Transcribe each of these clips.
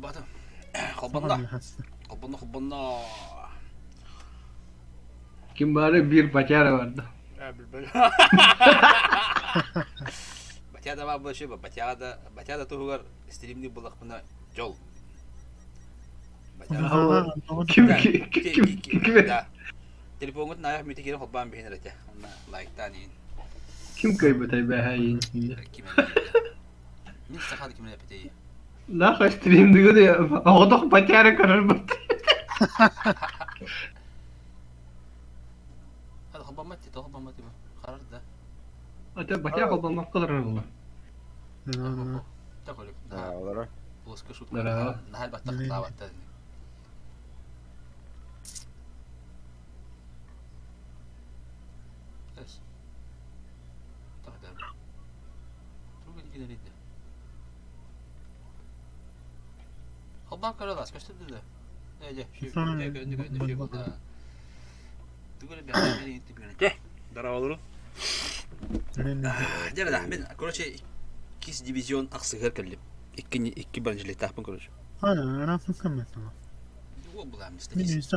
Холбоото. Холбонно. Холбонно, холбонно. Ким баары биир батяра барда. Батя да баар буолла, батяга да, батя да туһугар стримни буллахпына дьол. Ким ким ким Да. Телефоҥҥут наайах мүтэ киирэн холбоон биһин эрэтэ. Онно лайктаан иин. Ким кыайбытай бэһэ Ким Мин саха да ким эппитэй. Нахуй стримдыгы оҕотох батяра көрөрбүт. Холбоммат ти, холбоммат ти. Харар да. Ата батя холбоммакка олорор була. Олорор. Плоско шутка. Наһаа баттах Холбоон көрө лас көстөр да. Здорово, Дьэ да, мин, короче, иккис дивизион ахсыгар кэллим. Икки икки бронежилеттаахпын, короче. Ол булаам, статист.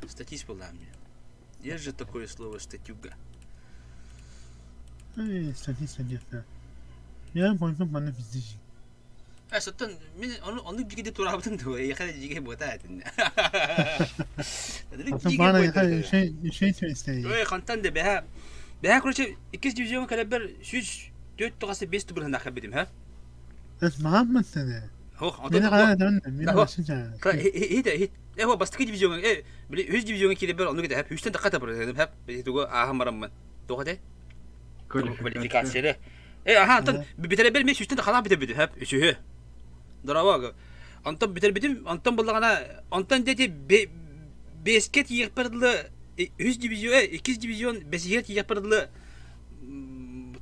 Статист булаам. Есть же такое слово статюга. Э, соттон мин ону оннук дьигиди тураабытым дуо, эйиэхэ дьигэ буота этин. Ой, хантан да бэһэ. Бэһэ, короче, иккис дивизиоҥҥа кэлэрбэр 104 тоҕуста 5 тубурһынаах кэлбитим, ха? Ох, онтон хит э бастакы дивизиоҥҥа э били үһүс дивизиоҥҥа киирэрбэр оннук этэ үстэн тахха табыр хэп тугу ааһан бараммын туох этэй квалификацияны э аха онтон бүтэрэрбэр мен сүүстэн халаан бүтэрбитим хэп үсүһү дорово онтон бүтэрбитим онтон буллаҕына онтон дети бэскэ тиийиэхпэр дылы үһүс дивизион э иккис дивизион бэсиһигэр тиийиэхпэр дылы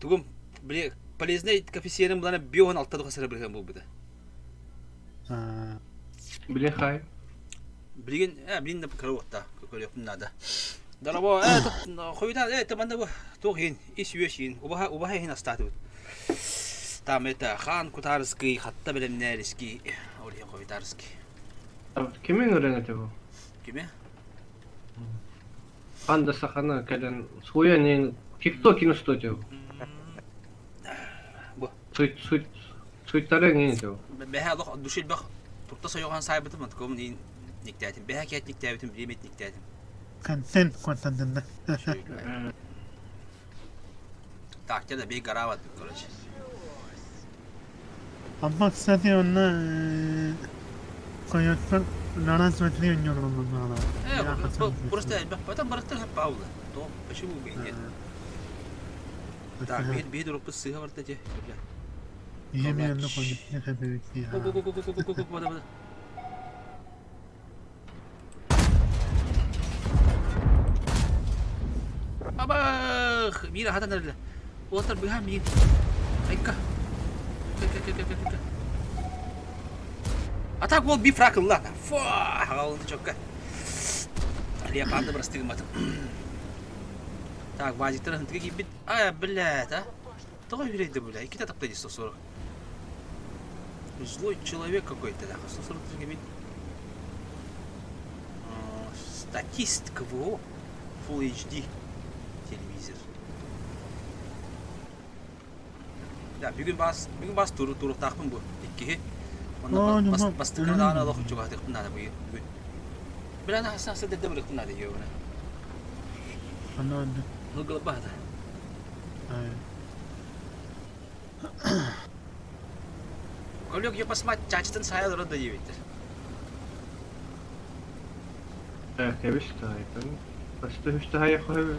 тугум били полезнай коэффициеним булана 5,6 духа сыра бырыһыан буолбута. Били хай. Билигин, э, билин да кыра уотта көрүөхпүн наада. Дорово, э, хойутаан, э, манна бу туох иһин, ис үөс иһин, убаһа, убаһа иһин астаатыбыт. Там это хаан кутаарыский, хатта бэлэмнээриский, ол иһин хойутаарыский. Кими ыҥыран этэ бу? Кими? Хан да саханы кэлэн суйан иһин тикток усту этэ бу. Бу. Суй суй суйтары иҥин этэ бу. Бэһэ олох души элбэх турта сойоҕон саайбытым, онтукум иин никтээтим. Бэһэ кээт никтээбитим, билиэмит никтээтим. Контент контентында. Так, те да бей гора вот, короче. Амма, кстати, онно койоттор наран смотри Э, просто потом барыттар Паула. То почему бы и нет? Так, биир биир урукку сыыһа барда дии. Ийэм онно Бада Абах! Мира хатан эрэлэ. Уолаттар быһа миин. Айка. Кэ-кэ-кэ-кэ-кэ. А так уол бифрак ылла. Фу, хаҕалынды чокка. Леопарды бырастыы гымматым. Так, базиктар хынтыга киирбит. А, блядь, а. Тоҕо үһүрэйдэ бля? Иккитэ тапта дии 140. Злой человек какой-то, да. 140 кимин? Статист КВО Full HD телевизор. Да, бүгүн бас бүгүн бас туру туруктаахпын бу иккиһи. Онно бас бастыкы даҕаны олох чугаһатыахпын наада бүгүн. Бүгүн. Билэн хасан сыдырда бырыктын наада диэбинэ. Анна Нылгылбаата. Коллег, я посмотри, чачтын сайа олорор да диэбиттэр. Кэбис таайтан. Баста үстэ хайа хоһу.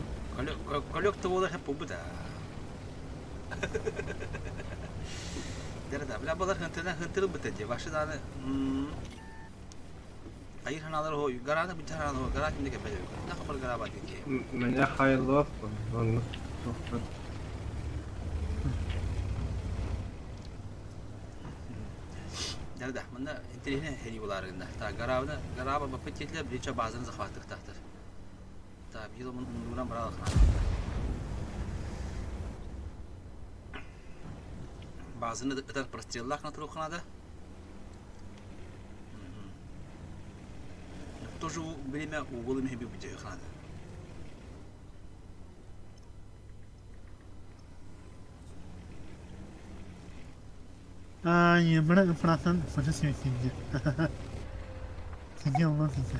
Коллег тобуола хэп буолбут аа. Да, бля балар хынтына хынтырылбыта дии. Башы дааны айыр ханаалар хо гарааны бит ханаалар хо гараа кинде кэппэт эбит. На хабар гараа баар дии. Меня хайлап, онно тохтор. Да, да, манна интэриэһинэй сэрии булаарыгында. Так, гараабына гарааба баппыт диэтилэр, биличэ баазаны захваттыктаахтар. Так, биир муннугунан бараалахна. Баазаны ытар простреллаах натуруохханаада. то же время угол имеһи бу ханада. А, бра фрасан фото сидит. Сидел в офисе.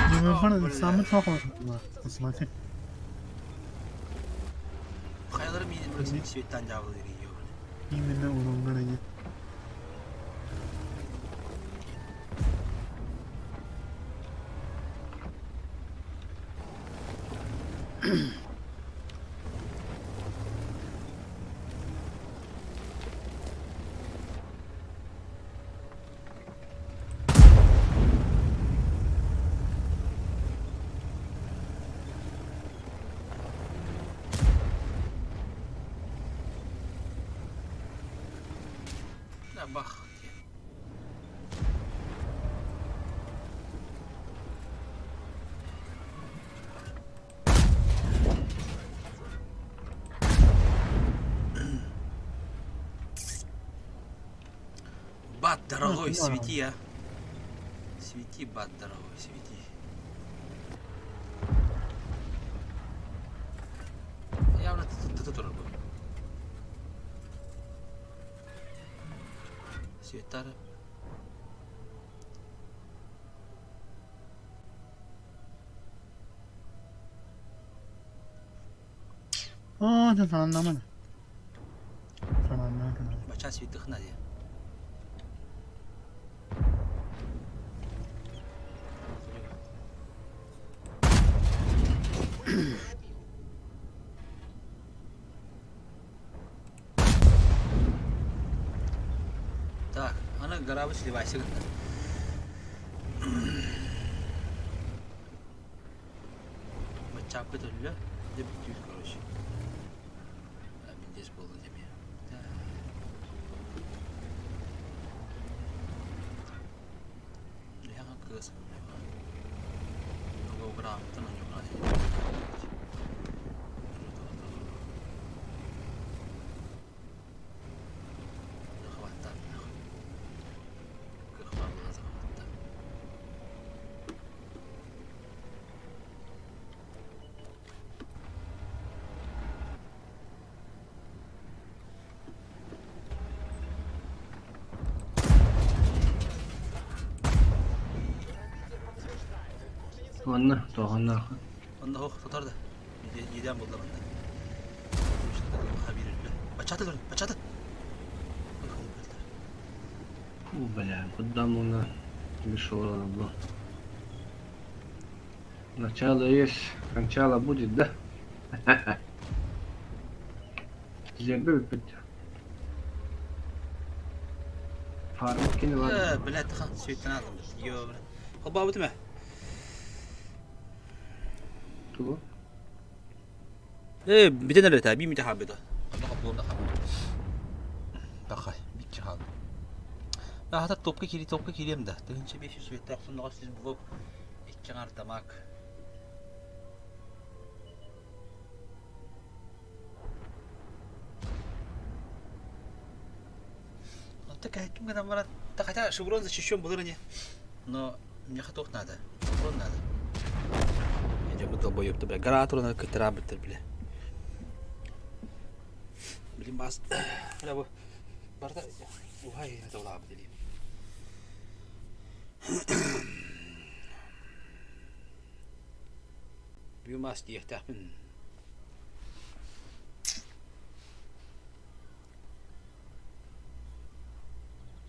你们放咱们超好嘛？什么？ Хайалары миин светтан жабыл деген. Именно уруннар. Бах. Бат, дорогой, свети, а. Свети, бат, дорогой, свети. Явно ты тут был. Светара. О, это сананнамын. Сананна. Бача светых надо. Так, ана гарабы сливайся. Бачапы төллө, деп бүтүүр, короче. Миндес болду деме. Яга кыз. Много грамотно на него надо. Онна, тоҕонна. Онно хох тотар да. Еден булда манда. Бачаты бачаты. Фу, бля, куда муна мешало было. Начало есть, кончало будет, да? Зербе бит. Фарм кини бар. Блядь, хан, сөйтін алдым. Йо, бля. Хоба бутма. Тугу. Э, битен әле та, би мите хабыда. Анда капылым да хабы. Бақай, битчи хал. Хата топка кири, топка кирем да. Тыгынча 500 свет тақсын сіз блок. Икки тамак. Ну такая, кем там Да хотя шеврон защищен был не. Но мне хатох надо. Шеврон надо. Я бы долбоёб бля. Гора турана кытыра бітір, бля. Блин, бас. Бля, бу. Барда. Ухай, это ула бдели. Бюмас диэхтээхпин.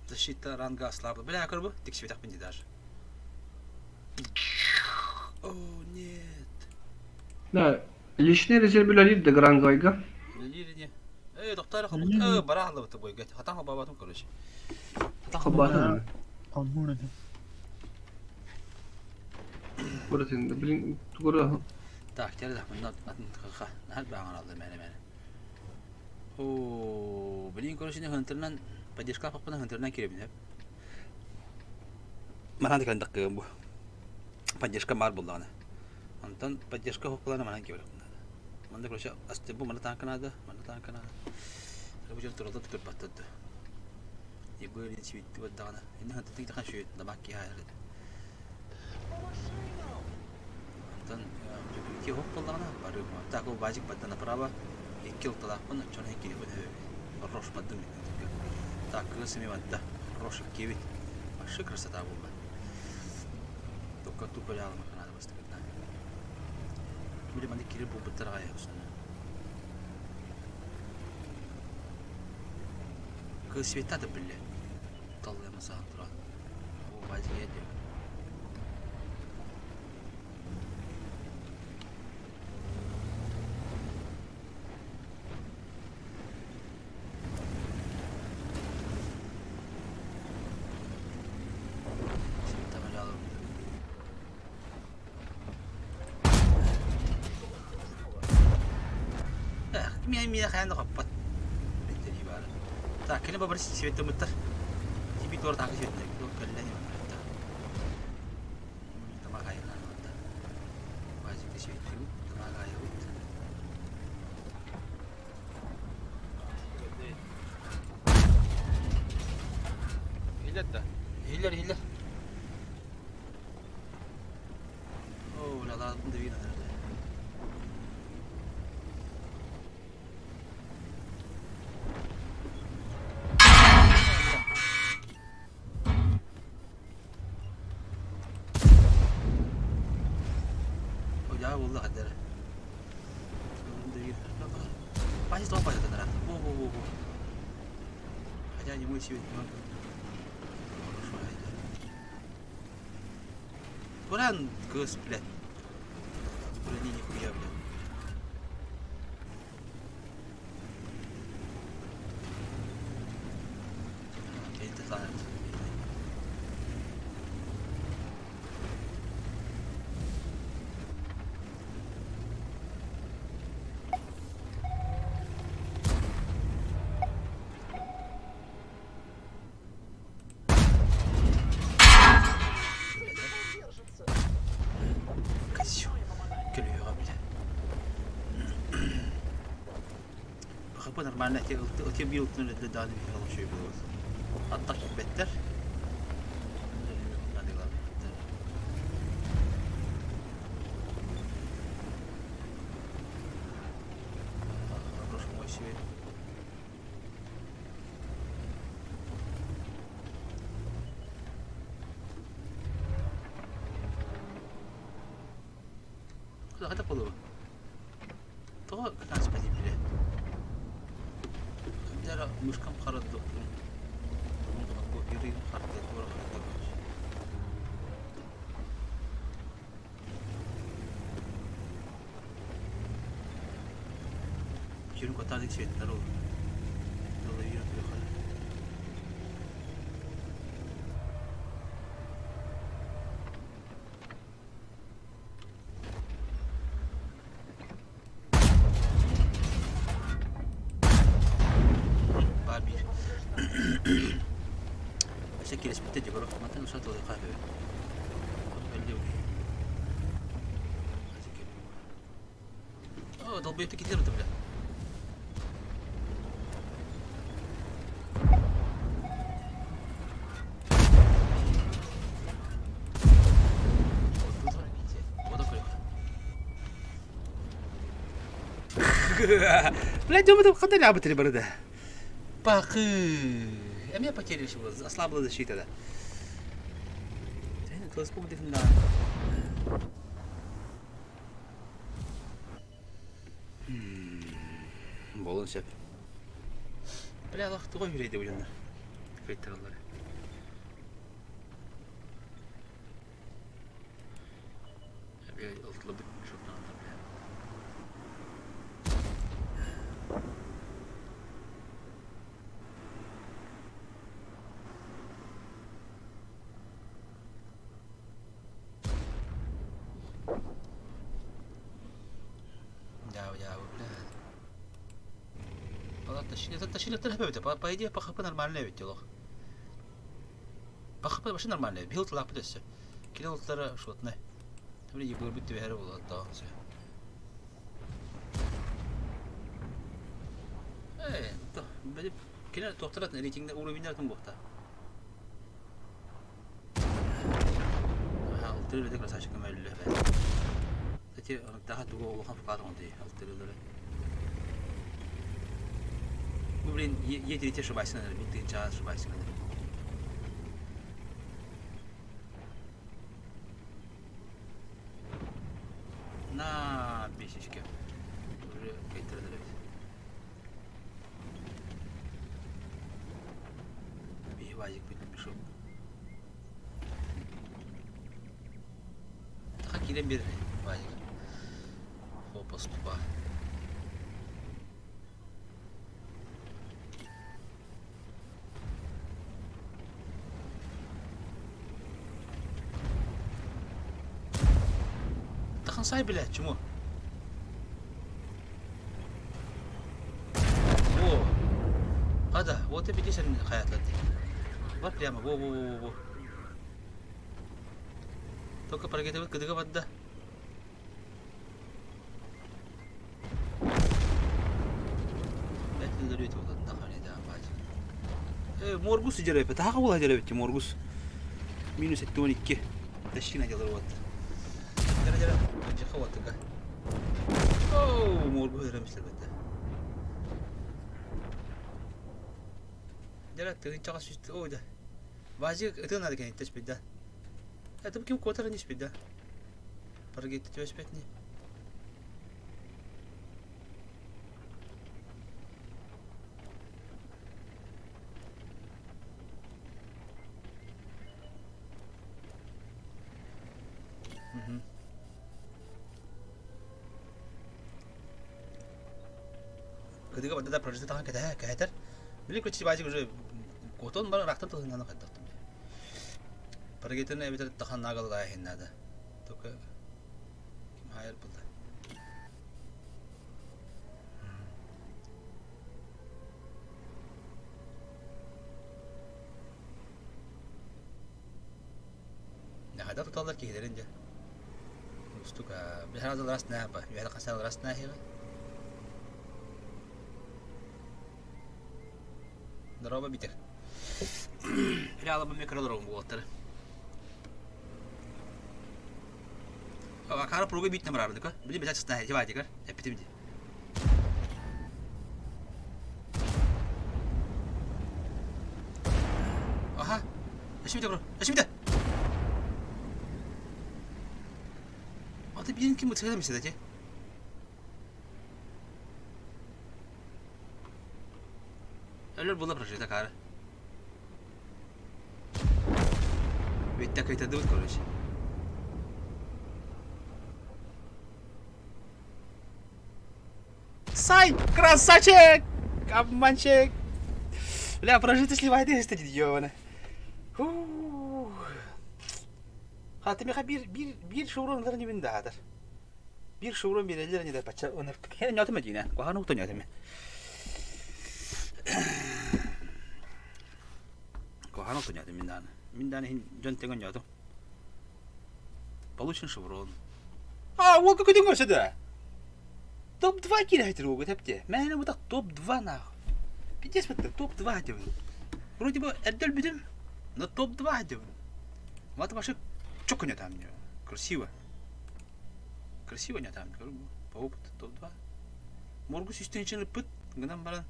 Защита ранга ослабла. Бля, корбу, тиксибэтэхпин даже. О, нет. Да, личный резерв билер да грангойга. Или не. Э, доктор, хабут. Э, барахла бут бойга. Хатан бабатым, короче. Хатан Хабатан. Холбуна. Куратын, блин, тугура. Так, теперь да, мы на баҕар алды мэне мэне. О, блин, короче, не хантернан поддержка папана хантернан киребин хеп. Манан дикан даккы бу. Поддержка бар булданы. Антон поддержка хоппалана манан киребин. Манна короче бу манна тааҥка наада, манна тааҥка наада. Бу дьон тураллар да көрбөттөр да. Егор Ильич сибиттик бардаҕына, иннин хантан тахан шүйүт дамаак киһи Онтон ити оһох буоллаҕына бары так ол баазик барда направо икки ылталаахпын оччону иккиһиппин хорош бардым так кыыс эмиэ барда хорош иккиэбит вообще красота буолла только тупо дьаалымакка наада бастакытына били маннык киирэр буолбуттар аҕай основном кыыс света да биллэ таллыама сахан туран о баазик диэн Миэ хайаан да хоппот. Так, кини бабар сибеттэммиттэр. Тиби туора таҥка сибеттэр. Кэллэн Иһиллэр да? Иһиллэр, иһиллэр. Оо, лалаатын да биир Дьаа буолла хаддара. Паси тоҕо пасатанара. Бу бу бу бу. Хотя не мой себе. Куран кыс, блядь. Брони нихуя, блядь. Көлүөҕэ бile. Бахапа нормально те бил дааны биһиги үчүгэй Аттах киирбэттэр. Хата буолуо. Тоҕо кытааспат бile? Дьара мышкам хараддоппун. Сүрүн куттаан сиэттэр ол. Баар биир. Өссө кириспитэ дьоборо. Мантан уса тылыха үһү. О, долбоебты киллер бля. Блядь, Дема там ханна лябы три барыда. Пахы. Эмиэ потеря ослабла защита да. Буолуон сөп. Бля, алах туга үрэйдэ бу дьоннор. Фейтераллар. Ылтылыбыт шоттааннар бля. Дьаабы, дьаабы, бля. Тащили, тащили, тащили, по, по идее, по ХП нормально ведь дело. По ХП вообще нормально, билд лапы все. Кирилл шотный. Там не был быть двери было, да, все. Кини туохтара рейтингде уровеньдер буолта. Алтыры бэдэ красавчик көмөллө. Кстати, таха тугу улахан вклад оҥордой алтырылары. Ну, блин, е ошибайся, наверное, бит час ошибайся, наверное. На бесичке. Уже кайтардыр эбит. Биһи вазик мешок. Таха киирэн биэрэр вазик. Хопа ступа. Тахан сай билэ, чему? Во. Хада, вот и битисен хаятлады. Вот прямо, во, во, во, во. Только прогетебит кыдыга бадда. Моргус дьэрэ таха була дьэрэ Моргус минус 72 тащина делар вот дьэрэ дьэрэ дьэхэ вот Оу моргу өрөмүслэбэтэ дьэрэ тыгынчаҕа сүстэ ой да Вазик ытын ады кэнниттэ спидда Это ким котара не спидда Паргетти түбэспэтини. Кыдыга бада да прожиты тахан кэтэһэ кэһэтэр. Били көччи баажык уже котон бар рахтан тылынан хайдахтым. Паргетин эбитер тахан нагалга надо. Только ким хайыр булда. Хайда туталлар киһилэрин дьэ. Устук бихара раз нааба, үһэ хасал раз нааһиҕа. Здорово, Битер. Реалабы микродорогум буолаттар. Акара пруга бит намрардыка. Били битә честно, дивадикар. Эпитим ди. Аха. Эшимите бро. Эшимите. Аты биrin ким бытыгы мисә дә. Өлөр була прожита кара. Ведь так это дут, короче. Сай! Красавчик! Обманщик! Бля, прожито сливает из ёбана. Хаты меха бир бир бир шеврон лар не винда Биир шеврон биэрэллэр ини да бачча ынырык ньотума диинэ куһаҕан уһута ньотума куһаҕан уһута ньотум мин даҕаны мин даҕаны иһин дьон тэҥэ ньотум получен шеврон а уолга көтүҥ өссө да топ-2 киирэ уолга тэптэ мээнэ бутах топ-2 нахуй пиздец топ-2 диэбин вроде бы эрдэ өлбүтүм но топ-2 диэбин вот вообще чокко не там красиво Красиво не там, по опыту топ-2. Моргу сүүстэн ыппыт, гынан баран,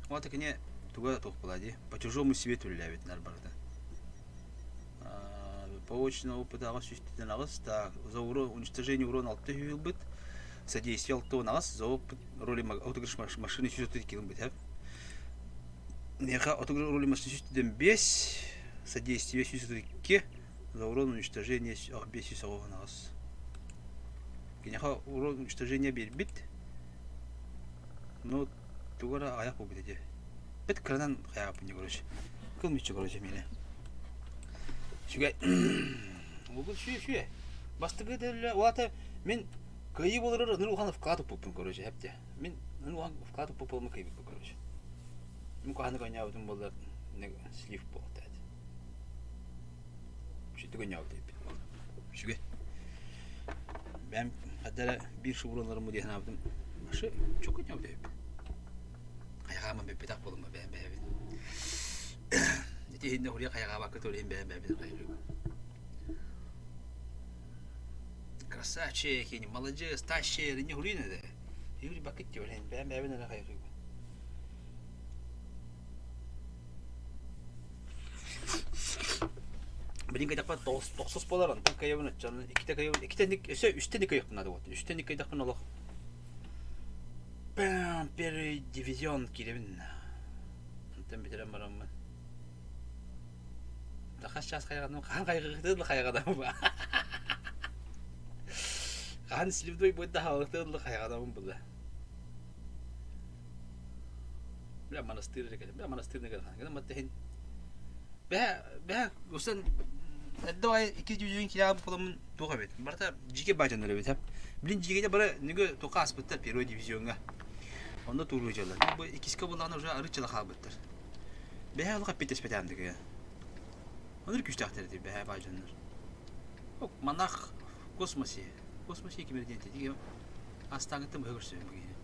вот кини туга туох буолаа дии, по чужому свету үлэлээбитинэр барыта. По очному опыту аҕыс сүүстэн аҕыс, так, за уничтожение урон алта үһү ылбыт, содействие алта аҕыс, за опыт роли отыгрыш машины 132 ылбыт, Миэхэ отыгрыш роли машины 105, содействие 132, За урон уничтожение 598. Киниэхэ урон уничтожение биэрбит. Ну, тугу эрэ аҕыйах буолбут ити. Бэт кыранан хайааппын короче. Кыл мүччү короче миэнэ. Үчүгэй. Угул сүө сүө. Бастакы этэллэ уата мин кыайыы буоларар ыныр улахан вклад уппуппун короче хэпте. Мин ыныр улахан вклад уппуппун кыайбыппын короче. Мин куһаны коньяабытым буоллар слив буолта этэ. Үчүгэй. Бэйэм хадара биир шевроннарым диэн санаабытым. Вообще чөкө ньообут эбиппин. Хайҕааман бүппэтэх буолума бэйэм бэйэбин. Ити иһиннэ хуруйа хайҕаабакка туруйан бэйэм бэйэбин хайҕыыбын. Красавчик, молодец, тащи, не хуруйан это. Юрий Бакытти, бэйэм бэйэбин эрэ хайҕыыбын. Билин кэтэхпэр тохсус буолар, онтон кыайабын оччону иккитэ кыайабын, иккитэ өссө үстэ ник кыайыахпын наада буолла. Үстэ ник кыайдахпын олох Первый дивизион киирэбин. Онтон бүтэрэн бараммын. Да хас чаас хайҕаным, хаһан хайҕыахтыын да хайҕанабын. Хаһан сливной буойда хаалыахтыын да хайҕанабын була. Бля монастырь эрэ кэлэн, бля монастырь кэлэн, маттаһин. Бэһэ, бэһэ, усан эрдэ баҕайы икки дьүдьүн килэҕэ буоламмын туох эбит. Барыта дьиикэ баадьаннар эбит. Билин дьиикэде бары нүгө туохха ааспыттар первый дивизиоҥҥа. Онно тууруу дьаллар. Бу иккискэ буоллаҕына уже арыыччала хаалбыттар. Бэһэ олох эппиэтэспэтэҕим дыгыйа. Онор күүстээхтэр эти бэһэ баадьаннар. Монах в космосе. В космосе кимер диэн тиги астааҥыттан быһа көрсөбүн бу киһини.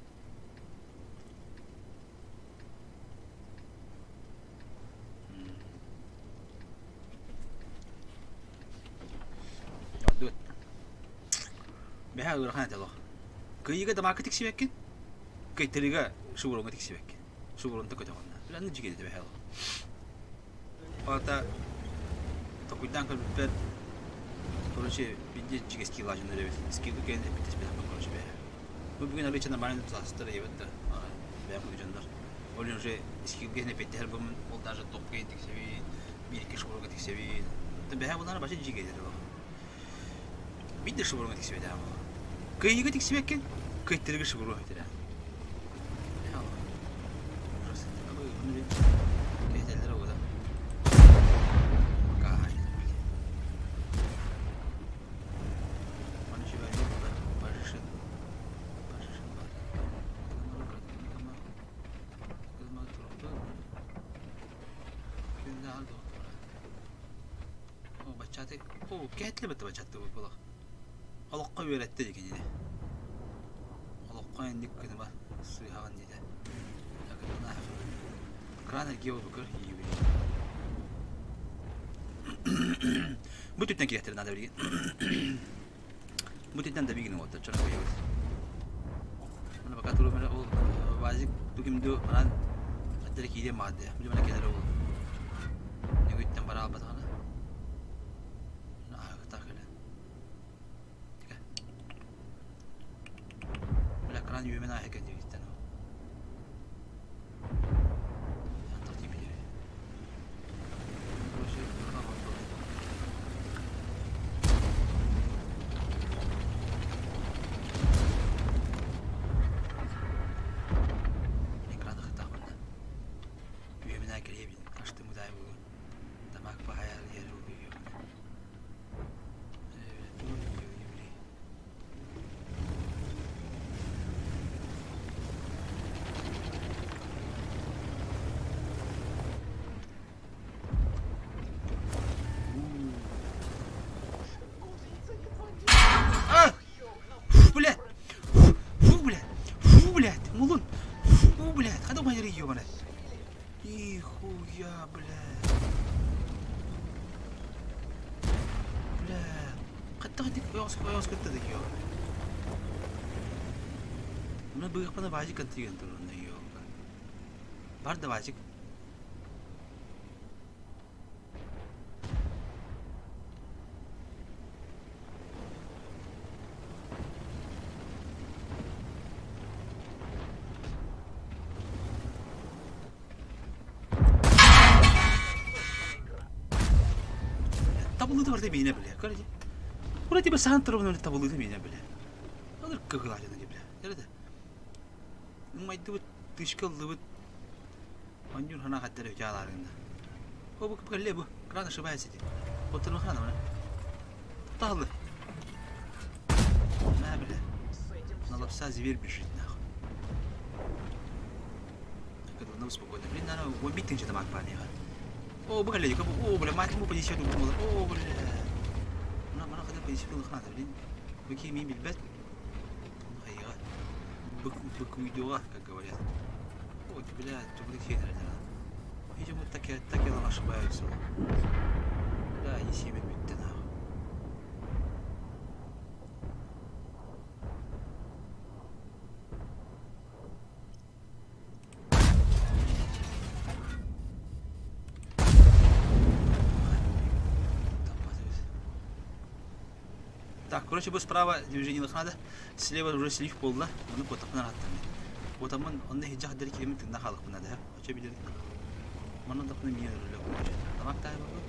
Дуот. Бэһэ ыарахан этэ олох. Кыайыыга дамаакка тиксибэккин, кыайтарыыга шубуруҥҥа тиксибэккин. Шубурунта көтөҕүннэ. Билэн дьигэ этэ бэһэ олох. Аата токуйдаан көрбүппэр, короче, биирдэ дьигэ скиллаажын эбит. Скиллы кэлэн эппитэспэтэхпин короче бэһэ. Бу бүгүн арыыча нормально тутаастар эбит да, бэйэм кудьоннор. Ол уже скиллгэ эппиттэһэр бумун, ол даже топка тиксэбин, биир-икки шубурга тиксэбин. Бэһэ булаана башы дьигэ этэр ол. Биир да шубурга тиксибэтэ ол. Кыайыыга тиксибэккин, кыайтарыга шубуру этэрэ. Ужас. Кэһэтэллэр оҕото. Олоххо үөрэттэ дии кинини. Олоххо инник гыныма сыыһаҕын диэтэ. Кран эргиэ буолбуккар иибин. Бу түттэн кириэхтэрин наада билигин. Бу түттэн да бигин уоттар чорон көйөбүт. Маны пока туру мene ол вазик тугимду манан аттары киириэн маадды. Били мана келер ол. Нүгүттэн бара албатаҕына. Ааһыктаах кэлэн. Бля, кран үөмэн ааһа кэллибиттэн. Экраны хытаахпына. Үөмэн аа кэлиэбин. Аштымыдай бугун. Тамак баһайар иһэр үөмэн. А! Фу, блядь! Фу, блядь! Фу, блядь! Мулун! Фу, блядь! Хада умайыр ебаный! Нихуя, блядь! Бля! Хаттах итик ойоҕос кытта да ёо. Мына быыхпана баажик кантыган турунна ёлка. Бар да баажик. Табылыыта барыта миэнэ бile. Көр дии. Кура типа саһан турабын табылыыта миэнэ бile. Алыр кыгылаажана дии бile. Эрэ Умайдыбыт, тышка ыллыбыт. Онньуур хана хаттара үтэ алаарында. О, бу кэллэ бу. Кран ошибается дии. Оттон хана мана. Тахлы. На, бля. На лапса зверь бежит, нахуй. Нам спокойно. Блин, наверное, убить ты что-то парниха. О, бля, о, бля, мать ему понесет, о, бля. Мына, мына хотя понесет, хана, блин. Быки мин билбэт. Хайыга. Бык, бык уйдуга, как говорят. Бля, тубрик хенер. Видимо, так я так я ошибаюсь. Да, не семен бүттэ нахуй. Так, короче, бу справа движение надо. Слева уже слив буолла. Ону куотахпын арааттым. Куотаммын онно иһирдьэ хаддары киирэммин тыынна хаалыкпын наада. Очо билэр. Манна дапны миэ өлө короче. Тамак таай буолла.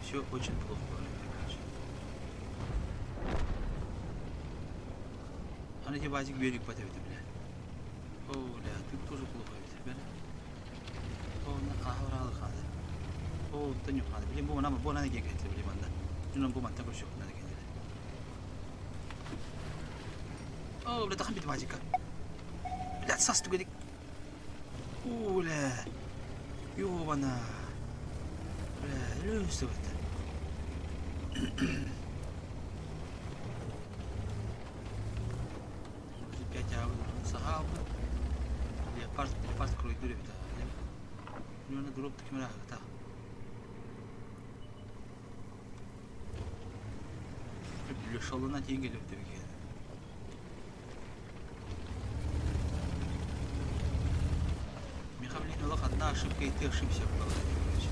Все очень плохо короче. Аны ити базик берик бат эбит бля. О, бля, тут тоже плохо эбит. Бля. О, аһараалы хаада. О, онтон юхаада. Блин, бу мана бу ана киэкэ блин манда. Дьонон бу манта көрсүк надо кэлэр. О, бля, тахан бит базика. Блядь, сас түгедик. О, бля. Ёбана. Бля, өлөстө бит. Пять сахалбы. Леопард, леопард круйдур эбит. Нүнэ дроп кимera та. Шолуна тиин келип деп Миха, блин, олох одна ошибка, и ты ошибся в голове, короче.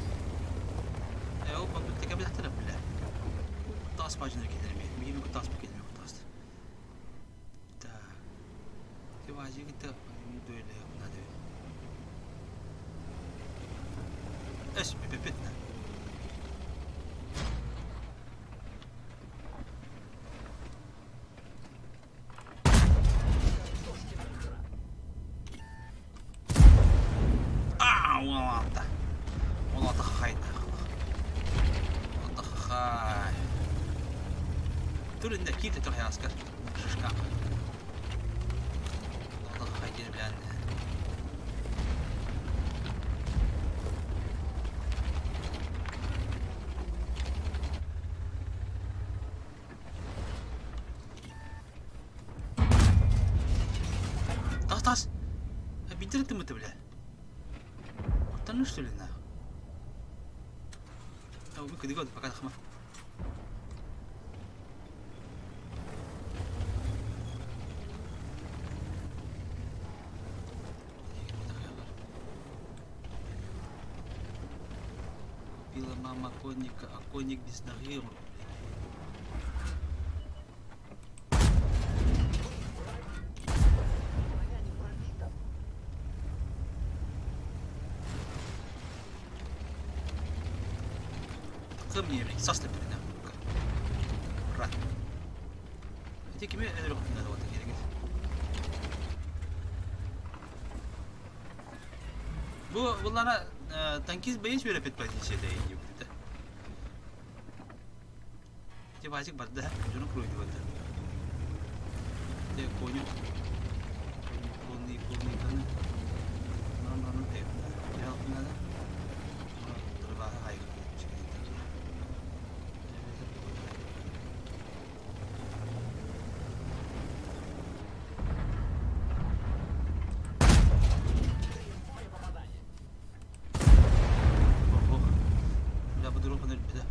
Опа, бит бит бля. Тас бажына кетерме. Мигин тас кетерме тас. Так. Ты важи гите дуэле надо. Эс, пипет на. А, 16. 16 хахайда. 16 хахай. Турында ките тох яскар. Шишка. 16 хахай диэн билэн. Тас тас. Битер ты бля. Оттан что ли нахуй? А вы куда пока хма. Купила мама конника, а конник без ноги. Мне, блядь, сасли блин, Рат. Эти кими өлөрөхтүнэ вот керек. Бу буллана танкист боец берепет позиция да иди будет. Те базик барда, жуну круйду вот. Те коню. Конный, конный, конный. Ман ман те. Я надо. Дорога хай. Ох, бля, буду руку беда.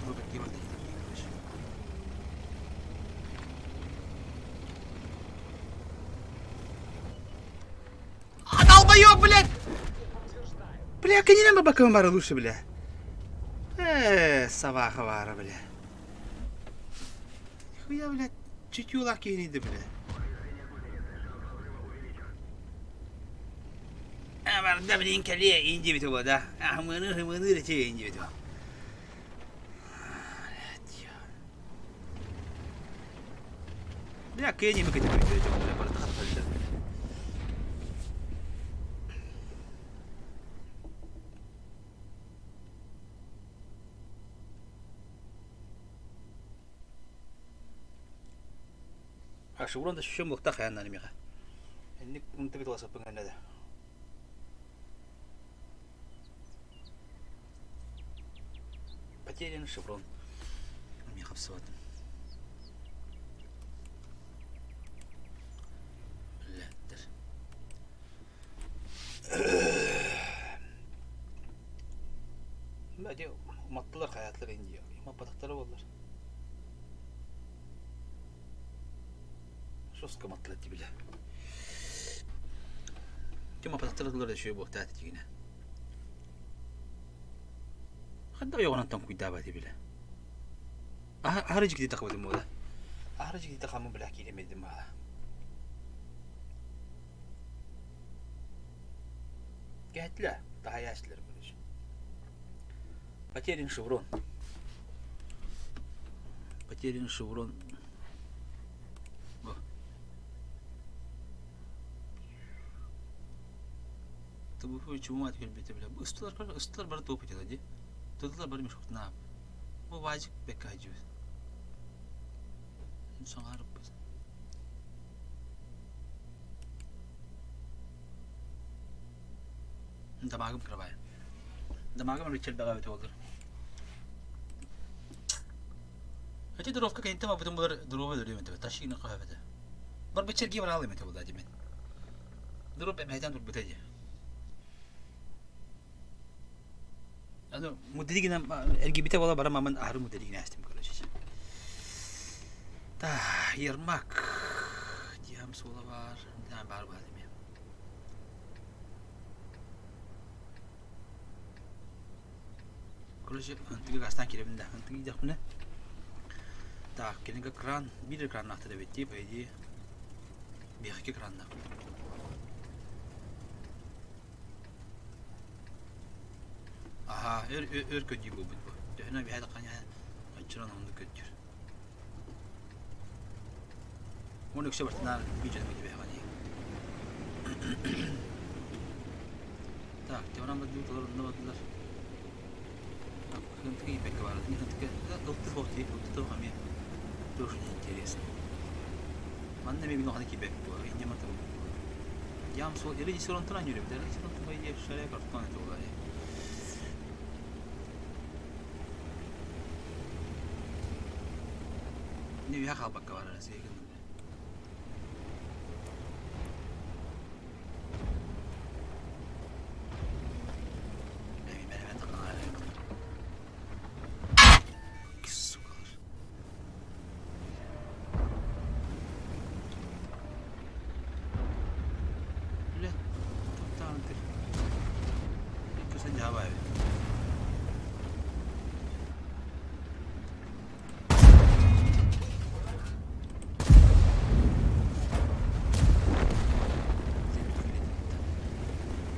Роберт Гевард, короче. А, долбоёб, блядь! Бля, кинем бакамара лучше, бля. Собака вара, бля. Хуя, блядь, чутюла кинеди, бля. А, барда, блин, кале, инди бит да. А, мы, мы, инди бит. Бля, кени мы категорию, бля, барда, бля. А шеврон да шүшем лыктах хаяннан миха. Инник унты бит ласапын да. Потерян шеврон. Миха хапсыбатым. Ләттер. Бәди уматтылар хаятлар инди. Умаппатахтара боллар. Жестко маттылар дибиле. Ким апатахтара да шөй буохтаат дигине. Ханда ойоҕунан куйдаабат дибиле. Аһары дьикти тахабытым буола. Аһары дьикти тахаммын бля киирэмэйдим баала. Кэһэтилэр, таһайааччылар короче. Потерян шеврон. Потерян шеврон. Тубуфу чумаат кэлбитэ бile. Ыстылар ыстылар бары туох битэ дии. Тыллар бары мешоктнаап. Бу баажык бэккэ сылдьыбыт. Саҥарбыт. Дамаагым кырабай. Дамаагым өлүччэлбэҕэ эбитэ буоллар. Эти дровка кэнниттэн барбытым булар дроба өлөрүөм этэ. Ташигина хаһа эбэтэ. Барбыт чэргии бараалым этэ буолла димин. Дроп эмэһэтэн турбута дии. Аны мудригина эргибитэ буола барам амын аһары мудригина астым короче. Та Ермак диам суола бар, да бар бар деме. Короче, ынтыгы гастан киребин да, ынтыгы идехпинэ. Так, кинигэ кран, биир экраннаахтар эбит дии, по идее. Биэхки экраннаах. Аһаа, өр өр көрдүү буолбут бу. Төһөнөн биһэ да оччонон оннук көрдүүр. Уон үксэ бартынаан биир дьон кэтибэһэҕэ дии. Так, темран бардыы толор онно бардылар. Хынтыка ииппэккэ баар. Хынтыка ылты суох дии, ылты туох эмиэ тоже неинтересно. Манна эмиэ мин охана киирбэппит буолар, инньэ мантан Ям сол или ресторантан yürüp, ресторантан по шаре картон это было. Не үһэ хаалбакка барар сиэгин. Сукалар. Үлэ таптаан көр. Иккисен жаабай.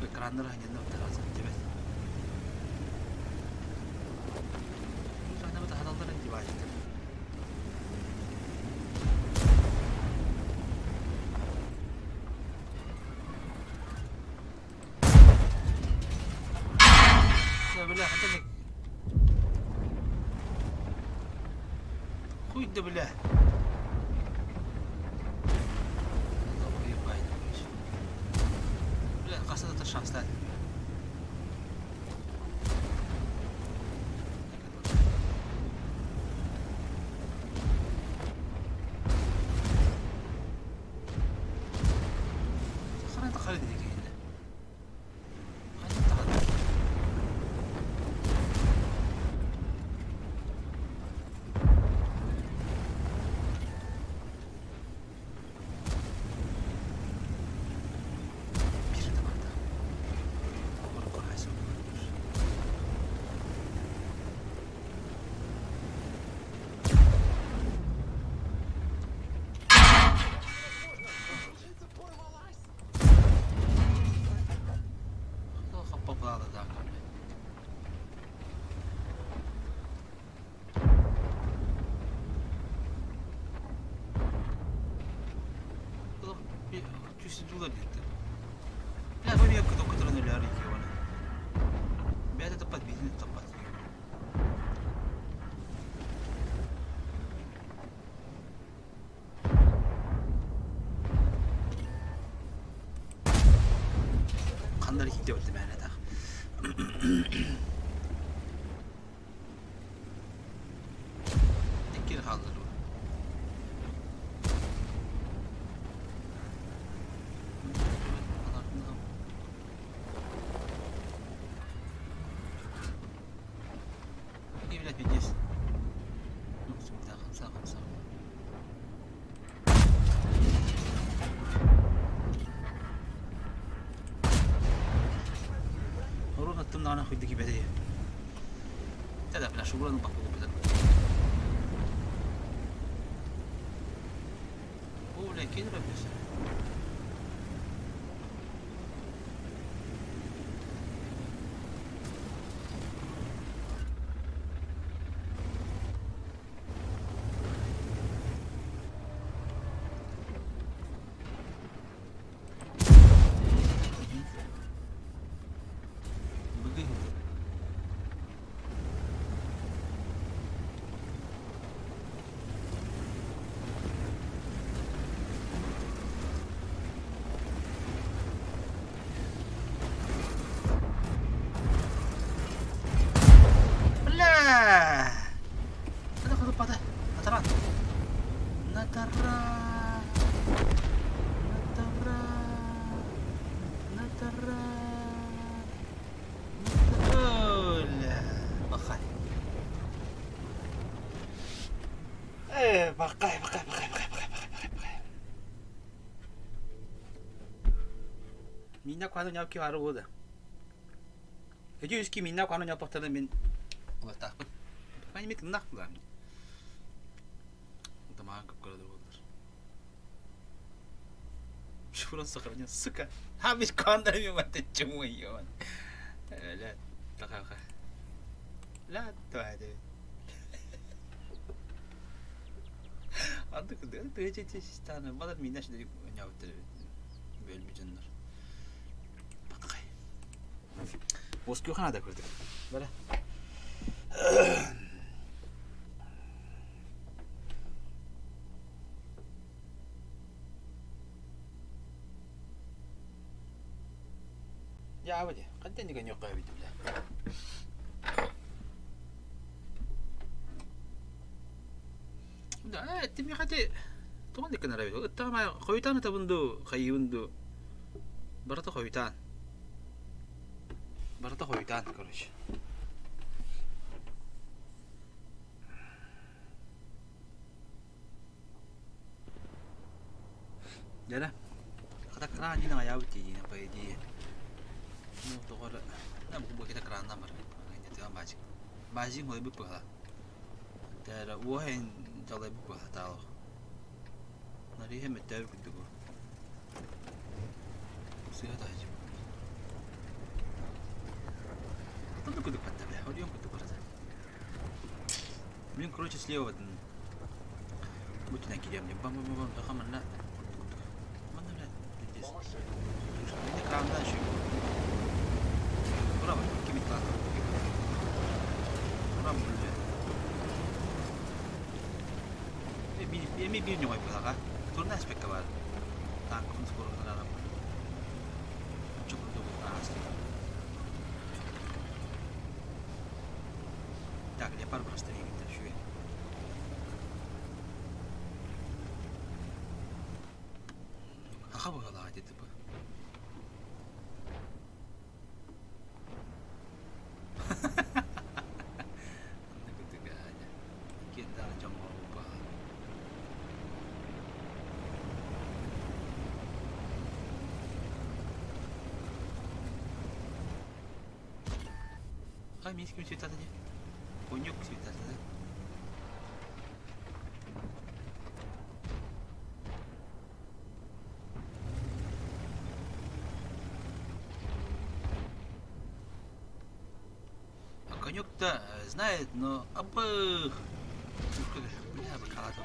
Экраннар ханьянна тибет. Бля, хата Хуй да бля. Бля, хаста да шанстан. Ханан тахары диэки Ханан тахары. Биир да барда. Бля, бу эмиэ кытын өлөөр икки Бэйэтэ таппат, биитин таппат. киирдэ бытты мээнэ таах. Икки хаалла дуо? И, блядь, пиздец. Ну, хамса, хамса. Оруна тымнаҕына хуйда кибэтэй. Тогда бля, шубураны бакылы битер. О, бля, кини бэппэс. Бля! На таран. На таран. На таран. На таран. На Бақай. Э, бақай, бақай, бақай, бақай, бақай, бақай, бақай. Минна куану няу ки бару бода. Эдю үски минна куану няу пахтаны мин улаттаахпын. Мани мит нах була. Тамаан көпкөрөдөр болдур. Шуран сохранил, сука. А бит куандар ми мате чуму йон. Ла таха. Ла туаде. Андык тыгычы систаны балар минаш няуттер бөлмү Бакай. Оскюхана да көрдүк. Бара. Я абыди. Кантен деген yok бит бля. Да, тими хати туган диккен арабит. Ыттама хойтан табынду, хайыбынду. Барата хойтан. Барата хойтан, короче. Дара. Хата кран дина аябыт дина по идее. Ну, тоҕо на бу кета кранна бар. Не бажик. Бажик мой бу пала. Тара уохен жалай бу пала таало. Нари хеме тәр күдүгү. Сыга тажы. Тонду күдүк патта бля. Орион күдүк барата. Блин, короче, слева Будь на кидем, бам бам бам бам Манна бля, пиздец. Меня кран дальше. Браво, кимит клан. Браво, бля. Эми бир ньоңой булага. Турна аспекта бар. Танкын скоро надо. Так, леопард просто шуе. Аха бугала типа. Ай, минским цветаты. Конюк цветаты. А конюк-то знает, но абых. Бля, бакалатом.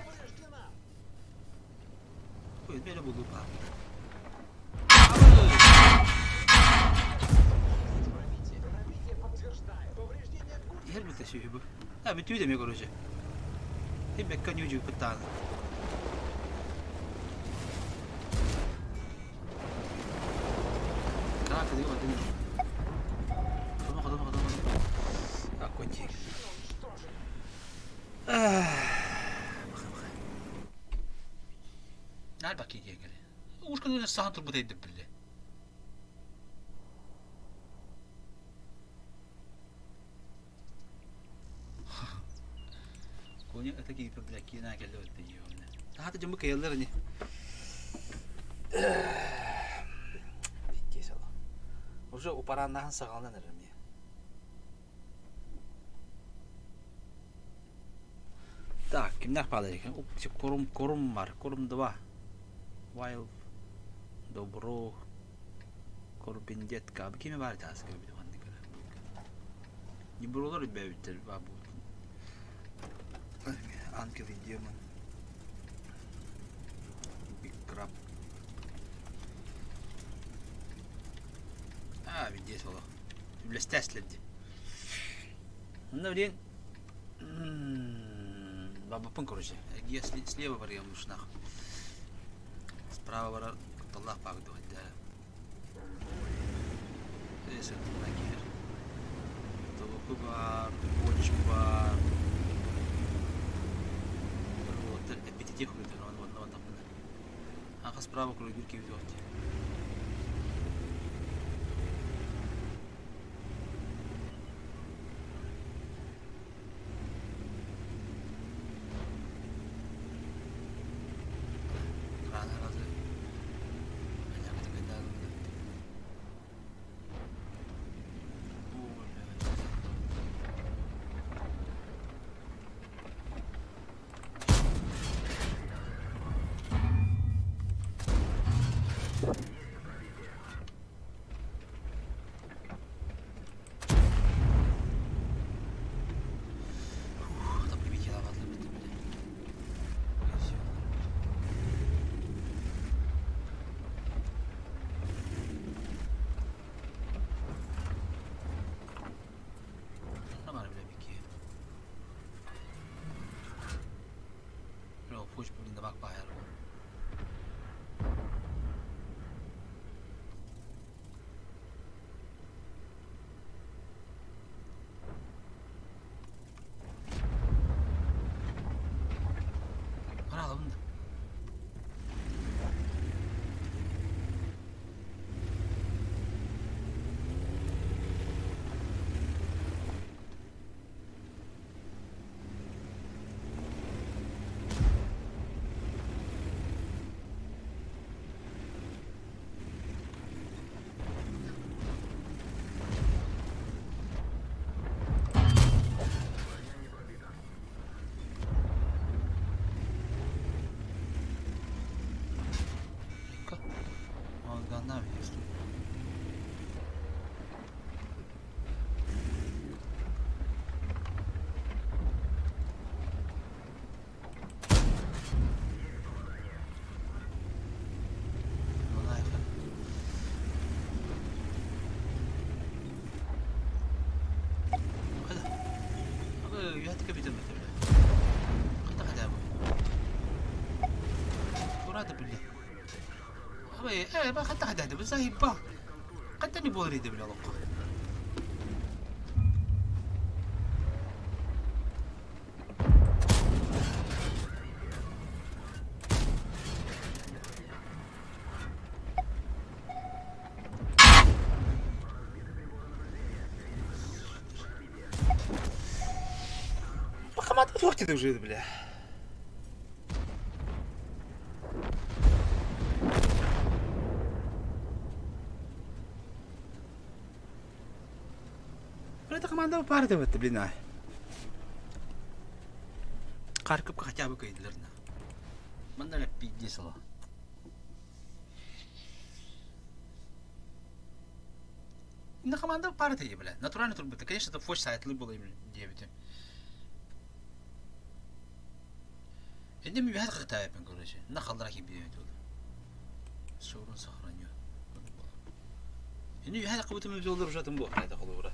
Ой, бля, буду па. Иһэр бүтэ сүүһү бу. А, бүтүү деме короче. Тибек конюжу пытаан. Крак хотон, хотон, хотон. Окончик. Наар баки диэн кэлэ. Ушканы сахан турбут эйдеп билле. Коня это киипе бля киина келле өттө жиомна. Таата жуму кыйаллар ини. Пиздец ала. Уже упараннахан сагаланан эрем Так, кимнээх баалар экен? Курум, курум бар, курум 2. Wild, Добро, Корбиндетка. Бу кими баар таас көрбүт ханнык эрэ. Небролар үрбээбиттэр баа бу. Ангел и демон. Big Crab. А, видеть олох. Үлэстэслэр дии. Онно билигин бабаппын короче. Эргийэ слева барыам ушнах. Справа барар кутталлаах баҕа дуһайда. Сырдыгына киирэр. Толоку баар, почва баар. Уолаттар эппититиэх үгүтэр онно бардахпына. Аха справа кругир киһи туох дии. Баралабын да. Хамата уже, бля. Это команда пары это, блин, а. Харьков хотя бы кайдлерна. Манна пиздец. На команда пары ты, бля. Натурально тут конечно, это фоч сайтлы было им 9. Эндеми бэһэр кытаайаппын короче. На халдара киирбит ол. Сорун сохраню. Эни үһэ кыбытым жолдор ужатым бу хайда холобура.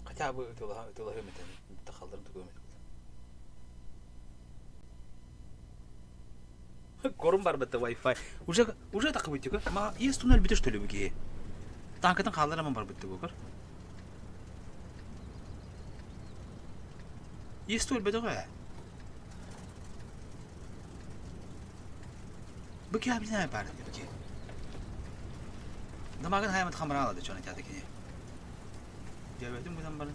Хотя бы ытылаһым этен тахалдарын тугум. Корум барбыта Wi-Fi. Уже уже такыбыт Ма есть туннель бүтэ что ли бу Танкатын хааллараман барбыт көр. Есть өлбөтөҕө ээ. Бу киһи билинэ баар бу киһи. Дамагын хайамат хамраалады чона тята кини. Дьэбэтин бутан баран.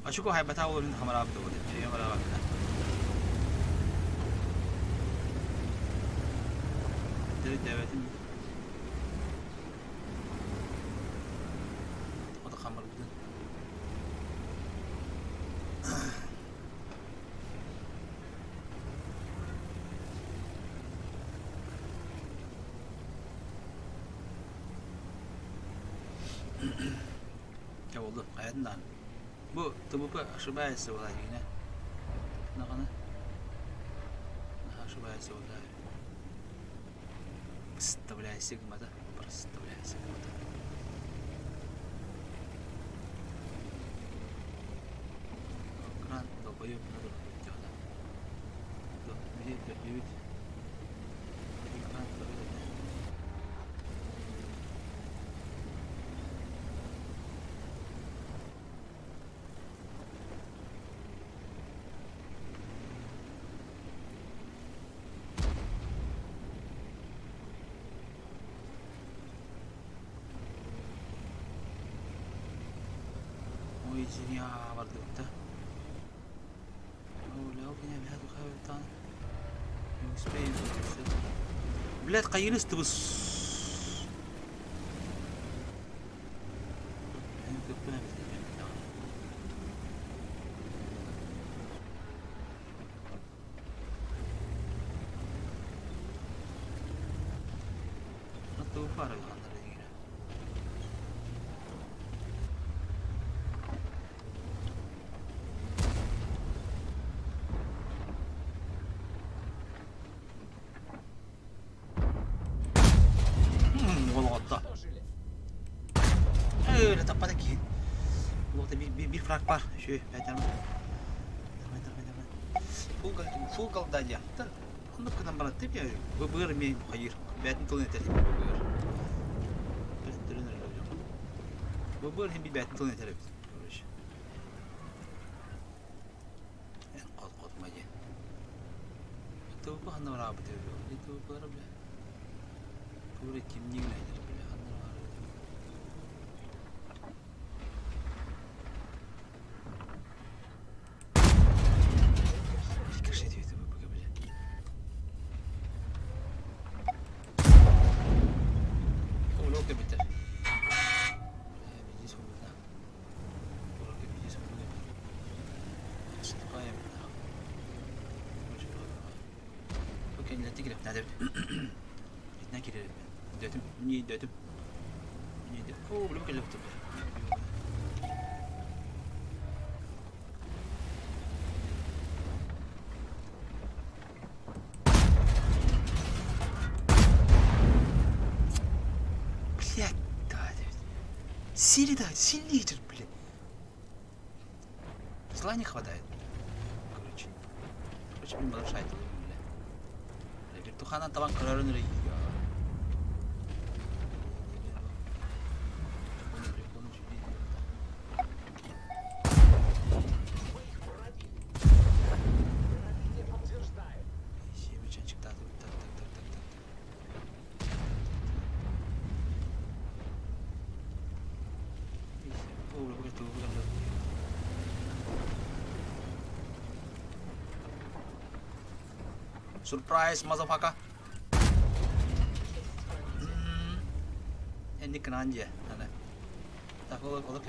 Ачуку хайбата олорун хамараабыта буолар. Чүйэ хамараабыта. Дьэбэтин Ото хамарбытын. Дьэ буолду, хайатын даҕаны. Бу ТБП ошибается была дигинэ. Наҕана. Ошибается была. Представляйся гымата. Представляйся гымата. Кран долбоёб надо Девять. Ой, извини, бардыбыт да. Блядь, хайыны ыстыбыс. Уолоҕотто. Öyle таппата киһи. Улуота биир фраг бар. Үчүгэй. Бэйдэрмэ. Давай, давай, давай. Фул голда диэн. Оннук гынан баран тип я быар эмиэ хайыыр. Бээтин тылын этэр быар. Быар иһин бээтин тылын этэр эбит. Короче. Эн хот-хотума диэн. ТВП ханна бараабыт эбит? ТВП-лара бля. Тура кимниин үлэһитэр бля ханна бараабыт Рикошет ТВП бля. Олох эбитэр. Бля, Блядь, да, Сири да, сильнее, блядь. Зла не хватает. Короче. Короче, блин, нарушает, бля. Бля, вертухана табан көрөрүн эрэ Surprise, motherfucker! Энник гынан дьиэ, аны. Так, ол ол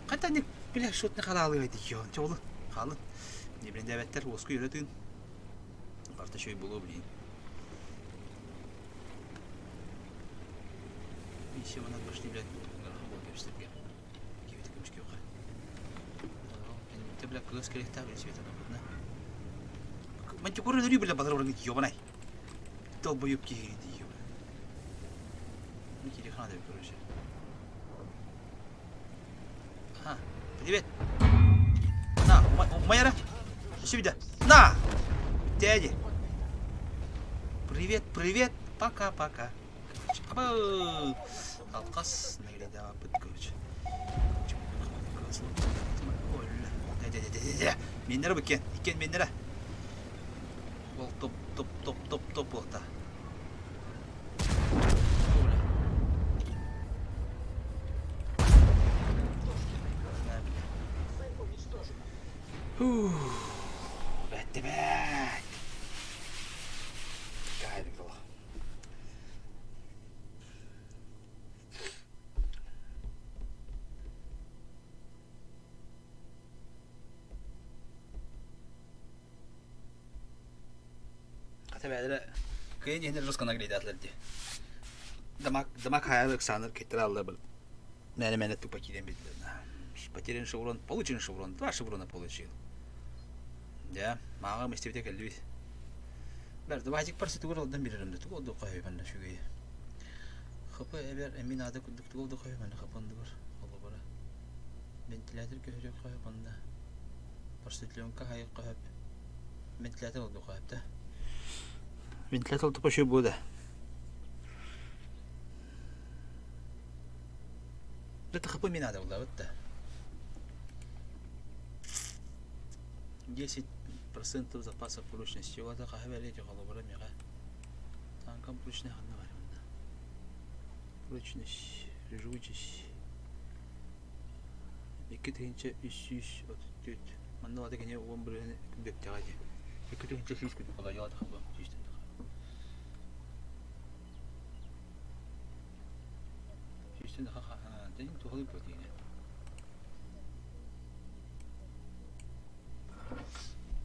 Хата ник бile шотны халаалыга дийон. Чолу халын. Не билен дәбәттер уоску өрөтүн. Барта шөй болу блин. Еще манан пошли, блядь, кэбистерге. Кибити көмүскө юха. Те, бля, кыыс керехтаа били света бутна. Мантикор өрүү бля базар орын ёбанай. Долбоёб киһи ёбана. Кири хана деп короче. Ха, привет. На, умай эрэ. Өссө На! Дяди. Привет, привет. Пока-пока. Алкас наглядабыт, короче. Миннere бу иккен. Иккен миннere. Ол топ топ топ топ топ буолта. Бэтти бэт. Кайдык була. Хата бэйэлэрэ кыайан иһинэр жесткана глядятылар дии. Дамак дамак хайа Александр киттер алла был. Мээнэ-мээнэ тупо киирэн билдилэр. Потерян шеврон, получен шеврон, два шеврона получил. Дьэ, мааҕа истибитэ кэллибит. Бэр, давайте парсы тугур алдан билерим да тугу олду қойбанна шүгэй. Хапы эбер эмин ады курдук тугу олду қойбанна хапандыбар. Олобара. Вентилятор көһөрүк қойбанна. Просветленка хайы қойып. Вентилятор олду қойып да. Вентилятор олду қойшы буде. Это хп не надо было, вот да. 10% запаса прочности. Олата хаһа бэлиэти холобура миэхэ. Танкам прочный ханна бар манна. Прочность, живучесть. 2334. Манна олата кини уон бырыһын күрдэктэҕэ дии. 2100 күрдүк олайалата хабы сүүстэн Сүүстэн туһалыы протеине.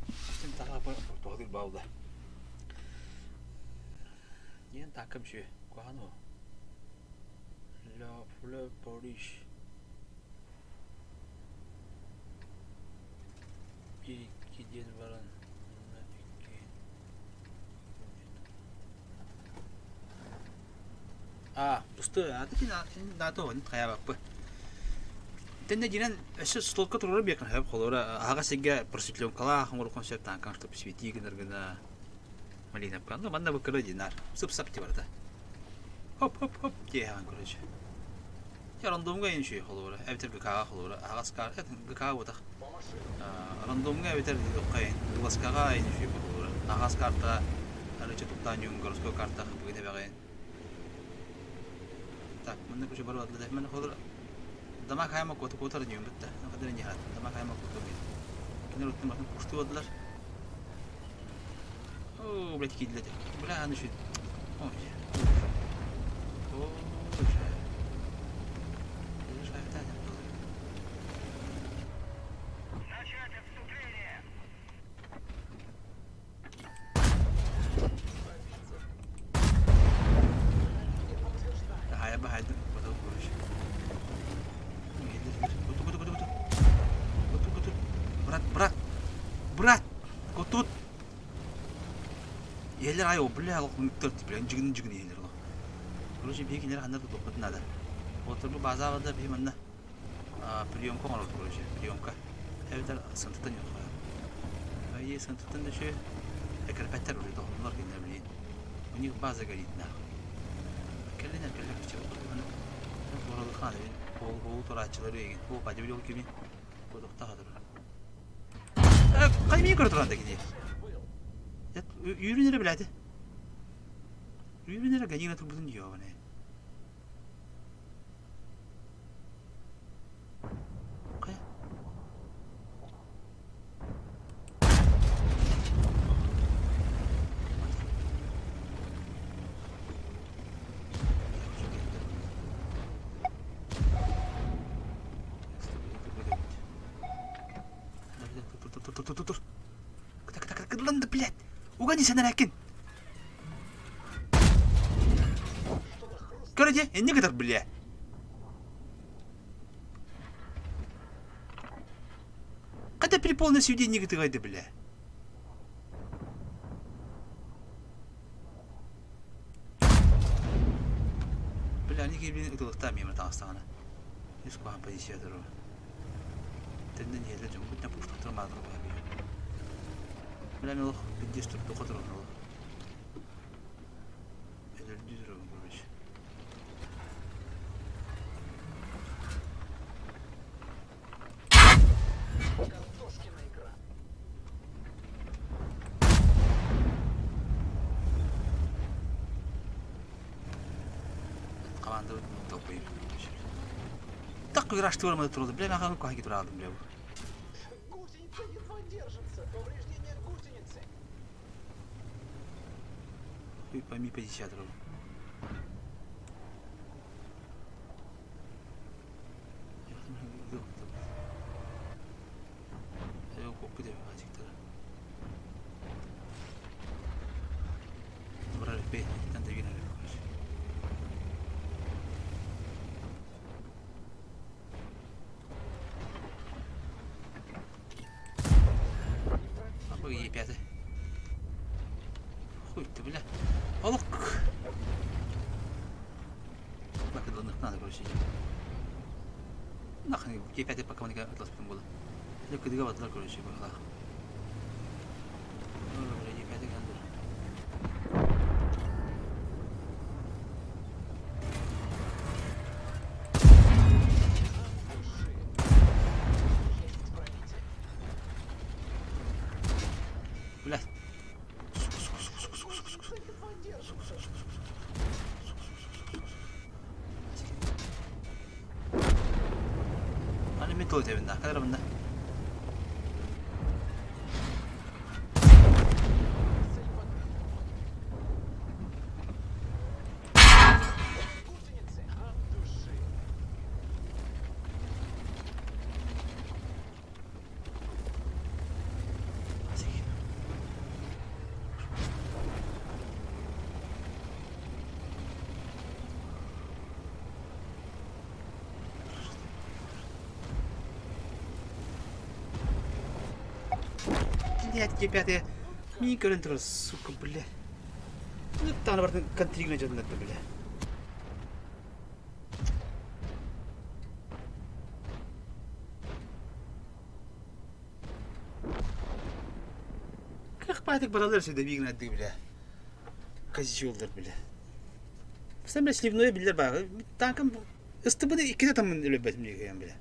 Сүүстэн таха туһалыыр баалла. Диэн тааккам үчүгэй. Куһаҕан уу. Le Париж. Биир икки диэн баран уонна икки А, пустое. А ты НАТО хайабаппы. Тэннэ дьинэн өссө столка туруора биэкин сөп холура аһаҕас сиргэ просветленкалаах оҥоруоххун сөп таанкаҥ чтоб свети гынар гына малиновка. Ну манна бу кыра динар. Сып-сап ти барыта. Хоп-хоп-хоп диэһэҕин короче. Дьэ рандомҥа иһин үчүгэй холобура эбэтэр ГК-ҕа холобура аһаҕас ГК буотах рандомҥа эбэтэр хайын Глазкаҕа иһин үчүгэй холобура аһаҕас карта арыча туттаан ньуун городской карта хапыгын эбэҕин так манна кучу барып атлы мен холор дамак хайма коту котар ньуун бутта кадыр не хат дамак хайма коту кинер уттун батын кушту одылар о блядь кидледи бля аны şu ой Боже. Брат, брат, брат, вот тут. Иһэллэр аайы бля олох мүктэр бля дьигин дьигин иһэллэр олох. Короче, биһи кинилэр ханна тутуохпут наада. Уотурбу базаҕа да биһи манна приемка оҥоробут короче, приемка. Эбэтэр сынтыттан ньуохха. Айыы сынтыттан да үчүгэй. Экэрпэттэр уже тоһоллор кинилэр билигин. У них база горит нахуй. Кэллинэр кэллэр кичэ аны туоралыхаан эбин ол турааччылары эгин о падибили ол кими кодохтаха турар. Хаймии көрө туран да кини. Үүрүн эрэ билээти. Үүрүн эрэ ганина турбутун диэҕэ Хайа? Тур, тур, тур, тур. Кыта, блядь! Угони сэнэрээккин! Короче, инник ытар, бля. Хотя при полной сведении ытыгайды, бля. Бля, они киирбин ытылыктаа миэмэ таҕыстаҕына. Үс куһаҕан позиция турар. Төннөн иһэллэр дьоммут да пушкаттара маатыра баһа Бля, олох пиздец турдуха туран олох. Өлөрдүү турабын, короче. Картошкина игра. Команда толпой. Так ыраштыыр турду. Бля, мен хаһан тураалым бля. Гусеница едва держится. Повреждение гусеницы. Хуй пойми 50 рублей. Хуй ты, бля. Олох. Надо, короче. Нахрен, Е5 пока мы атлас было. Легко двигаться, короче, было. Бля, Е5 гандыр. Есть пробитие. Бля. Сука, сука, сука, сука, сука, сука, сука. Гусеница едва держится. Аны мен той тебин да. Кадыр бында. Цель под Гусеницы от души. Блядь, Е5. Мин көрөн турар, сука, бля. Ну, таны бартын контригна жадынатты, бля. Как патик баралар сюда бигин адды, бля. Козёлдар, бля. Сен бля сливное биллер бар. Танком ыстыбыны иккитэ таммын өлөбөт бля, бля.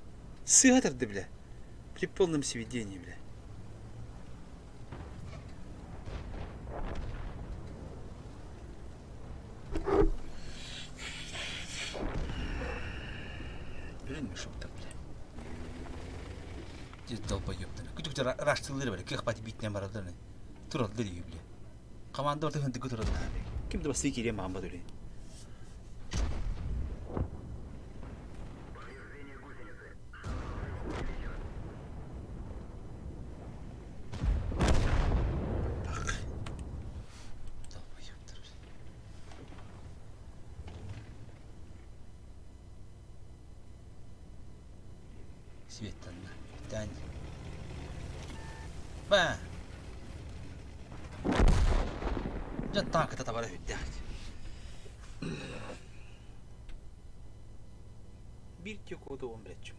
Сыга тарды, бля. При полном сведении, бля. Блин, мешок-то, бля. Дед долбоёб, Күтүк раштылыр, бля. Кых пати битнен барадыр. Туралды дии, бля. Команда орта хынтык турады. Ким да басы кире мамба дүле. Так. Долбоёбтар, бля. Светтанна. Тань. Ба. Дьэ таакыта табара сүрдээх. Биир текоду он блядь чему.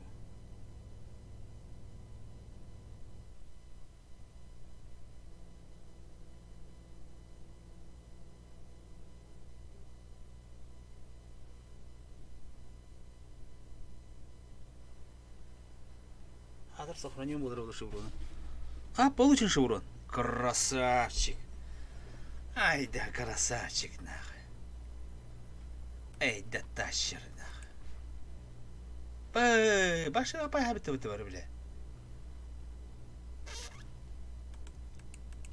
Адар сохраним был шеврона. А, получен шеврон. Красавчик. Ай да, красавчик, нахуй. Эй, да тащер, нахуй. Бай, баша апай хабит бар, бля.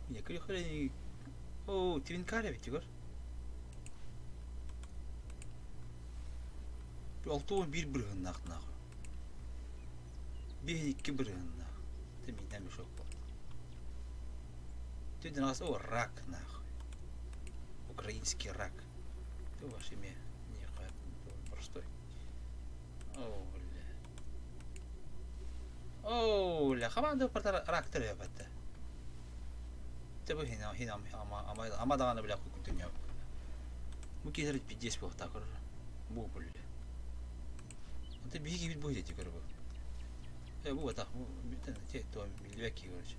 Я крихали. О, твинкаря ведь, Егор. 61 бырыһыннаах нахуй. 5-2 бырыһыннаах. Ты меня мешок был. Ты нас, о, рак нахуй. Украинский рак. Ты ваше имя не простой. О, бля. О, бля, команда партар рак төрөбөттө. Ты бу хина хина ама ама ама даҕаны бля күтүн Бу киһи пиздец буолта көрөр. Бу бля. Аты биһиги бит бу дети көрөр. Э бу батах бу биллибэт киһи короче.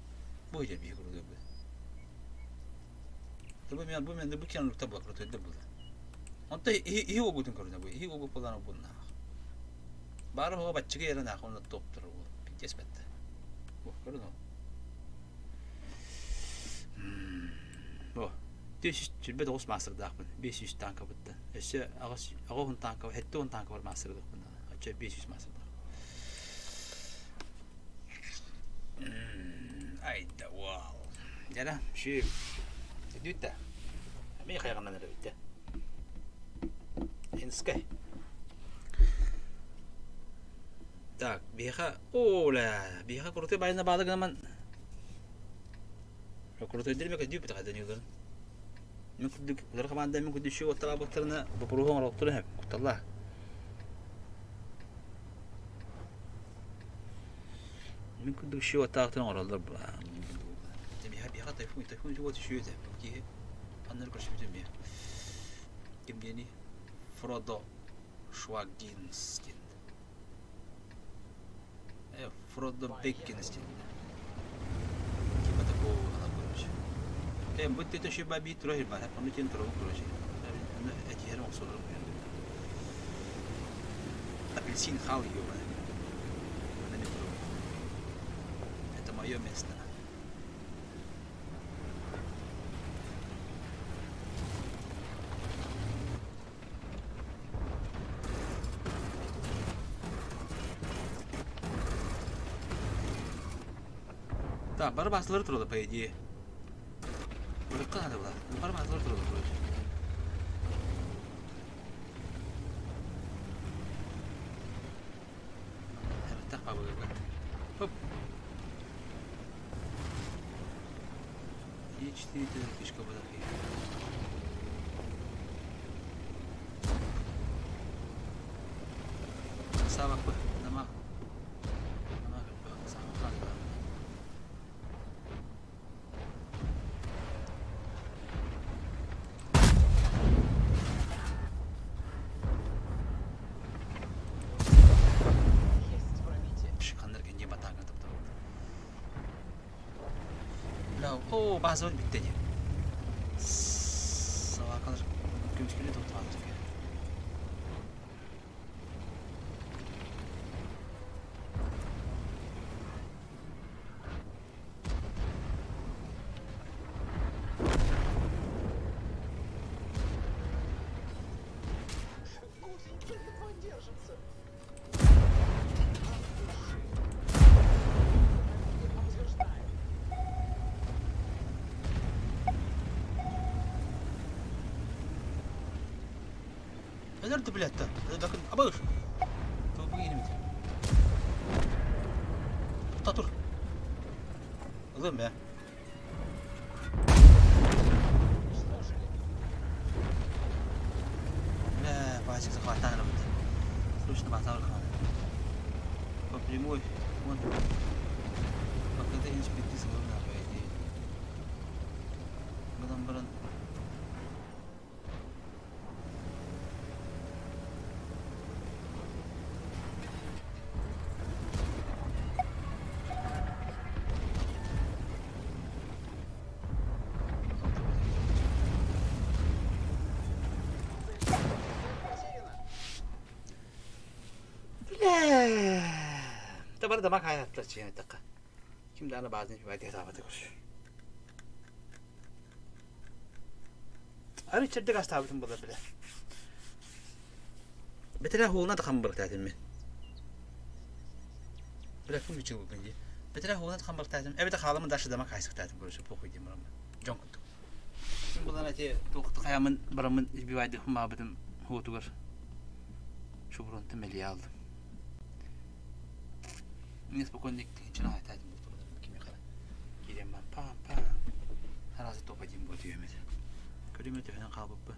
Бу иһэр биһи курдук бу. Бу мен бу мен бу киэн лукта була крутой да була. Онто иһи огутун көрүнэ бу иһи огу полана буннаах. Бары хоға баччыга ерен ах онно топтор бу. Пиздец бетте. Бу көрүн ол. Бу 429 маастардаахпын. 500 танка бытта. Өссө 8 танка, 70 танка бар маастардахпын. Оччо 500 маастардаах. Айда уол. Дьэ, ши. Дүттэ. Эмиэ хайаҕынан эрэ бүттэ. Инскай. Так, биһиэхэ оля, биһиэхэ крутой байына баалы гынан крутой дирме кэдүү бит хайдан юларын. Мен курдук улар команда мен курдук ши оттара буттарына бопуруһу оҥороттор хэп кутталла. Мин курдук ши оттаахтан оҥороллор Биһа биһа тайфун тайфун вот ши этэ киһи аннары көрсүбүтүм биһа. Ким диэний? Фродо Швагинс диэн. Фродо Беккинс диэн. Типа такого она короче. Бу тете шиба би тура хирба, ону тен тура короче. Этиһэр оҥсолорум. Апельсин хал ёбаный. На метро. Это мое место. Так, бары баасылары туралы, по идее. Бырыкка надо было. Бары баасылары туралы, короче. Эбэтэх бабыга. Хоп. Е4 фишка была. Савак нама. Нама савак. Есть пробитие. Ханнар кенje батаага таптар. Оо, базабыт бүттэ дии. Салаакалар көмүскүлүү топтоҕо Гусеница едва держится. От души. Утверждает. Өлөрдө блядь Bakın абыш. Тобу инимит. Тоқта тур. Ылым бә. Уничтожили. Бля, пасек захватан работает. Срочно базар надо. По прямой. Вон. Пока ты инспекты сложно, по идее. Бадан баран. Цель потеряна. Бля. Табар да макая тачи такка. Ким да ана базын байды табаты көрш. Ары чэрдик астаабытым буолар бile. Бэтэрээ хуолна да хамбар таатым мен. Бile ким үчүн бүгүн дии. Бэтэрээ хуолна да хамбар таатым. Эбэтэ хааламын дальше дамак хайсык таатым короче похуй диим бараммын. Дьон курдук. Мин булан эти туохта хайамын бараммын избивайды хумаабытым хуотугар шубрунтум мэлийэ алдым. Мне спокойно тыһынчаны хайтаатым кими хара. Киирэн баран пам пам. Араас топ-один буо түһүөм этэ. Көрүмэ төһөнөн хаалбыппын.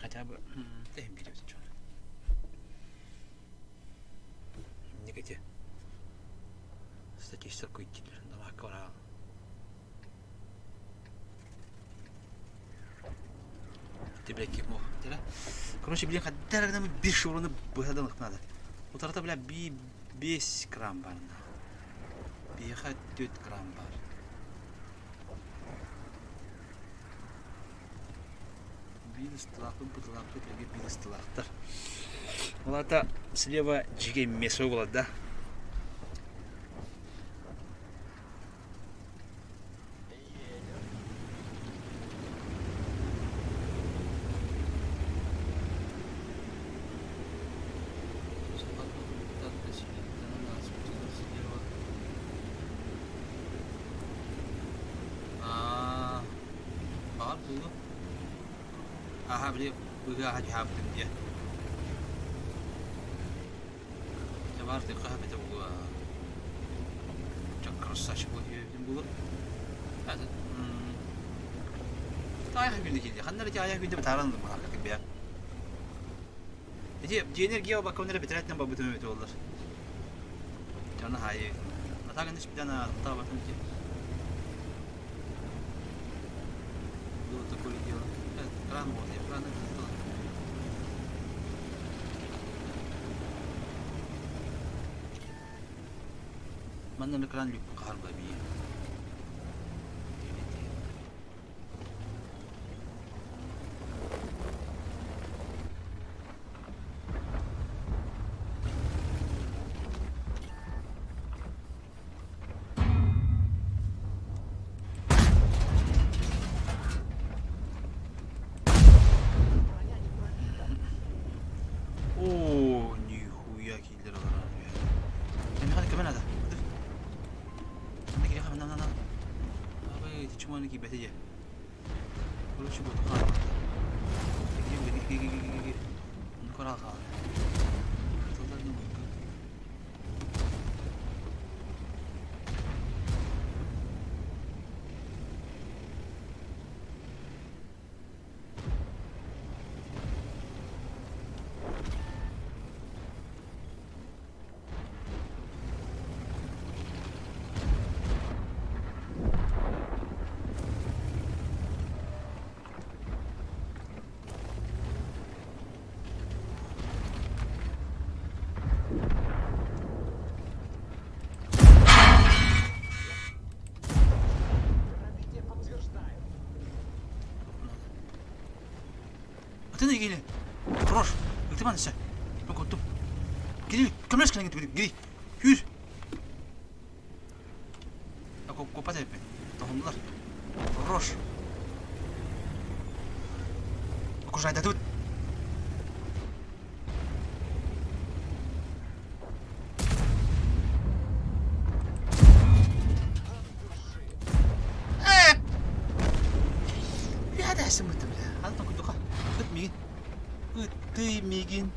Хотя бы тэһин биэрэбит дьон. Инник эти статистика күйдилер. Намакка бараҕын. Блядь, Короче, блин, хаддар гына бир шевроны быһадан надо. Утарата, бля, би 5 грамм бар. Биэхэ 4 грамм бар. Биир ыстылаахпыт бытылаахпыт эгэ биир ыстылаахтар. Ол аата слева дьигэ мясо буолар да. Аа, баҕар буолуо. Аһа, били быһыы түһээбитим дии. Табаар тыаха эбэтэ буолуо. Ча красавчик буолуо буолуо. Таайах күндү киирдэ. Ханна эрэ таайах күндү бытааран ылым баҕар кэбиһэ. Ити дьиэнэр гео баккабын эрэ бэтэрээттэн барбытым эбит буоллар. Дьоно хаайыы. Атаак аны спидан таабатын ити. Было такое дело. Кран вот, я кран Манна экран люк хаһар бии. Броня не пробита. Оо, нихуя киллер олорор. Эмиэхэ көмө наада. Манна кириэхэ манна манна. Абы, чуманы киирбэтэ дьэ. Короче, буоту хаалла. Кора хаалла. Тылдар не Пробитие подтверждаю. Атын игини. Хорош. Ыктыман ise. Ben korktum. Geri, көмөлөс кэлэн гири. Хүр. Коппат эбиппин. Тоһуннулар. Хорош. Окружайдатыбыт. Э! Я сымыттым бля. Алтан курдука. Ыт мигин. Ыттый мигин.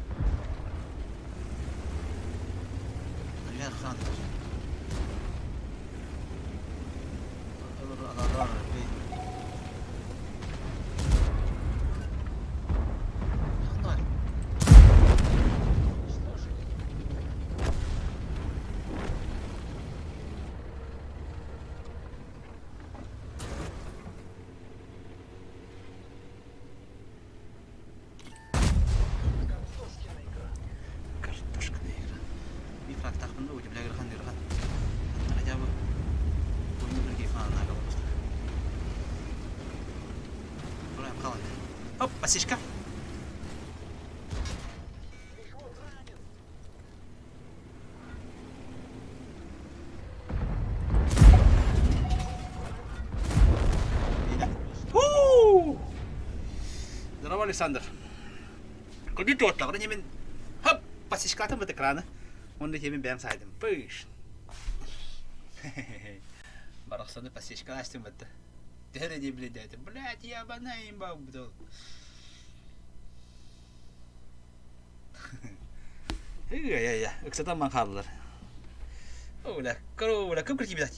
Картошкина игра. Картошкина игра. Биир фрактаахпын да удивляй ыарахан ыарахан. Хотя бы Оп, пасечка. Мехвод ранен. Здорово, Александр. Куди туоттаҕына ньимин хоп пасечкатын быт экраны. Уонна тиэмин бэйэм саайдым. Пыш. Барахсаны пасечка астым бытты. Төһө не блядь, блядь, я банайым бабдыл. Ый-ый-ый, ыксатан ман хааллар. Оля, корова, кым киртибит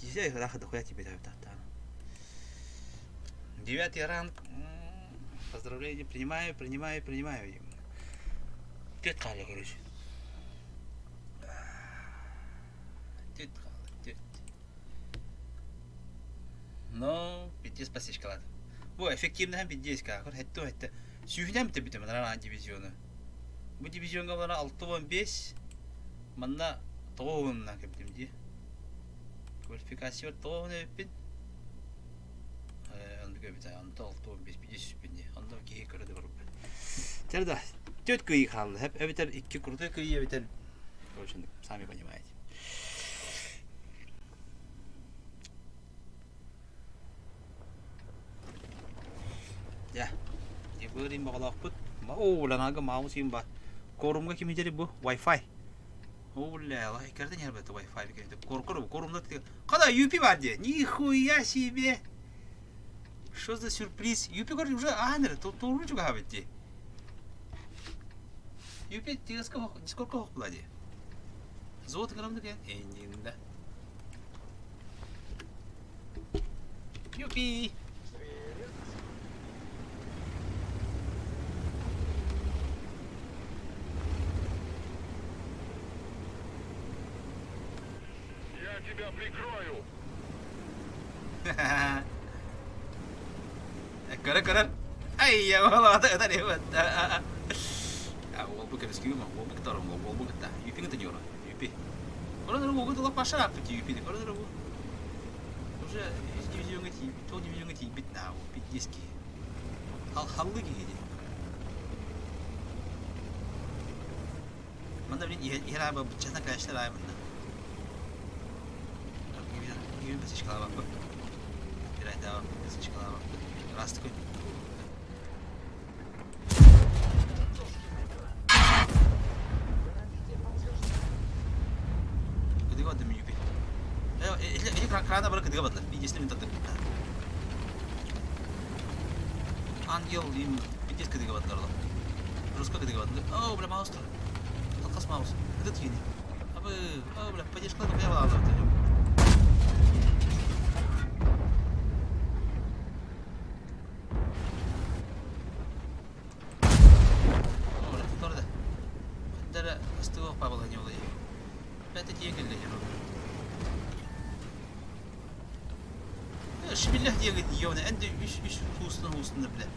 Девятый ранг. Поздравления, принимаю, принимаю, принимаю. Түөрт хаалла, короче. Түөрт хаалла, түөрт. Но пиздец пасечкалаатым. Бу эффективныһын пиздец каакыр хэтте хэтте. Сүүһүнэн бүтэрбитим анараа дивизиону. Бу дивизиоҥҥа бара 65, манна 90-нан кэлбитим дии. Квалификация 90 эбиппин. Оннук эбит, онто 65 биир сүүспүн дии. Онно киһи көрө да барбыт. Чэ да, түөрт кыайыы хаалла. Эбэтэр икки крутой кыайыы эбэтэр короче, сами понимаете. Дьэ, дебыырын баҕалаахпыт. Оо, ланаага маус им бар. Корумга ким идери бу? Wi-Fi. Оо, бля, иккерден ярбет Wi-Fi бикерде. Коркор корумда Када UP бар де. Нихуя себе. Что за сюрприз? UP көр уже ааныр, туру чугаабыт ди. UP тиэска дискорка хохпула ди. Золото грамды кен эннинде. Юпи! Я тебя прикрою! Көрө көрөр. Ай, я волода, это не вот. А, уолбу көмүскүүм, уолбу кытта уолбу кытта. Юпиҥ это не Юпи. Көрө уолбу тула паша аппыт юпи. Көрө бу. Уже үс дивизиоҥҥа тиийбит, ол дивизиоҥҥа тиийбит наа, пиздец киһи. Халлы киһи дии. Манна блин иһэр аайы быччатан кээчтэр аайы манна. Киһи бысычкалаабаппыт. Bir айдаабаппыт, бысычкалаабаппыт. Ыраастык Кыдыга бардым юпи. Эли крана бары кыдыга бардылар. Видеосini мен таттым. Ангел им пиздец кыдыга бардылар олар. Жестко кыдыга бардылар. О, бля, маус тұр. Қалқас маус. Кыды түйені. Абы, о, бля, поддержка да бля алды. Шибиллэх диэгит ёвна энди үс үс хуустан хуустан биле.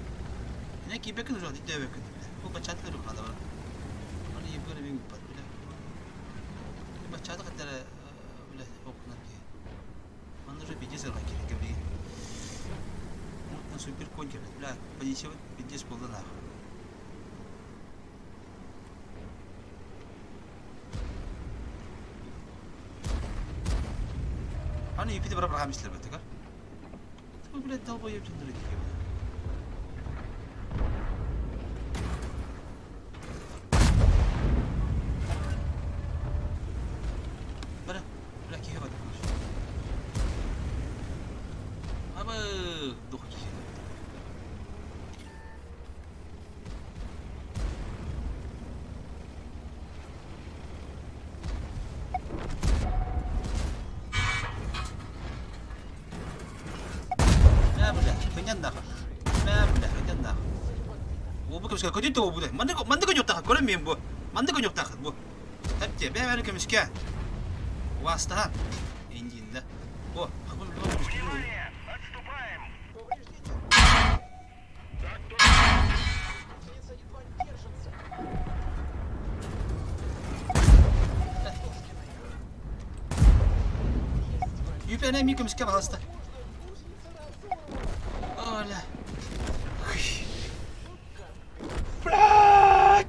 Не кибекин уже дидэбекин биле. Бу бачатлар ухада бар. Аны ебгер бин бат биле. Бачаты катара биле окунар ки. Манна уже пиздец ырга керек били. Супер конь келет. Бля, подичевать пиздец болды нахуй. Аны ипити бара бара мислер бетегер. Бу блядь долбоеб түндүрөт экен. Бара, бля киһи бата. Абы, дух киһи. Мэ бля, кынньан нахуй. Мэ бля, кынньан нахуй. Уолбу көмүскэ көтүн тоҕо бу маннык маннык ойнуохтаах көрөн миэн бу. Маннык ойнуохтаах бу. Эптиэ, бэйэ-бэйэни көмүскэ. Убаастаһан. Индииннэ. О, хабын билбэт көмүскүүр. Внимание! Отступаем! Повреждения! Так точно! Гусеница едва держится. Юпиане эмиэ көмүскэ баҕаста. Оля. Блядь!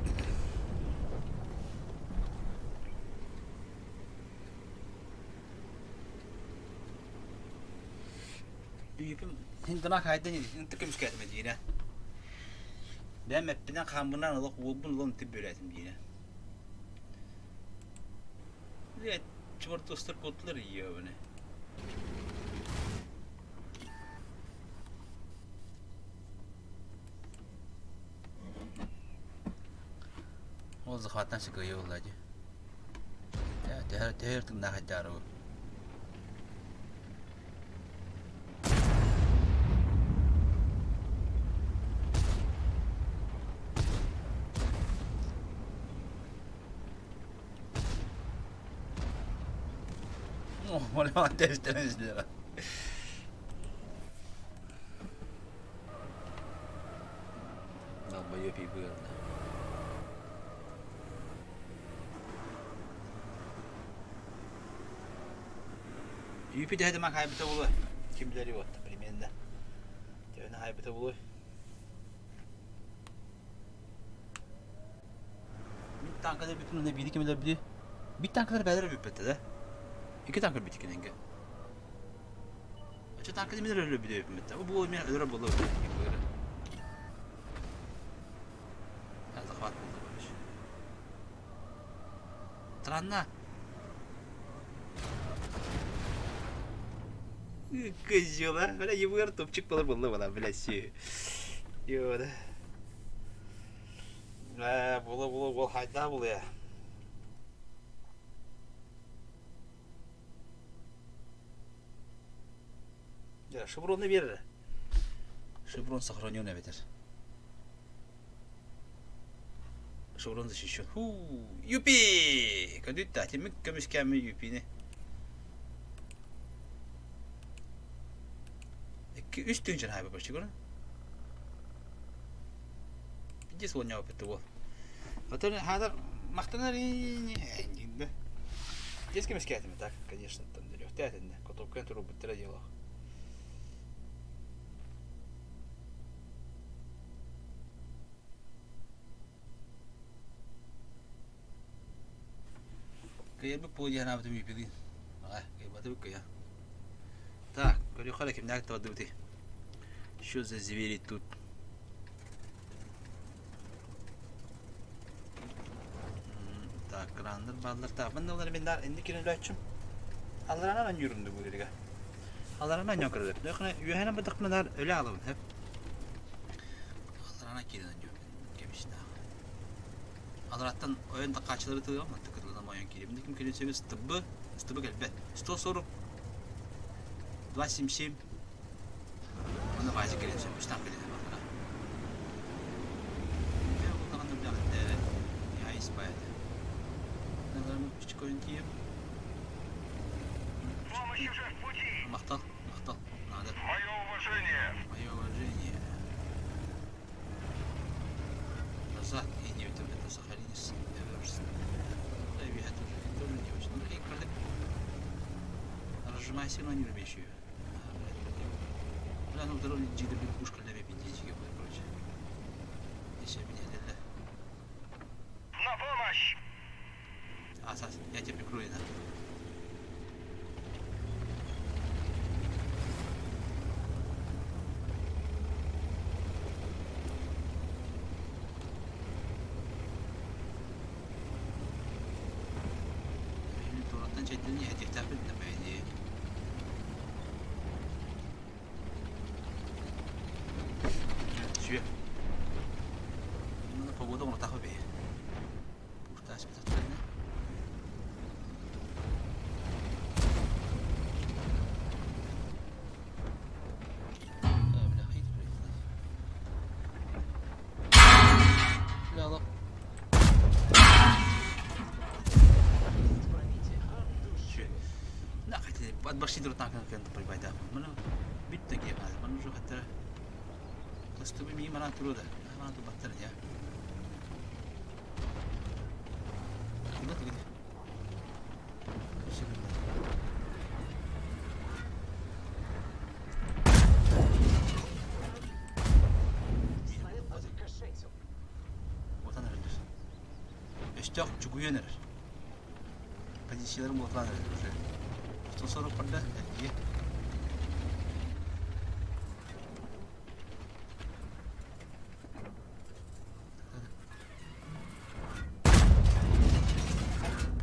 Юпим хинтана хайдан инты көмүскээтим диирэ. Бэм эппинэн хааммынан олох уолбун улан тип бөлөтүм диирэ. Блядь, чертостар куоттулар ебаные. Ол захваттан сыкыйы буолла дии. Төһө төһө тыыннаах айдаары бу. Оля, Юпи быарна. Юпи дэһэ ман хайбыта буолуо. Ким билэри вот примерно. Төһөнү хайбыта буолуой? Мин танкалар бүтүн уонна биири ким өлөрбүтүй? Биир танкалар бээлэр өлбүппэттэ да. Икки танка өлбүт иккинэнгэ. Оччо танканы мин өлөрбүт эбиппин бу буол мин өлөрөр буолла Захват болды короче. Странно. Козел, а? Бля, ебыр топчик болар болды бала, бля, си. Йода. Э, була була бол хайда була я. Дьэ, шевроны биэрэр. Шеврон сохранен эбэтэр. Шеврон защищен. Ху, юпи! Көдүттэ, тимик көмүскээммин юпини. Икки үс тыынчан хаайба почти көрөн. Пиздец уонньаабыт битте уол. Отон хаатар махтанар иин Дьэс көмүскээтим так, конечно, там өлүөхтээтиннэ. Котопкан турбуттара дело. Кыайбыт буолуо дии санаабытым үпүгүн. Аҕа, кыайбатыбыт кыайа. Так, көрүөххэ эрэ кимнээх табардыбытый. Что за звери тут? Так, краннар бааллар. Так, манна олар мен дар инни кирен үләччүм. Алларанан анньуурум да бу диригэ. Алларанан анньуон көрөлөр. Нөхүнэ үөһэнэн бадахпына дар өлө алабын хэп. Алларанан кирен анньуурум кемишнаах. Алараттан ойон такаачылары тыгам, атты кытылынан ойон киирим. Ким кирен сөбү стыбы, стыбы келбет. 140 277 Уонна баайдьа кэлэн сөп, үстаах кэлэн барбара. Дьэ, ол даҕаны билэҕиттээрэ, айыс баай этэ. Надарым үчүгөйүн тиийэм. Помощь уже в пути! Махтал, махтал, надо. Мое уважение! Мое уважение. Назад и не это Сахалинис Эверст. Да, я тоже, тоже не очень. Ну, и когда разжимайся, но не рубишь ее. Бля, ну второй GW пушка для пиздечки, короче. Еще меня для. На помощь! А, Сас, я тебя прикрою, да. Туораттан чэйдэн иһэтиэхтээхпит да бэйдии. Сүө. Мына погода оҥотаах бэйэ. Пуштаас битаттарына. Бля, хайт Бля, алап. Снаряд отрикошетил. Отан эрэллэр. Өстөөх чугуйан эрэр. Позицияларын буолан эрэр уже. 140 барда эргийэ.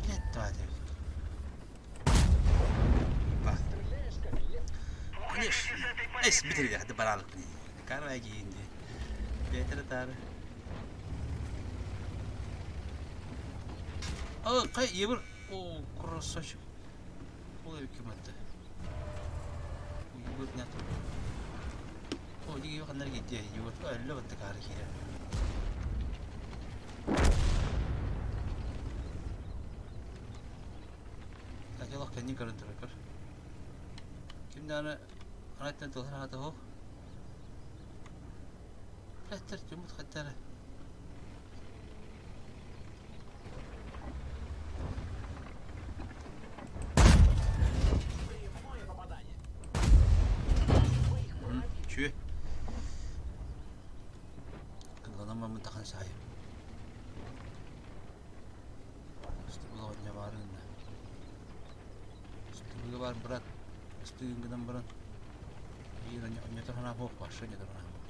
Блядь, твою. Стреляешь, как лев. Конечно. Уходите с этой Эс позиции! битирге хады баралык. Карвай кийинди. Бетер тары. О, кай ебір. О, красавчик. Ол ким атты. Ебір не атты. О, диги ханнар кетти. Ебір әлле батты кары кире. Такелах кәнни көрін тұры көр. Кимданы анаттан тылхан хата хох. Платтар жумут хаттары. бар брат ыстыгын гынан баран биир онньото санаа буох вообще онньото санаа буох.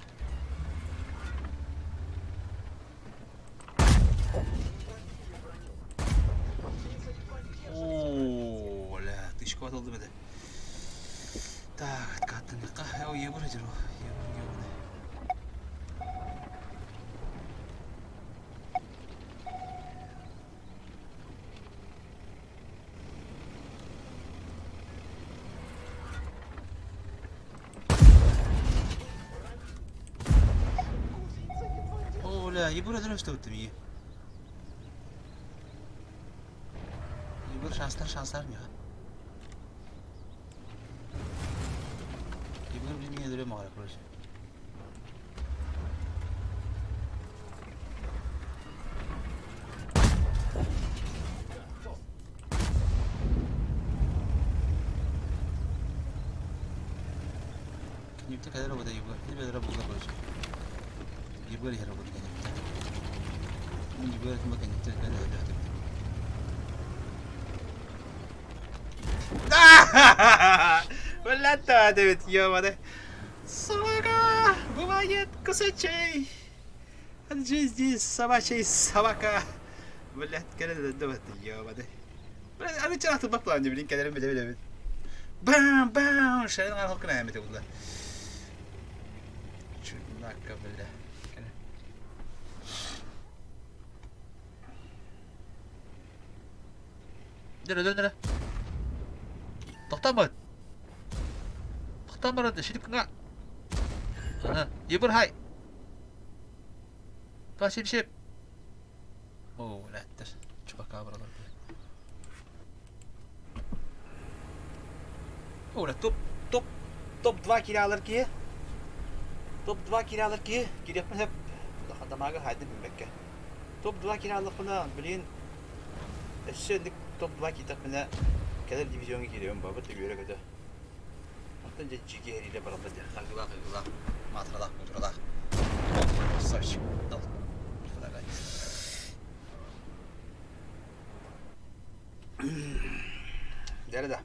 Оо, ля, тышка атылды беде. Так, откаттыныка. О, ебір жүр. Ебір, ебір. О, бля, ебір өтіріп өттім, е. Ебір шанстар, шанстар меха. Ебір блин, не өлем ағара, короче. Кинипте кэлэр обута Егор. Кинип өлөрө булла короче. Егор иһэр обут кинипте. Мин Егор ким кинипте кэлэр өлө Блядь, Дэвид, ё-моё. Собака! Бывает кусачей! Жизнь собачий собака! Блядь, кэлэр өлө ё-моё. Блядь, аны чаратыл баплаан блин, кэлэрин биле билебит. Бам, бам! Шайын архал кына эмете булла. Чуднака, бля. Дөрө, дөрө, дөрө. Тохтоомот. Тохтоомот, шилипкинга. Ага, ебыр хай. Па шип шип. Оо, лээттэр. Чупакабралар. Ora топ топ топ 2 кириалар киһи. Топ 2 кириалар киһи. Кириэхпин сөп. Улахан дамаага хайдым билбэккэ. Топ 2 кириаллахпына, блин, өссө инник топ 2 киирдэхпинэ кэлэр дивизиоҥҥа киириэм бабыт үөрэ-көтө. Онтон дьэ дьиги эриилэ бараллар дьэ. Харгылаах, ыгылаах, маатыралаах, муутуралаах. Красавчик. Дал. Дьэ да.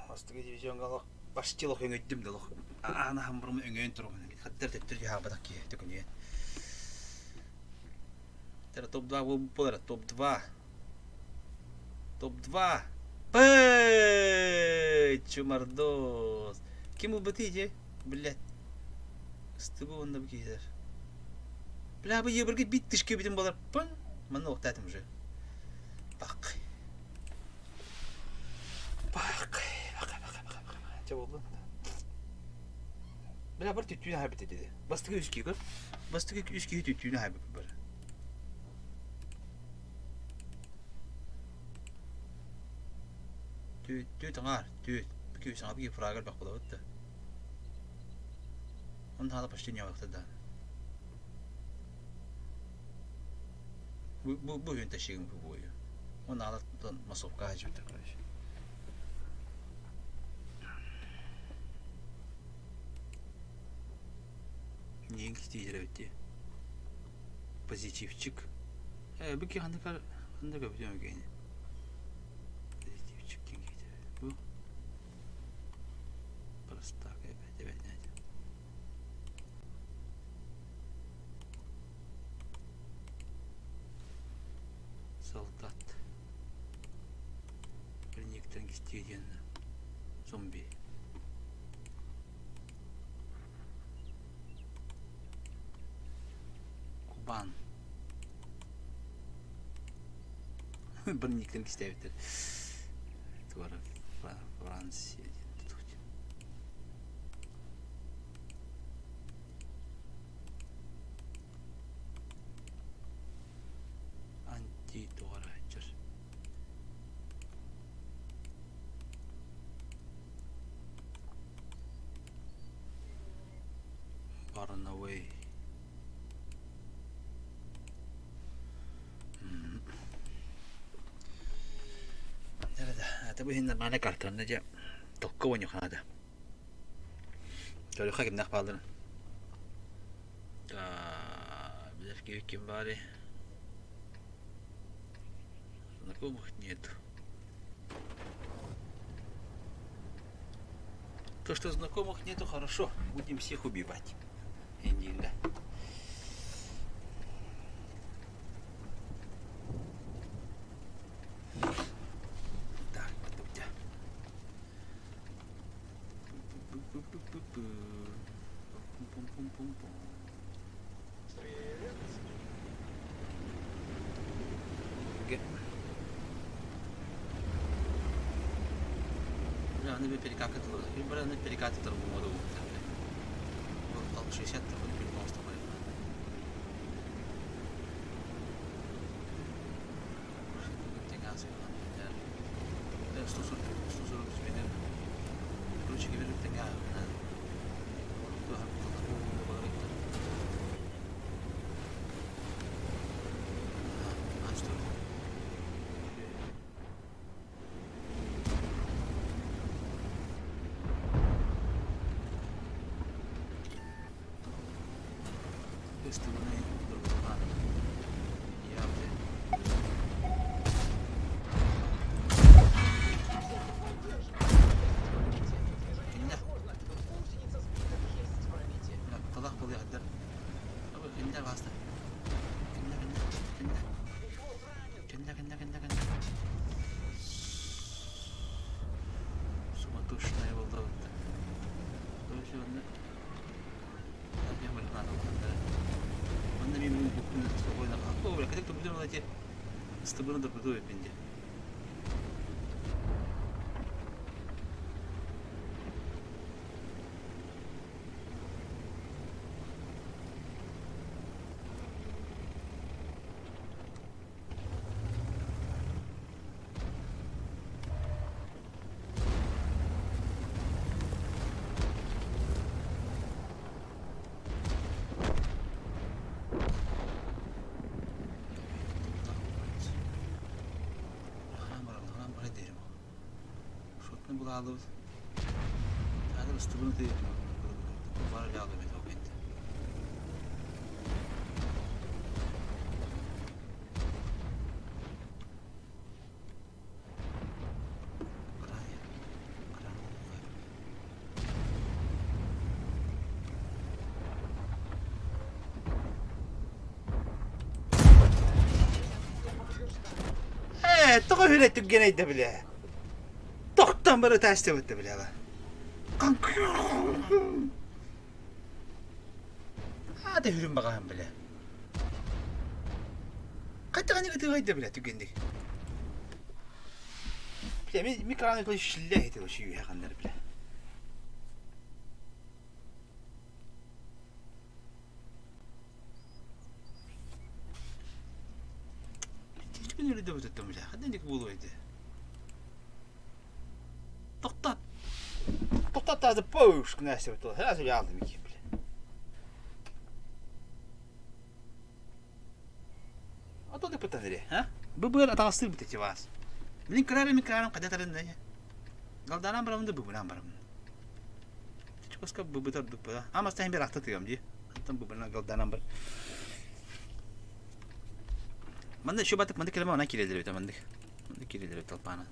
Бастакы дивизионга олох почти олох өҥөйдүм да олох аана хамбырым өҥөйөн турабын. Хаттар төттөр дьаһаабатах киһи төкүнүйэн. Тера топ-2 буолар топ-2. Топ-2. Пэй, чумардос. Ким ылбытый дии? Блядь. Ыстыбы уонна бу киһилэр. Бля, бу ебырга бит тышка бүтүн буолар. Пын. Манна уктаатым уже. Бак. Бак. Бак, бак, бак, бак. Чэ буоллун. Бля, бар түттүүнү хайбыт диди. Бастакы үс киһи көр. Бастакы үс киһи түттүүнү хайбыт бар. Түт, түт аңар, түт. Бүкү саҥа бүкү фрагар бак болобут да. Он хаала почти не да. Бу бу бу үн ташигин бу бою. Он аала массовка хажыбыта короче. Нин китиилэр эбит дии. Позитивчик. Э, бу ки ханнык ханнык өбүтүм гени. Позитивчик диэн киһитэ. Бу простак эбэт эбэт Солдат. Прониктен кистиэ диэн зомби. Кубан. Бронниктен кистээбиттэр. Туора Франция диэн тутуут. Анти туора сылдьар. Барнавей. Это бу нормально картонна дьэ токко вонюхаада. Көрүөххэ кимнээх баалларын. Билэр киһи ким баарый? Знакомых нет. То, что знакомых нету, хорошо. Будем всех убивать. Индильда. Так, потом. Пум-пум-пум-пум. Привет. Бля, аны перекакатылар. Бля, аны перекатытар бумада 60 140 140 Короче говоря, Ыстыбынай доргуталаан Явде. Кинне. Гусеница спинок есть пробитие. Талах был яхдар. Кинне баста. Кинне кинне кинне. Кинне кинне кинне кинне. Суматошная волда. Короче, онно Манна мин буккун спокойно. О, бля, как то будем найти с тобой надо придумать бенде. Шотны була алып. Hadi ыстыбыны тыйып. Бар эле алып эт Э, тоҕо хүрэ түггенейде биле. Тоқтан бары тәсте өтті биле. Ады хүрүн бағаһын биле. Қайтаған тыгайда биле түггендик. Биле, ми микраны кыл шилле хете шүйе ханнар биле. Түгін өлі деп өтеттім биле. Хадден болу еді. Тоқтат. Тоқтат тазы пауш нәрсе өтті. Хәзір алдым екен биле. А то ты пытанри, а? Быбыр атағыстыр бітеті вас. Блин, крары микрарым қада тарында. Галдаран барамын да быбыран барамын. Чукаска быбытар дупа. Ама стахин бер ахта тыгам ди. Там быбырна галдаран бар. Манда еще батык манда келеме она кирелер өтө манда. Манда кирелер өтө алпана.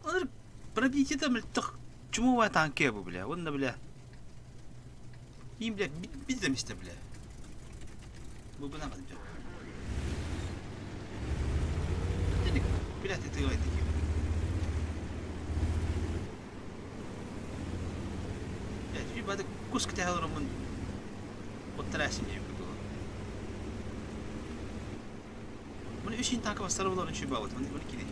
Олар пробитие там тох чумовая танке бу бля. Вон бля. Им бля бит бля. Бу бына кадым. Бля ты ты ты. Бля, ти бады куск тахалромун. Оттарасин деп было. Мына үш танка бастары болар үчү бабыт. Мына мына кирет.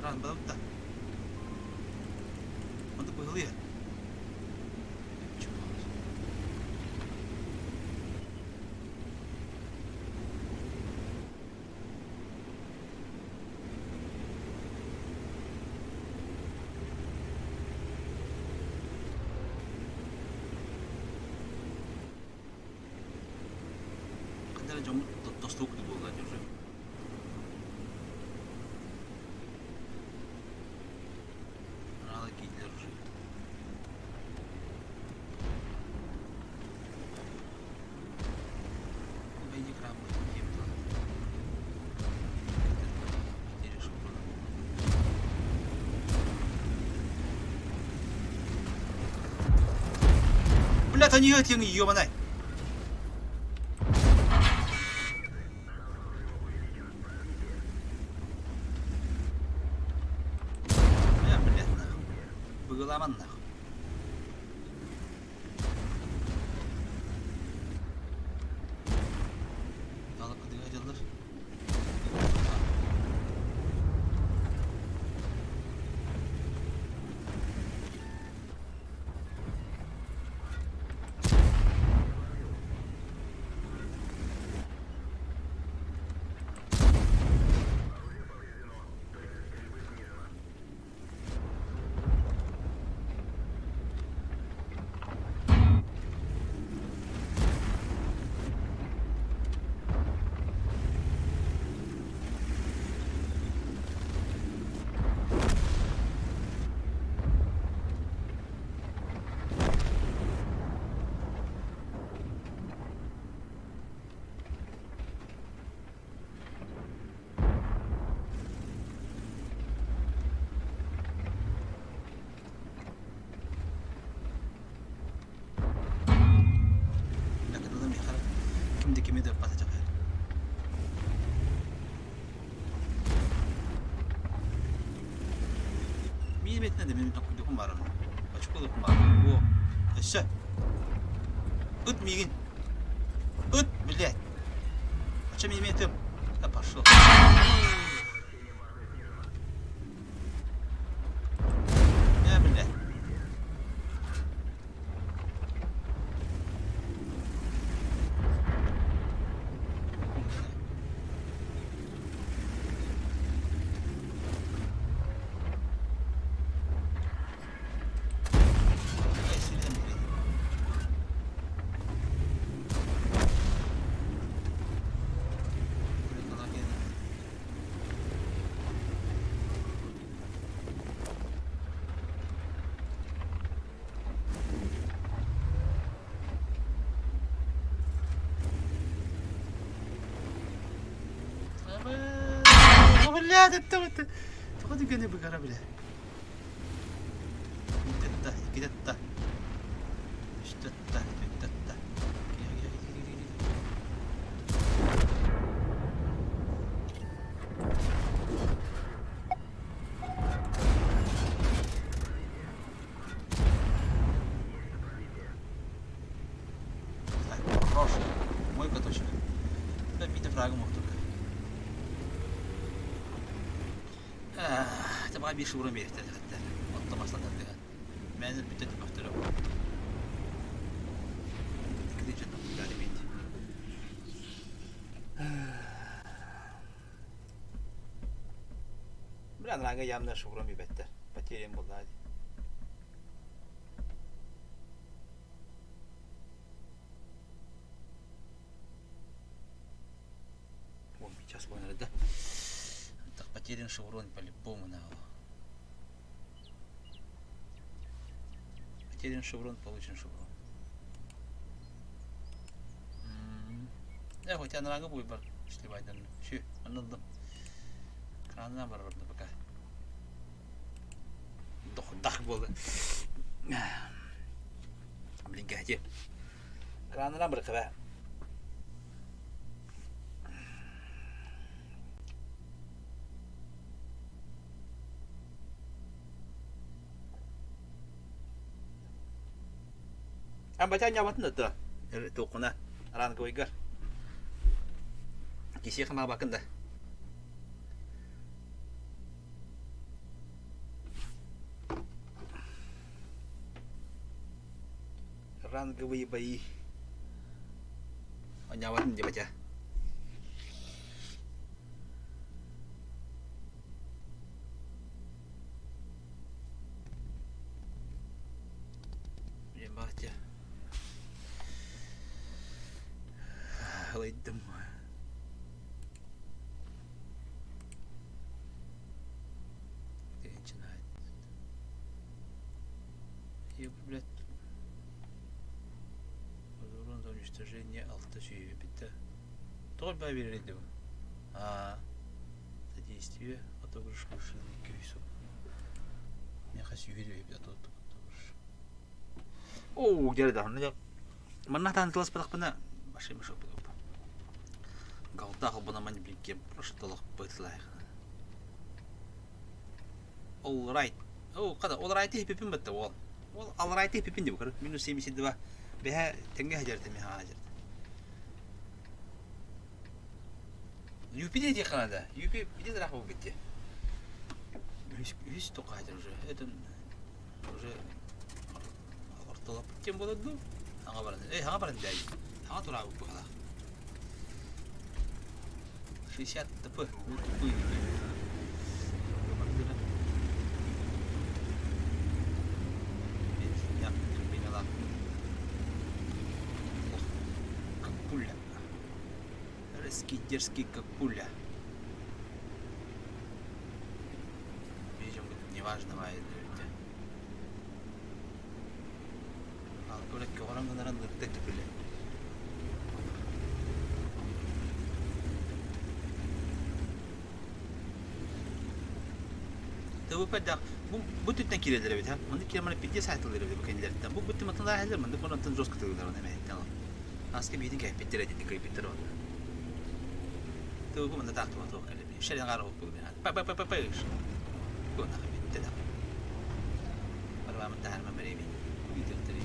Кран бабыт да. Мында быгылы. Кандара жом достук болду уже. Рала кийлер уже. Байди. Бля, это не ёбаный. Бля, блядь, нахуй. Быгыламан нахуй. Далыкы дылар. Ким да кими да ыппата Миимэтинэ да мин токуйдукум баарым. Очколукум баарым. О, өссө. Ыт миигин. Ыт, блядь. А чем мииметим? Да пошел. Э, блядь. Блядь, это вот тоҕо түгэни быгара билэ. Иккитэ, иккитэ, үстэ, түттэ. Так, хорош. Мой каточек. Да, биитэ фрагым охтурга. Табаҕа биир шууран биэриэхтэр Отто маслатардыга. Мээнэ бүтэ түмөхтөрө. Бля, анараҥҥа явно шууран биэрбэттэр. Потерян буоллаҕа дии. Вон сейчас буолан да. Так потерян шеврон по-любому надо. Потерян шеврон, получен шеврон. Э, хотя анараҥҥа буйбар сливайдан. Шү, анылдым. Кранынан барарым пока. Дох буолла. Блин, кэһэтиэ. Кранынан барыкыба. Амбатя ньабатын да туоххуна ранговыйгар кисиэ хамаабаккын да ранговые бои Онньаабатын диэбэтэ. Ебать. Ылайдым. Начинает. Я, блядь, Урон за уничтожение алта сүүһү бүттэ. Тоҕо элбэҕи биэрэрий дуу? Аа, за действие отыгрыш машины күйсү. Миэхэ сүүһү үһү отыгрыш. Оо, дьэ даҕаны дьэ. Манна таан тыласпатахпына башай мешок буолуо. Галтаах обономан билгэ проштолох бытылаах. All right. О, када all right хипипин бытта ол. Ол all right хипипин деп көрө. Минус 72. Бэһэ теңге хажарты мен хажарты. Юпи диэххэ наада. Юпи где ыраах буолбут дии. Үһүс үһүс тоққа хатыр уже. Это уже ортолоппут диэн буолар дуу? Хаҥа баран. Эй, хаҥа баран дии. Хаҥа тураабыт быһалаах. 60 ТП. Вы тупые. Как пуля. Резкий, дерзкий, как пуля. Видим, неважно, өтө. Алкоголь көҕөрөн гынаран ырта түпүлэ. ТВП-дах бу бу түттэн киирэллэр эбит, маннык киирэн пиздец саайтылар эбит бу кэннилэриттэн. Бу бүттү мантан ааһаллар, маннык онтон жестко тыллар оны эмэһиттэн. Аска биитин кэппиттэр эдинник кыйбыттар онно. ТВП манна таах тума туох кэлэби. Шерен гара хоппу бин. Па па па па па. Куна битте да. Барбамын таһарма береби. Видеоттери.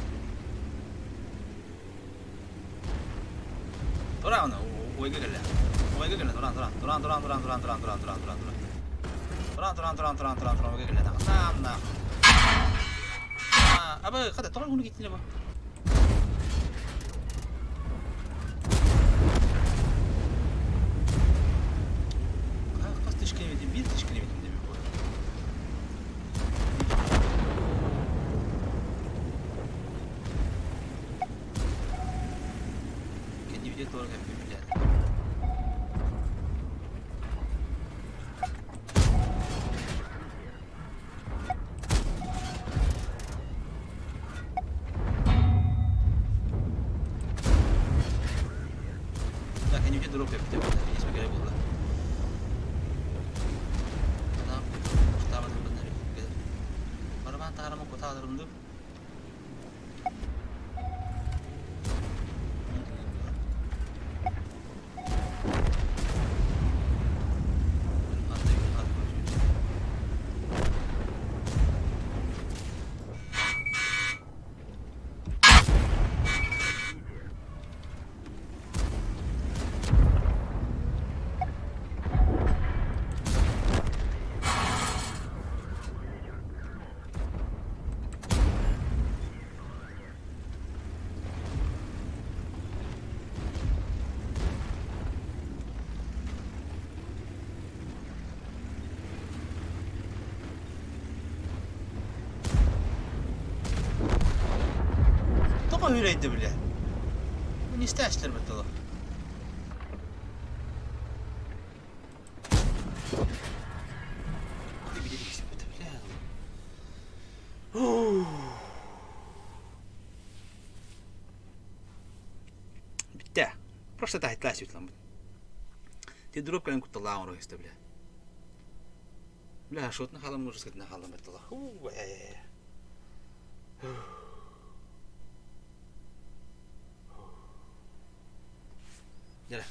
Тура оны, ойга кэллэ. Ойга кэллэ, туран, туран, туран, туран, туран, туран, туран, туран, туран, туран, туран. Туран, туран, туран, туран, туран, туран, ойга кэллэ. Нам, на. Аба, хата, тоҕо күнү киттине бу? Хас тишкини битим, бир тишкини битим деме бу. Кэннибитин туора кэппит билээт. Да, кэннибитин туора кэппитэ буолла. Исме кэлэ буолла. Барабан таһарама кутааларым дуу? Тоҕо үрэйдэ бile? Не истээччилэр баттала. Бүттэ. Просто таһыттаа светламмыт. Ти дроп кэлэн кутталаах оҥоро истэ бile. Бля, шотна хаалам ужас хаалам баттала. Хуу, э. Дьэ,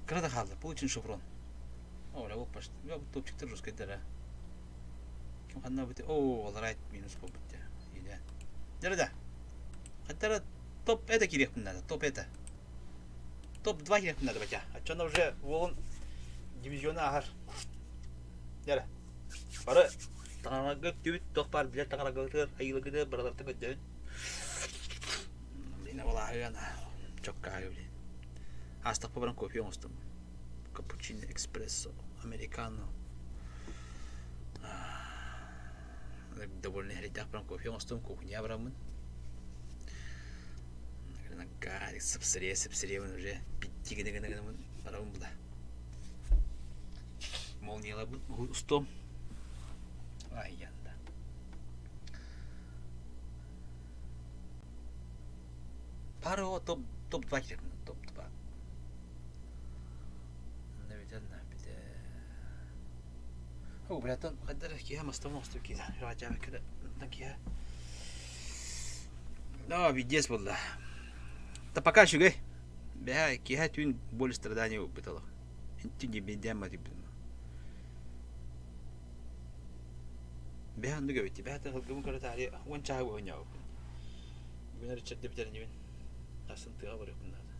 кыра да хаалла, получен шеврон. О, бля, оппаш, топчиктар жесткайдар, а. Ким ханна бути, о, алрайт минус буолбут дьэ. Иде. Дьэ да. Хаттара топ это кириэхпин надо, топ это. Топ-2 кириэхпин надо батя. Оччоно уже уолун дивизиона аһар. Дьэ Бары таҥарага түбүт туох баар билэр таҥарагытыгар айыыларгытыгар барыларыттан көрдөбүн. Блин, балааһыган чоккаайы блин. Аастахпа баран кофе оҥостум. Капучино, экспрессо, американо. Довольно эрэйдээх баран кофе оҥостум, кухня бараммын. Сыпсырыйа сыпсырыйабын уже питти гына гына гынабын барабын була. Молнияларбын устуом. Айянда. Пару топ топ-2 киирэр топ-2. О, братан, хайдах киһи мастан оҥостор киһи киһи Да, пиздец буолла. Та пока үчүгэй. Бэһэ киэһэ түүн боль страдания ылбыт олох. Инти дебидем атыбын. Бэһэ оннук эбит. Бэһэ тыһылгыбын көрө таарыйа уон чааһы оонньообуппун. Бүгүн эрчэрдэ бүтэринибин. Тахсан тыаҕа барыахпын наада.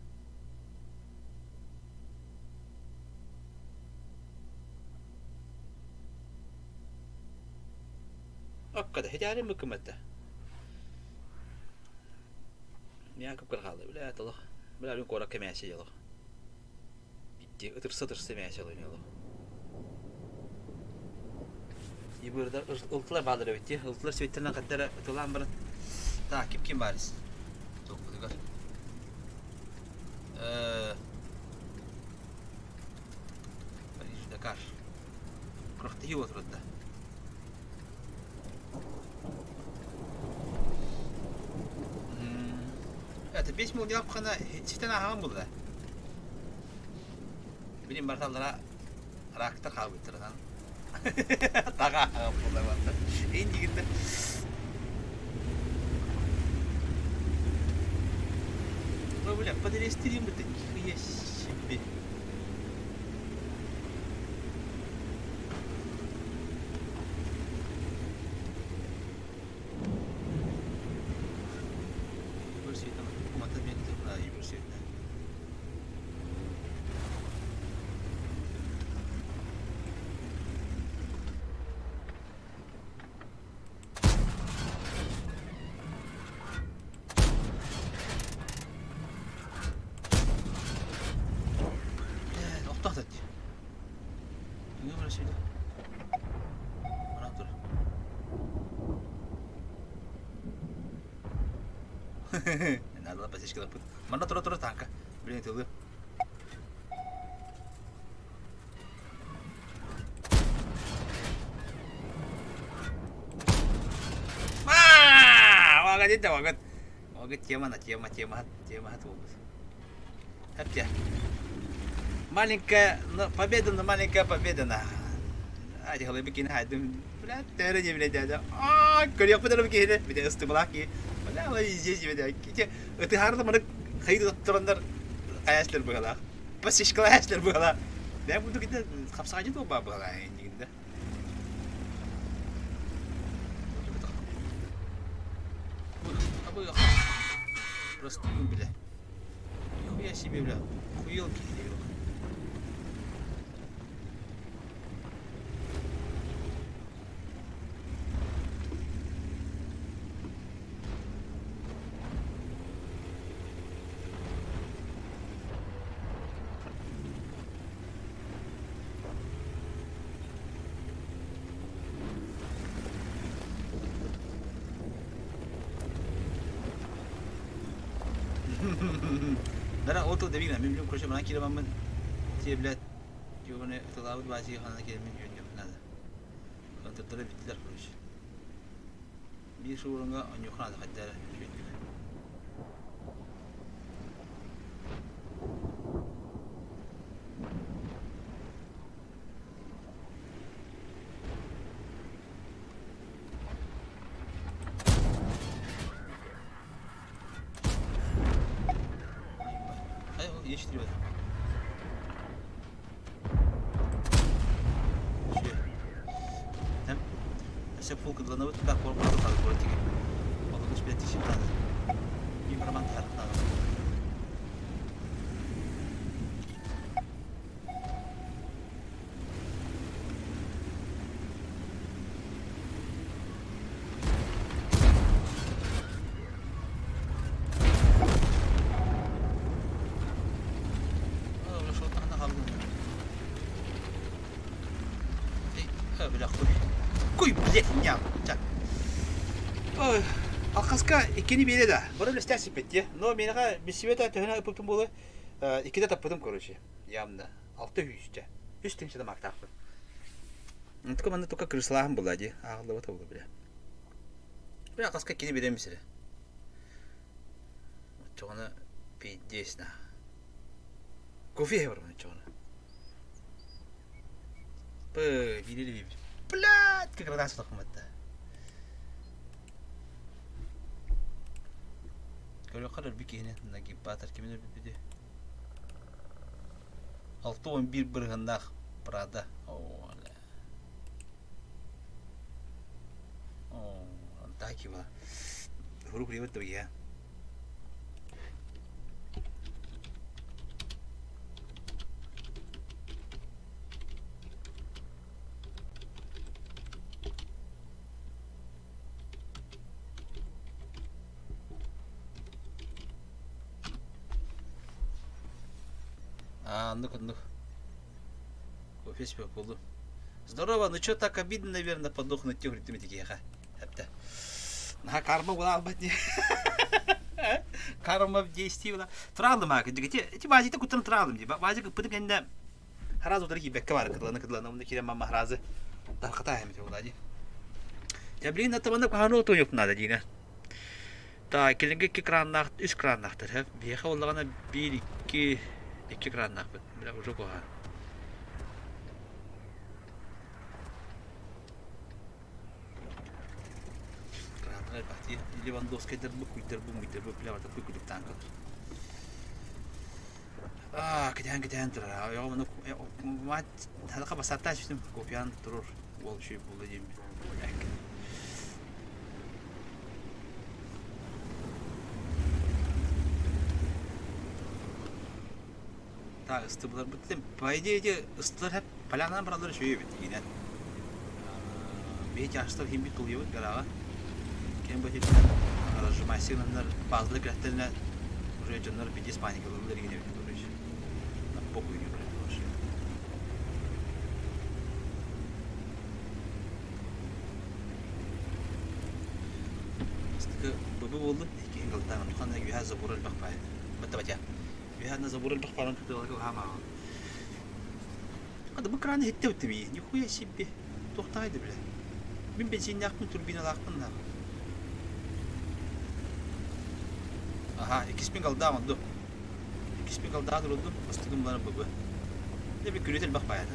Оккада хитээрин быккыматта. Миэхэ кып-кыра хаалла, бля, толох. Бля, мин куоракка мээсэ дьолох. Итти ытырса-ытырса мээсэ олох. Ибырдар ылтылар баалар эбит дии. Ылтылар светтэринэн хаттара ытылаан баран. Так, ким ким баарыс? Туохпутугар. Париж Дакар. Күрэхтэһии буола турар да. Это 5 мил yapқана ситен ааһаҕын булла. Билин барыталлара рактар хаалбыттарынан. Таға ааһаҕын булла барда. Эйин дигинде. Ой, бля, подрестирим это нихуя себе. Охтоох да Надо подсечка. Манна тура тура танка. Блин, тылы. Вагат, вагат. Вагат тема на тема, тема, тема Әпте. Маленькая но победа, но маленькая победа на. Adi халай бикин хайдым. Бля, тәрі не биле дядя. А, көрөк битер бикини. Бите ыстымалак ки. Бля, ой, здесь бите. Ките ытыхарды маны хайды турандар каяшлар быгала. Пасишкалашлар быгала. Бә буду ките хапсагачы то ба быгала инде. Просто бля. Нихуя себе, бля. Хуел киһи Бара ол тыл дэбигна мин билим короче манан киирэммин тиэ блядь ёбаный тылаабыт баасыйга ханна киирэммин үөннүөх надо. Контрдара бүттүлэр короче. Биир шуурунга онньуохха наада хайда эрэ үчүгэйдик. Өссө фулкаланабыт да куорпута хаалбыт тиги. Олус бэт надо. Биир роман надо. Куй, блядь, ням. Ой, алхаска иккини биэрэ да. Бары үлэстээх сиппэттиэ. Но миэхэ билсибэтэ төһөнө ыппыппын буолуо. Иккитэ таппытым, короче. Явно. Алта үстэ. Үс тыһыынча маактаахпын. Только манна только крыслааһын буолла дии. Ааҕыллыбата буолуо бile. Бля, алхаска иккини биэрэм сирэ. Оччоҕуна пиздец на. Кофе иһэ барабын оччоҕуна. Пы, биири Блядь, как раз тахматта. Көрүөххэ өлбүт киһини нагибатор кимин өлбүтүй? 61 бырыһыаннаах Прада. Оо, Оо, Антакива. Хурук привет, друзья. А, оннук, оннук. Кофе испэ буоллум. Здорово, ну чё так обидно, наверное, подохнуть те, говорит, киһиэхэ. Эптэ. Наһаа карма була албат дии. Карма в действии була. Туралым аа, кырдьык, ити баазита куттан туралым дии. Баазик ыппытын кэннэ Харазы утары киирбэккэ баар кыдылана кыдылана уонна киирэн мамма харазы тархата эмит буолаа дии. Дьэ блин атамана куһаҕаны отуйук наада диинэ. Та килинге икки краннаах үс краннаахтар хэп. Биһиэхэ буоллаҕына биир икки икки краннаахпыт. Бля уже куһаҕан. Краннар элбэхтии. Левандовскайдарбы куйдарбы муйдарбы бля бата куй кудук танкалар. Аа, кэтэһэн-кэтэһэн турар. Ойоҕум мать халаха басааттаан түстүм. Копиян турар уол үчүгэй буолла диэммин. Так, ыстыбыларбыт по идее эти ыстылар хэп полянанан бараллар үчүгэй эбит игинэн. Биһи чаастар химбит тулуйабыт гараҕа. Кем бу этиттэн разжимайсыгынаннар базалар кэлэхтэринэ уже дьоннор пиздец паникалыыллар игин эбит короче. На похуй не блядь вообще. Ыстыкы быбы буоллун, иккиһин галтаан туханна үһэ забор элбэх баайын. Батта батя. Үһэ забор элбэх баарын тутуалга хаамааҕын. Хата бу краны иһиттэ бии, нихуя себе. Туохтаҕай да бile. Мин бензиннээхпин, турбиналаахпын да. Аха, иккиспин галдаах онду. Иккиспин галдаах турудум, бастакым булан быбы. Дэ би күрүөт элбэх баайата.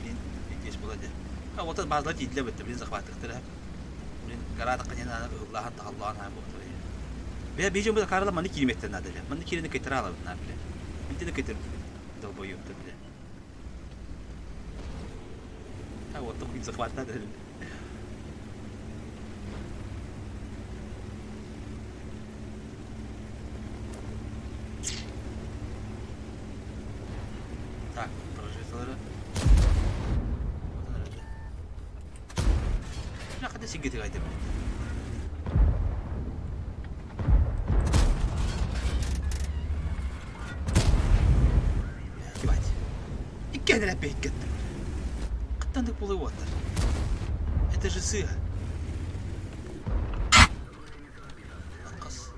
Блин, здесь было де. А вот это базла тиийдилэр бэтте, блин, захваттыктара. Блин, гора тахханьан ыһыллаһан тахаллаан аһа буолтар. Бля, бижем бу карла манны киирметтен надо бля. Манны киирени кыйтара алабын на бля. Битини кыйтар долбоёб бля. А вот хуй захват надо. Так, прожиталары. Хата сиггитик айтып. Ебать. Иккиэннэр эппиэккэттэр. Кыттандык булуй уоттар. Это же сыа. Отказ.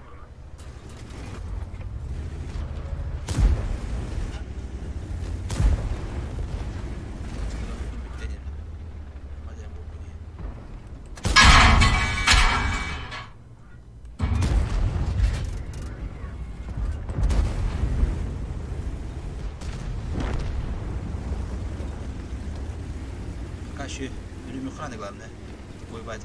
Пока еще режим охраны главное. Такой бать.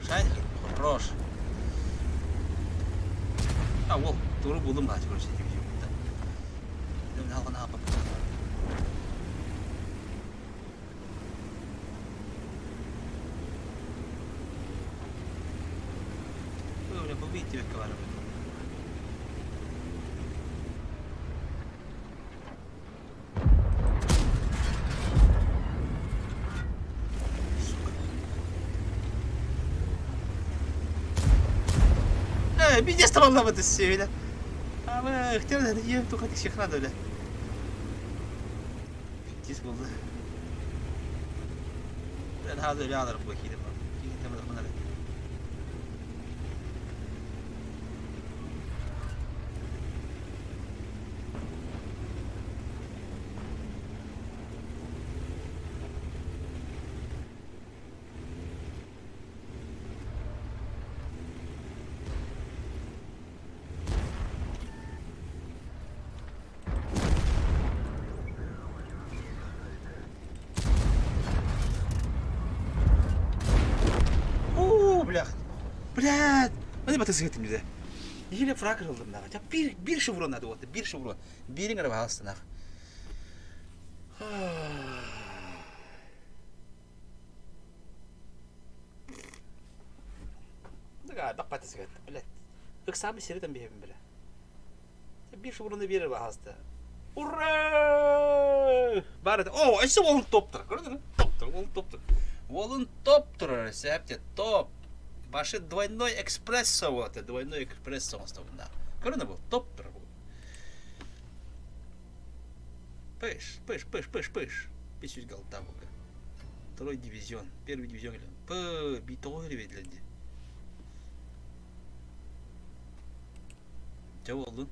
Шайники, хорош. А, ол, тугу булдум хаачы короче, Бу иттибэккэ барабын. Сука. Э, пиздец табаллабыт өссө А ыхтер туха тиксиэх надо бля. Пиздец буолла. Наһаа да өлө ааларым бу киирим. Блядь! Аны батысыгытым деді. Или фраг ылдым дағы. Жа bir, bir шеврон надо вот, bir шеврон. Бириң эрэ баҕастынах. Баппатысыгыт, блядь. Ыксаабы сиритен биһэбин бile. Биир шеврону биэрэр баһаста. Ура! Бары О, өссө уолун топ турар. Көрдүң Топ турар, уолун топ турар. Уолун топ турар, сәпте топ. Башы двойной экспрессо вот, двойной экспрессо оҥостобунна. Көрүнэ бу, топ турар бу. Пыш, пыш, пыш, пыш, пыш. Писюсь голта бука. Второй дивизион, первый дивизион. П, битоҕу эрибедлэнди. Дьэ буоллун.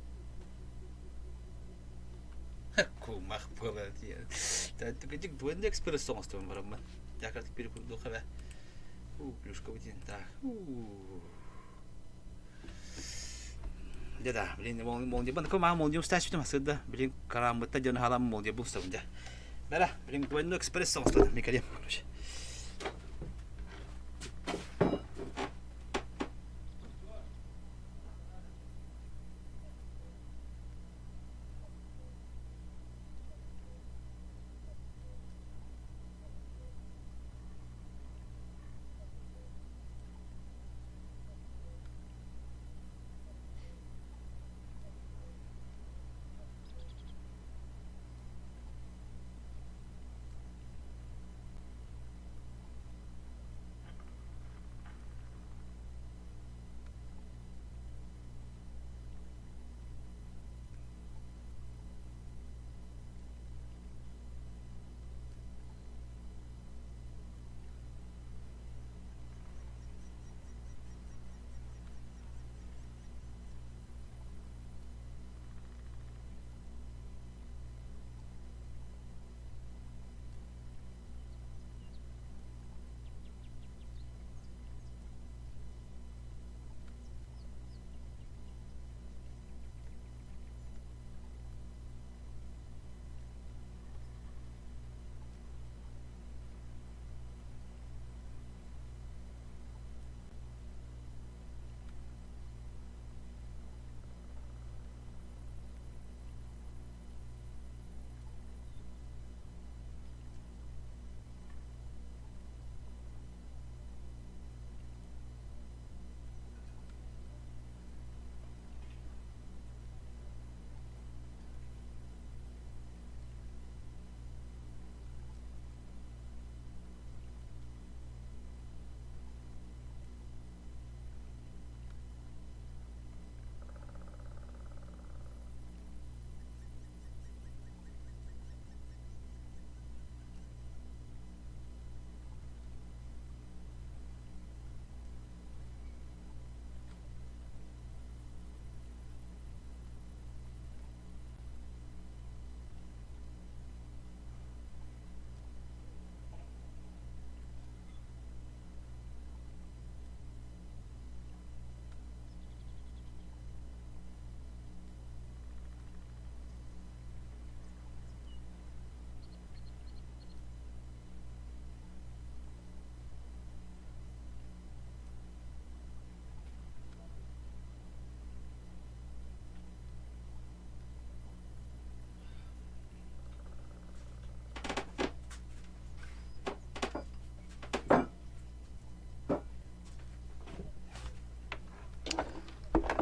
Кумах буолар диэн. Түгэтик двойной экспресс оҥостубун бараммын. Дьаакартык перекурдуох эбэ. У, плюшка диэн так. Дьэ да, блин, молния бу маа молния устааччытым асыда. Блин, караммытта дьон халам молния бу устабын дьэ. Бара, блин, двойной экспресс оҥостубун. Микалем, короче.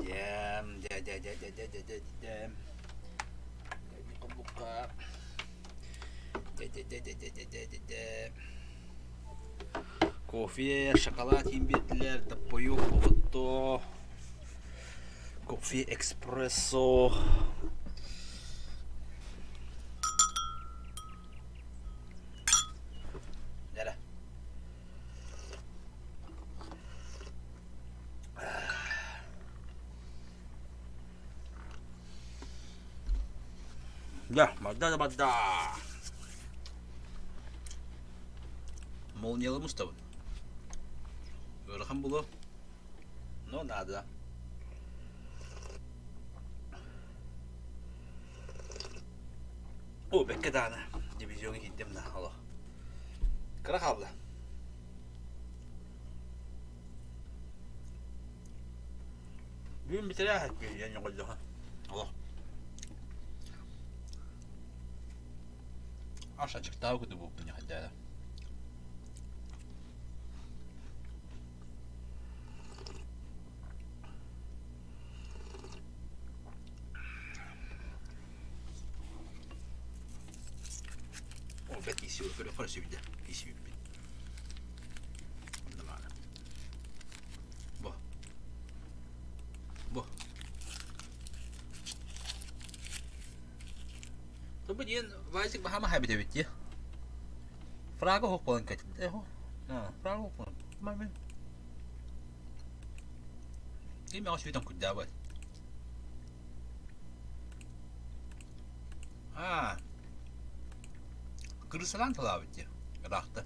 Дьэм, дьэ дьэ дьэ дьэ дьэ дьэ дьэ дьэ. Дьэ дьэ дьэ дьэ дьэ дьэ дьэ дьэ дьэ. Кофе, шоколад иһин биэрдилэр, доппойуок оҕотто, кофе экспрессо. Дьэ Да, вода да вода. Молниялы устабын. Ыарахан булу. Но надо. О, бэккэ дааны. Дивизионы киирдим да, олох. Кыра хаалла. Бүгүн бүтэрээ диэн ньоҕойдоһо. Олох. Аш ачыктаабы кыты бууппун ньахайдаара. Ол бэт иси көрө сүбүдэ исибиппит. Бу. Бу. Тобу диэн Вазик баһама хабит эбит дии. Фрага хоқ болан кэтит. Фрага хоқ болан. Мамин. Ким мага сүйтэн курдаабат. Аа. Кырысалаан талаабыт дии. Ыраахта.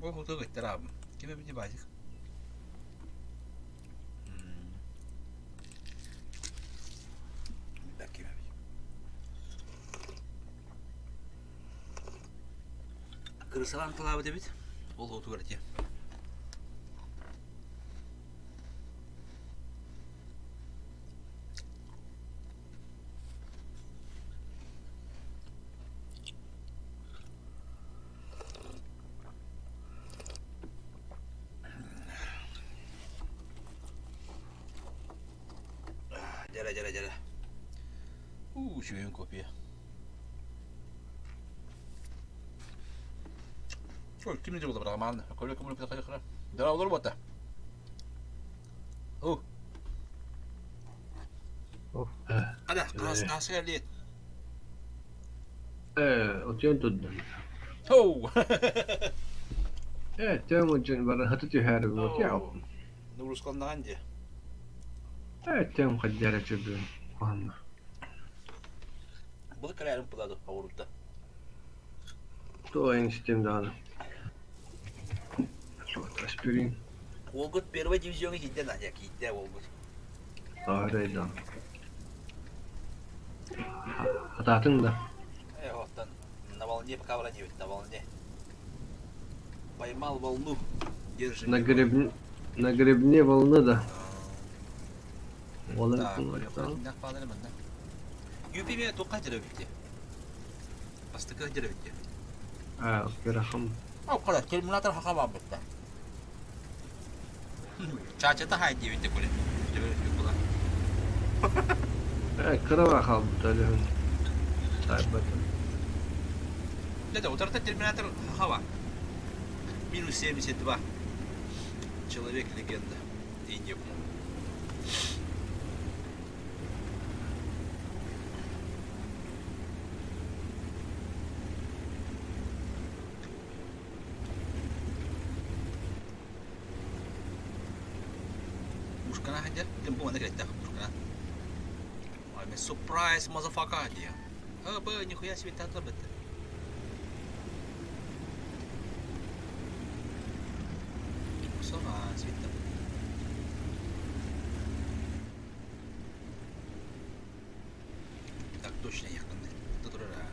Ол хотуга ыттар аабым. Ким эбит Вазик? Кырысалаан талаабыт эбит. Ол хотугар ити. Дьэрэ, дьэрэ, дьэрэ. Уу, үчүгэйин копия. Ой, ким не было роман? Коля кому не Да, олор бота. О. Ада, нас лет. Ээ, утуйан турдум. Оу! Ээ, тыам удьун баран хата түһээри утуйаҕын. Нурускалнаҕын дии. Ээ, тыам хайдара чөбүөн уонна Былыр кэлээрин булаады оҕурутта. Туойун истим даҕаны. Аспирин. Уолгут первый дивизиоҥҥа киирдэ Надя, киирдэ уолгут. Аарай да. Хатаатыҥ да? Э, оттон на волне пока вроде на волне. Поймал волну. Держи. На гребне, на гребне волны да. Так, Юпиме туққа деребитте. Бастакы деребитте. Аа, кырахам. О, кара, терминатор хака бабытта. Чачата хай диэбитте куле. Була. Ээ, кыра хаалбыта өлөһүн. Таайбатым. Да, утарта терминатор хава. Минус 72. Человек-легенда. Индия, по-моему. Пушкана хадер, темпу манна кэлэттээх пушкана. I'm a surprise motherfucker диye. А, б, нихуя себе татла бетте. Соға свитта. Так точно якынды. Турара.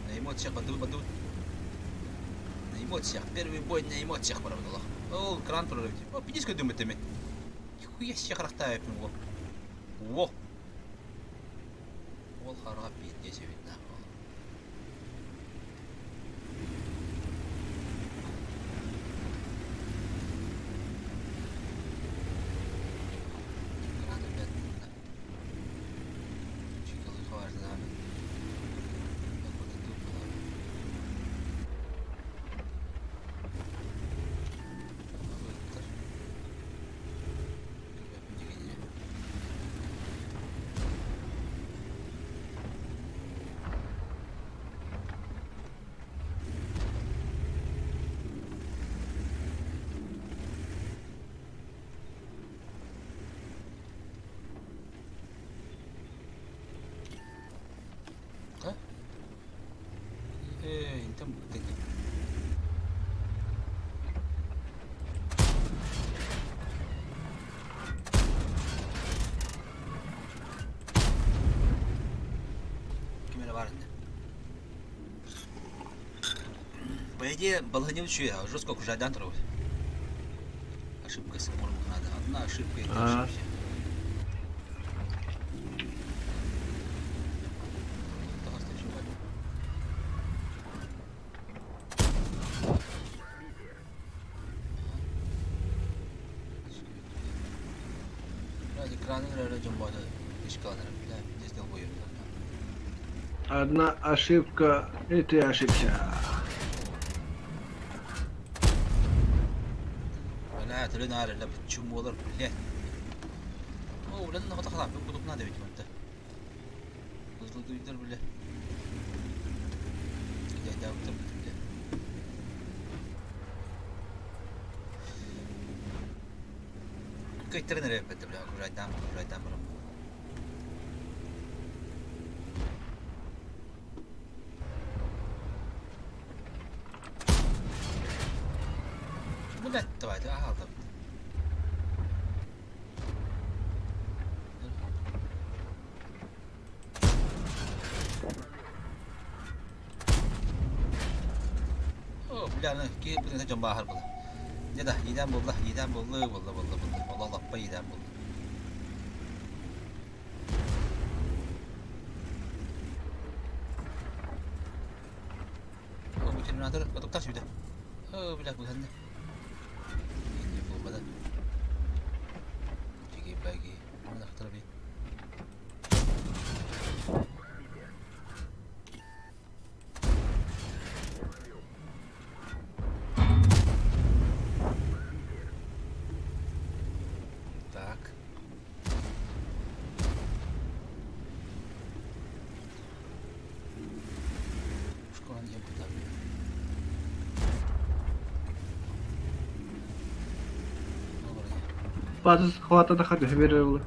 На эмоциях баду На эмоциях. Первый бой на эмоциях барабыдалах. Ол кран турар эбит. О, пидис көдөмөт эми. Нихуя себе харахтаайып во. Во. Ол хараға пиздец видно. Э, интен бүттен. По идее, балаһыанньа үчүгэй, жестко окружайдаан турабыт. Ошибка оҥорбут надо. Одна ошибка и ты ошибся. Одна ошибка, и ты ошибся. Бля, төлөн аар чумуолар, блядь. О, үлэн наҕата халааппыт кудук надо ведь манта. Кызылдыйдар, бля. Дядя, бля. Кыйтарын эрэ эппэтэ, бля, окружайдаан, окружайдаан баран. Бу давайте аһаалтабыт. О, бля, аны киһи бытыгына дьон бааһар буолла. Дьэ да, иидээн буолла, иидээн буолла, буолла, буолла, буолла. Олох лаппа иидээн буолла. О, бу терминатор готовтар сүдэ. О, бля, быһанна. Инде буолбата. Чиги-баги. Мына Так. Школа не будет. База хвата да хаты берер була.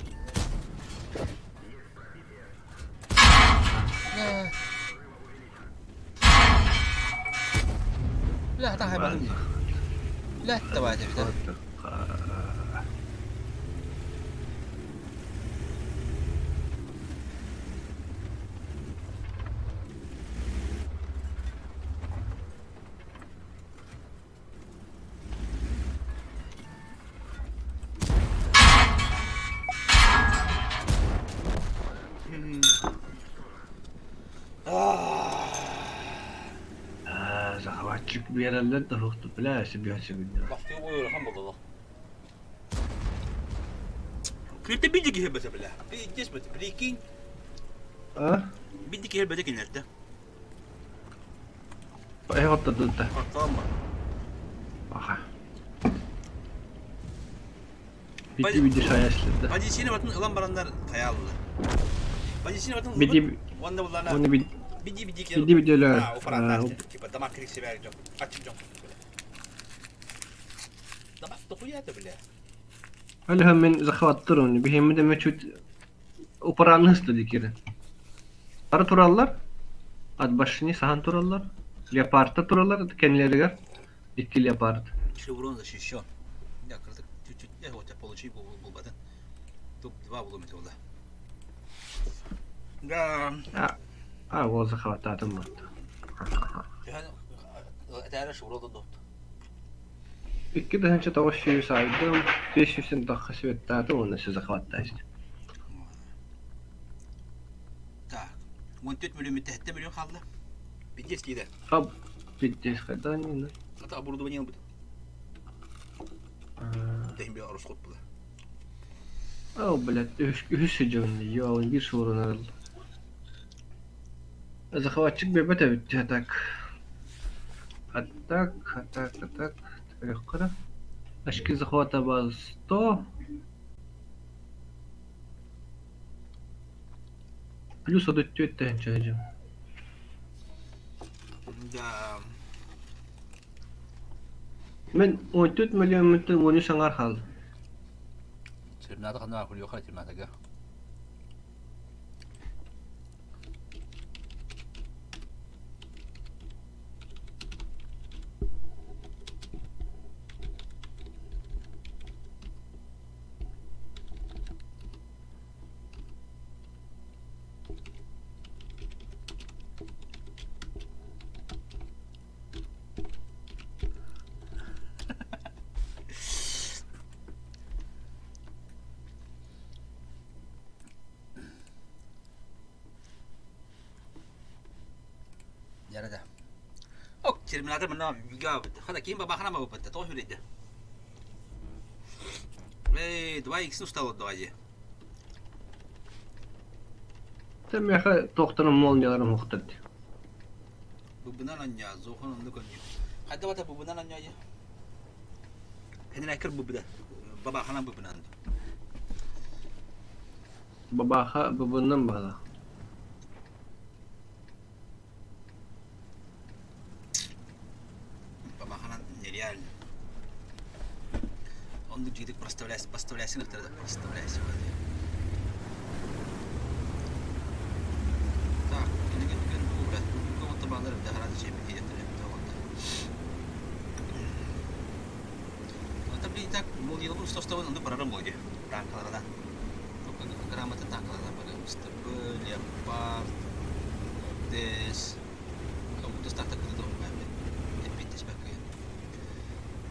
Бля, таһай Бля, давайте, да. Захватчик биэрэллэр да суохту бля себе Кырта биди киһи бата бля. Пиздец бата, прикинь. А? Биди киһи бата кинилэртэ. Эһоттодунта. Оттома. Аха. Биди биди шаяшлыда. Позицияны батын ылан бараннар хаяллар. Позицияны батын Биди уонна буллана Оны биди биди биди биди биди А, упараттар. Типа дамак крик себе жок. Ачып жок. Дамак дохуя-то, бля. Алиха мен захваттыр оны. Бихемме де мечут упаранны хыстады кире. Ары тураллар. Ат башыны сахан тураллар. Леопардта тураллар кенлеригер. Икки леопард. Шеврон защищен. Я кырдык чуть-чуть, я вот я получил был был батын. Тут два булумет было. Да. А, а ол захваттатым бат. Это шеврон доп. Икки дыһынча тоҕус сүүс айдым, биэс сүүстэн тахха сүөттаатым уонна сэ захваттааччы. Так. 14 миллион, 7 миллион қалды. Пиздец дейді. Хаб, пиздец хайдан не Это оборудование будет. Дәйін расход было. О, блядь, үһүс сыдьабын йоо, биир суорун арыл. Захватчик биэрбэт эбит дьэ так. А так, а так, а так, көрүөххэ да. Очки захвата база 100. Плюс 34 тыһыынча сыдьабын. Да. Мин 14 миллион 13 аҥаар хаалла. Терминатор ханна хуйоха терминатор. Дьэ да. Ок, терминатор манна хата ким бабахана бабыппыт, тоҕо сүрэйдэ. Эй, 2 икс устал давай. Sen миэхэ туохтан молнияларым уһуктар дии. Бубунан анньаа, зохон оннук анньуу. Хайда бата бубунан анньаа дии. Хенерекер бубуда. Бабахана бубунан. Бабаха бубунан баһала. Бабаханан нереально. Оннук дьиэтик проставляйся, поставляйся проставляйся. Так, кинигэ блядь, кого-то баннер Это, блин, так, молниялы что он барарым болды. Танкаларда. Грамота танкаларда бар. СТБ, Леопард, Дес. Достаток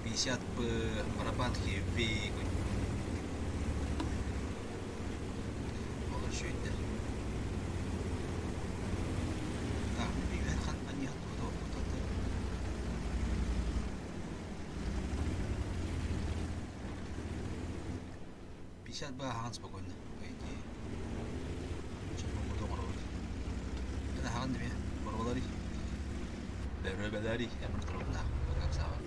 50 П, барабан Хеви. Олар шөйдер. Так, 50 Б аһаҕан спокойно, по идее. Чоппоҥҥутун оҥоробут. Это аһаҕан эмиэ боруобаларый. Бөрүөбэлэрий эмыртырыллаах как саабат.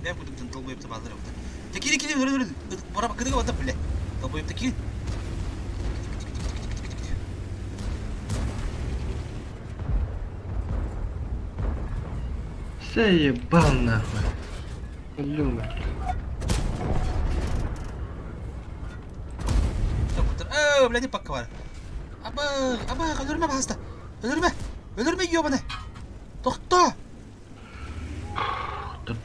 Бэйэм курдук долбоеб табаалар эбит. Та кири кири өлөр өлөр бара кыдыга бата биле. Долбоеб та кири. Заебал нахуй. Өллүм бе. Ээ, блядь, пакка бар. Аба, аба, өлөрүмэ баһаста. Өлөрүмэ. Өлөрүмэ ёбаны. Тохто. Тур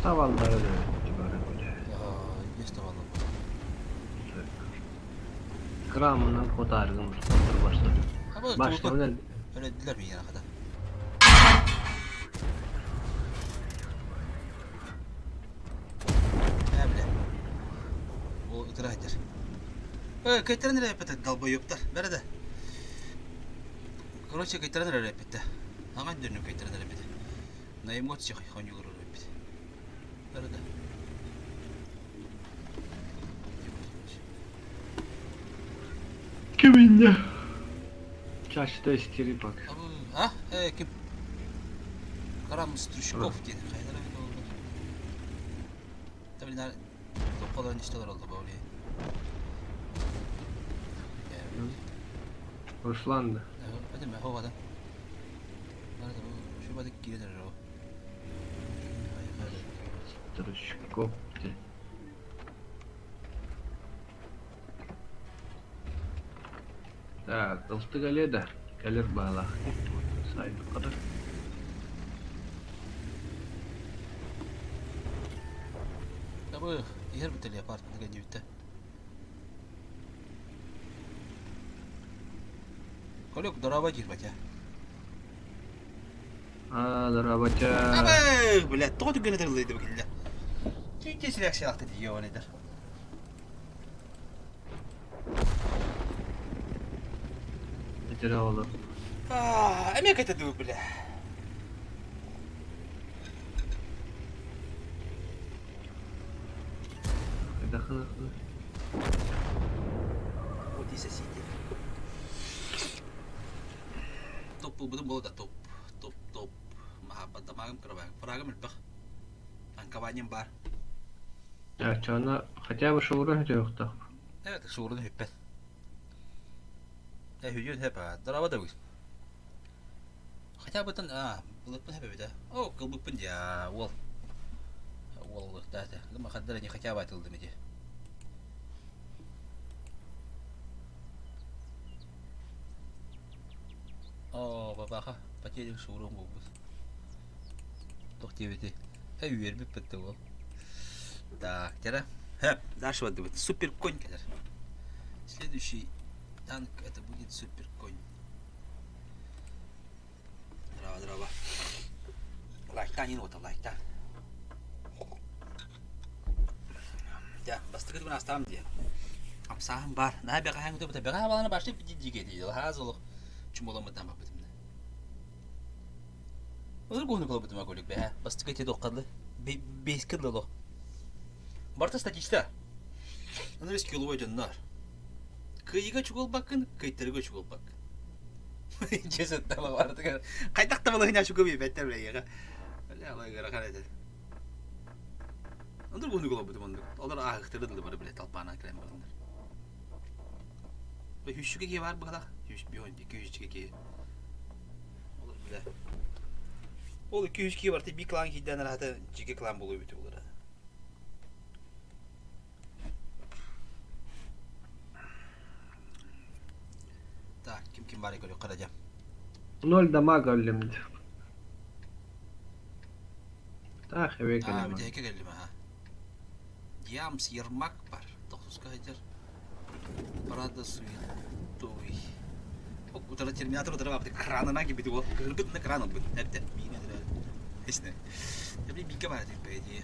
Tavalları da бары бля. Есть tavallı. Граммынан котаргым başladı. Başta öyle. Öyle dediler mi yana kadar? Ne bile. O itiraz eder. Кайтаран эрэ эппэтэ долбоебтар. Бэрэ Короче, кайтаран эрэ эппэтэ. Аҕан дөннү кайтаран эрэ эппэтэ. На эмоциях хонюгур эппит. Бэрэ да. Киминне? Чашта истери бак. А? Ким? Карам Стручков диэн хайдара бит олду. Таблин токколорун иштелер oldu böyle. Руслан да. Ödeme hovadan. Şu badık girer o. Стручков. Так, ылтык да. Кэлэр баалаах. Сайдыккара. Табы, иһэр бит леопард деген дебитте. Колек дорого диир батя. А, здорово, Абы, блядь, тоҕо түгэнэ тырыллыйды бу киллэ. Түйте реакциялаахта дии ёванайдар. Этэрэ олор. Эмиэ кэтэ дуу, бля. Дахана. Вот и соседи. Топ булбутум буолла да топ. Топ, топ. Маһаббат дамагым кырабай. Фрагым элбэх. Танкованием бар. Оччоҕуна хотя бы шоурун үтүөхтэх. Evet, шоурун үппэт. Э, хүдүн хэп, здорово да Хотя бы тан, а, былыппын хэп эбитэ. О, кылбыппын дьа, уол. Уол ылыктаата. Гыма хаддара не хотя бы атылдым ити. О, бабаха, потерян шоурун булбут. Туох диэбити? Э, үөрбүппүт да уол. Так, тера. Хэп, дальше вот будет. Супер конь кэлэр. Следующий танк это будет супер конь. Здраво, здраво. Лайктан ин ота, лайктан. Дьэ, бастакы түгэн астаам диye. Амсааһын бар. Наһаа бэҕэһээҥ утуйбута. Бэҕэһээ баланы башты дии дии. Лаһаа золох чумоламмытан барбытым. Олор куһуну кылбытым акулик бэһэ. Бастакы ити доххадлы. Бейскэ дылы. Барта статиста. Аны киловой дьоннор. Кыйыга чугулбаккын, кыйтарыга чугулбаккын. Чесет бардыгар. Хайдах да балыһыня чугу бэттер билэйэҕэ. Бля, ыарахан этэ. Ондур куһуну кылбытым оннук. Олор ааһыктары дылы бары билэ талпаанан кэлэн бараллар. Үһүсчүкэ киһи баар быһалаах. Үһүс бион икки үһүсчүкэ киһи. Олор билэ. Ол 200 киһи барыта биир клан киирдээн араата дьигэ клан буолуо эбитэ буолара. Так, ким ким баар көрүөххэ да дьэ. Ноль дамага өллүм. Таах эбээ Аа, кэлим. бүтэһиккэ кэллим аха. Диамс Ермак бар. Тохсуска сылдьар. Парада суетой. Утары терминатор утары баапты кранынан кибити ол. Кыһырбыт на кран ылбыт. Эбдэ. Миин эдэр. Эсне. Эбли бикке бар этик бэйди.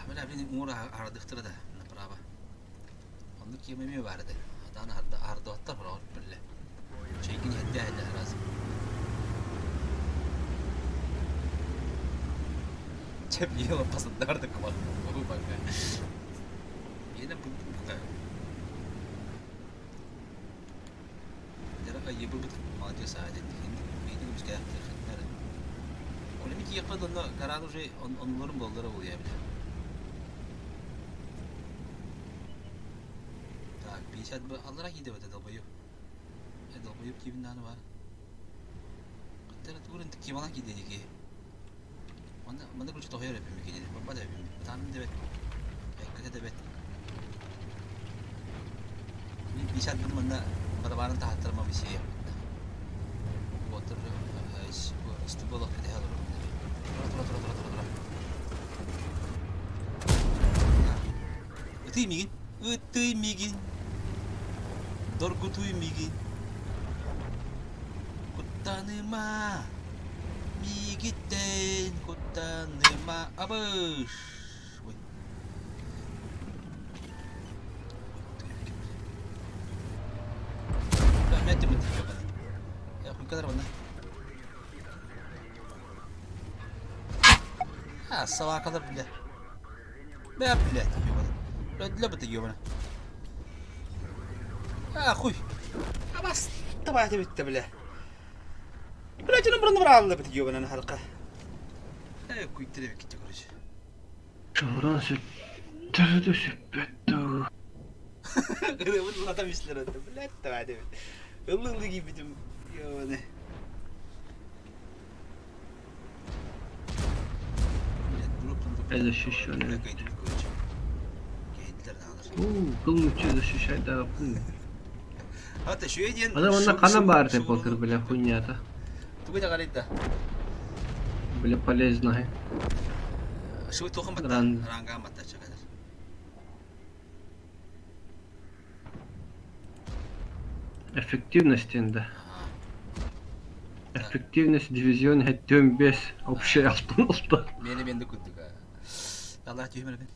Бля, блин, уҥур аһардыхтара да направо. Оннук киэм эмиэ баар этэ. Атаан аһардыбаттар хороҕор биллэ. Чэйгин иһэрдээ этэ раз. Чэ, биир лаппасыннар да кумах бака. Иэнэ бу Айыбыт молодец аа диэн миигин көмүскээхтэр. Ол эми тиийэххэ онно гараан уже оннуларын буоллара буолуо эбит. Так, 50 б аллара киирдэ бата долбоёб. Э долбоёб киибин дааны бар. Кыттара тугурын кималан киирдэ дики. Манна манна короче тоһуйар эппин бикини. Баппа да эппин. Бытааным да бэт. Эккэтэ да бэт. Мин 50 бын манна барабаарын таһаттарыма бисиэ. Уоттар стыбылах кэтэһэ олорор. Тура тура тура тура тура тура. Ытый мигин. Ытый мигин. Доргутуй мигин. Куттаныма. Миигиттэн куттаныма абыш. Ой. А, собакалар, бля. Бля, блядь, ёбана. Бля, бля, ёбана. А, хуй. А бас, давай это бля. Бля, дьоно бұрын быралла бит ёбана халка. Э, куйттыры бит короче. Шоурун сүттөрдү сүппөттүү. Латам ишлер это, блядь, давай давай. Ыллы кийбитим, ёбана. Защищенный. Кыл защищать да Ада манна ханан баар полкыр бля хуйнята. Тугу да Бля полезная. Шуй тохан батта. Ранга батта чакадыр. Эффективность да. Эффективность дивизион хэттүөн бес общий алтын олта. Мени мен күттүк. Алла түймөр мен.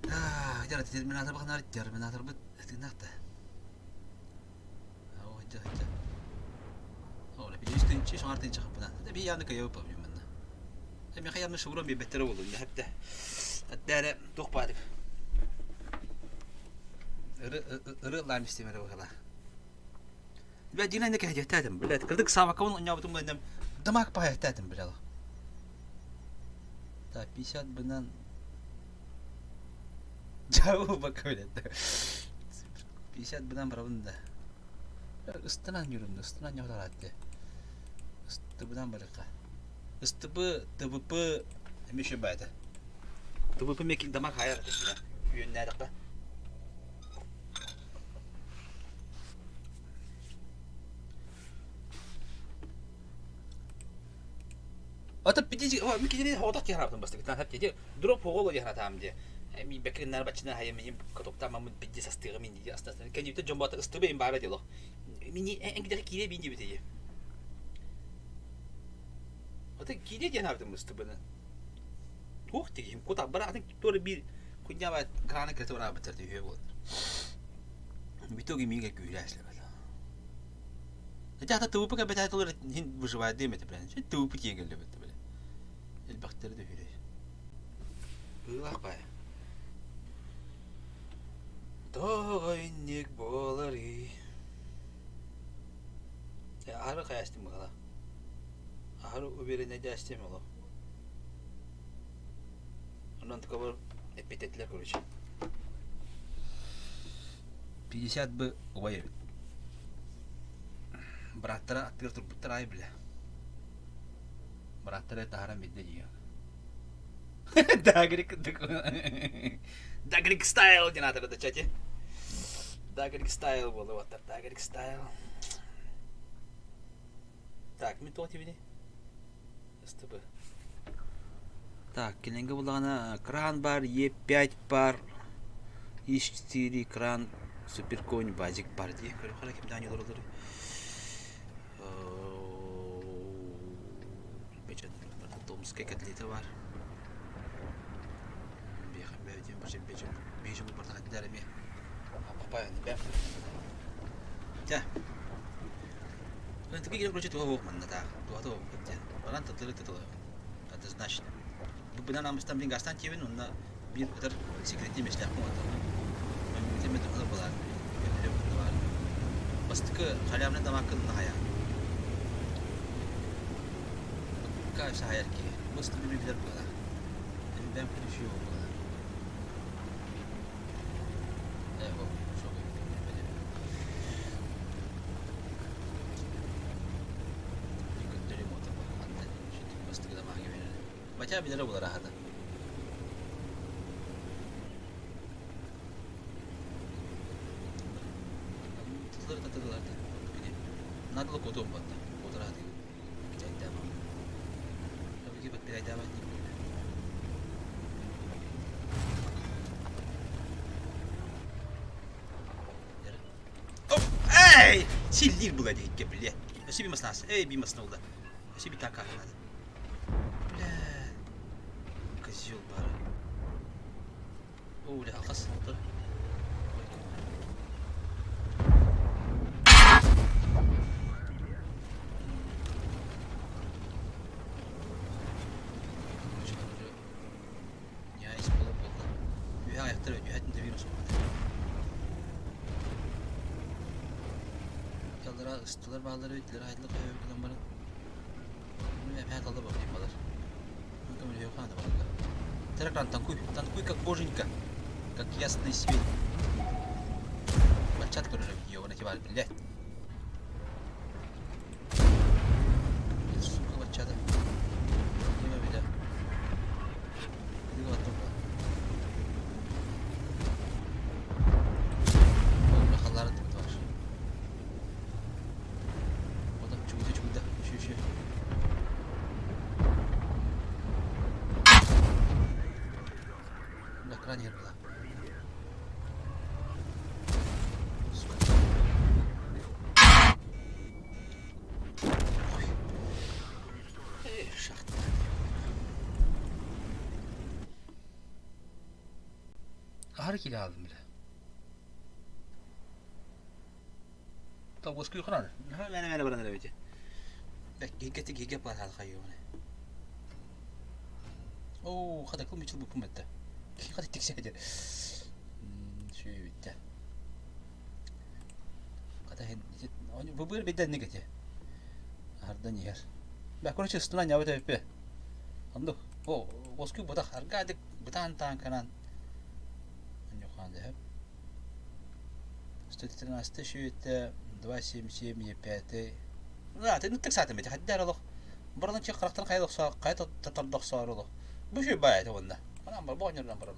Аа, жара терминатор бахнар терминатор бит тыгнакта. Оо, жа жа. Ола би үстүн чи шоңар тын чыгып бuna. Да би яны кайып бу манна. Эми хаямны шугуран би беттер болду. Хәтта. Әттәре тух бадык. Ыры ыры лам истемере бахала. Бля, дина не кәһәтәтем, блядь. Кырдык сабакын онябытым бәндем. Дамак паһәтәтем, блядь. Так, 50 бынан Дьабы бака билет. 50 бынан барабын да. Ыстынан юрун, ыстынан ньоҕдораатты. Ыстыбынан барыка. Ыстыбы, ТВП эмиэ еще баайда. ТВП мекин дамаг хайар үйөннээдэххэ. Ата пидiji ми кини хода ки харабын бастыгытан хап диди дроп хоголо ди харатам ди ми бекриннар бачына хайа ми котоктам мамын бидди састыгы мин ди астастан кенибите жон бата ыстыбы им бара дело мини энгидеги кире бин дибите Ата кире диэн абытым ыстыбыны туох дигим кута бара атын туора бир куньяба краны кете барабыттар дүйе болот в итоге мига күүрээслебет Хотя ТВП кэбэтэ тылыр иһин выживает диэм этэ блин. ТВП тиийэн кэллэбит бile. Элбэхтэри да үһүрэй. Быылаах баайа. Тоҕо инник буоларый? Аһары хайаастым быһала. Аһары увереннай дээстим олох. Онон такого эппитетилэр короче. 50 бы убай эбит. Бырааттара аттыгар турбуттар аайы билэ. Бырааттара таһааран билдэ дии. Дагрик Дагрик стайл диэн аатырда да чати. Дагрик стайл буолла Дагрик стайл. Так, мин туох диибиний? СТБ. Так, кинигэ буллаҕына кран бар, Е5 бар, И4 кран, суперконь, базик бар дии. Көрүөххэ кимдээн олороллор. Томскай котлета бар. Чэ. Такие, короче, туга суох манна таах. Туһата суох диэн. Баран тыллары тытылы. Однозначно. Бу бынан амыстан блин гастан тиэбин онно биир ытар секретный миэстээхпин уонна Мөммүтэ туһата буолаар. Бастакы халявный тамааккын наһайа. Кайф саһайар киһи. Бу билэр буолар. Бэм күнүшү буолар. Батя билэрэ буолар аһата. Тыллары татырылар да. Надо было куотуом буолла. Куотар аһатыгы. Эй! Силлиир була диэккэ бile. Өссө би маснаас. Эй, би масна улда. Өссө би така надо. Бля. Козел бары. О, бля, алхас. Тұр. Ньаайыс буола буолла. Үөһэ айахтар үөһэтин да биир суох этэ. Яллара ыстылар бааллар эбит, айыллар төһө гынан баран. Опять алда бах балар. Телекран танкуй, танкуй как боженька, как ясный свет. Бачат көрөр ёбана тибал, блядь. Сука, бачата. Дима бля. Халларын тыбыт бар. Ода чугуйда чугуйда. Үші үші. Бля, кран иһэр была. Сука. Ой. Эх, шахта. Аһары киирэ хааллым бile. Тоҕус күйханар. Мэне мэне баран эрэбити. Гиггeti гигге платал хайуны. Оо, хата кыл мичил бупум этте. Хата тиксэдер. Сүүбүттэ. Хата хин бу биден нигете. Ардан иһэр. Бә, короче, ыстынан нябыт эппе. Ондук. О, оскуй бытах аргаадык бытаан тааҥканан Ньухаан 113 сүүтэ 277 Е5 Да, ты саатым бити хаддар олох. Баран чи харахтан хайа охсоо хайа татардохсоор олох. Бу шүй бай это онна. Анам бар бооннордан барам.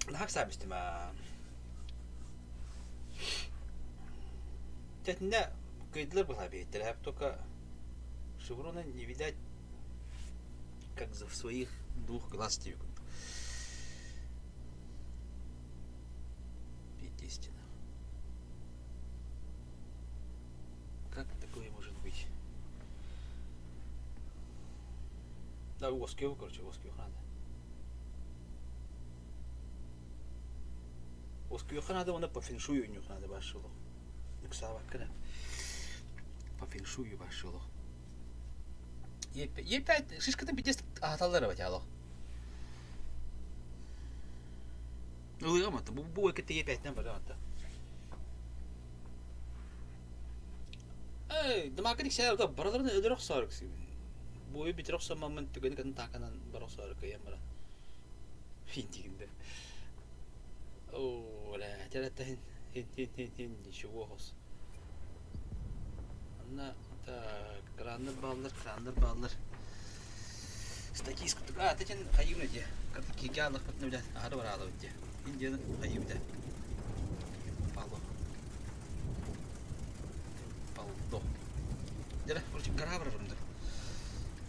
Нахак саабистим аа. Тэтинне кыйдылар была бейттер, только шеврона не видать как за своих двух глаз тебе. Пятистина. Как такое может быть? Да, Оскеу, короче, Оскеу надо. Оскеу надо, он по феншую нюх надо башило. Нюксава кына. По феншую башило. Е5 шишкатын пиздец аһаталлар эбит алох. Ылыга матта. Бу бу экетте Е5-тен бара матта. Эй, дымака диксээр да бараларын өлөр охсоор Буйу бүтэр охсоммаммын түгэни кытын тааканан бар охсоор кыйан баран. Финтигинде. Оо, бля, тәрәттәһин хин хин хин хин ничего хос. Анна так, краннар бааллар, краннар бааллар. Статистика а, тетен хайымна дии. Киге аллахпытына билэ, аһары бараалабыт дии. Индияны хайымда. Пало. Палдо. Дьэ, короче, гора барарым да.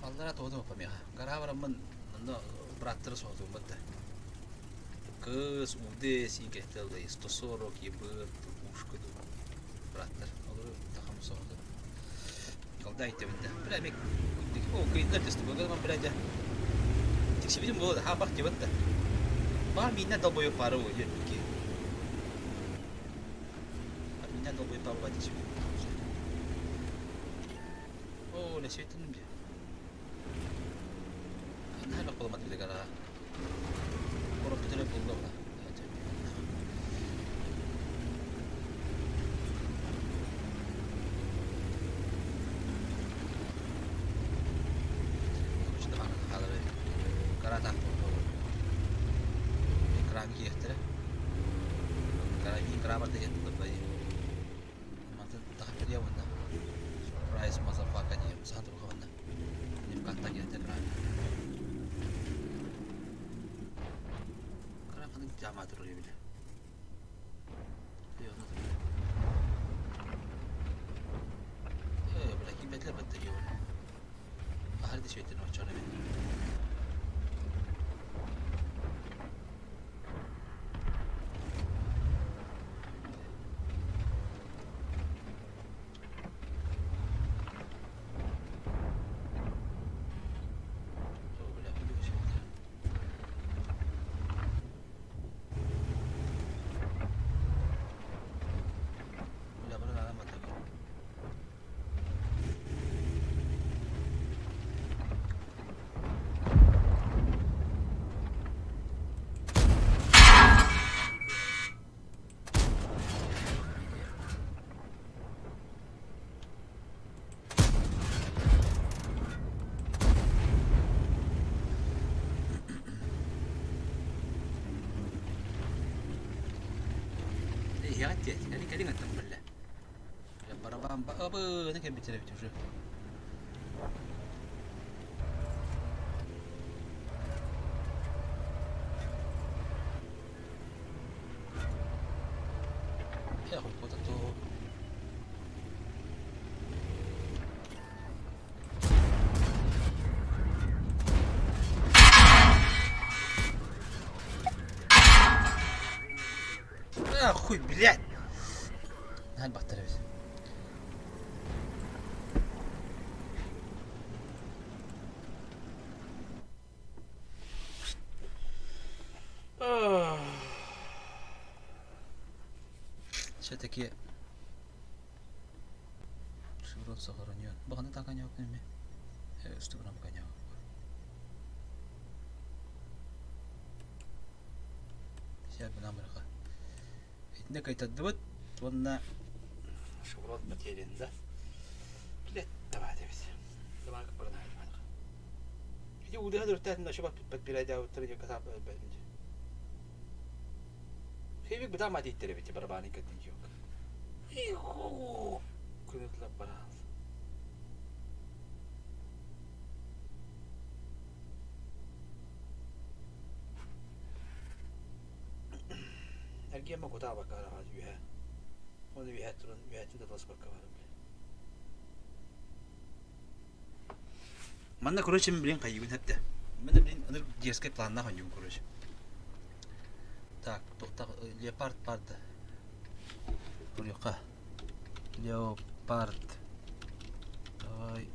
Аллара тоҕо помеха. Гора бараммын, онно бырааттары соһутуум батта. Кыс, УД, сиикэхтэл 140, ебыр, ушка бырааттар. Олору тахам соһуту. Колда итэбин да. Бля, мек о, кыйдылар тесті бөгө бля дя. Тиксибитим буолла да, бах дебет да. Бар миннен долбоёб бары ки. Миннен долбоёб бар була тиксибитим. О, не светиним же. Наһаа буламат биле гара. Короппутера булла була. Surprise motherfucker диэн саха турҕаҕына Уже. А, хуй, блядь! Наһаа баттар эбит. Все-таки шеврон сохранен. Бағана так неме. Үстіграм коняк. Сейчас бинамырға. Итинне кайтардыбыт уонна шеврон потерян, да? Блядь, давай, давай. Давай, барна. Ити уулуһа дөрүттээтин ошо подпирайдаабыттара диэн катаап өлбөтүм дии. Хибик бытаам атииттэр эбит барабааны кэтин yok. Күнүтлэп бараал. Эргиэмэ кутаабакка араҕас үөһэ. Оны үөһэ туран үөһэттэн да таласпакка барым. Манна короче мин билин хайыыбын хэптэ. Манна билин ынырык дерзкэй планнаах оонньуубун короче. Так, туохтах леопард пард. Көрүөххэ. Леопард. Давай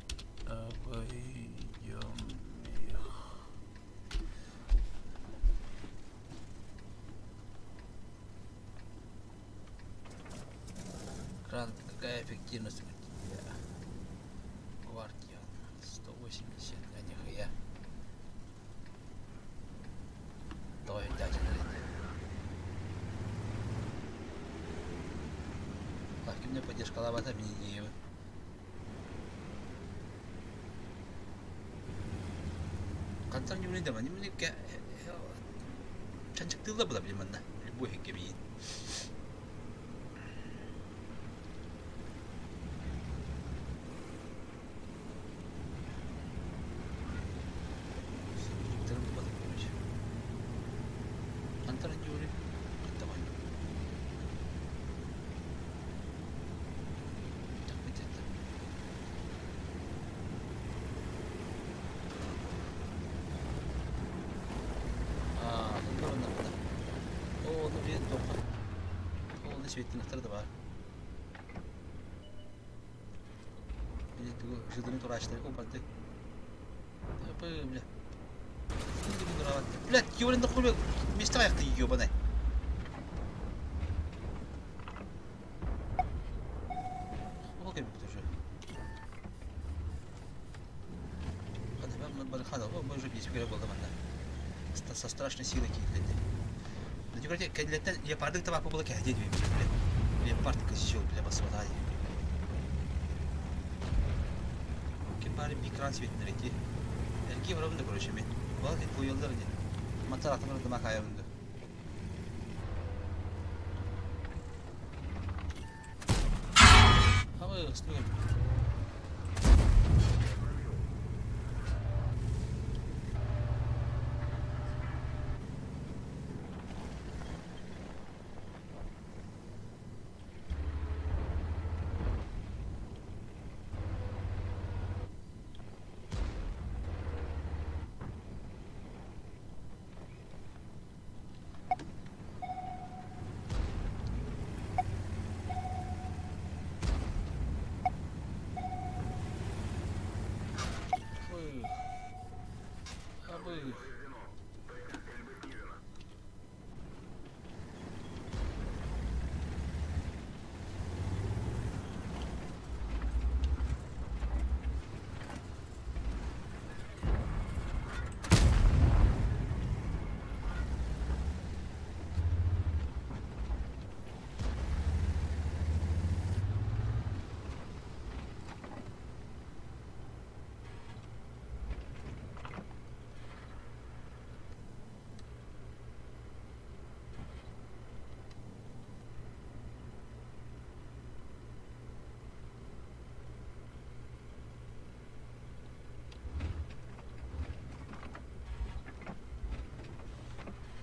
обойдем их. Кран, какая эффективность у тебя? Гвардия 180, а нихуя. Тоҕо Кимне поддержкалаабата мини Хантан ньумни да мани чанчыктыылла була билим манна любой кэбиин. Хантан ньуури Да баар. Блядь, ёбаный. Со страшной силой киирдэ. Кэллэттэн леопардык табааппы була кэһэтиэ диэбит. Леопард козел, бля, басватай. Ким баары экран светинер ити. Эргии барабын да короче мен. Бал кет куйаллар ди. Мантар атымыр дыма каябын да. Хамы ыстыгым. Абы.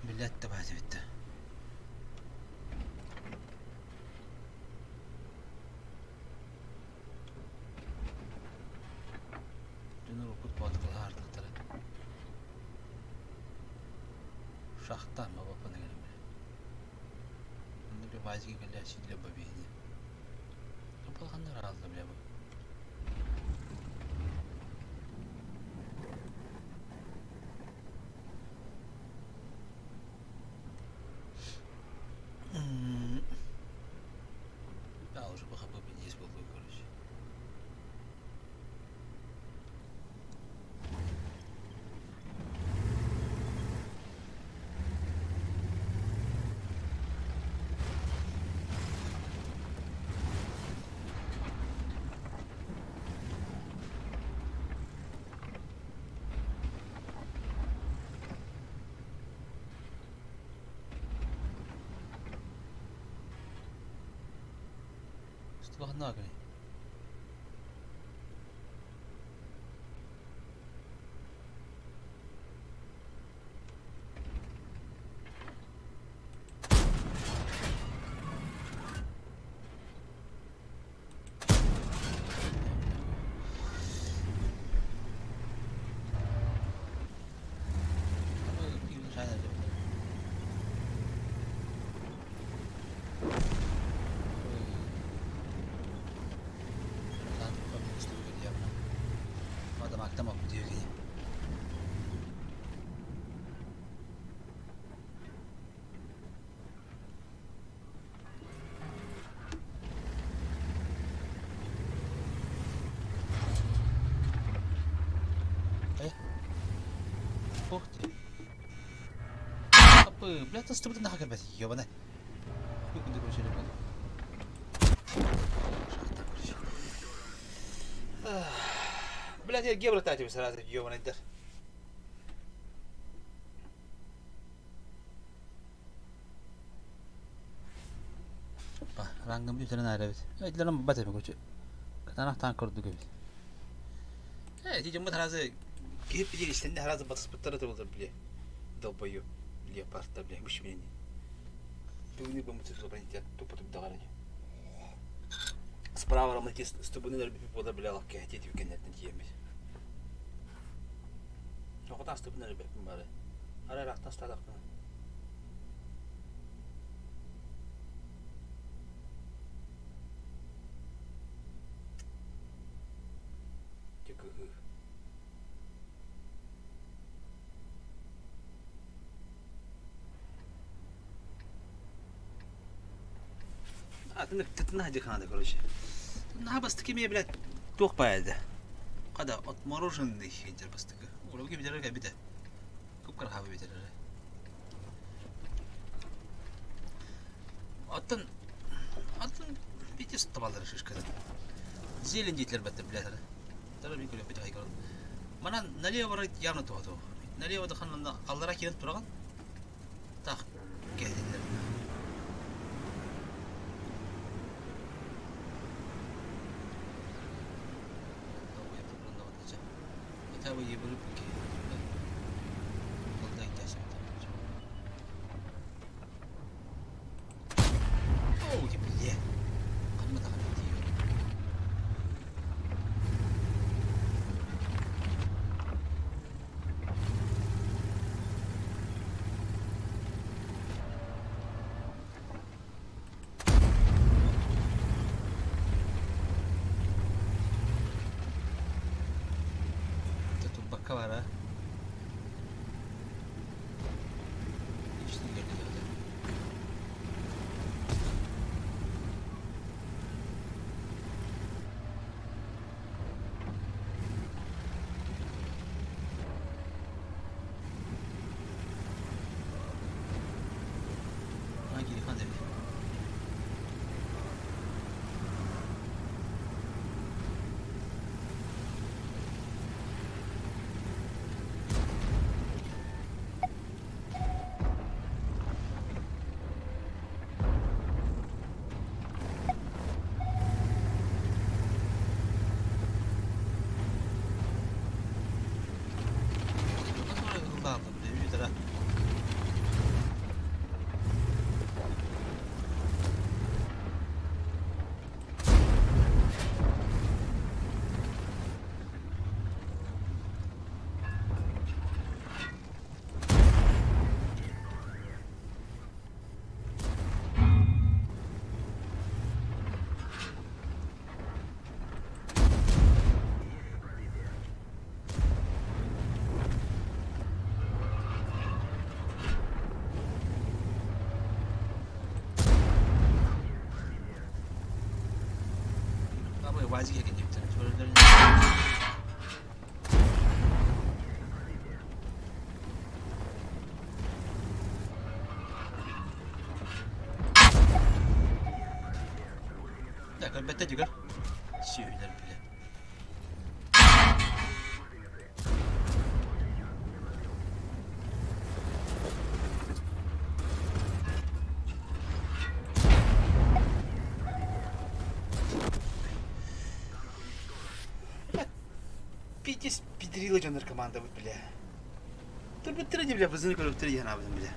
Блядь, давайте битте. Дьон уруккут боотурлаһаартахтара. Шахта мабаппана кэлэн бile. Бile базиге кэлэ сидле бабиини. Балханнар аалла бile бу. Да, уже бахабы здесь был, короче. Туохна кини? Бля, тастыбытын наха кэлбэт, ёбана. Блядь, я гебра тебе сразу, ёбаный дар. Рангым бүтэрэн аара эбит. Эдилэрим бат эбит короче. Кытаанах таан көрдүк эбит. Э, ити дьоммут аразы киһи билир истэнне аразы батыспыттара тылылар бile. Долбою леопардта бile мышмени. Бүгүнү бымыты сылбанитя тупа тупдаҕар Справа романтист стыбыны өлбүт буола билэ алакка тиэтибит кэннэттэн тиийэммит. Тоҕо астыбын өлбөппүн бары. Арай ыраахтан астаатахпына. Дьэ кыһыы. Атын наһаа короче. Наһаа бастакы эмиэ блядь туох баайда. Хада отмороженный диир бастакы. Уолуга битэрэр кэлбитэ. Кып-кыра битэрэрэ. Оттон атын битис табалары шишкада. Зелень диэтилэр баттар блядь. Тара би көрөппүт аҕай көрөн. Манан налево барар явно туһа Налево да ханна аллара киирэн тураҕын. Таах кэһэтиллэр. Хотя бы ебырып Оо, бile. Ханна даҕаны тиийэр. Турбакка бара. Көрбөттө дьүгэр. Сүөһүлэр бile. Пиздец пидрила дьоннор командабыт бля. Турбуттара дии бля бызыны көрөбүттэр дии санаабытым бля.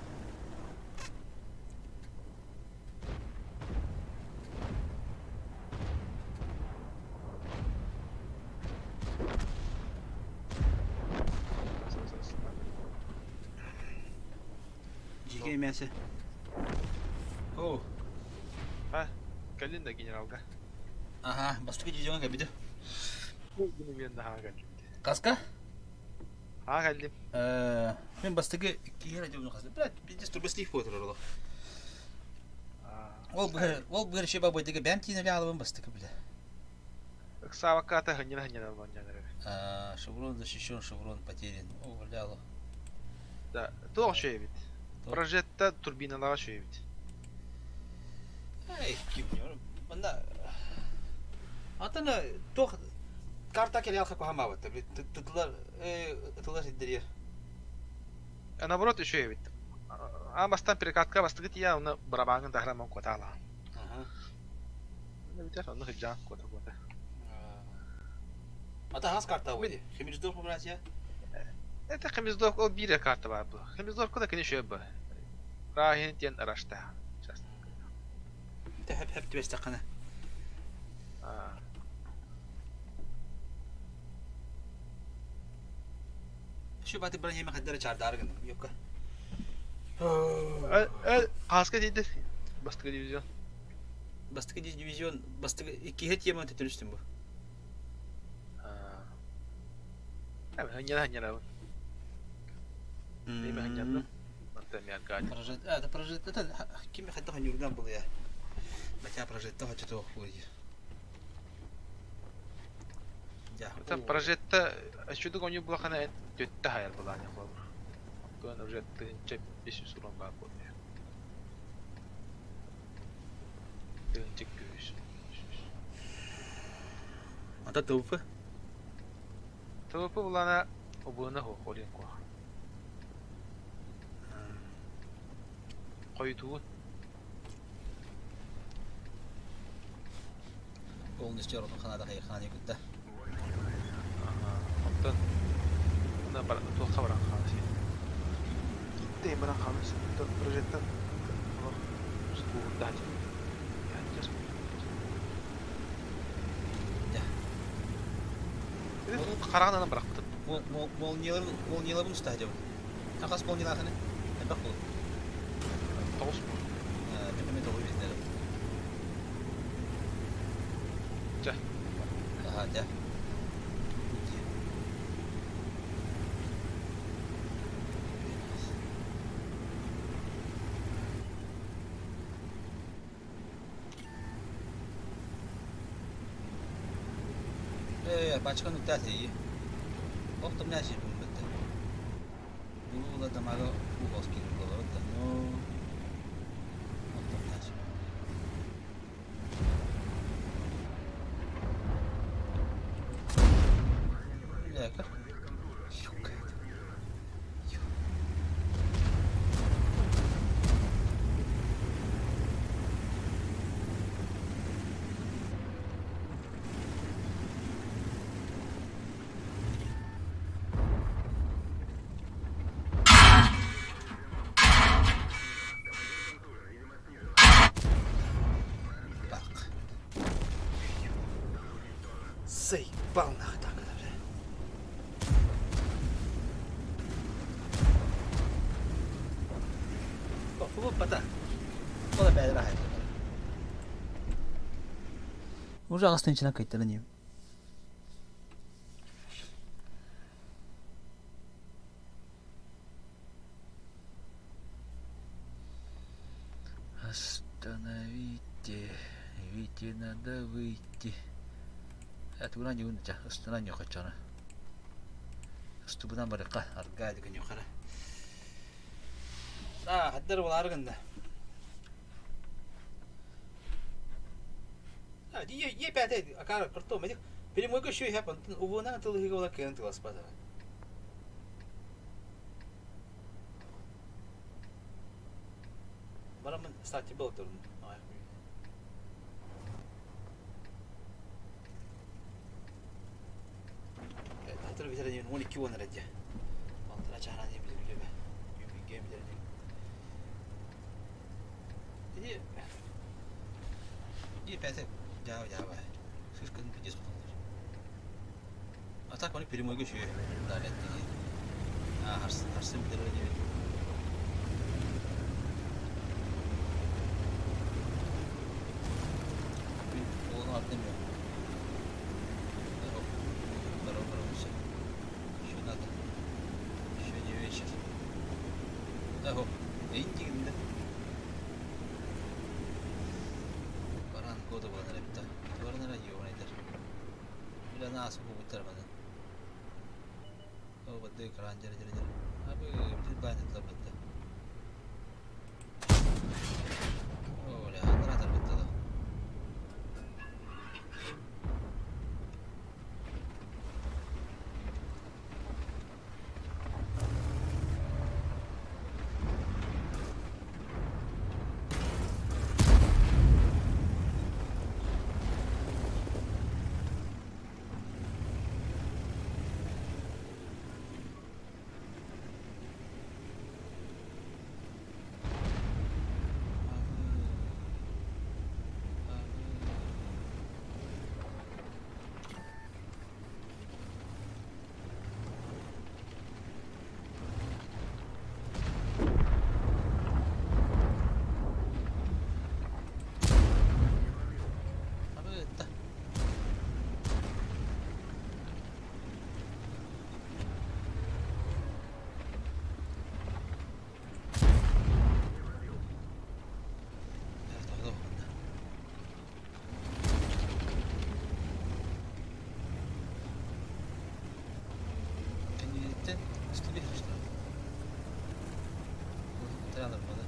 Дьиикэй мясо. О. А, кэллин да генералга. Ага, бастакы дивизиоҥҥа кэлбитим. Мен наһаа кэллим. Хаска? Аа кэллим. Мен бастакы киһи радиону хаста. Блядь, пиздец турбослив буолар олох. Ол быһыр, ол быһыр шеба бойдыга бэм тиинэлэ алабын бастакы бile. Ыксаабакка ата хынньана албан эрэ. Шеврон защищен, шеврон потерян. О, бля, Да, туох үчүгэй эбит. Прожетта турбиналаах үчүгэй эбит. Эй, ким Манна Антон туох карта кэлиэл хакухамаабыт тытылар ытылар сиддириэр. Наоборот үчүгэй эбит. Аан бастаан перекатка бастакы тиийэн онно барабааҥҥын таһараман куотаала. Бүтэр онно сылдьаан куота-куота. Ата хас карта буолуй? Хемиздорф братья? Это Хемиздорф ол биир карта баар буо. Хемиздорфка да кини үчүгэй бу. Рахин диэн рашта. Сейчас. Тэһэп хэп түбэстэххинэ. Şu баты бронеме хаддара чардаары гынным юкка. Хаска тиийдэ бастакы дивизион. Бастакы дивизион бастакы иккиһэ тема төтөрүстүм бу. Ханньара ханньарабын. Эми ханньардым. Мантан Аркадий. Прожит, это прожит, это ким хайдах ханньурдан был я. Батя прожитта хочет хуй. Это прожитта чудо коню булахана төттө хайар буланя холбур. Туан уже тыһынча бес урон баар буолуо. Тыһынча күүс. Ата ТВП? ТВП булана обуна холин куа. Хойутугун. Полностью оротун ханаада хайхаан кытта. Оттон уна бар туохха баран хаалasi. Китте баран хаалasi. Оттон прожектор скуурдаати. Хараҕынан бырахпытым. Молнияларын молнияларын устаа дьабын. Хас молниялаахыны? Элбэх буолу. Тоҕус. Мен тоҕу билдэрим. Чэ. Аха, дьэ. Э, пачкан үттәти. Оптом нәши бу бітті. Бұл дамага угол скинул было, но оптом нәши. Бля, Сука. Бак. Заебал нахуй так это, бля. Бата. Ола бәдір ахай. Уже ағастан içine кайттырын Остановите, Вите надо выйти. Тугунан дьуун ча, ыстынан ньохочоно. Ыстубунан барыкка, арга дикин ньохара. А, хаддар булары гында. А, ди е пяте, акара крто, медик. Перемойка шүй хапан, увона тылыгы ола кыйын тылас базара. Барамын стати был турун. бүтэрэн 12 уон эрэ дьэ. Алтара чаһаран диэн билбүтүм. Түүнүггэ бүтэрэн. Ити и пятый дьаба дьаба. Сыскын пиздец куталлар. А так оны прямойга үчүгэй. Далее харсын бүтэрэр диэбит. Уолун атын мен. Здоров. Здоров, здоров, все. Еще надо. Еще не вечер. Да, хоп. Эйин Баран кода буолан эбитэ. Баран эрэ юванайдар. Билэ наасы кубуттар баны. О, бады экран дьэрэ дьэрэ дьэрэ. Абы бүтүн баанньытлар бытта. О, бля, андаратар бытта да. Абы Кэнниттэн устубе Таяныр бада.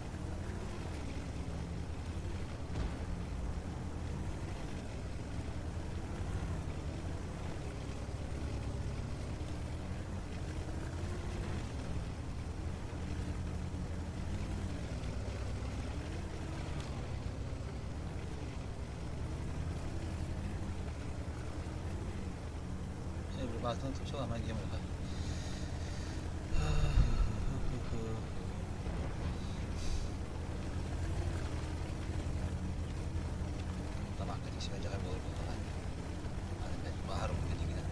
Баатынан тупсала мен гемер. Тамакка тиксибэ дьаҕай буолар буоллаҕа. Аны бэт баһар дигинэ.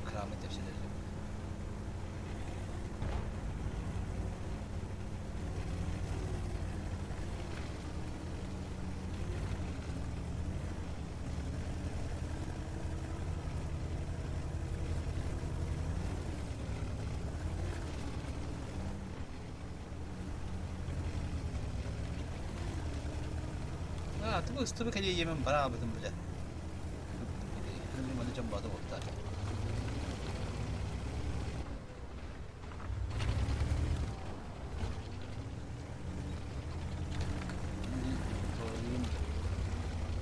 Крамы тепселери. А, ты ыстыбы кэлиэ yemen бараабытын билэ. Маны жамбады болта.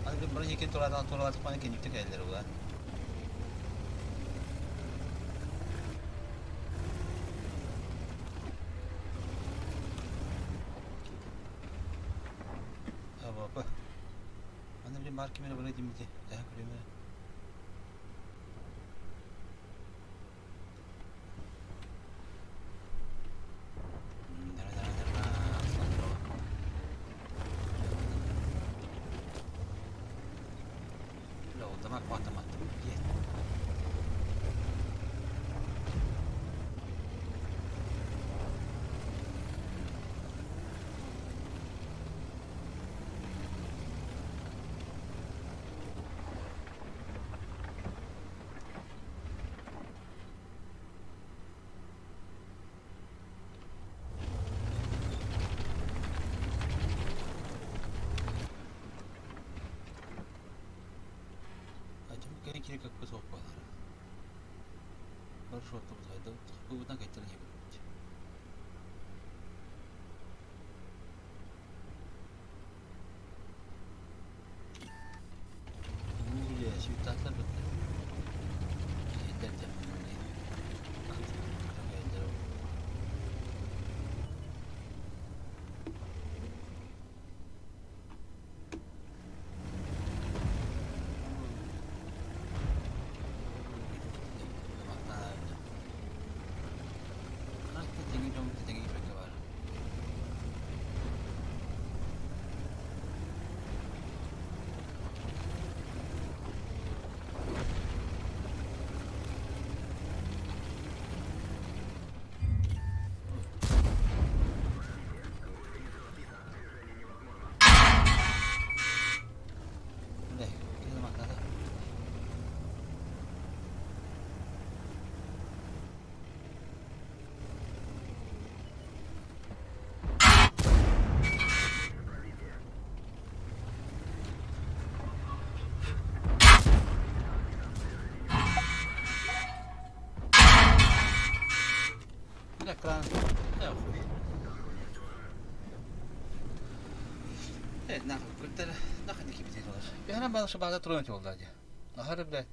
Аны бир бара турадан туралар тупаны кенипте кэллер ула. Аба. Аны бир марки мене бара димите. Daha көрөмө. Дара дара дара. Ло, дамак ватамат. Есть. Ачым кere кире как бы соқ балар. Бар шорты бузгайда, бу кайтыр не билет. Уле, сүйттатлар бітті. Елдер де Елдер. Сука. Э, хуй. Э, нахуй, культура, нахуй не кипятить олар. Бэһэрэн баала шабаада туран олла дии. Аһары, блядь,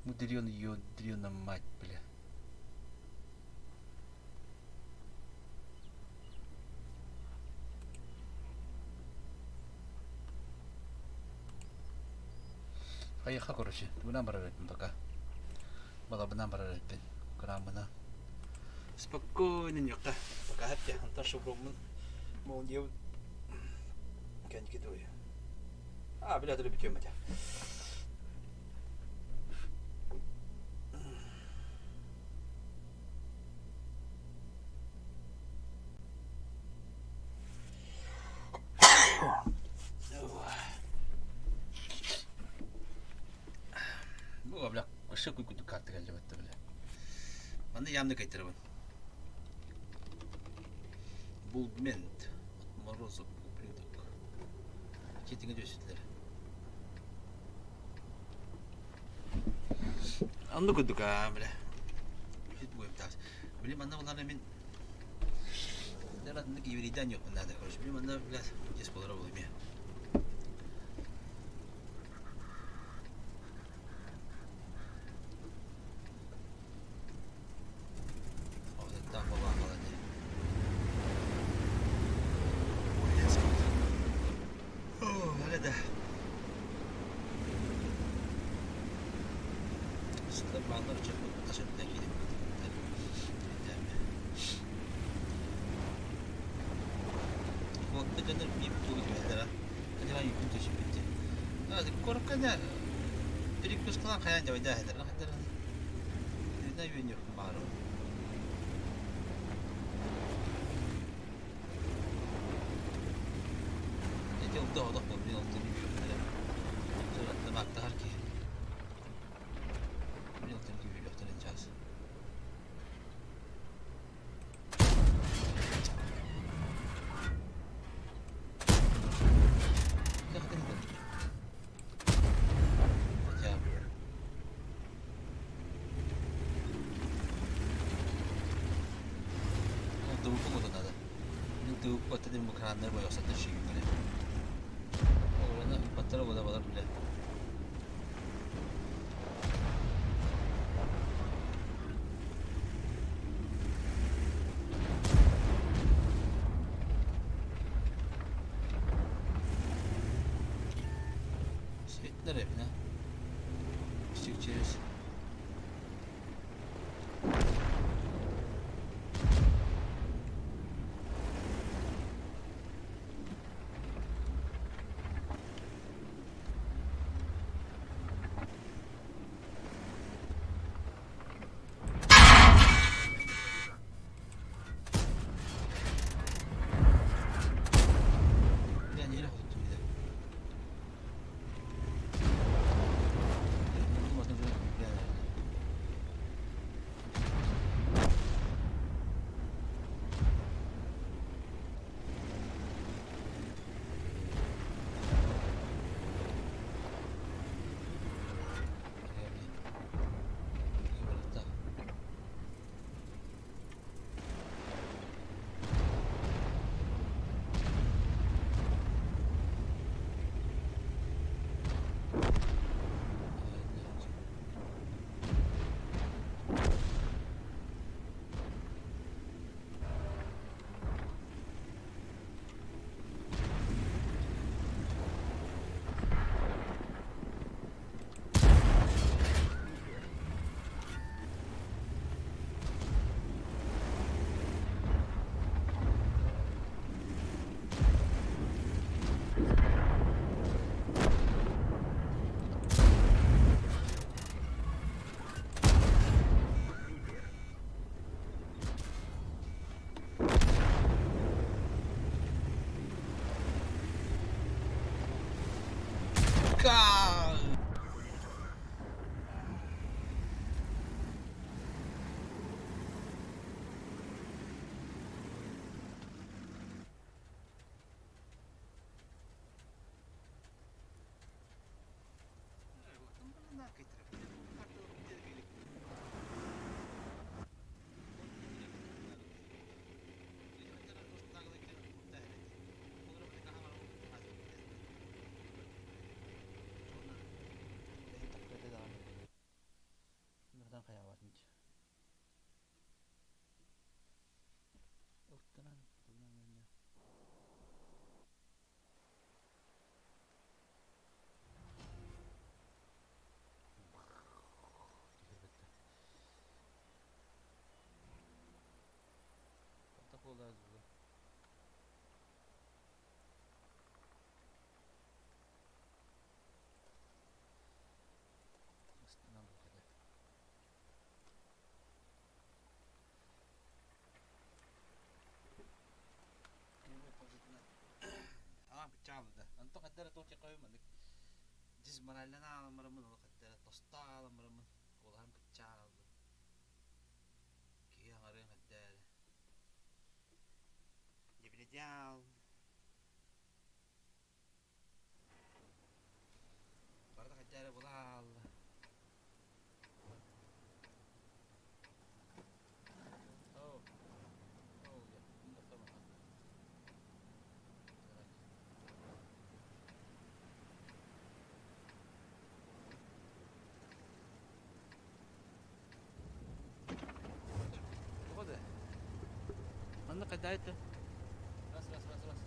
мудрёный ёдрёна мать, бля. Хайыха, короче, тугунан барар эбиппин пока. Балабынан барар эбиппин. Кырааммына. Спокойно ньукка. Пока хэппи. Антон шубруммун. Молниябын. Кэнники дуй. А, бля, бүтүөм этэ. Бу бля, өссө куйкудук карта кэллибэттэ бля. Манна явно кайтарабын. Булдмент. Морозов, ублюдок. Кетиңе дөсүтлер. Оннук курдук аа бля. Били манна булана мин Атыннык еврейден yok надо, короче. Били манна, блядь, здесь болара буолуо эмиэ. Да. Через Хаттара туох диэххэ маннык дизмораллан аалан бараммын олох хаттара тосто аалан бараммын куолаһым кыччаан алла. Киһи аҥарыан хаттара. Дебиледял. Барыта хаттара була аалла. Oh. Oh, yeah. Тоҕо да? Манна хайда это? Раз, раз, раз, раз.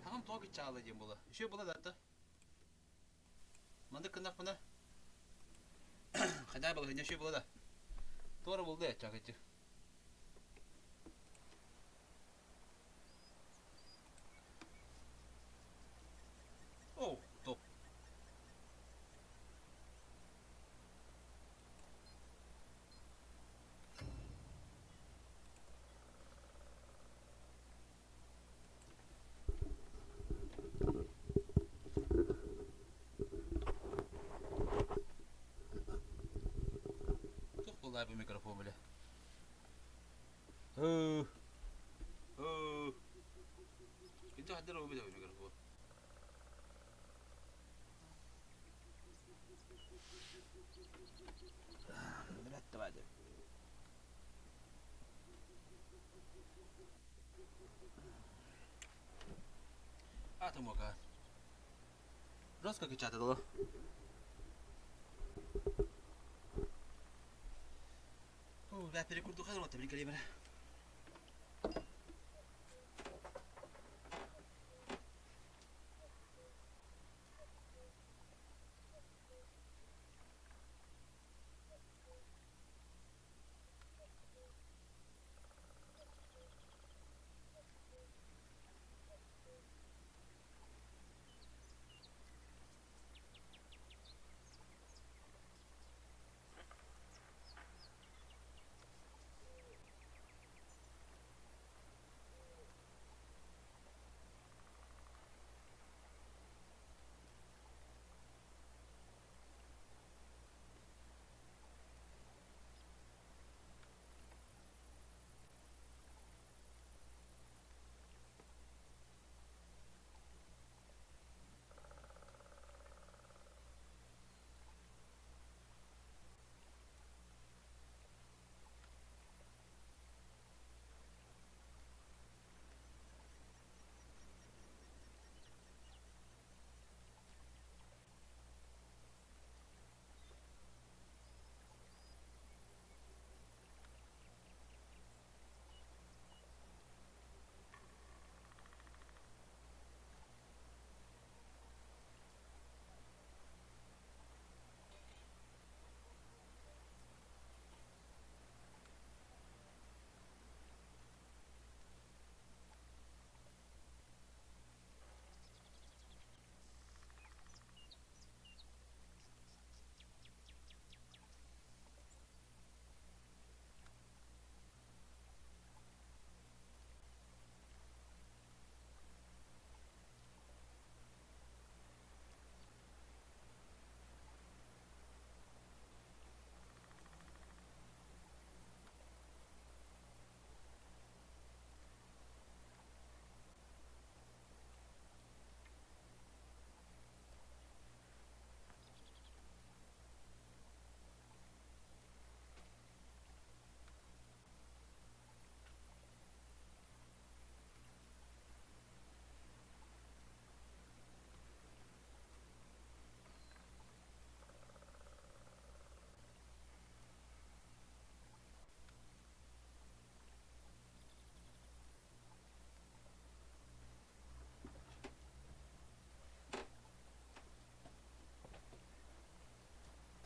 Хаҕым тоҕо кыччаала диэн буола. Үчүгэй буола да Маннык гыннахпына хайдах балаһыанньа үчүгэй буолла да. Туора булду ээ чакыччы. О, топ. Туох буолла бу микрофон бile? Һыы. Һыы. Инте хаддар ол бile микрофон. Блядь, давай. Атомока. Жестко кычатылы. Бля, перекурду хазар вот, блин,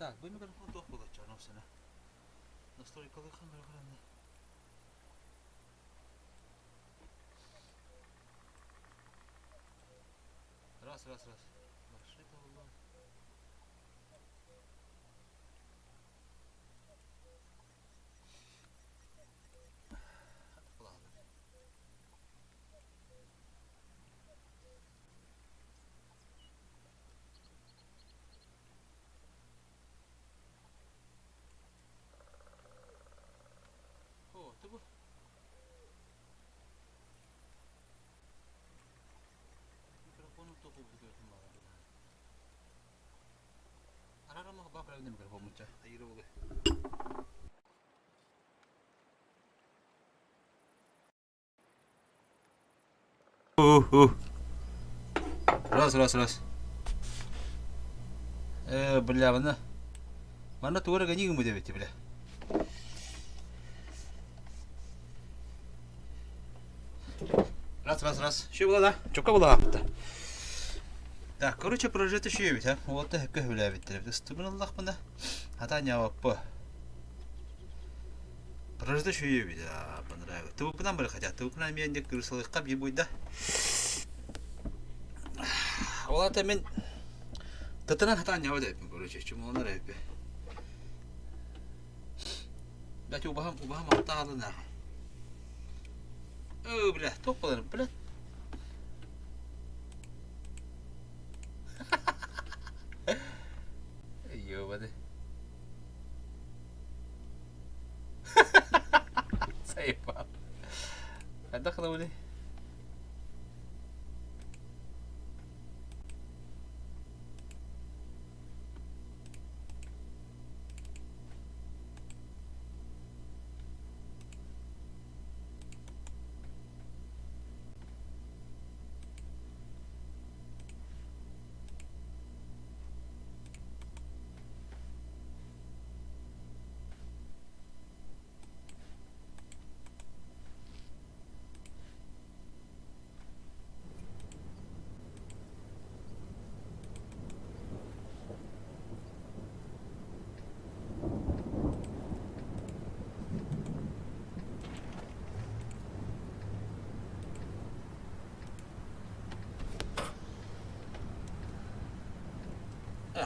Так, бу микрофон туох буолаччы ону сана. Настройкалыхан көрөхөрөнне. Раз, раз, раз. Маршрут алла. Ладно. О, ты бы. Микрофону току буду Арарама бакра микрофон муча. Айыры болы. Раз, раз, раз. Э, бля, манна. Манна тугара ганигым бу бля. Раз, раз, раз. Что было, да? Чока была. Так, короче, прожито үчүгэйбит, а? Уолта сөпкө сөбүлээбиттэр эбит. Ыстыбын ыллахпына, хата ньаабаппа. Прожито үчүгэйбит, а, понравилось. Тыбыппынан бары хотя, тыбыппынан эмиэ инде кырысалыахха биир буйда. Ол ата мин тытынан хатаан ньаабат эбиппин, короче, чумолонор эбиппин. Блядь, убаһам, убаһам алта аалын ааҕа. Өө, бля, туох буоларын, бля. Ёбаный. Заебал. Хайдах гынабыный?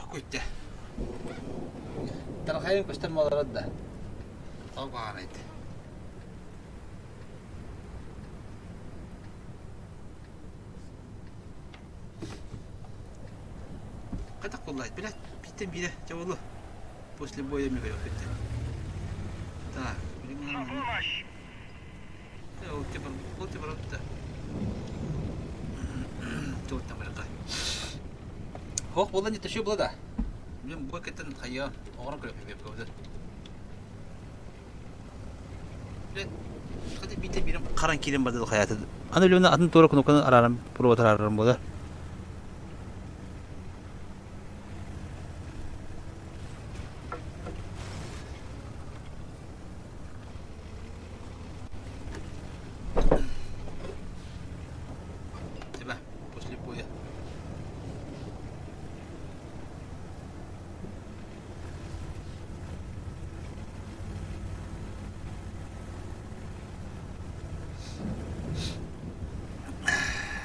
Күйттэ. Тархайын көстөн буолара да. Тоҕо куһаҕанайд. Хайдах буоллаайт, блядь, бииртэн биирэ дьэ буолуо. После боя ми көрүөхпүт. Так, На помощь! Ол типа, ол типа да. Туоттан барыта. Хоох буолан иташи була да. Блин, бу кеттен хайа, оҕорон көрөппүт көбүтэр. Блин, хата биитэ биирим харан киирэн бардыл хаятын. Аны үлүнэ атын туора кнопканы арааран пробовать араарарым буолар. Тебя после боя.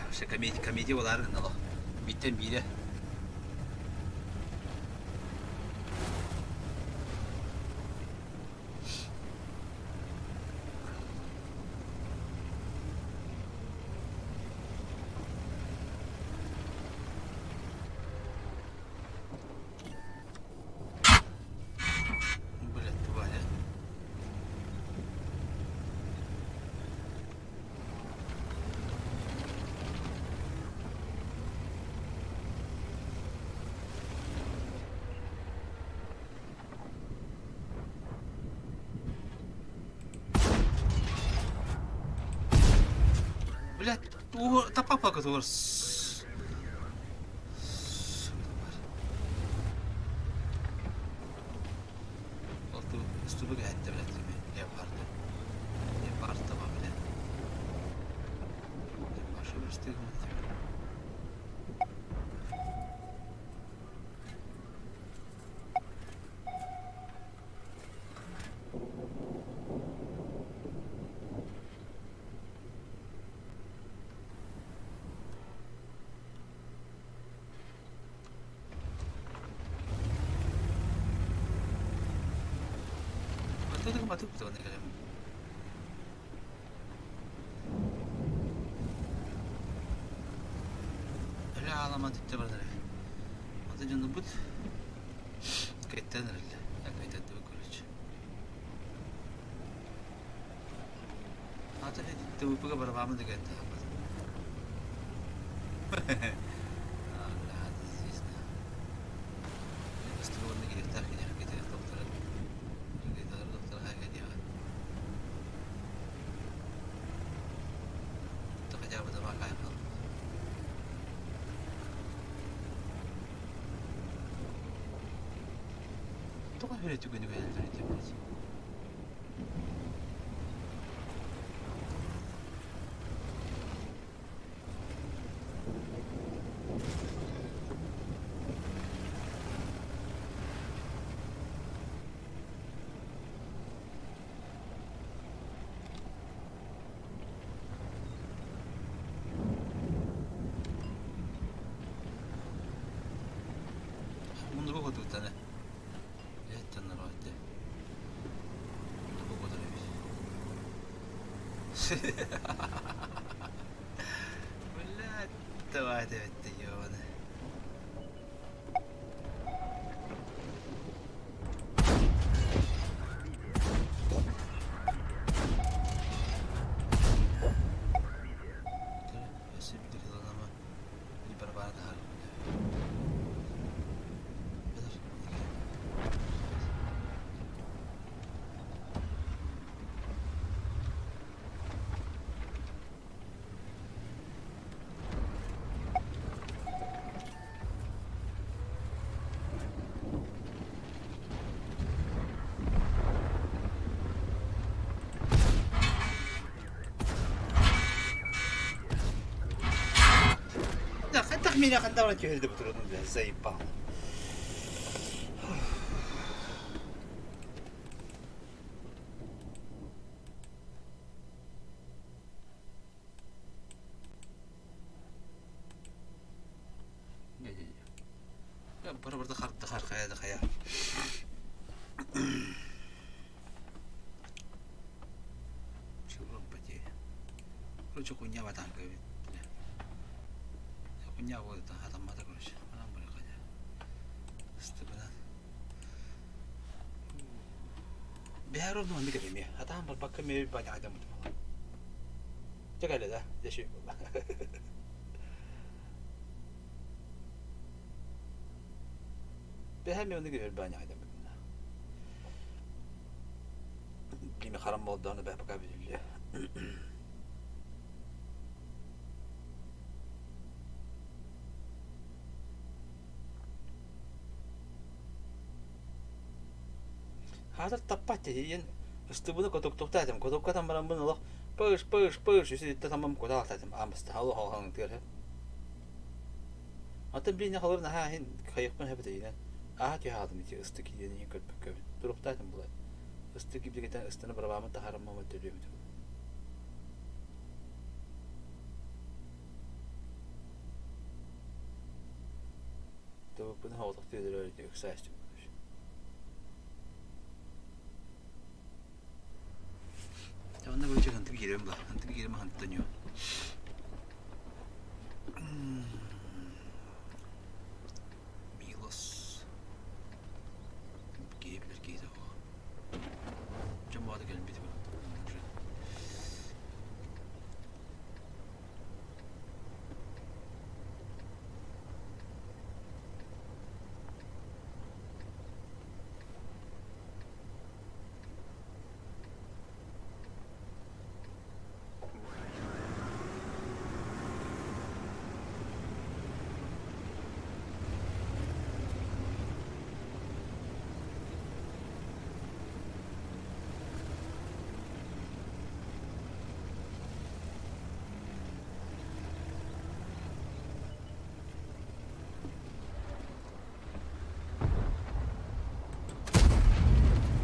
Вообще комедия, комедия болар гынало. Биттен бире. Блядь, тварь. Блядь, тапапа который. Стубы кэһэттэ блядь, леопарды. Леопард таба, блядь. Өлө аалама түттэ бардара. Аты дьоннорбут кэттэн эрэллэр. Кэттэн короче. Аты ТВП-га барабамы да кэтте. Тоҕо өрө түгэни көтөллөр Блядь, давай это ёбаный. Өссө биир кылаанама барабаана таһаарбыт. Тахмина хантан түһэрдэ бутурун заебал. Бары барда харда хархая да хая. Короче, хуйня ватанка ведь. Хуйня вот это, атамата, короче. Она были хотя. Бэһэр онно маннык эмиэ. Атаан барбакка эмиэ баняҕайдаммытым буолла. Дьэ кэллэ да, дьэ үчүгэй буолла. Бэһэ эмиэ оннук өр баняҕайдаммытым. Кими харам буолдаҕына бэһ пока бүтүллүө. Хаатар таппат диэн ыстыбыны котуктуктаатым, котуккатан бараммын олох пыш пыш пыш үсүттэ тамам кутаахтаатым аамыста олох олохоҥ тыар Атын биинэ холор наһаа иһин хайыахпын хэбэтейинэн ааһа түһаатым ити ыстык диэн иһин көрбөккөбүн туруктаатым булай ыстык ибдигитэн ыстаны барабаамын таһаарыммамын төлүөмүтүм Тобукпун соҕотох түөдөрөр ыксааччым. Онно короче хантык киирэн ба, хантык киирэн хантан ю. Милос. Киһи билэр киһи Дьон баҕата кэлбит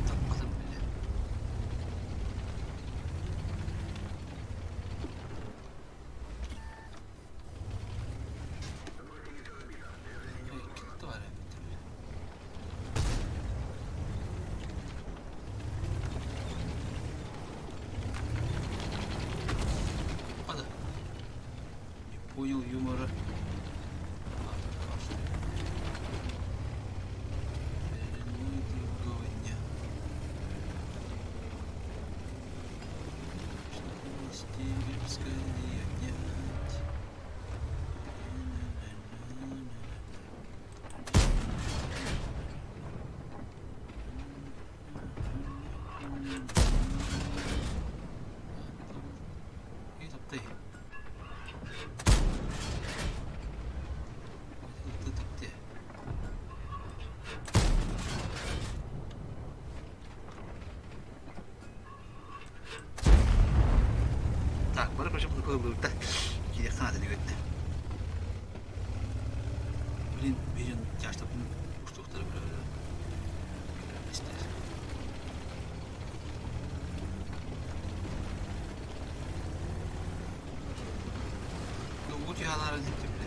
Таппатым бile. Икки бар эбит. Ада. Не понял юмора. Так, бары короче кылбылта. Кире хаатын үгөттэ. Блин, виден тяжтапын уштуктары бөлө. Уу түһалаарын сиптибиле.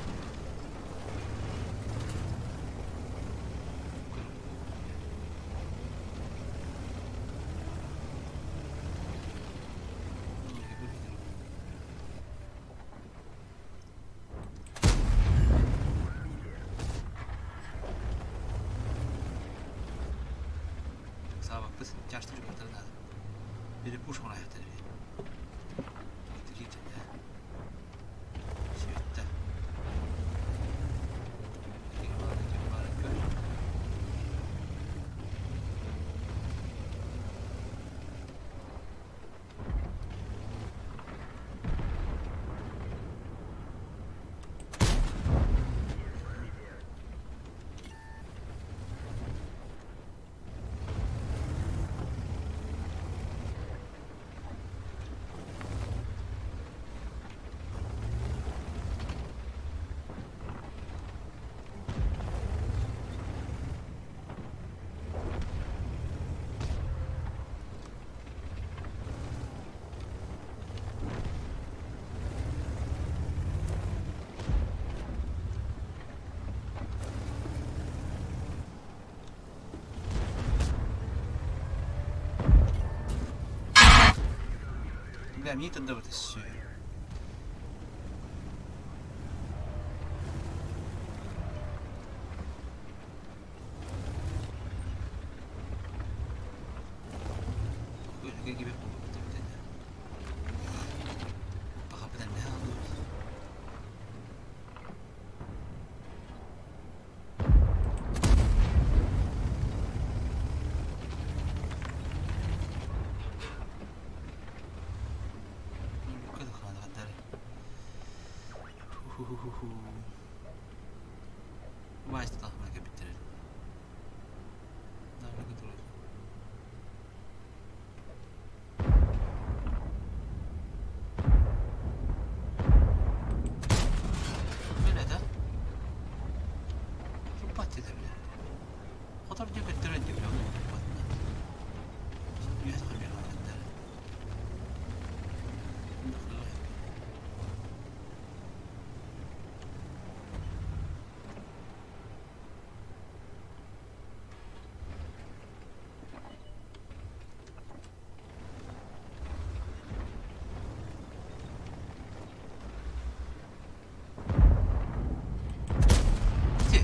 Быт чаашта чугастара наада. Били пуш оҥоруохтара эбит. Сүөттэ. Бля, мне тогда вот все.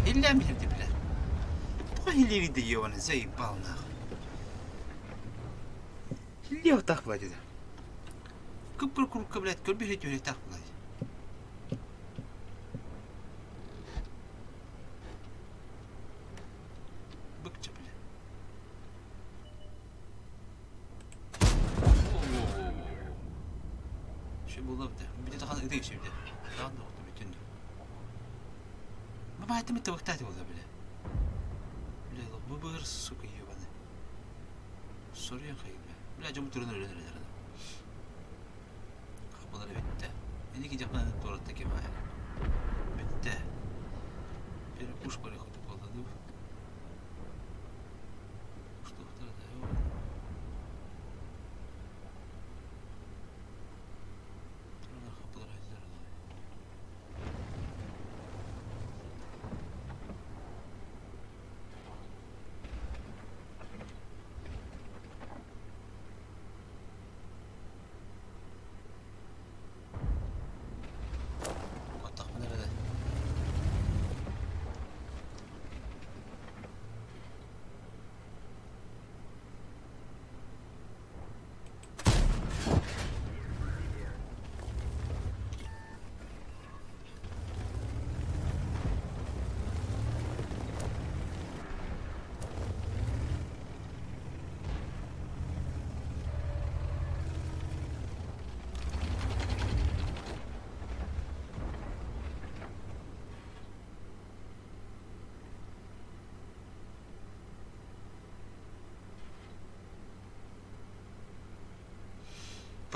Иллээн биэрдэ бile. Тоҕо иллиирий да ебаный заебал нахуй. Иллиэхтаах блядь это. Кып-кыр курукка блядь көрбүһэ түһүөхтээх блядь. Быкча бля. Şu булабыта. Бите тахан ытык шибде. Тахан да бүтүн. Бабайтым ытыбыктааты була бile. Бля, бу сука ебаный. Soruyor kayıp. Бля, дьон туран өлөн эрэлэр. Хапылар бүттэ. Иники жакын туоратта кем Бүттэ. Bir kuş böyle kutup oldu. Kuş da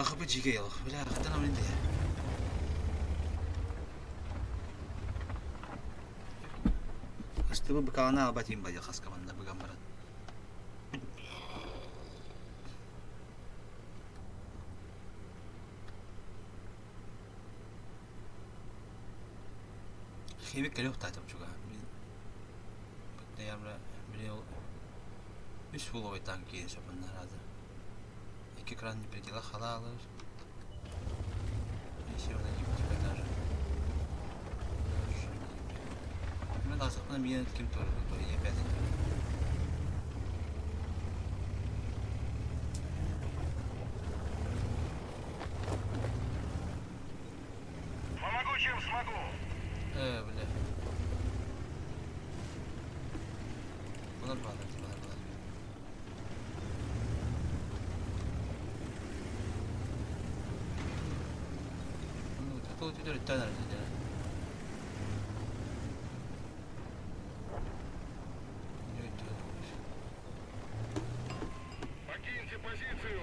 Бахабы жиге ялах. Бля, хатана менде. Астыбы быкалана албатим бадя хаскаманда быгамбаран. Химик кэлэх таатам чуга. Бытта били үс фуловый танк киин сапаннарады. Iki кран не предела халалыр. Еще на типа даже. Мен азықпына мен ким тоже то я опять. смогу! Ээ, бля. Bunlar bağlar, bunlar bağlar. Покиньте позицию!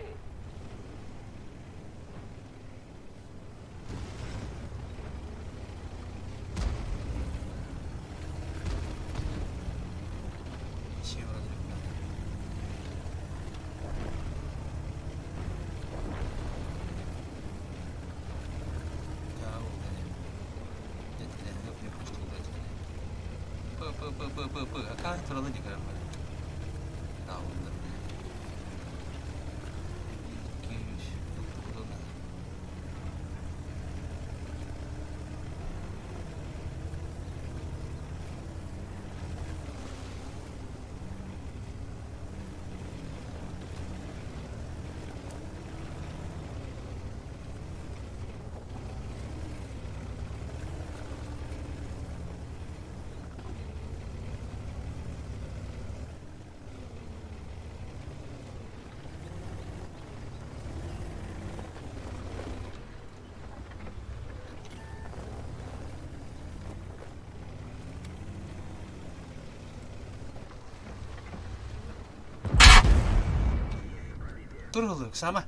Тур ылык, сама.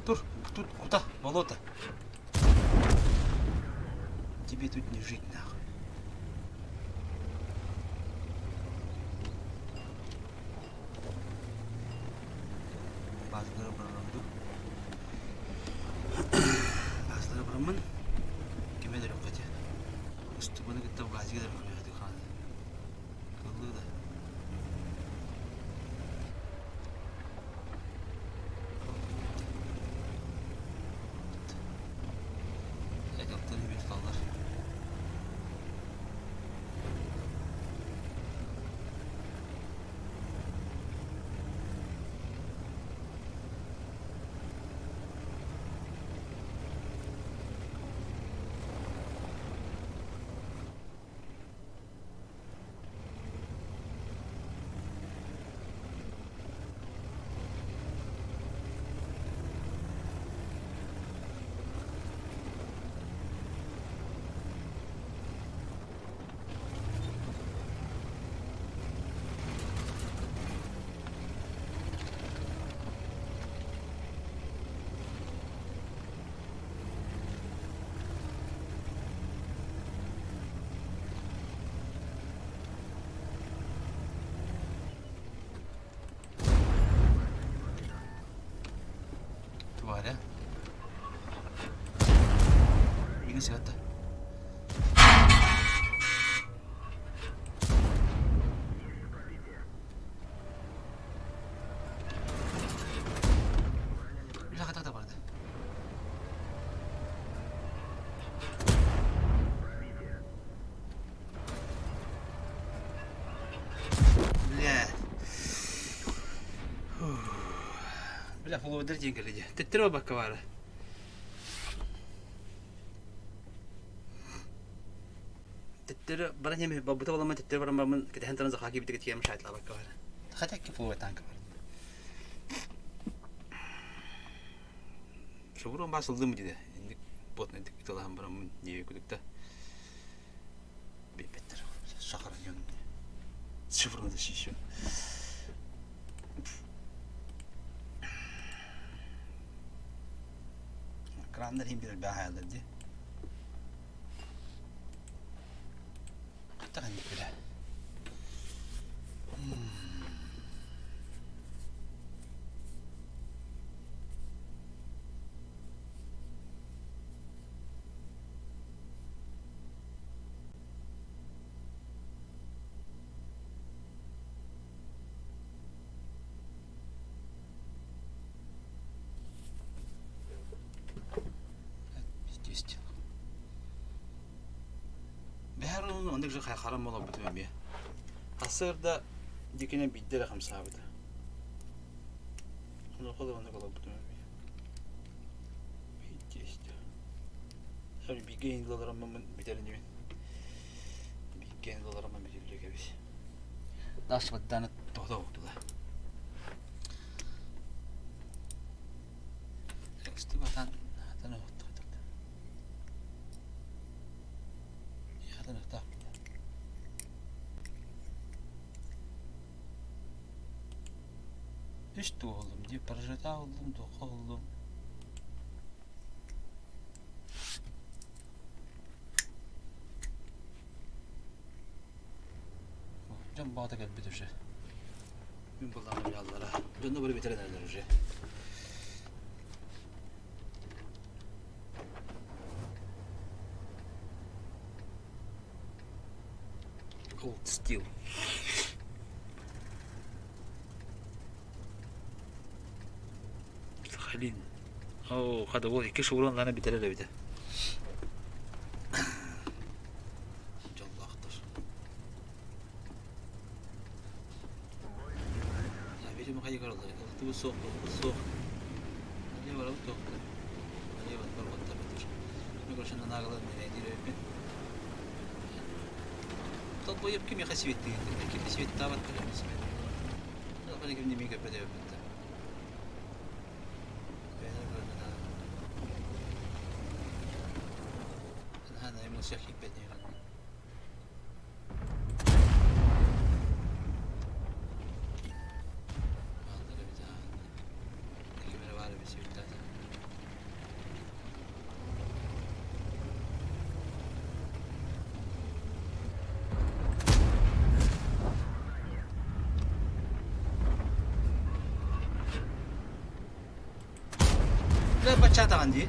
Тур, тут куда? Болото. Тебе тут не жить нахуй. Базлары барамын Базлары барамын. Кеме да yok хотя. Устубаны кытта газига да yok Кыллы да. Алтын бит kallar. Тваря. Иген сыгатта. Бля, хата барды. Бля. Бля, полуодер диэн кэллэ Тэттэр бабакка баара. Тэттэр баран эми бабыта балама тэттэр баран барамын кэтэһэн туран захаки битигэ тиэм шайтлабакка баара. Хотя ки полуой танка бар. Шобурун баа сылдым диде. Инник бот инник ыталаһан бараммын диэби кудукта. Биппеттер. Сахараньон. Цифрны защищен. Краннар иһин биэрэр бээһээлэр дии. Хайдах инник билэ. Пиздец. Бэһэр онон оннук же харам олорбутум эмиэ. Сарсыарда дикинэ биирдэ эрэ хамсаабыта. Онуоха да оннук олорбутум эмиэ. Пиздец. Бииргэ иһин бүтэр инибин. Бииргэ иһин бүтүллүө кэбис. Даш баддааны тоһото оҕутула. Стыбатан хатан оҕуттахтар. Хатан оҕуттах. Үс туоһулум дии, прожита оллум, туохха оллум. Дьон баҕата кэлбит уже. Мин буллаҕым дьаллара. Дьонно бары бүтэрэн эрэллэр уже. Cold Steel. Сахалин. Оо, хата ол икки шеврон лана бүтэрэр эбитэ. Дьоллоохтор. Видимо, хайа көрөллөр. Ылтыбыт суох, ылбыт суох. Али барабыт туох. Али барбаттар бытыр. Мен короче нанагалар нэрээдиир эбиппин. Толбойоп кимиэхэ сибиттиир? Ким сибиттаабат кэлэммис. Толбойоп ким немигэ көрбөт эбиппин. Бля, баччаатаҕын дии.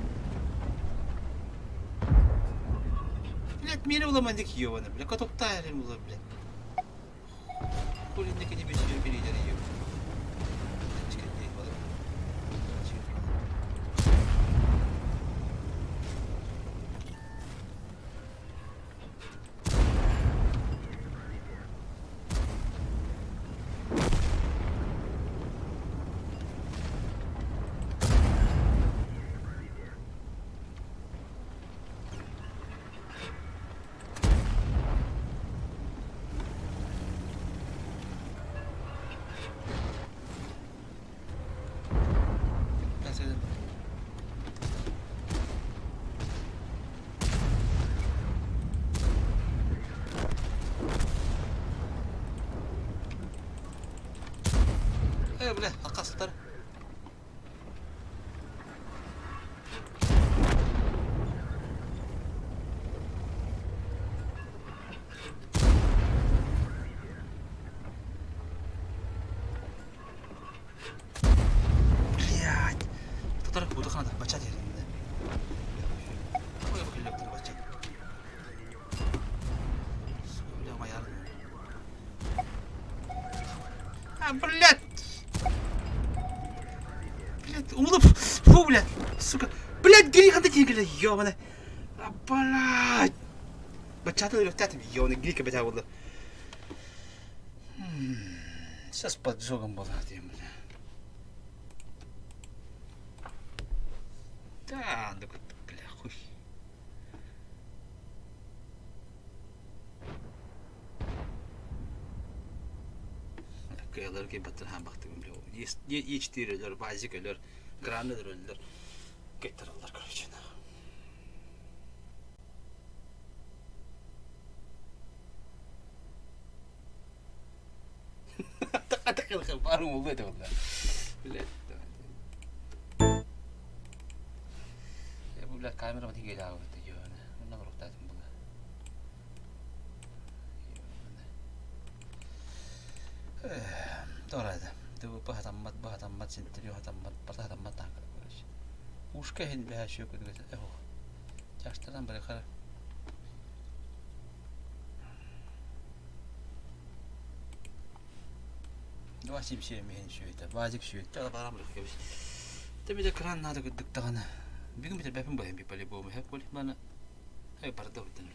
Блядь, миэнэ буламан дик ёбана, бля, котоктаа эрин була, блядь. Хули инники не бесүйө кириидер ёб. Э, бля, аккастар. Блядь. Татар будахана бача деринде. Ой, бакыллап бача. Бля, моя. А, блядь! Блядь, умулуп. Фу, блядь, сука. Блядь, гри ханта тиги, ёбаный. А, блядь. Бачата өлөктәтим, ёбаный, грика бетә булды. Сейчас поджогом была, бля. Да, да, бля, хуй. Кыялар кей баттыр хан бактым бля. Е4 өлөр, базик өлөр, гранат өлөр. Кеттаралар, короче. Бары oldu это вот. Блядь. Бу блядь камера бит келе агыбыт ёна. Мына руктатым була. Торада. Ту бахатаммат бахатаммат синтрио хатаммат барта хатаммат таакыр короче. Ушка хин бэха шөкү дигет. Эхо. Жаштардан бары кара. Два семь семь мehen шүйөтэ. Базик шүйөтэ. Барам рыхкебис. Темиде кран надо гыдыктагана. Бүгүн битер бэпин боем би по-любому. Хеп бол мана. Эй барда битен.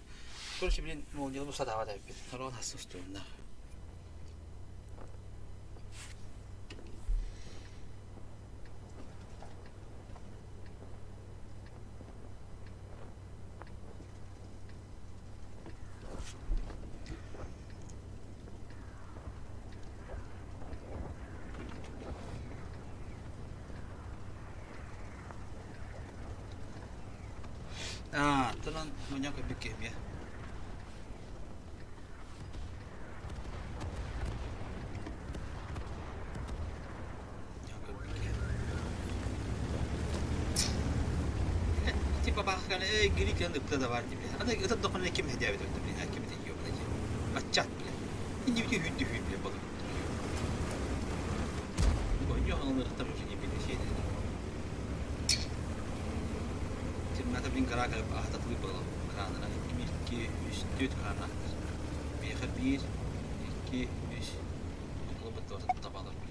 Короче, блин, мол дело садава да бит. Рон хасустуна. Оттон мунньан көрбүт киһи эмиэ. Типа баахканы эй гири кэн ыпта да бар диби. Аны ытат дохону ким хедебит өттө блин ким ити ёбана ди. Баччат блин. Инни бити хүддү хүд блин болу. Гоньо хаңылыктар уже не били şey dedi. Тимната блин гора ахтатылы было. Кранына 1 2 3 4 крана. Меха 1 2 3 Оклы табалар блин.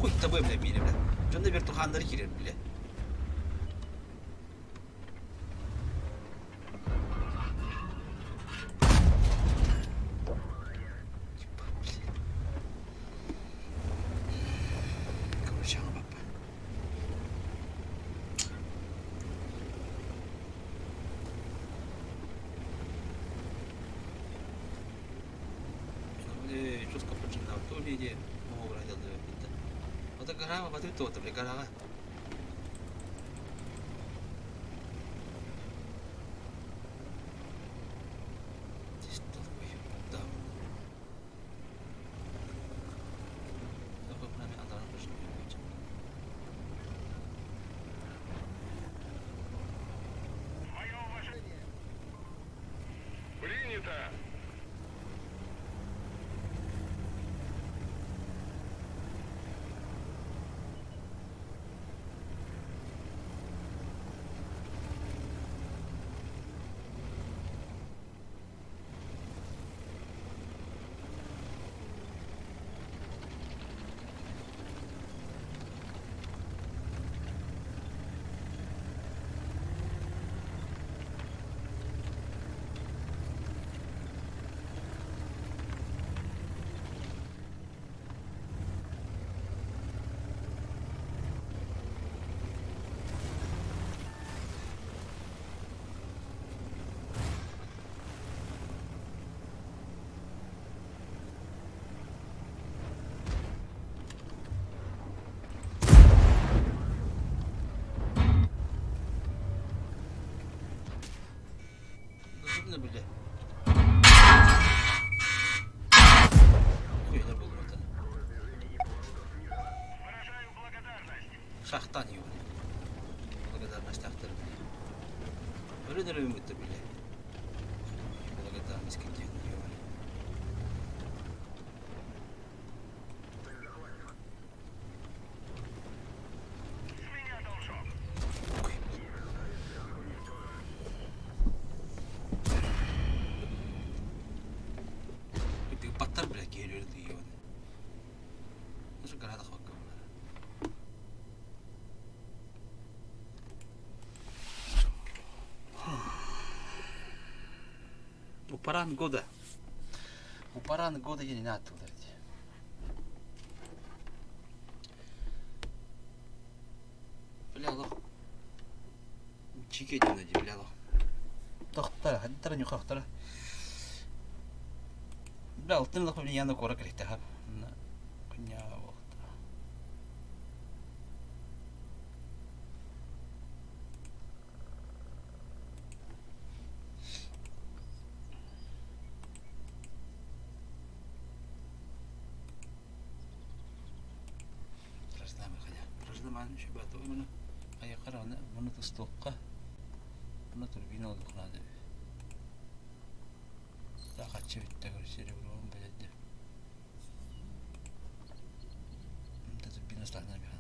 Куй табы бля мире бля. Жонда бер тухандары кирер бля. Короче, папа. Жестко поджинал, то ли где Вот гора, вот это вот, бля, гора. Да. Принято! Доступно бile. Хуйна булмады. Шахтан его. Благодарность автор. Öyle de bile. Благодарность киден его. Баттар бля келер дейін. Nasıl garada хокка Упаран года. Упаран года я не надо ударить. Бля, лох. Чикетин нади, бля, лох. Тохтара, хадтара нюхахтара. Бля, алтын лох блин, яна кора крихте хап. Коня вахта. Прождаме ханя. Прождаме шибата именно. Ая карана, муну тустокка. Муну турбина олдукнады. Тақатчы битте көрсері бурун беледdi. Мында турбина слахнар бихан.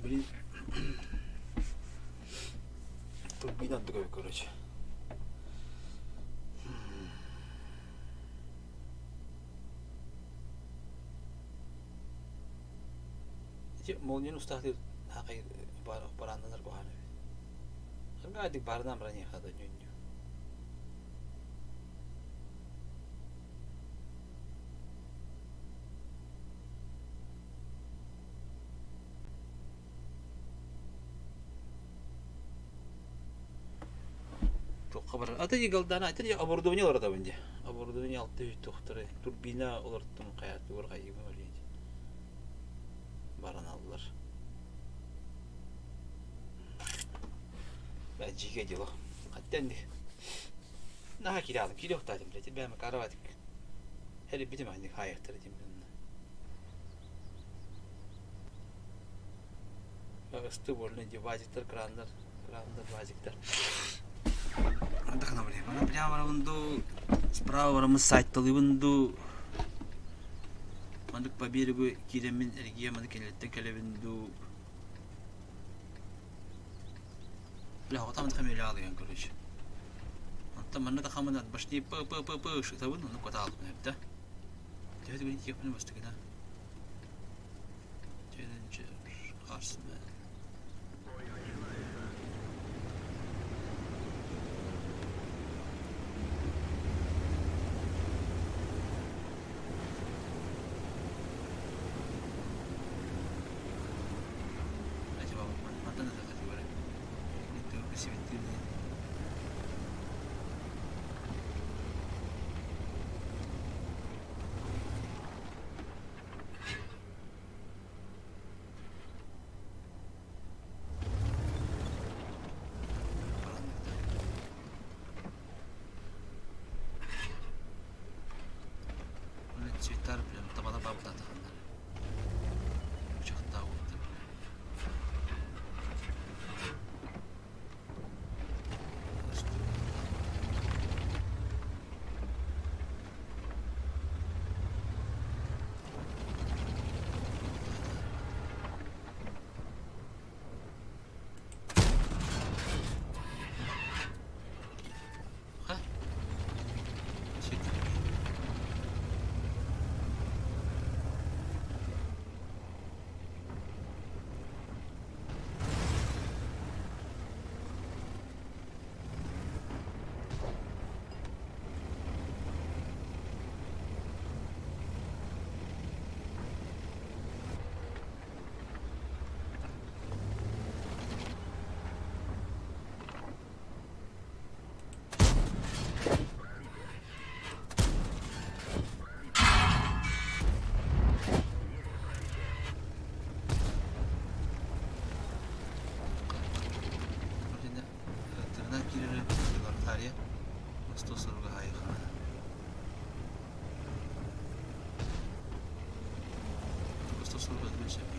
Блин. Турбина такой, короче. Молнияны устахты хақай баранданар куханы. Ханга барнам рани хада нюню. Туохха барар. Ата Игалдана, ата оборудование олордобун дии. Оборудование алта үт туохтары турбина олортум хайаатыгар хайыыбын олиин. Бараналлар. Бә дьигэ дело. Хаттан Наһаа киирэ киирэ охтаатым блядь. Бэйэм караватик. Хели битим ханник хаайахтар этим. Ысты больно ди вазиктар, краннар, краннар, вазиктар. Андахана блин, мана прямо барабын ду, справа барамын сайтталыыбын ду. Маннык по берегу киирэммин эргийэ маны кэлэттэн кэлэбин ду. Бля, хотам хамеле алыган, короче. Онтон манна да хамын башни п п п п шытабын, ону котаалбын эбитэ. Төһө түгэн тиэхпин бастакына. Challenger Arsenal. Acaba мантан да категория. Цветтар прям табала бабытатаханнар. Учахтаа Тырна киирэр таарыйа остуол суруга аайы Остуол суруга өлүөн сөп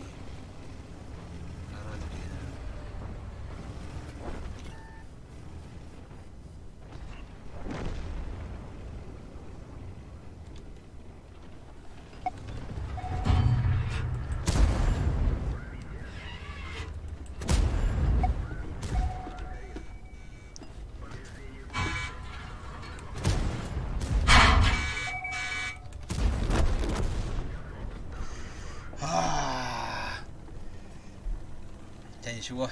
Хотя ничего.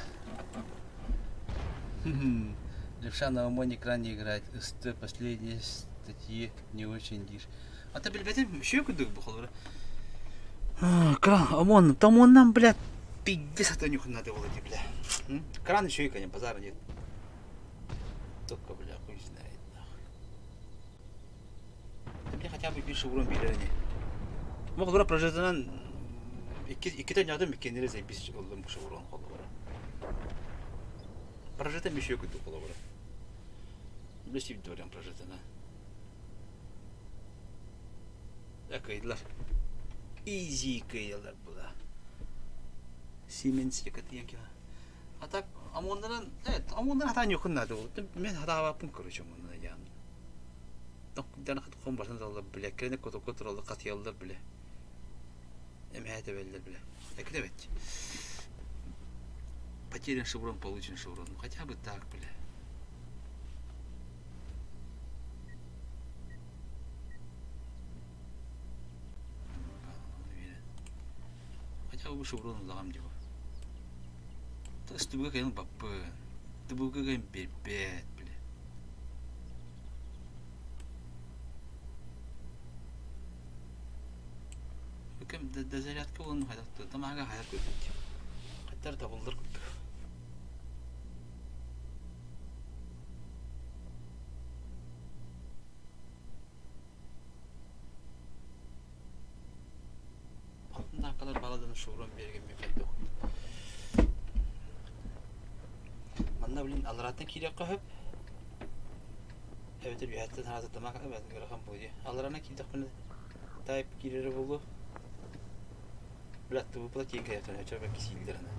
Левша на умоне экран не играет. СТ последние статьи не очень дишь. А ты билбэтим үчүгэй курдук бу холобура. Кран, ОМОН, там он нам, блядь, пиздец это нюх надо было, бля. Кран еще и, конечно, базара нет. Только, бля, хуй знает, нахуй. Да мне хотя бы бир шеврон биэрэрини. Мог прожитынан иккитен нядым иккеннери заебись ыллым шеврон холобура. Прожитым еще курдук холобура. Билсип дорям прожитана. Кыйдылар. Изи кыйдылар була. Siemens якатыян кина. А так ОМОНнан, evet, ОМОНнан хата нюхун надо было. Мен хата бапын короче ОМОНнан ян. Дан хат ком барсан залла биле, крене кото котролла катыяллар биле. Эмэхэ тэбэллэр биле. Экидебет. Потерян шеврон, получен шеврон. Ну хотя бы так, бля. Хотя бы шеврон ылаҕам дии Тас түбүгэ кэлэн баппын. Түбүгэ кэлэн биэрбэт, бля. Кэм дозарядка буолан хайдах тамаага хайар көрбүт. Хаттар табыллар курдук. шеврон биэргэ мекайдох. Манна блин алларааттан киириэххэ сөп. Эбэтэр үөһэттэн хараата тамак ыарахан буолуо дии. Аллараанан киирдэхпинэ тайп киирэрэ буолуо. Бля, тыбыпла тиийэн кэлиэхтэрин өчө бэкки сииллэр аны.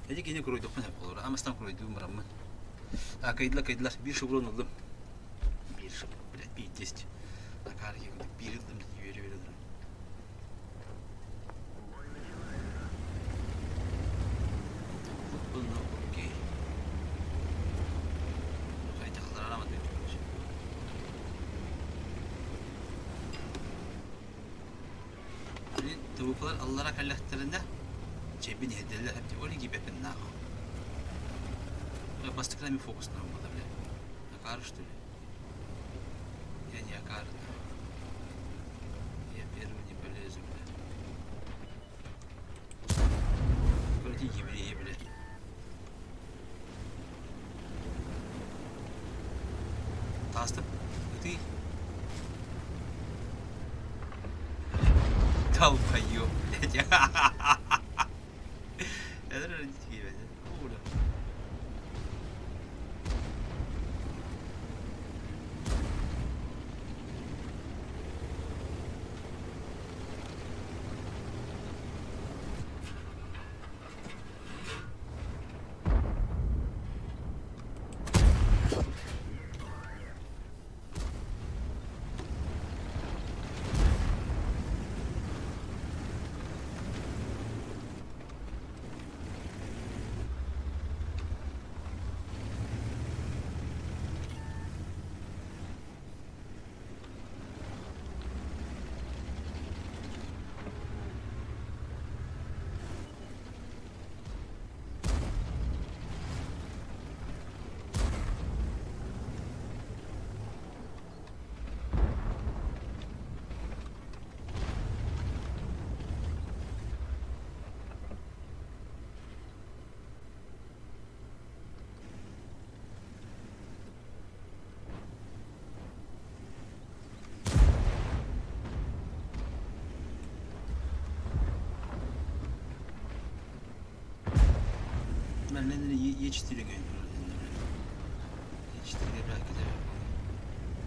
Эти кини куруйдукпун сөп болор. Амастан куруйдуум бараммын. А, кыйдылар, кыйдылар. Биир шеврон ыллым. Биир шеврон, блядь, биир 10. Акаар биир ыллым, үөрэ-үөрэ ыллым. Ну, окей. Тубукалар аллара кэллэхтэринэ чэйбин иһэрдэллэр эбит ол иһибэппин нахуй. Бастакы мен фокустанан буолла бля. Акаары что ли? Я не акаары. Я первый не полезу, бля. Вроде евреи, бля. Таастым. Ытый. Долбоёб, блядь. Это же не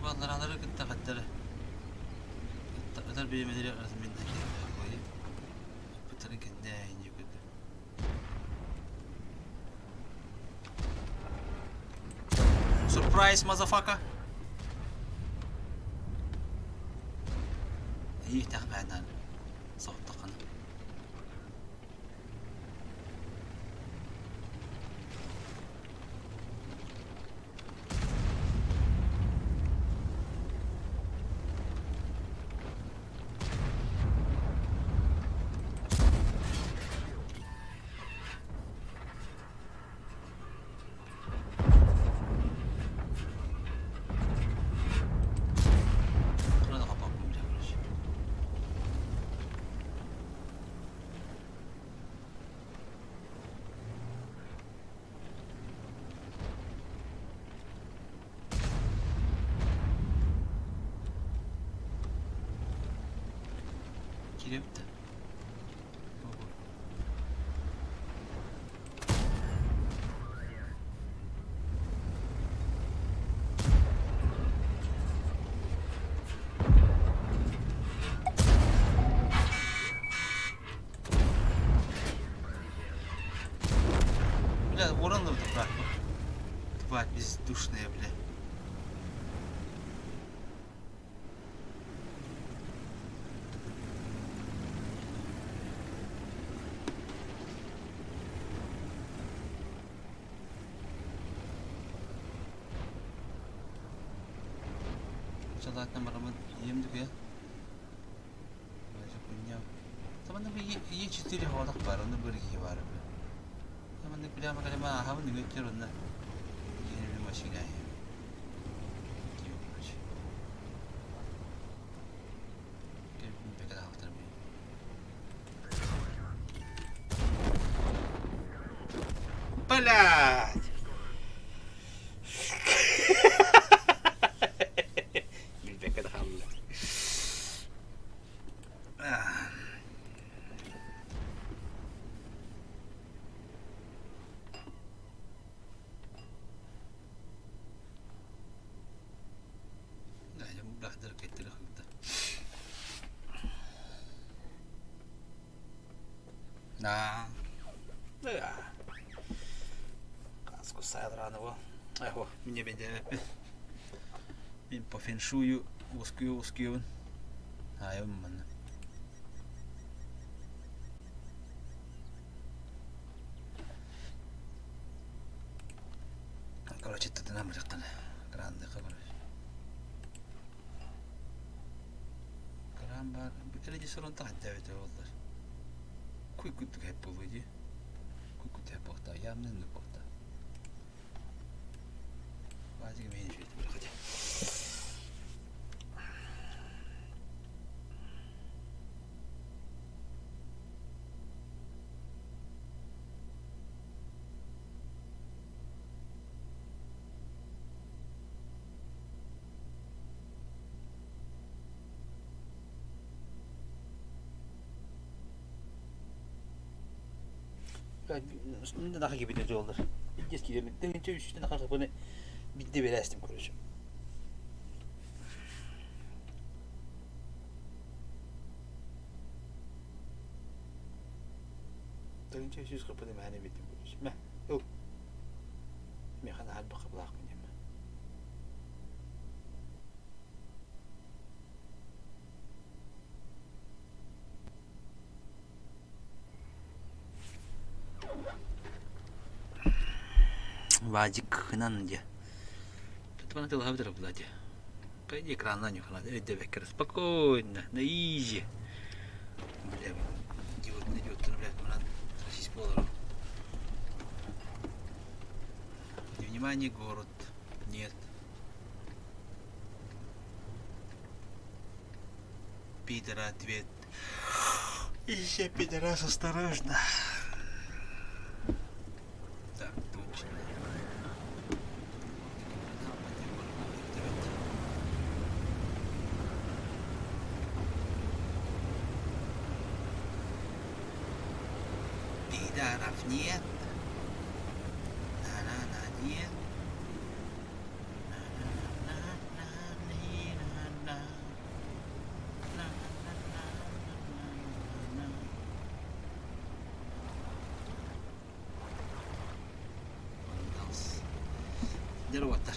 Балларалары кытта хаттара ытар бириэмэлэри арасымен ыппыттарын кэннэ инньэ көрдө. Surprise, motherfucker! Иитэх бээнэн соһуттаххына. Туран хаппаппын бля, короче. Кириэбит да. Бля, ворон брат. Тварь бездушная, бля. Чалаатынан бараммын ийэм дүкүйэн Е4 хоолох баар, онно быр киһи баар үһү. Маннык прямо кэлэмэ ааһабын үҥөттөр онно киһини машина короче. Блядь! Билбэккэ да хааллым. Аа. Каску сайдрааново. Эхо, мне бенде Мин по феншую ускую ускуюбун. Айым манна. Короче, тытынан бырахтан. Грандыха, короче. Кран бар. Режиссерон таһаддабыта буоллар. Куй куттук хэп буолуо дии. Куй куттук хэп буолта. Явно инник буолта. Баазыга миин үчүгэй бырахата. Биирдэ биэрээстим короче. Тыһыынча үс жүз кырпыны мээнэ биэрдим короче. Мэ, ыл. Миэхэ наһаа элбэх кырпылаахпын диэмэ. Вадикынан диye. Бана тылаһа була дии. По идее экранна нюхана өйдөбөккө спокойно, на изи. Бля, идиот, идиот, блядь, манан российский болар. Внимание, город. Нет. Пидора ответ. Еще пидорас, осторожно. Так, точно. Пидоров нет. На-на-на, нет. На-на-на-на-на-на. На-на-на-на-на-на. Дер уоттар.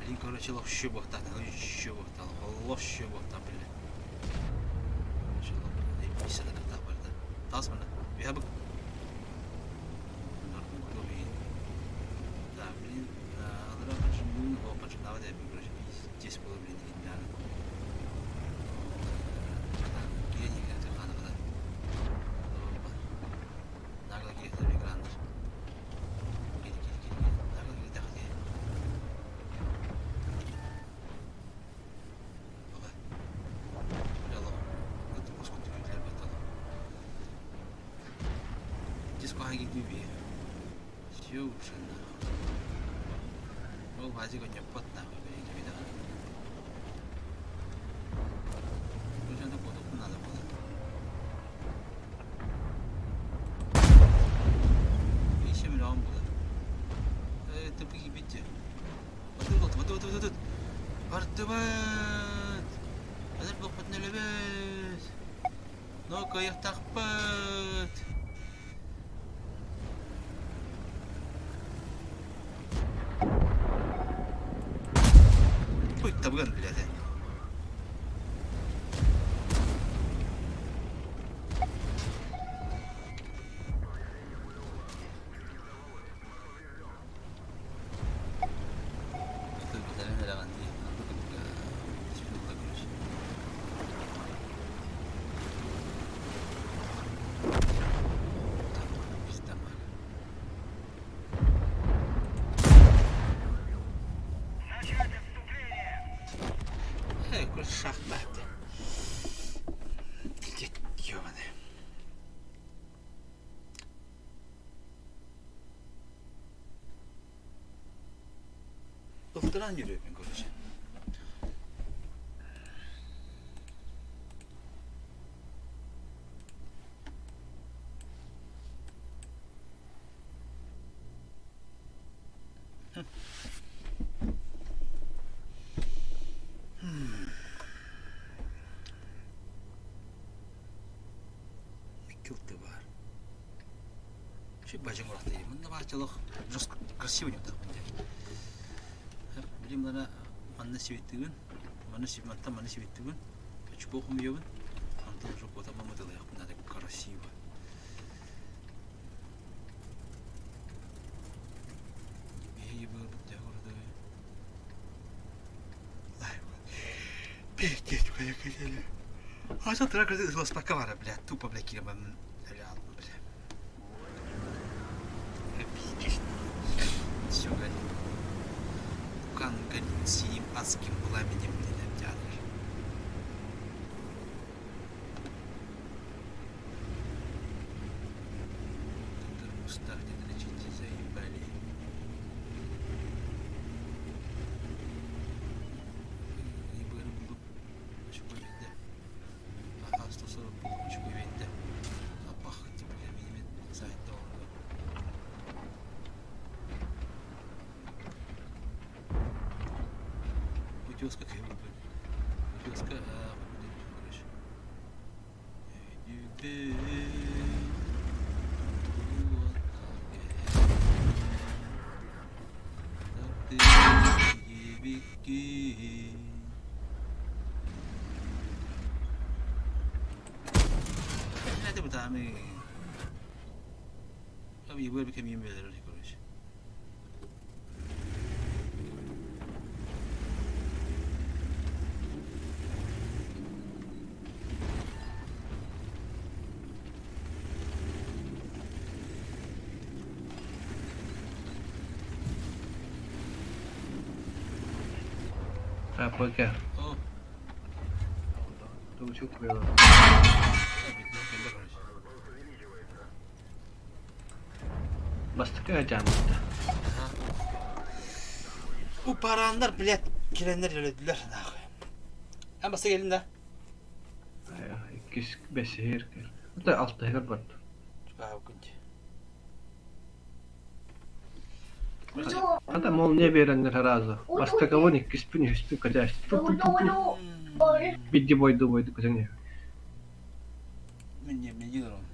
Блин, короче, лох буохтаах, лох буохтаах, лох буохтаах, блин. Короче, лох, барда. Таас манна. Үһэ Да, блин, алара пачын, о, пачын, давай, короче, здесь было, блин, реально. Все уже нахуй. Ол базик онньоппот нахуй бэйэтэ даҕаны. Бу куотуохпун наада буолар. Еще миллион буолар. Э, тупо киирбит Батыр батыр батыр батыр. Бардыбыт. Азыр буохпутун өлөбүт. Но кыайыахтаахпыт. Ой, табыгар блядь. Шахматы. Ёбаный. Ылтыран yürüyorum короче. Икки ылты баар. Вообще бажың урахта Мында баачалах жестко красиво не так Билим лана манна сибиттигин, манна сибиттан манна сибиттигин, очко хумуйабын, антон уже кота мамытылыяхпын надо красиво. Пиздец, блядь, А что ты пока бара, блядь, тупо, блядь, кирбан, блядь. Пиздец. Все горит. Пукан горит синим адским пламенем, блядь, театр. Тут в кустах где-то лечите, заебали. Утеска Утеска Короче. Так, пока. О, Тугучук было. Бастакы дьааммыта. Упараннар, блядь, киленнер өлөдүлөр, нахуй. Эн баста келин да? Иккис бэсиһир кэл. Это алтыһыгар барда. Чугаабыккын дии. Хата молния биэрэннэр арааза. Бастакыбын, иккиспин, үһүспүн кэтээс. Бидди бойду бойду көтөн иһэр. Мен не мен олорон.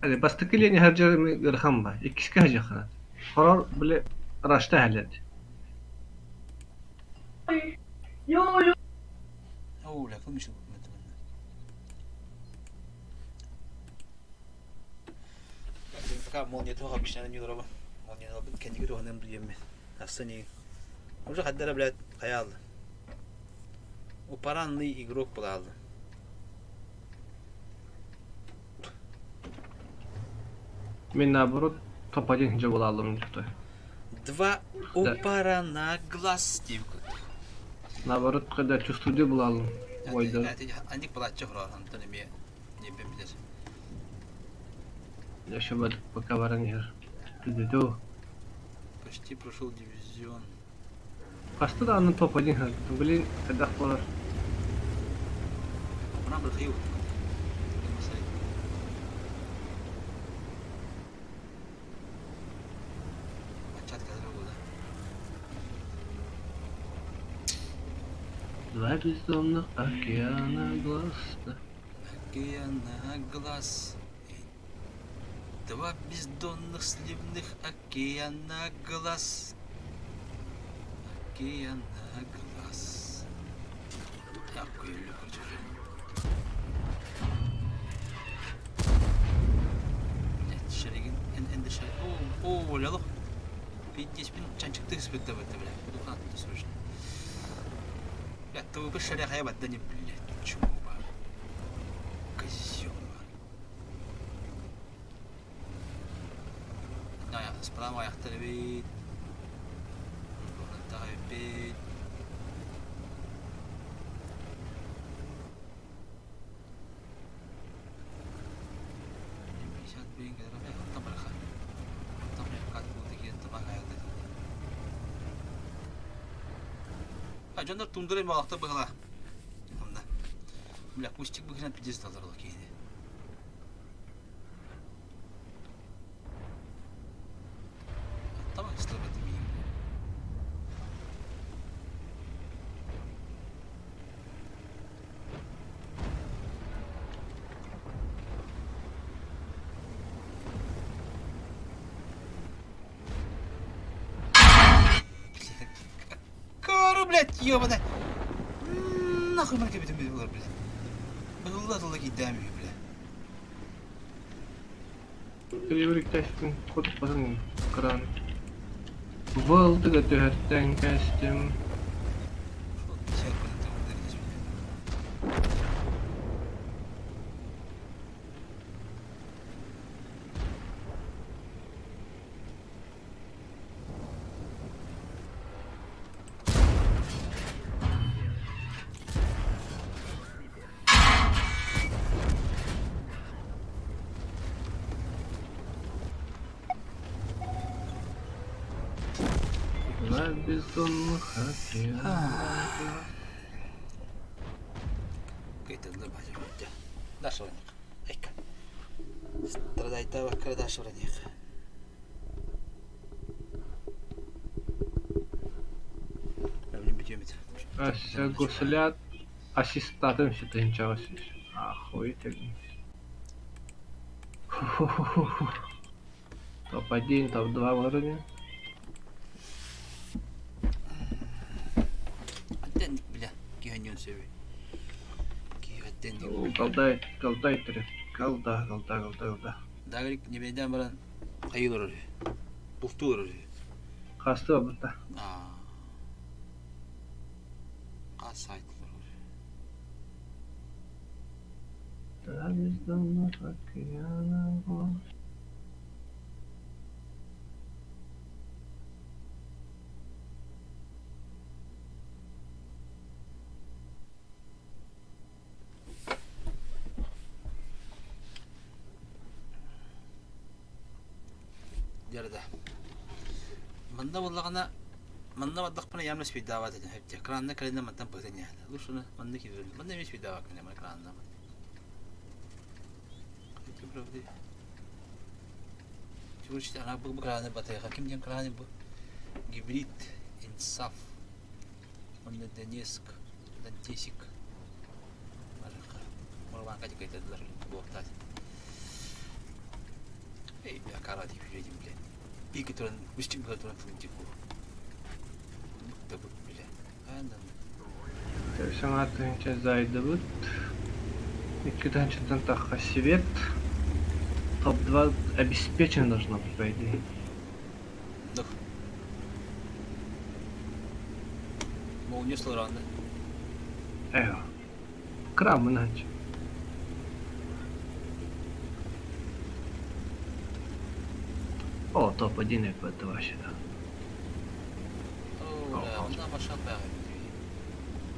Hadi бастакы линия хардьар ыарахан баа, иккискэ садьыаххына. Хорор, били, рашта иһэллэр Оо, бля, кым еще Пока молния туха обычно не дорого. Молния кэнниги туһанан билиэммин. Ахсын Уже хаддара, блядь, хайаалла. Упаранный игрок буолаалла. Мин наоборот топ-1 дьэ буолааллым дьэ Два упара на глаз диэбит Наоборот, когда чувствую буолааллым. Ойда. Аник балачча хороор онтон эмиэ диэбин билэр. Еще бы пока баран иһэр. Түдүтү. Почти прошел дивизион. Хаста да анны топ-1 хэр. Блин, хайдах буолар. Мына бір қиын. Два бездонных океана глаз. Океана глаз. Два бездонных сливных океана глаз. Океана глаз. Такой короче, уже. Блять, шерегин, энді шерегин. О, о, лялох. Пиздец, мин чанчыкты испытта бітті, блядь. Буду ханты срочно. Блядь, ТВП шаря хая бадда не, блядь, чмо ба. Козёл ба. Справа аяқтары бит. Бит. Дьоннор тундра малахта быһыла. Онна. Бля, кустик быһынан пиздец далар ол кейини. Там слабо миим. блядь, ебаная! Нахуй ман кэбитим булар, блядь. Быһылла тылла киирдэм үһү, блядь. Привлекательный код пазын кран. Вылтыга түһэртэн кэстим. На бездонных океанах. Кыйтыллар баһа Даша Айка. Страдайтабакка Даша вроде. Ася гуслят ассистатын ситинчаҕа сис. Охуительный. Фу-фу-фу-фу. Топ-1, топ-2 вроде. Аттенник бля, киһи сөбүй. Киһи аттенник. Голдай, голдай три. Голда, голда, голда, голда. Дагрик небеден баран хайылар оры. Бултур оры. Хасты обыта. Касайтлар оры. Да, бездонных океанов. Дьарда. Манна буоллаҕына манна бардахпына явно спиддаабат этим хэптэ. Кранна кэлинэ мантан быһытын яһана. Лучше манна киирэн. Манна эмиэ спиддаабат кэнэ мана кранна. Эти правды. Чего ана бу краны батайха. Ким диэн краны бу? Гибрид Инсаф. Онно Донецк, Дантесик. Барыха. Мурванка дикайтадылар буоктаат. Эй, бля, кара деп едем, бля. Пики туран, үстүн бля туран тылын бу. Да бу, бля. Андан. Саҥа тыһыынча зайдыбыт. Икки тыһыынчаттан тахха свет. Топ-2 обеспечен должно быть, по идее. Дох. Молния слоранды. Эго. Крам иначе. О, топ-1 и топ-2 сюда. О, да, онна башат бәҕэ.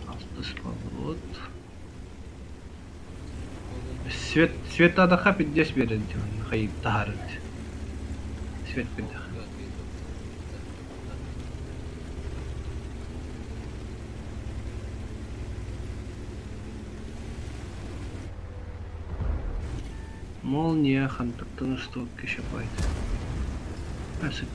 Автословод. Свет, свет адаха пиддес берет, хай тахарыт. Свет пиддах. Молния хантактан что кишапайт. А супер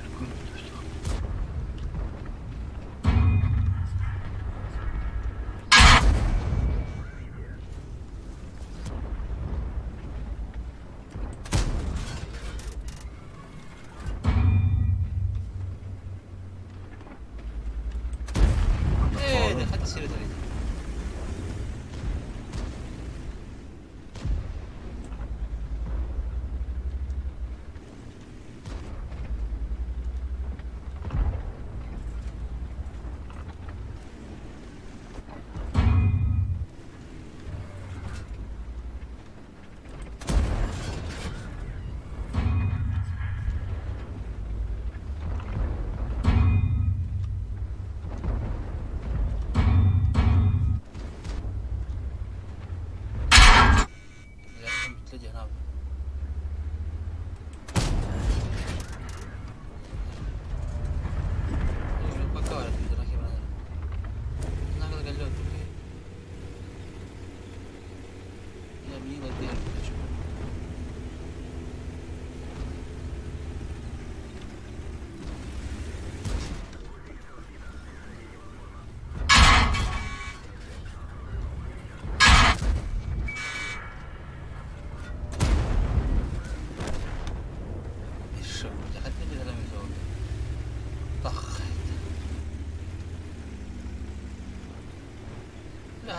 Ээ, хата сире тарыйда.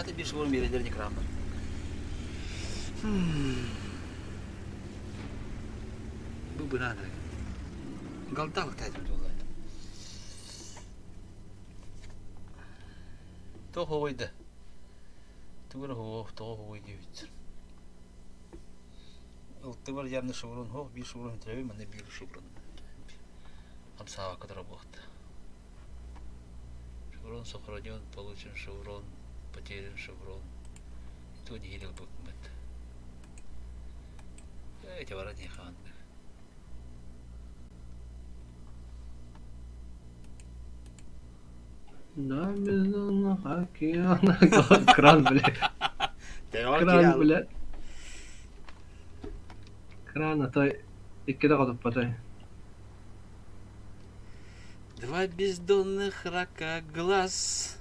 Баһата биир шеврон биэрэллэр экраннар. Бу быраан Галдалык тайтым туолла. Тоҕо хоҕойда? Тугу эрэ тоҕо хоҕой диэбит. Ылтыбар явно шеврон хоох, биир шеврон трэби, манна биир шеврон. Хамсаабакка турар буолта. Шеврон сохранен, получен шеврон, потерян шеврон. То не ылбыппыт. Эти баран хаан. Да, бездонных океанах. Кран, блядь. Кран, блядь. Кран, а то иккитэ хотуппатай. Два бездонных рака глаз.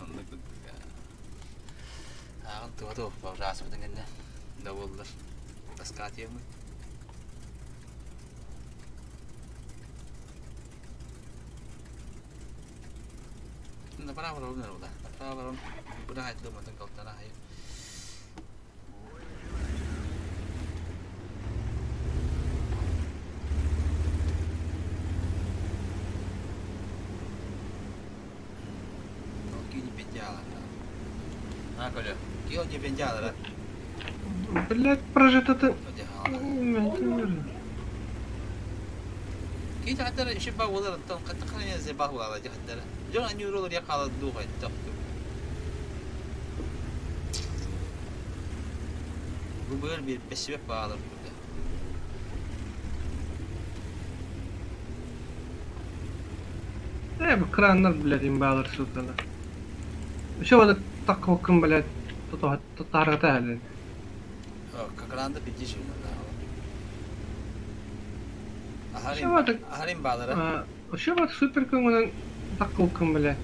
Оннук Ааҕын туга туох ааспытын кэннэ да буоллар таскаатыаммыт. Направо барабын эрэ направо барабын быраһайдыаммытын калтана аһайым. Блядь, прожито ты... Э, бу краннар, блядь, имбалар сутала. Еще вот таккоккун, блядь, тутааргата әлен. Кранда пидиши. Еще вот Ахарим баалара. Еще вот супер көңүнэн таккоккун, блядь.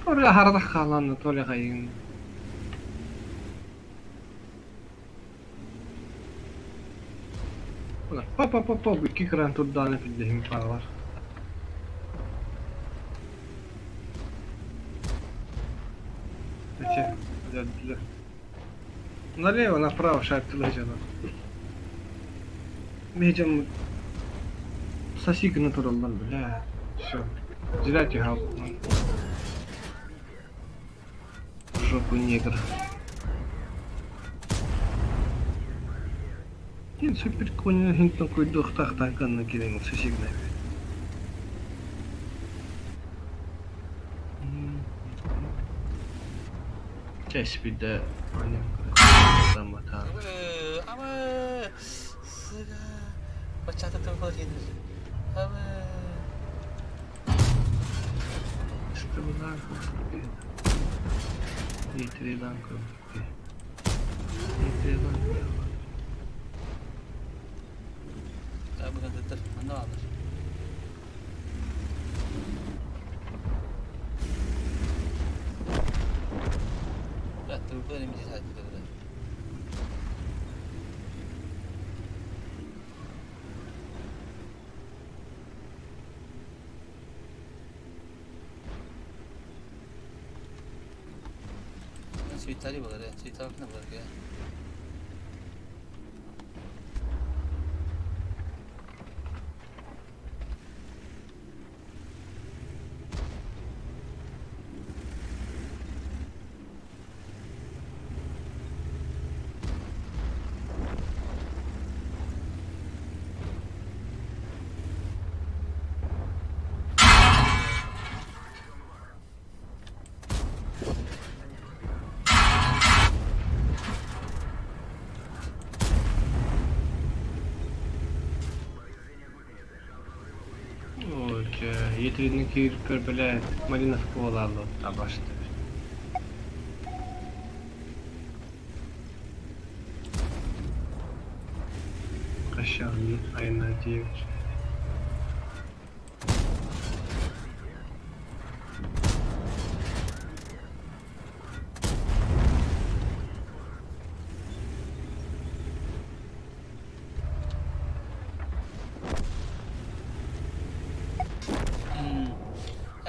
Толи ахарда хааланна, толи хайын. Па-па-па-па, икки кран турдааны пиддиһин паалар. Эти, блядь, Налево, направо шарттылар дьоно. Биһи соси гына тураллар, бля. Все. Зря тяга. В жопу негр. Диэн супер конина хинтэн куйдуохтаах гынна киирэн соси гына Чэ биирдэ Абы, абы, Ой, етрини киирпэр, блядь, Малиновка буолааллар табашты. Кащан, айна девять.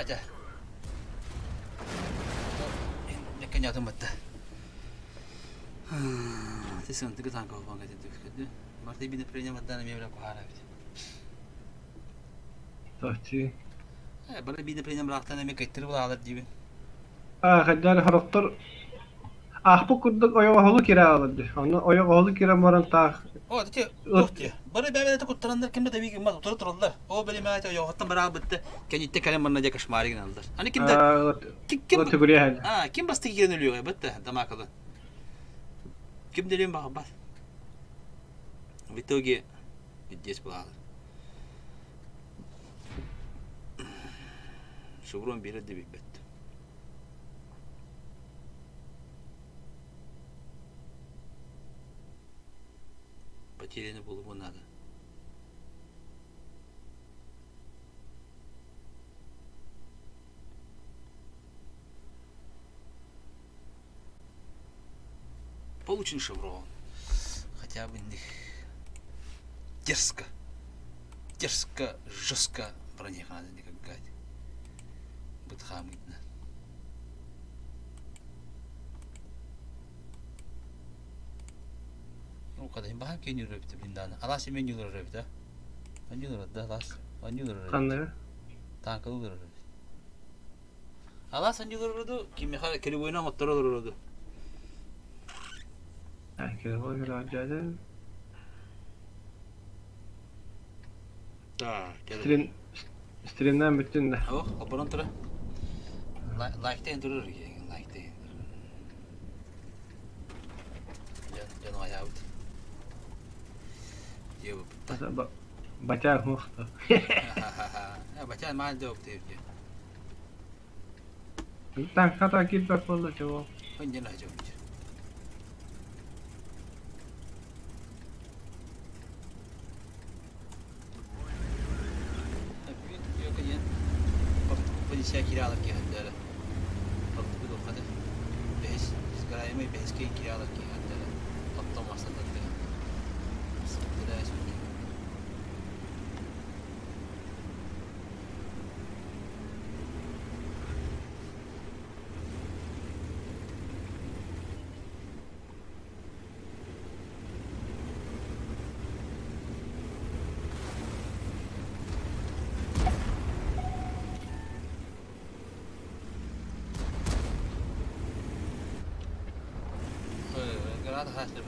Атя. Кэнятым батта. Ты сын, ты танка болған кетеді. Марты бина принял отдана мебля кухара бит. Тахти. Бары бине принял брактан эме кеттир булалар диби. Аа, хайдары хорохтор аахпыт курдук ойоҕоһолу киирэ хаалар дии. Онно ойоҕоһолу киирэн баран таах О, ти туох ти. Бары бэбэ куттараннар кимде да биг мас утары тураллар. О били мәте ойоҕоттон бараа бытты. Кэнитте кэлэн манна дьэ кошмаригин аллар. Аны ким да ким төгүрүө А, ким басты киирэн өлүөҕэ бытты дамаакалы. Ким делин баҕарбат. В итоге здесь была. Шеврон биэрэр да билбэт. Потеряны булума надо. Получен шеврон. Хотя бы них дерзко, дерзко, жестко бронеха надо никак гать. Бытхамытна. Ну, когда баха кенюр өбүтэ блин Алас эме нюлар өбүтэ. Анюлар да алас. Анюлар. Ханна? Танкалар өбүтэ. Алас анюлар кимиха кирибуйна оттор олорду. Так, Стрим стримнен бүттүн да. Ох, оборон тура. Лайктайын турар лайктайын. Жан аябыт. Еб. Батяр мохто. Батяр маан деп деп. Так, хата килбэт буолла чего. Хонжен ажабыт. Полиция киралар киһэллэрэ. Бу бэһис сгораемый бэһискэ киралар киһэллэрэ. Оттон масататтыга. Граната хасты.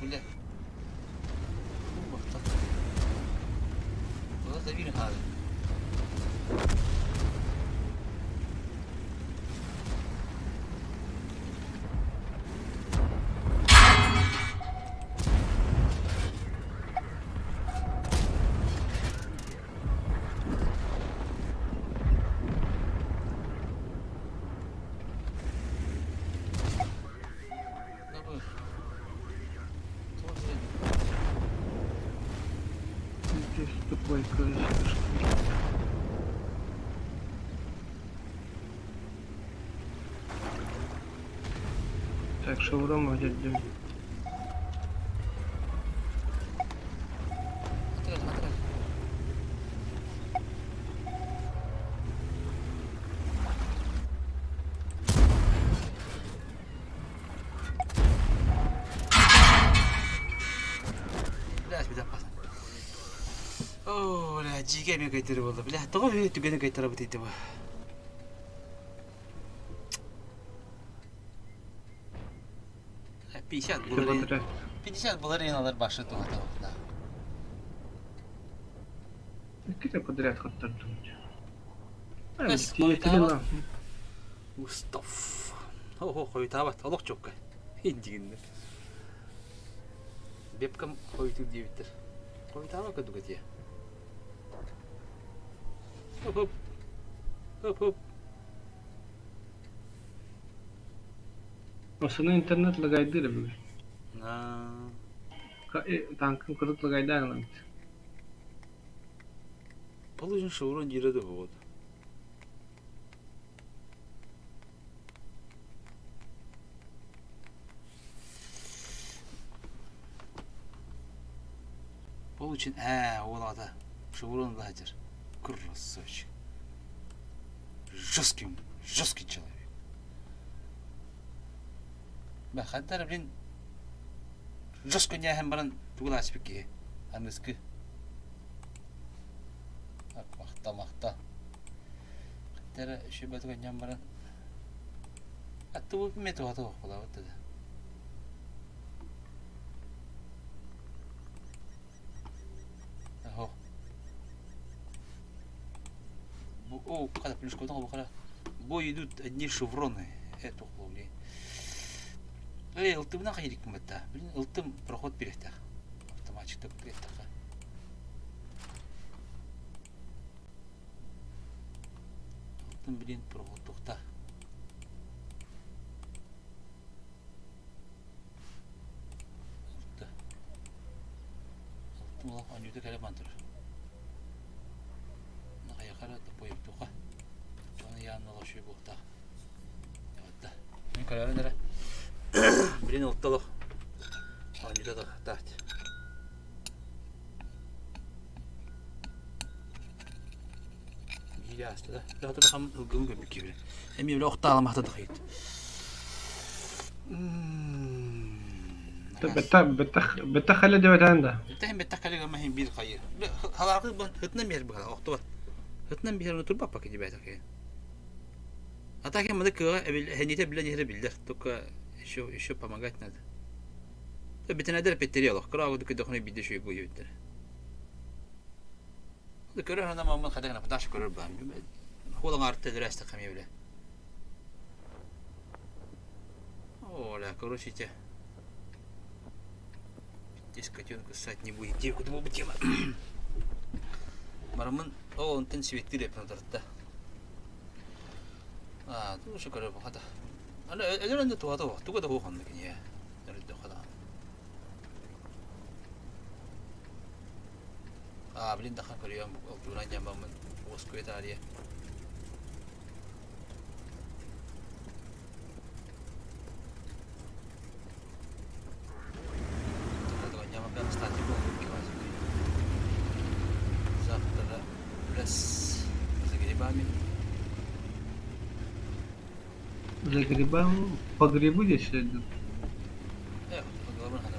Бля. Хаалар. Здесь тупой крысишка. Так, шаурма где? Блядь, безопасно. О, бля, дьигэ эмиэ кыйтыры буолла. Бля, тоҕо үһү түгэни кыйтарабыт ити бу. 50 булар 50 булар алар башы туһата да. Иккитэ подряд хаттардым. Устав. Хо-хо, хойутаабат, олох чокка. Индигиннер. Бепкам хойутуур диэбиттэр. Хойутаабат курдук этиэ. Хоп-хоп. Хоп-хоп. Осыны интернет лагайдыр бүгүн. Танкын кырыт лагайдаан Положен шеврон дире да вот. Получен, ол ата шеврон лазер. Красавчик. Жесткий, жесткий человек. Бахаттар, блин, жестко няһын баран тугул аспыт киһи. Аныскы. Махта, махта. Хаттара шөбөтүгэн ньан баран. Атты бу мет уһата охпалаабыт да. Аһо. О, когда плюшка бу Бой идут одни шевроны. Это ухловли. Эй, ылтымна хайрик мытта. Блин, ылтым проход берехтах. Автоматчик так берехтах. Ылтым, блин, проход тухта. Ылты. Ылтым олох онньуута кэлэ бан турар. Нахайахара топойуктуха. Дьону яанна олох буохтаах. Мин көрөрүн эрэ. Блин, ылта олох. Оонньуута да таат. Биири ааста да. Лаата хам ылгым көмүк киирэ. Эми биле охтааламахта тахыйт. Бетта хале дебетен да. Бетта бетта хале гама хим бир хайы. Халакы бан хытна бир бала охтобат. Хытна бир турба паки дебет аке. А так я мады кыга хените биле нехре билдер. Только еще еще помогать надо. Битенедер петтери олох. Кыра агы дүкө бидде шуй бу юттер. Көрөр ана мамын хадагана даш көрөр бам. Холан арты дөрәсте ками биле. Оля, короче, те. Здесь котенка ссать не будет. Девку это тема. Барамын, о, он тен светти деп надыртта. А, ту шу көрөр бу хата. Ана элеренде туата бу. Туга да ху ханды кине. Нөрдө хада. А, блин, даха көрөм бу. Туран жамбамын. Оскует ария. Завтра в за грибами. За грибами? По грибы здесь идут? По головам надо.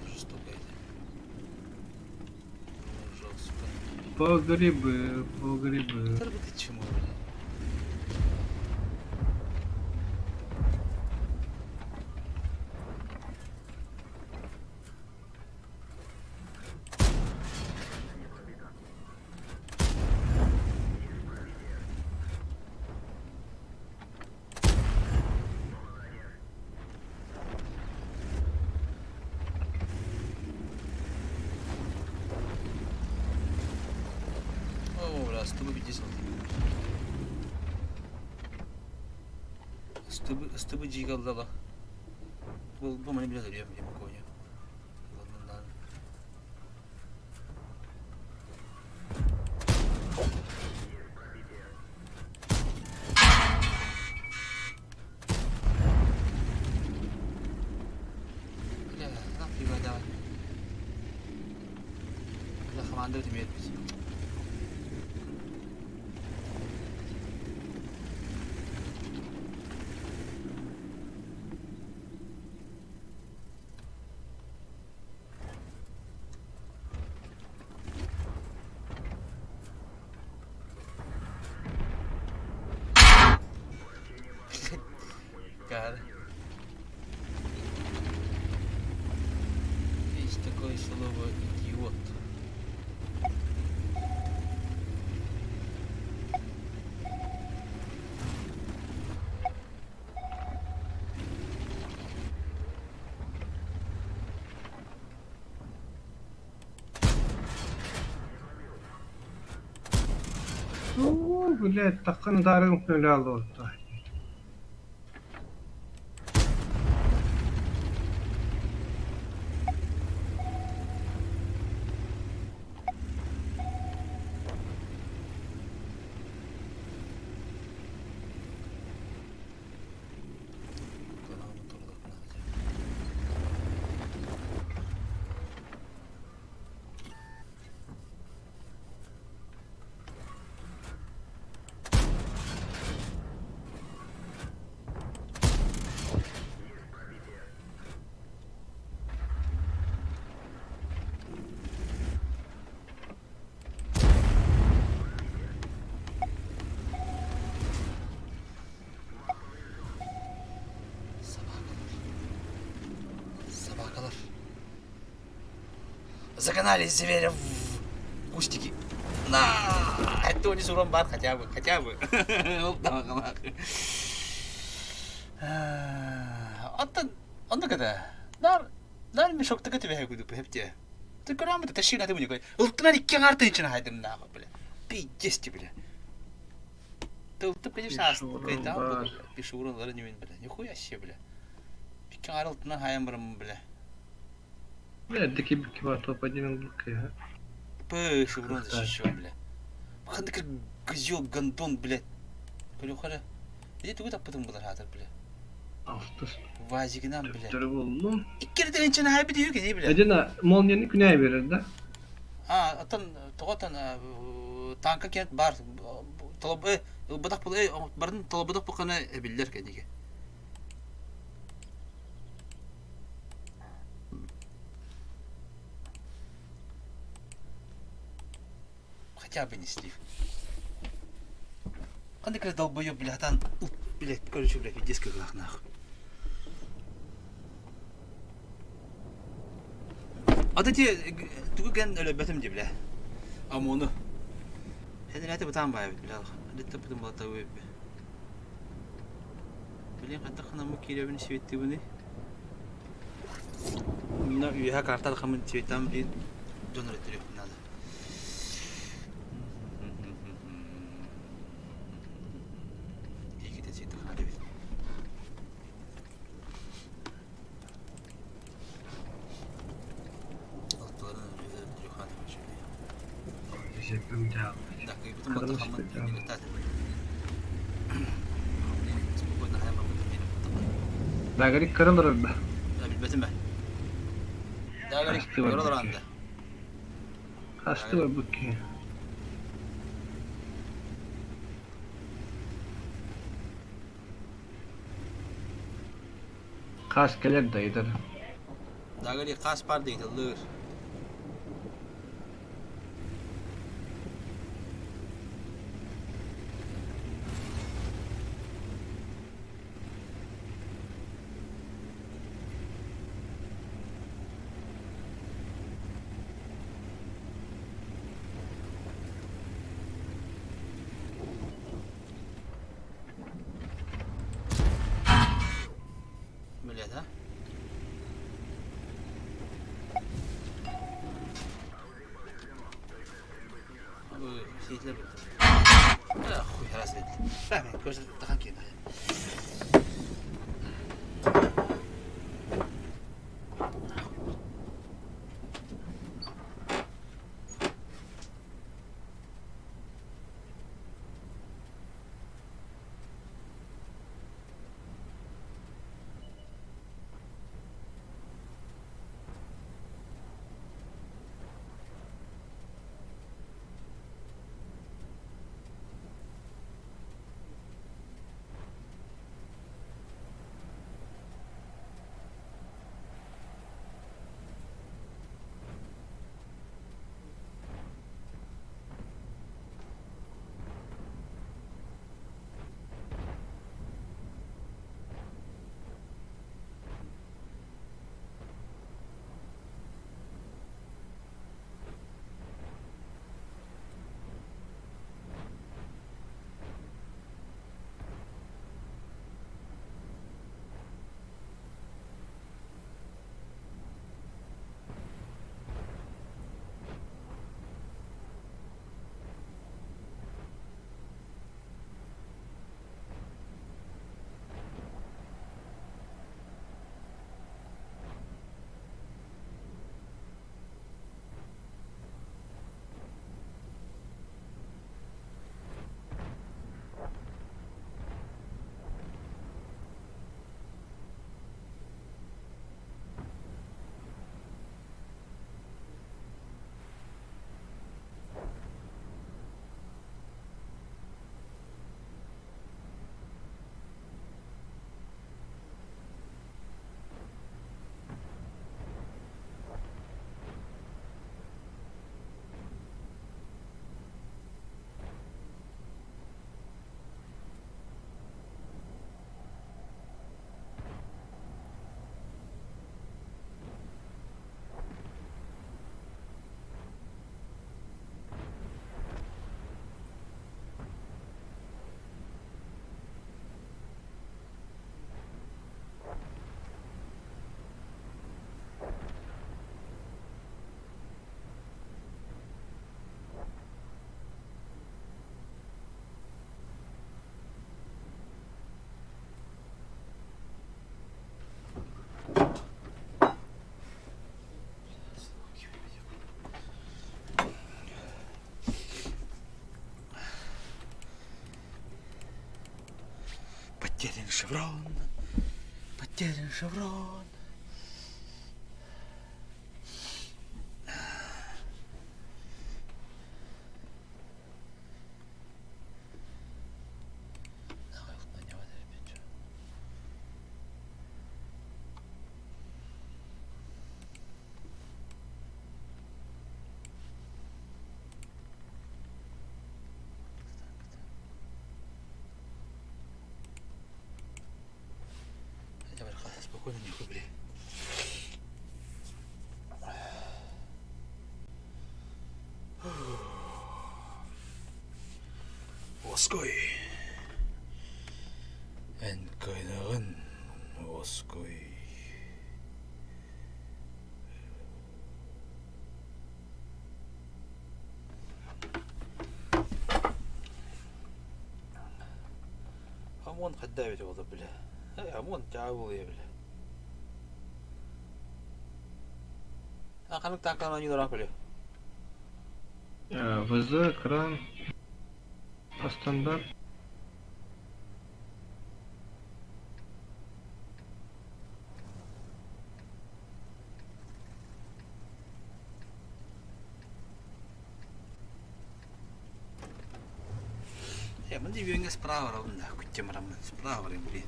Жестоко это. Жестко. По грибы, по грибы. Да ты чему, блин? О, бля, 150. Стыбы жигалдала. Бу бу маны биле дөрүм дем коня. Ладно. Бля, на пиво давай. Бля, команда демет. Кар. Есть такое слово идиот. Уу, блядь, таххан утаарыгым өлө олорто. Собакалар. Собакалар. Загнали зверя в кустики. На! Это не суран бар хотя бы, хотя бы. Оттон онно ката. Нар нар мешоктыга түбэһэ кудуп хепте. Ты көрөмүт ташина ты буни. Ылтынан икки аңар тыынчына хайдым нахуй, бля. Пиздец бля. Ты, ты конечно, астыкайда, пишурун лары немен, бля. Нихуя себе, бля. Икки аңар ылтынан хайан барым, бля. Бля, дики бики бар топ-1 лука. Пышурун защищен, бля. Хандык козел, гондон, блядь. Көрө Иди тугу таппытым булар хатыр, бля. Алтыс. Вазигынан, бля. Төптөрү буллум. Иккери тыгынчына хайбы дию кини, бля. Эдина молнияны күнәй берер да. А, оттон тоҕотон танка кент бар толобы ылбатах бул барын толобутах букана эбиллер кениге. Хотя бы не слив. Андык долбоёб, бля, там, блядь, короче, блядь, пиздец как нахуй. Ата ти тугу ген өлөбөтүм ди бля. Амону. Хәдер әте бутан бай бля. Дитте бутан балта өп. Блин, хатта хана му киребин светти буни. Мына үйә карта хамын цветам блин. Донор өтүрүп надо. Иките цвети хана бит. Алтыларын өтүрүп хана Жепим Да, как будто бы хамын Спокойно хайма бутан. Дагari kırılır be. Да, билбетим бе. Дагari Касты бар көрөлөр бу анда. Касты бар бу ки. Kas keler dayıdır. Дагari кас бар дейт лыр. Блядь, а? Сетлер хуй раз Бәмен көз тахан кейін. шеврон. Потерян шеврон. Спокойно, нихуй, бля. Оской. Эн кыайдаҕын, Оской. Омон хайда эбит буолла бile. Омон чаа буолуо бile. Ханнык тааккан оонньуулаах бile. ВЗ, экран, стандарт. Э, мын дебиөҥҥэ справа барабын да, күттем бараммын. Справа барайын, блин.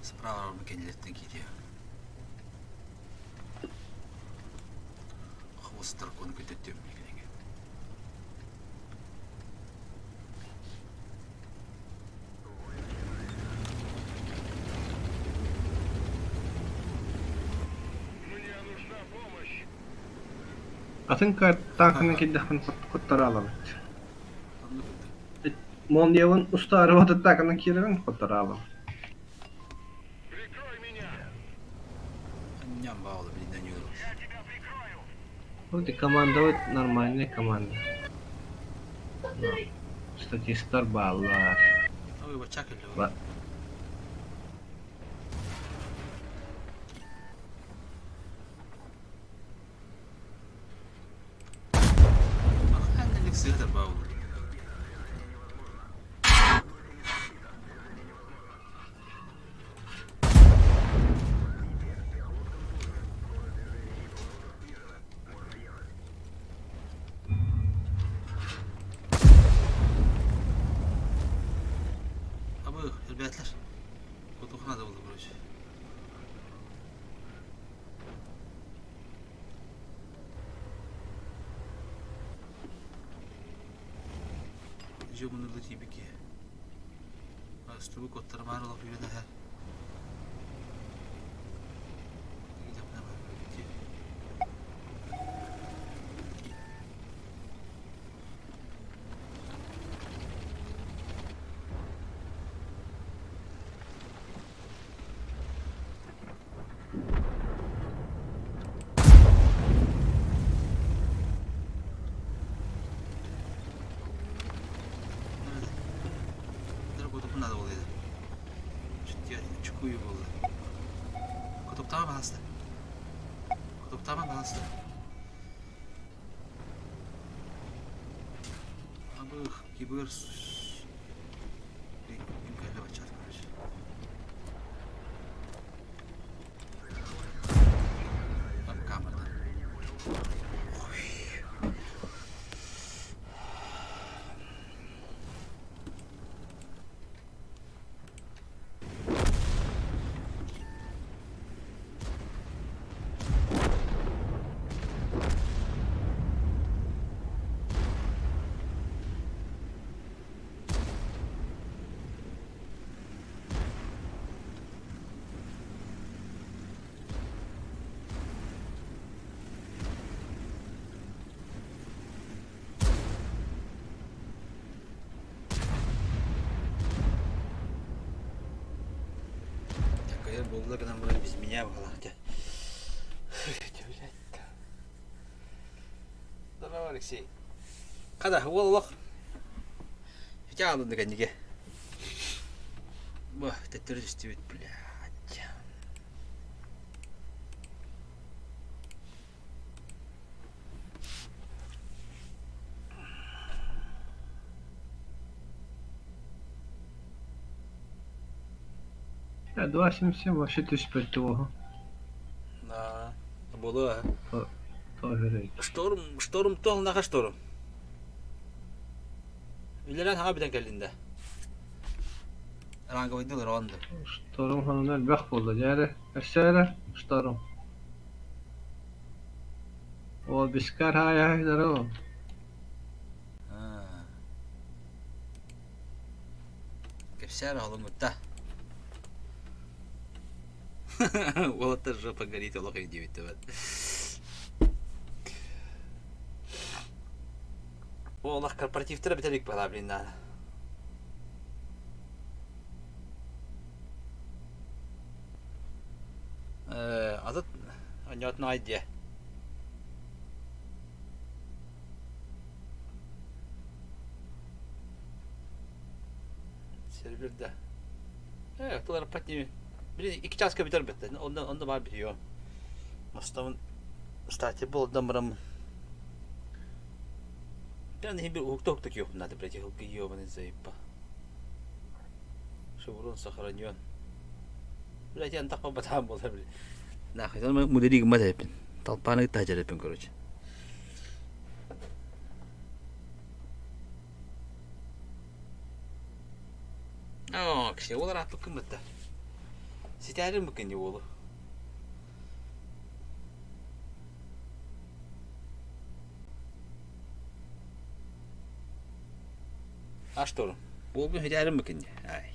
Справа барабын кэннилэриттэн киириэ. Хвост дракона көтөттүөм кинигэ. Мне нужна помощь! Атын таакынан киирдэхпинэ куттара аҕалабыт. Молниябын устаары таакынан киирэбин куттара аҕалабын. Прикрой меня! Анньам баҕала билинэн үөрү. Я тебя прикрою! Вот и командабыт нормальная команда. Статистар бааллар. Ой, бачча кэллэ. Ханнык сыһыта бааллар. Абы, ребятлар. Кутухана да булды, короче. Дьэ, тиийбикки. Астыбы куоттарымаары олох үүрэн иһэр. Кибер короче. Там камера. Такая буолла гынан баран без меня была. Здорово, Алексей. Когда уол олох. Хотя кэнниге. Бу төттөрү түстүбүт, блядь. 2.77 вообще түспэт туоһу. Да, буолуо. Тоһөрөй. Шторм, шторм туох шторм. Үлэлээн хаҥа бүтэн кэллин да. Ранговыйдылар онду. Шторм ханан элбэх буолла дьээрэ. Өссө эрэ шторм. О, бискар хай здорово. Кэпсээр оһолуҥҥутта. Уолаттар жопа горит олох диэбиттэ Олох корпоративтара бүтэлик бала блин надо. Азат онньоотун аҕай диэ. Сервер да. Тыларпат ними. Блин, 2 чааска бүтэр бэтте. Онда онда баар бүтүө. Мастамын кстати буолдан бараммын. Ben bir уһукта-уһукта киһи надо, блядь, ебаный заебал. Шеврон сохранен. Блядь, я антах батаан буолар, блядь. Нахуй, мудри гыммат эппин. Толпаны кытта эппин, короче. Оо, киһи уол ырааппыккын бытта. Ситээрин быккын дии уолу. Аш торун. Уолбун ситээрин быккын дии. Ай.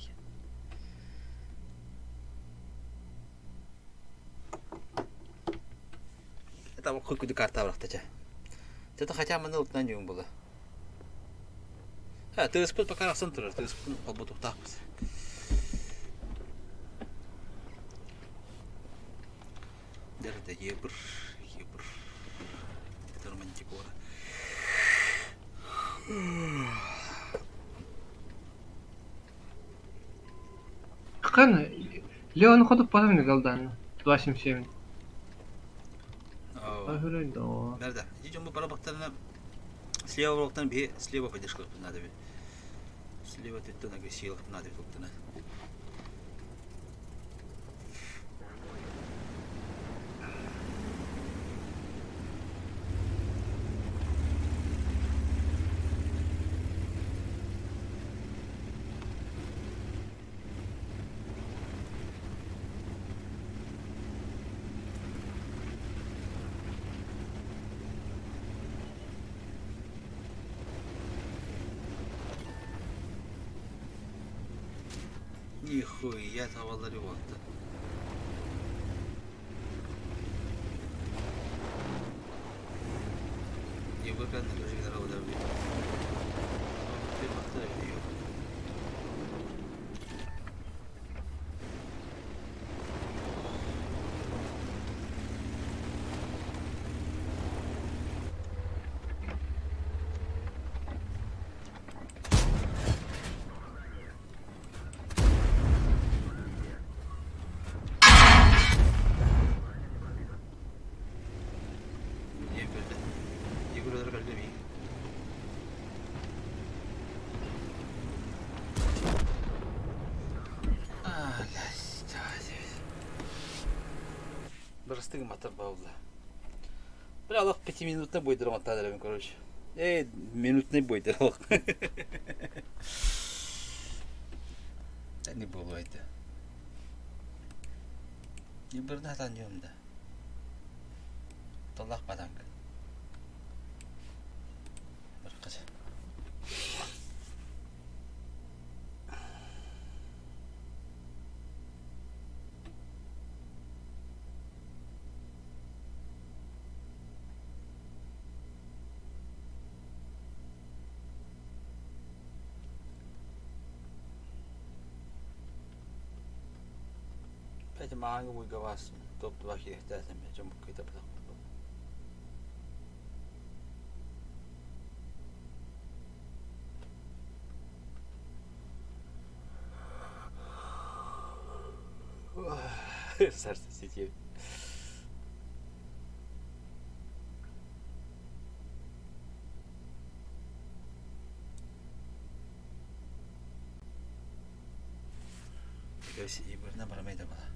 Это хуй карта бырахта Это хотя манна утнан дьүҥ була. Тыаспыт пока арахсан турар, тыаспытын холботуохтаахпыт. Дэрдэ ебр, ебр, это романтикора. Хан, Леон ходу потом галдан. 2.77. Nerede? Иди дьоммут бара бактарына слева буолуохтан биһи слева поддержкалыахпыт наада эбит. Слева өттүттэн агрессиялыахпыт наада эбит буолтана. Нихуя tavalları vardı. Бырастыгы матар баулла. Бля, Аллах пятиминутный бой драматадырабын, короче. Эй, минутный бой драмат. Да не было это. Не бырнатан да. Таллах батанг. Бір Опять мааҥҥы буйгабаас топ-два кириэхтээтим дьон буккуйдаппатах Сердце сетей. Кэбис ибырына барамай да бала.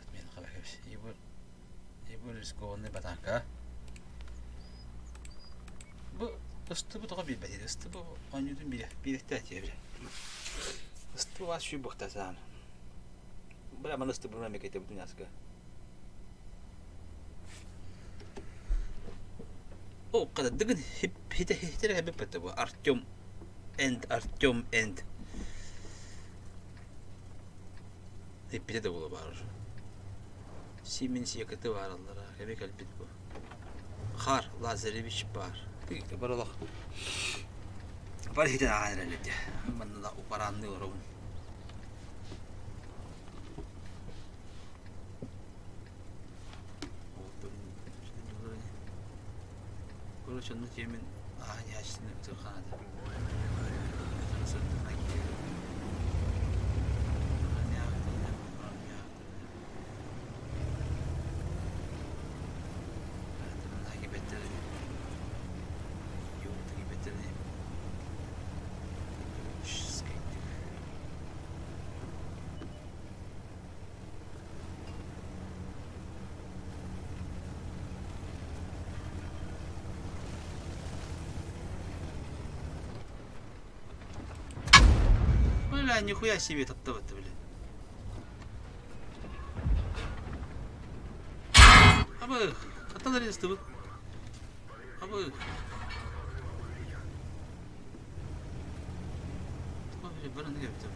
Отмена кэбис. Ибыр ибыр рискованный батака. Бу ыстыбы тоҕо билбэт этэ. Ыстыбы оонньуутун билэ билэхтээти бile. Ыстыбы вас шүй бухтасаан. Бля маны ыстыбы мемлекете бутун яска. О, когда дыгын хите хите хебеппет бу Артем энд Артем энд Эппитэ да буола баар Сименс ЯКТ баараллара кэми кэлбит бу Хар Лазаревич баар бар олох бар иһитин ааһан эрэллэр дии манна да упараанныы олоробун Короче, онно тиэмин ааһан иһээччитин ытырханата. Бля, нихуя себе таптабыт, бля. Абы, хаттан эрэ Абы. Бары кэбитэ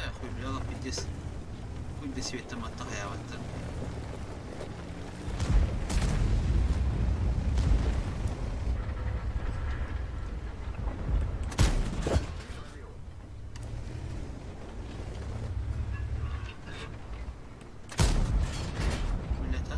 Э, хуй, бля, пиздец. Хуй без света маттахаябаттар. Блять, а?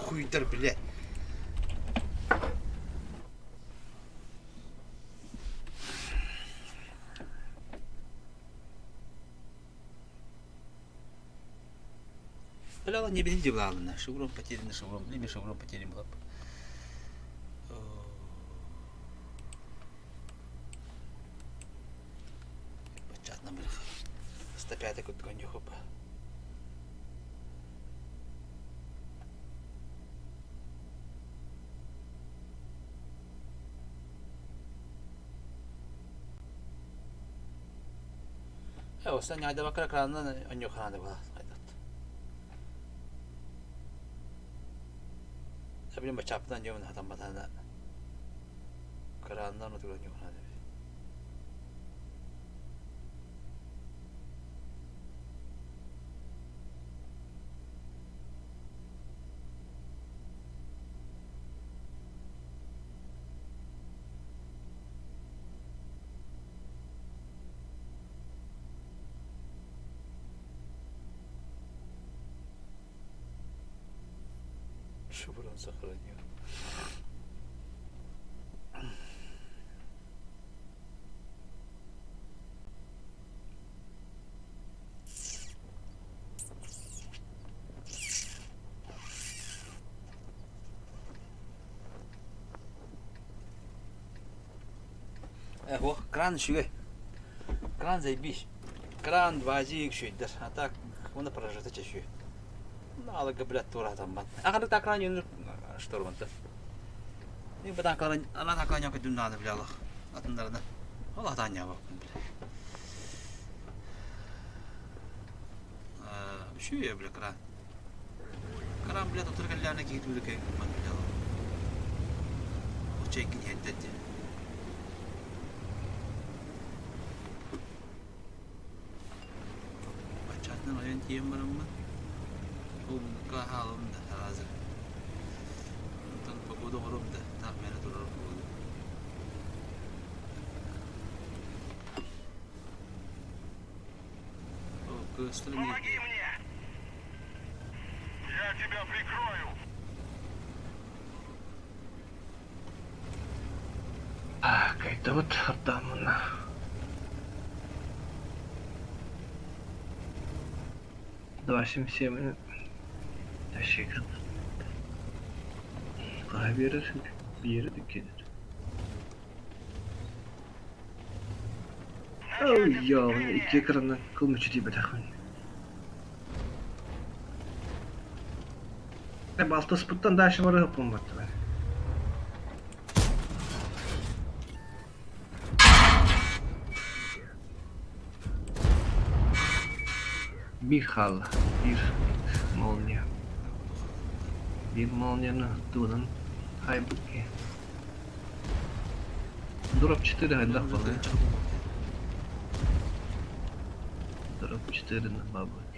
Хуйдар, блядь. Бля, не бери главное. Шеврон потерянный, шеврон, или шеврон потерян был. Бачатна бля. 105 кут конюхопа. Э, осан нядабакра кранна оньохана була. Эбилин бачаапынан дьомун хатамматана кырааннан отуган ньуохана Шеврон сохранил. Э, кран үчүгэй. Кран заебись. Кран вазик үчүгэйдэр. А так, оны прожита чаще. Алыга, блядь, тура там бат. А когда кран юныр шторманта. И бадан кран, ана кран yok дүннаны бля Аллах. Атындарына. Allah таня бакын бля. Үчүгэй бля кран. Кран, блядь, отыргалляна киһи кэ ман бля. Очейкин хеттети. Бачатынан ойон тиийэн бараммын, ол муннукка хаалабын да араазы. Обуду оҥоруом да, таах мээнэ турарым буолуо. О, кыыстарын Помоги мне! Я тебя прикрою! Кайтабыт ардамына. 277 Тащикан. Хаһа биэрэр биэрэ кэлэр. Ой, икки экранынан кыл мүччү тиийбэтэхпин. Балтыспыттан дальше барыһыппын баттылар. Биир хаалла, биир молния. Биир молнияны тугунан хаайбыт киһи. Дроп 4 хайдах буолуой? Дроп 4 на бабыке.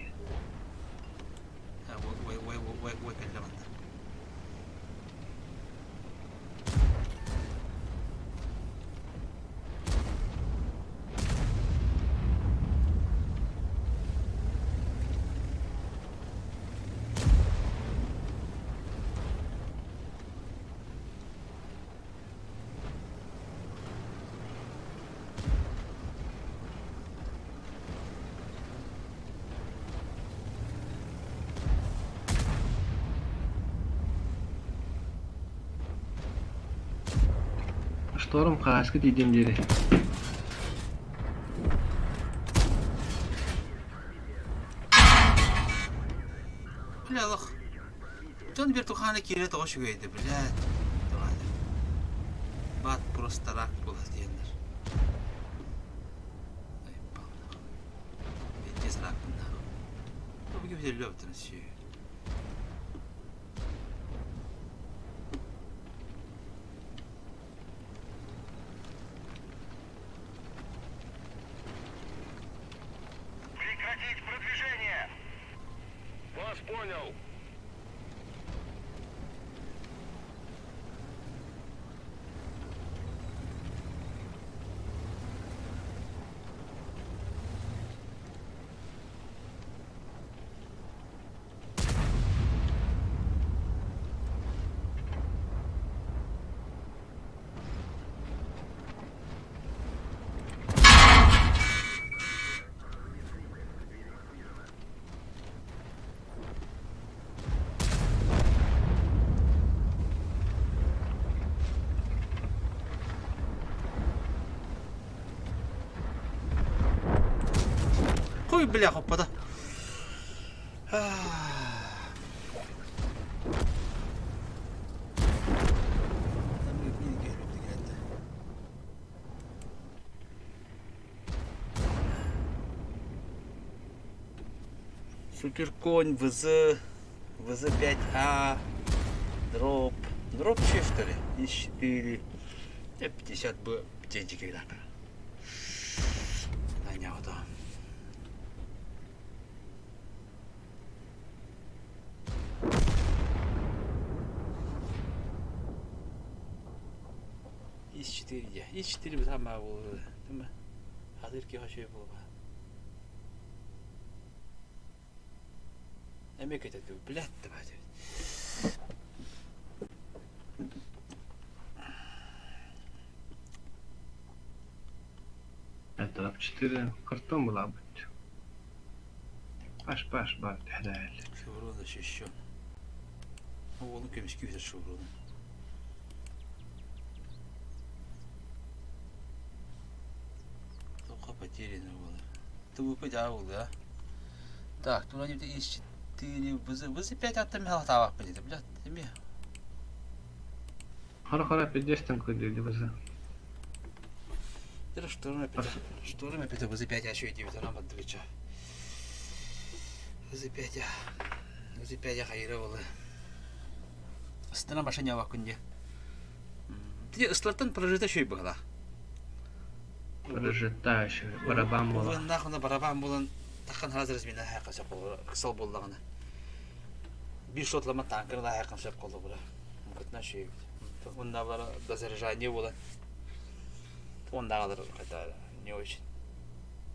Шторм хаһааска тиийдим диэри. Бля, олох. Дьон вертухана киирэ тоҕо үчүгэйдэ, блядь. Бат просто рак буолар диэннэр. Пиздец ракпын Бу ким Прекратить продвижение! Вас понял! Хуй, бля, хоппата. Суперконь ВЗ, ВЗ-5А, дроп, дроп что ли? И4, 50Б, птенчики, да. Таня, вот. Ис 4 дьэ. Ис 4 бытаан баа буолуо. Хатыр киһи үчүгэй буолуо. Эмиэ көтөтү блядь давай. Это 4 картон была быть. Паш, паш, бар, тәһләл. Шеврон еще. Уолун көмүскүү үтэр шевронун. Тоққа потеряно было. ТВП дьаа Так, тут они из 4 ВЗ, ВЗ 5 аттан мехалатаабаппын деді, блядь, эми. Хара-хара 50 там кыды ВЗ. Это шторм опять, шторм опять ВЗ 5 а еще и 9 нам отдвеча. ВЗ 5 а, ВЗ 5 а хайра было. Астана машине вакунде. Ты ыслартан прожита еще и была. Прожита еще барабан була. Нахуй барабан булан тахан хазыр измена хайка сөп болор, кысал боллагана. Бир шотлама танкер да хайкан сөп болор була. Кытна шеебит. Оннааҕылар дозаряжание буолан оннааҕылар хата не очень.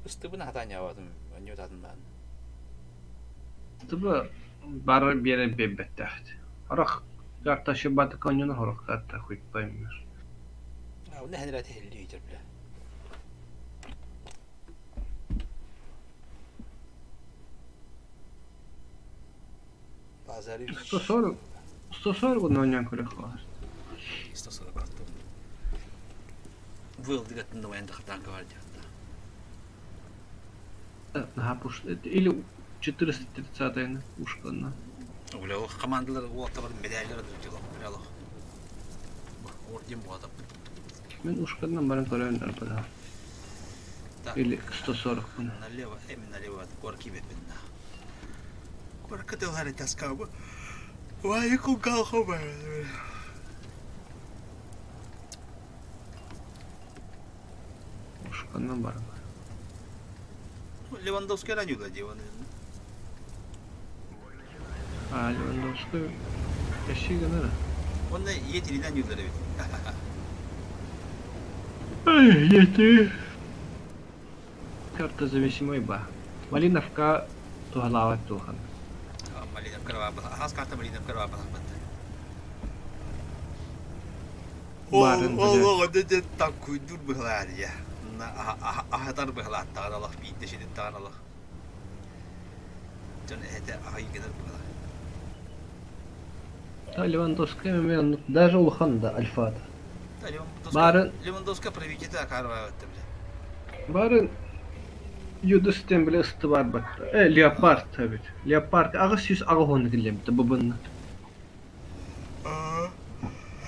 Ыстыбын хатаан ньаабатым, ньуутаатын даҕаны. Ыстыба бары биэрэр биэрбэттээхт. Орох карта ошибатык онньуна орох карта хуй поймешь. А, онно хэнирэ тиһиллиитер бля. Лазаревич. 140 140 оонньоон көрөх баар. 140 аттым. Вылдыгатын да хатаанка бар диэхтэ. Наһаа пуш или 430 ушканна. Бля, командалар уолаттар медальлар дылах. Орден буолата. Мин ушканнан баран көрөөн арбада. Или 140 пын. Налево, эми налево корки беппин. Корка тылары таскабы. Вай кугал хоба. Ушканнан баран. Левандовский ранил дело. А, Левандовский эши гынара. Он етилинен юлар эбит. Ай, ети. Карта зависимой ба. Малиновка туһалаабат тухан. Малиновка хас карта Малиновка бабалахпат. Барын билэ. Ол дэ таккуйдур быһылаар я. Аһатар быһылааттаҕын алах биирдэ шидиттаҕын алах. Дьон эһэтэ аһай гынар быһылаа. Та Левандовская мен даже улахан да альфата. Барын Левандовска проведите акарбаабатта биле. Барын юдустен биле ысты бар батта. Э, леопард эбит. Леопард аҕыс сүүс аҕыс уон киллэммитэ бубунна.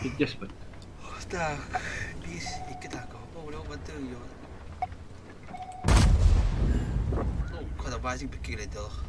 Пиздец бат. Так, биир, икки так. О, баты Ну, когда базик биккиле делах.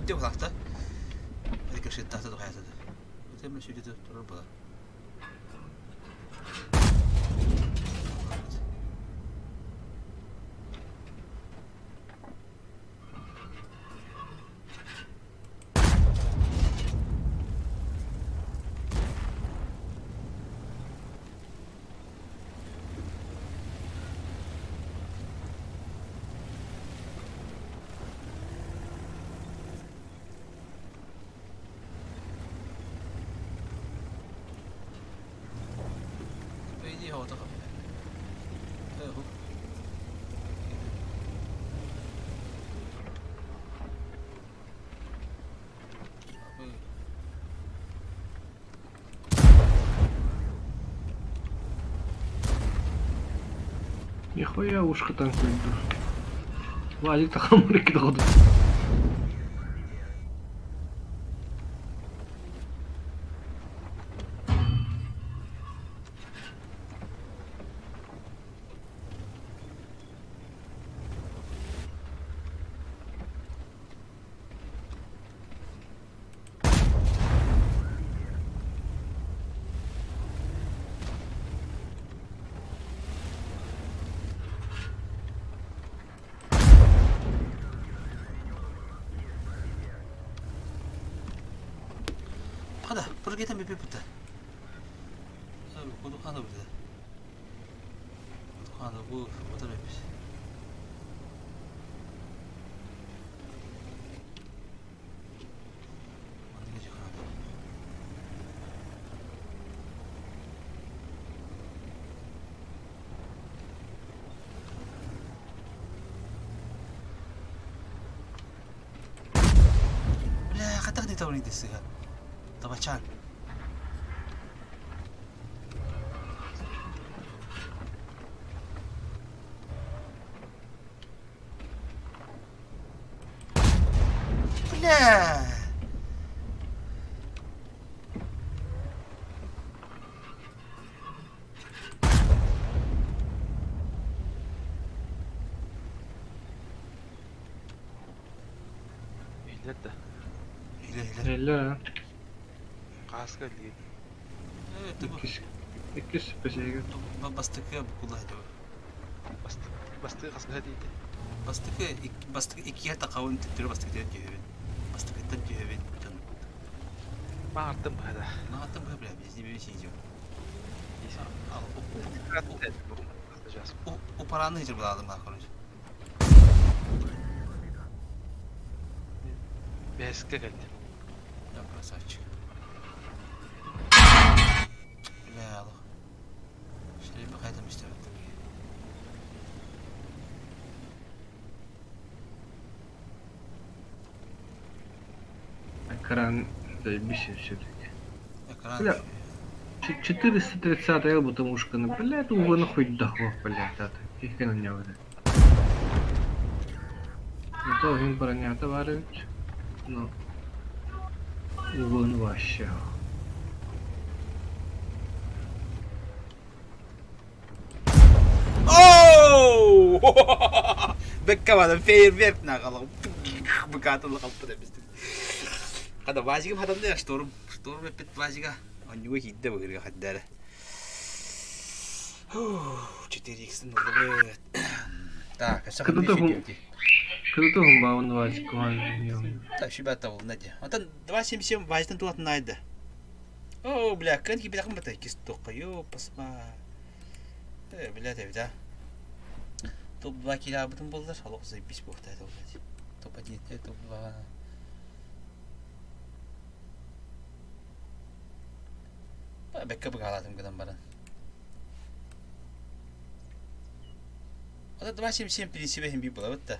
Иттэ булахта. Кышыттахта тухаятады. Темле сүдүтө турар була. 飞机好这个。 Нихуя ушко танкует. Валик тахамрик доходу. Хада, прыгай биппитэ. Кудухана битэ. Кудухана бу отар эбит. Манныгы жахана. Бля, хатах не таврын дэсэгэ. Табачан. Бля. Иһиллэр да? Иһиллэр, иһиллэр. Эллэр Хааска илии. Э, тубу. Иккис иккис бэсиһигэ. Бастакы букула этэ. Бастакы хас быһа диэти? Бастакы бастакы иккиһэ тахабын төттөрү бастакытыгар түһэбин. Бастакыттан түһэбин. Маартын быһа да. Маартын быһа бля, везде бе сидел. Упараны хитер буладым ба, короче. Бэһискэ кэллим. Да, красавчик. Бля, аллах. Шелеме қайдан істеп Экран заебись все-таки. Экран. Бля. 430 эл бутамушканы, блядь, угону хоть дохло, блядь, аты. Кихкен у него, Это он бронята варит. Но угон вообще. Оу! Бэккэ фейерверк наҕалаҕым. Быкаатылы халпыта бистим. Хада вазигым хатанды шторм. Шторм эппит вазига. Онньуга киирдэ быһырга хаддара. 4x ыллыбыт. Так, өссө Кыды туһун баун вазик куһаан. Так, шибат табылна ди. Антон 2.77 вазитын туатын айды. О, бля, кын кибитакын бата кис тоққа, ёпасма. Э, бля, да. Топ-2 килабытын болдар, олох заебись буохта это, блядь. Топ-1, топ-2. Бэккэ быгаалаатым гынан баран. Ата 2.77 принципе хим би буолабыт да.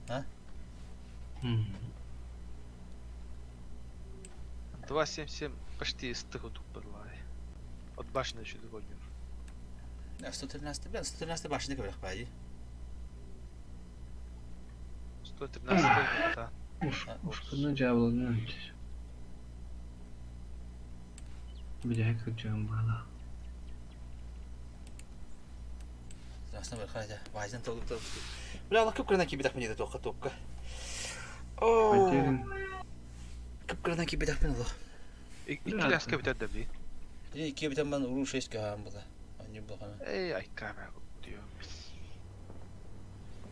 А? 2.77 почти ыстык удук была. От башни еще догоню. 113, бля, 113 башня говорят, пойди. 113 да. Ушканы жабылган. Бля, кырдьыгым баала. Бля, алла кып-кырынан киирбэтэхпин диэтэ туохха туохка. Оо, кып-кырынан киирбэтэхпин олох. Икки аска бүтэр да би. Икки бүтэн бан уруу шесть каһаан була. Анньы булахана. Эй, айкаа дио.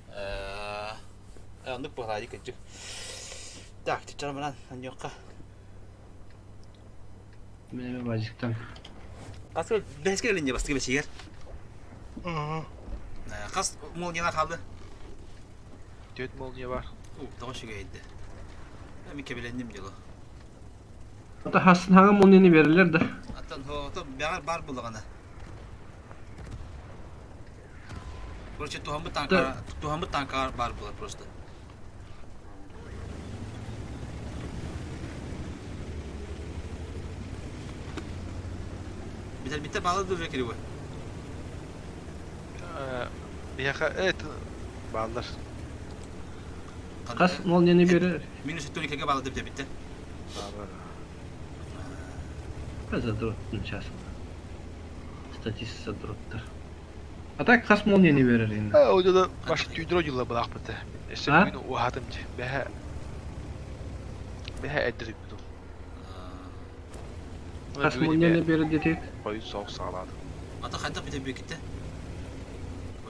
Э, оннук буолаайы кырдьык. Так, чарманан анньуохха. Мен эми базиктан. Хаска бэһэскэ кэлин бастакы бэсигэр. Хас молнияна хаалды? Түөрт молния бар. Тоҕо үчүгэйдэ. Мен кэбилэнним дьоло. Ата хасын хаҥа молнияны берилер да. Аттан ото бэҕэр бар булаҕана. Короче, туһаммыт танка туһаммыт танка бар була просто. Бүтэр баалы дуржа кириуэ. Биһиэхэ это бааллар. Хас молнияны берер. Минус 12 баалы деп битте. Бааллар. Задрот сейчас. Статист задроттар. А так хас молнияны берер енді. Э, ол баш түйдүрө жылла булаахпыт. Эссе А? бүгүн уһаатым дьэ. Бэһэ бэһэ эддирик буту. Хас молнияны берер детек. Хойут соох саҕалаатым. Ата хайдах бүтэ бүкітті?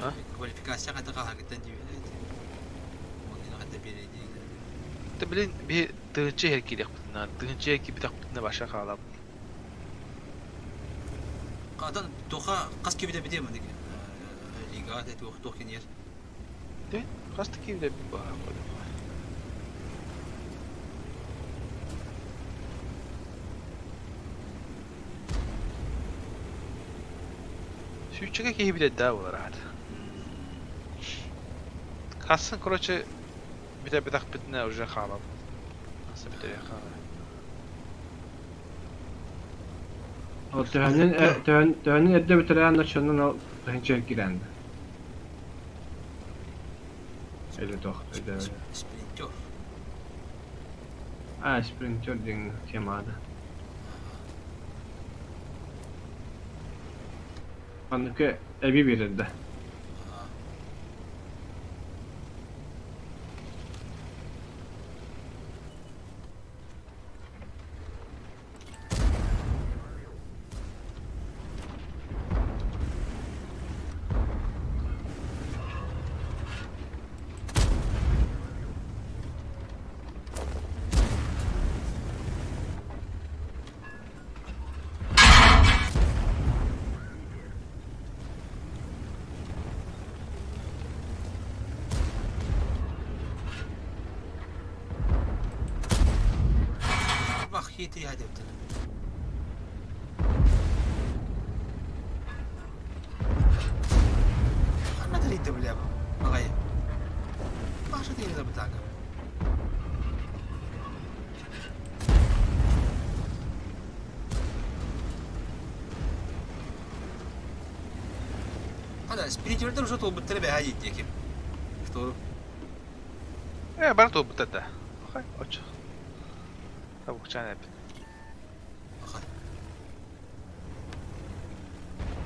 А? Квалификация хайдах хаһагыттан диибит. Молнияны хайдах берер диэн. Тэ билин би тыһынча иһэр киириэхпитинэ, тыһынча киирбитэхпитинэ баша хаалап. Атын туха хас кибитэ битэ мандык. Лига тэ туох туох киниэр. Тэ хас та киирбитэ баа. Сүүччэгэ киһи билэр да буолар аата. Хассын, короче, бүтэ-бүтэхпитинэ уже хаалап. Хасса бүтэрэ хаалар. Ол төһөнүн төһөнүн эрдэ бүтэрэн очоннон ол тыһынча киирэнде. Или тох өйдө. Спринтер. А, спринтер деген темада. Аныкы эби береді. Киити хадебтен. Ханна тарийда бля баҕайы. Паша тыйда бытаага. Хана, спринтердер уже толбуттара бэһэ диэки. Что? Э, бары туолбуттар да. Хай, очо. Табукчаан эппит. Аха.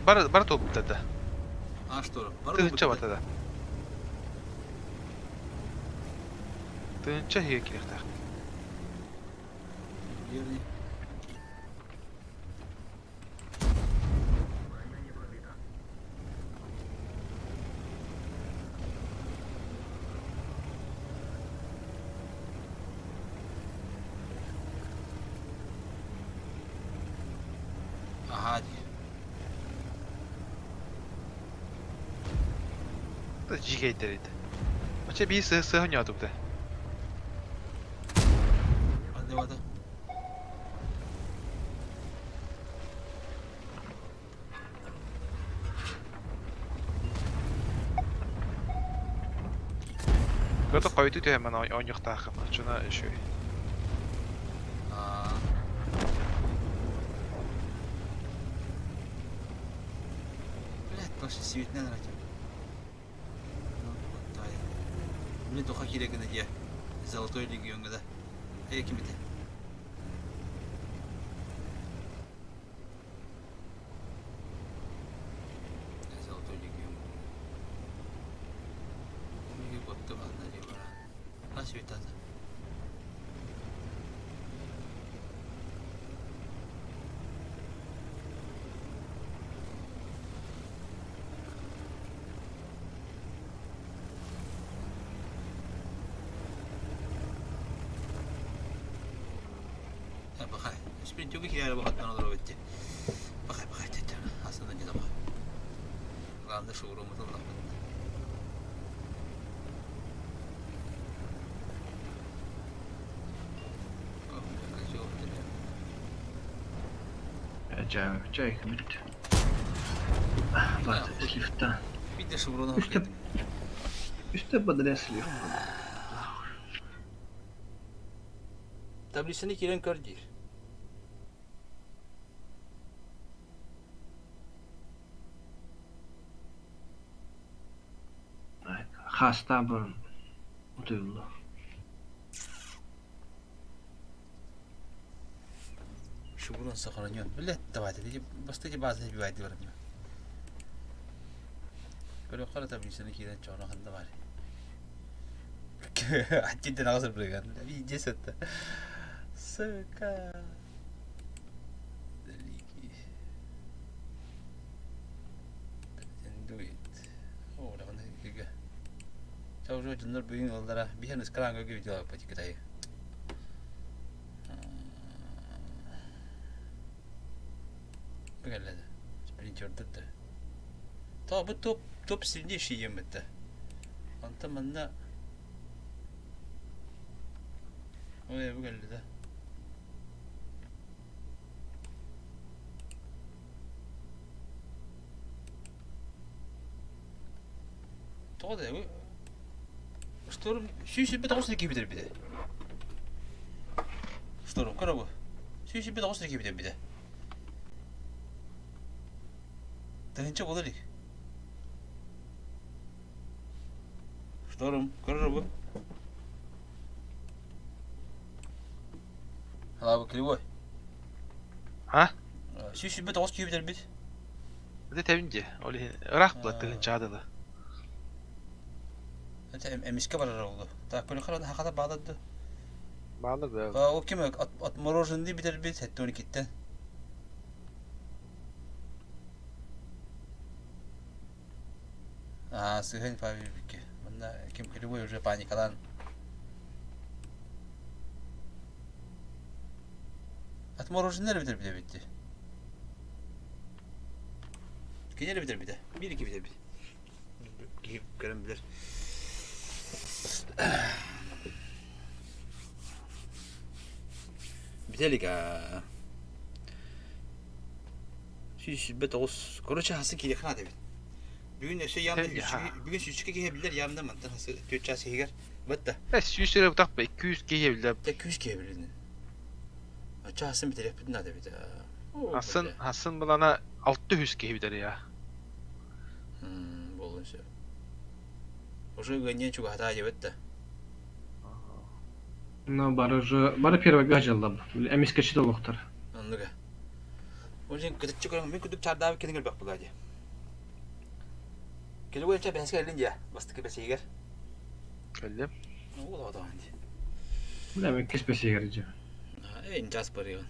Бары, бары туолбуттар да. А что? Бары Тыһыынча туолбуттар. барта да. Тыһыынча иһигэр киириэхтээх. Верный. Аһаа дии. Дьиикэйдэр ити. Оччо биир сыһы сыһы ньоотубута. Анныбата. Кото хойутуу түһэн оонньуохтааххын, оччоно үчүгэй. Аа. Блядь, вообще светнен ратим. Ну, вот Мне тоха керек дия. Золотой легионга да. Эй, ким это? Золотой легион. Миги готты манна дии бара. Хас светата. Бахай. Спринтюга киһи бахаттан олорор эбит. Бахай бахай тетте. Аслында не бахай. Главное, шоурумы тыллаппыт. Чай бүт. Бат слифта. Биде шеврону Үстэ үстэ бадря слив. Таблицаны кирен көр диир. Хаста баран утуйулла. Шеврон сохранен. Блядь, давайте, бастыти база бивайды барым. Көрө таблицаны кирен чоно ханда бар. Аттинтен ағасыр білген. Видес это. Сука. Далекий. Претендует. О, да, Чау дьоннор бүгүн ыллара биһэн ыскараанга видео патикатай. Бүгелледи. Спринтердер. Та бу топ топ сильнейший еметте. Онтон манна Ой, бүгелледи. Тоҕо да Шторм 179 киһи битэ. Шторм көрө бу. 179 киһи битэ. Тыһыынча буолар илик. Шторм көрөр бу. Алабы кривой. А? 179 киһи бүтэрбит. Это тэбин дии. Ол иһин ыраах була тыһыынчаҕа дылы. Эмискэ барар олду. Так, көрө харан хахата баадады. Баалар да. Ол ким отмороженный бүтэрбит 72-ттен. Аа, сыһын павибикке. Манна ким кривой уже паникалан. Отмороженный бүтэрбит эбитти. Кинер бүтэрбит. Бир iki бүтэрбит. Киһи көрөн билэр. Бүтэ илик аа. 129. Короче, хасы кириэхэ наада эбит. Бүгүн өссө ямда бүгүн сүүсчүкэ киһи биллэр ямда мантан хасы 4 час иһигэр. Бытта. Э, сүүс эрэ бутах ба, 200 киһи биллэр. Те 200 киһи билин. Ача хасын битереппит наада эбит. Хасын, хасын булана 600 киһи битэр я. Болун сөп. Уже ыанньан чугаһатаа диэбит да. Ну, бары уже, бары первый дьаллар. Эмискэчи да олохтор. Оннуга. Ол иһин кытыччы көрөн мин курдук чаардаабыт кини көрбөх буолаа дии. Кини буойунча бэһэскэ кэллин дии, бастакы бэсиһигэр. Кэллим. Ол оҕотоҕун дии. Бля, мен иккис бэсиһигэр дьэ. Э, инчас барыгын.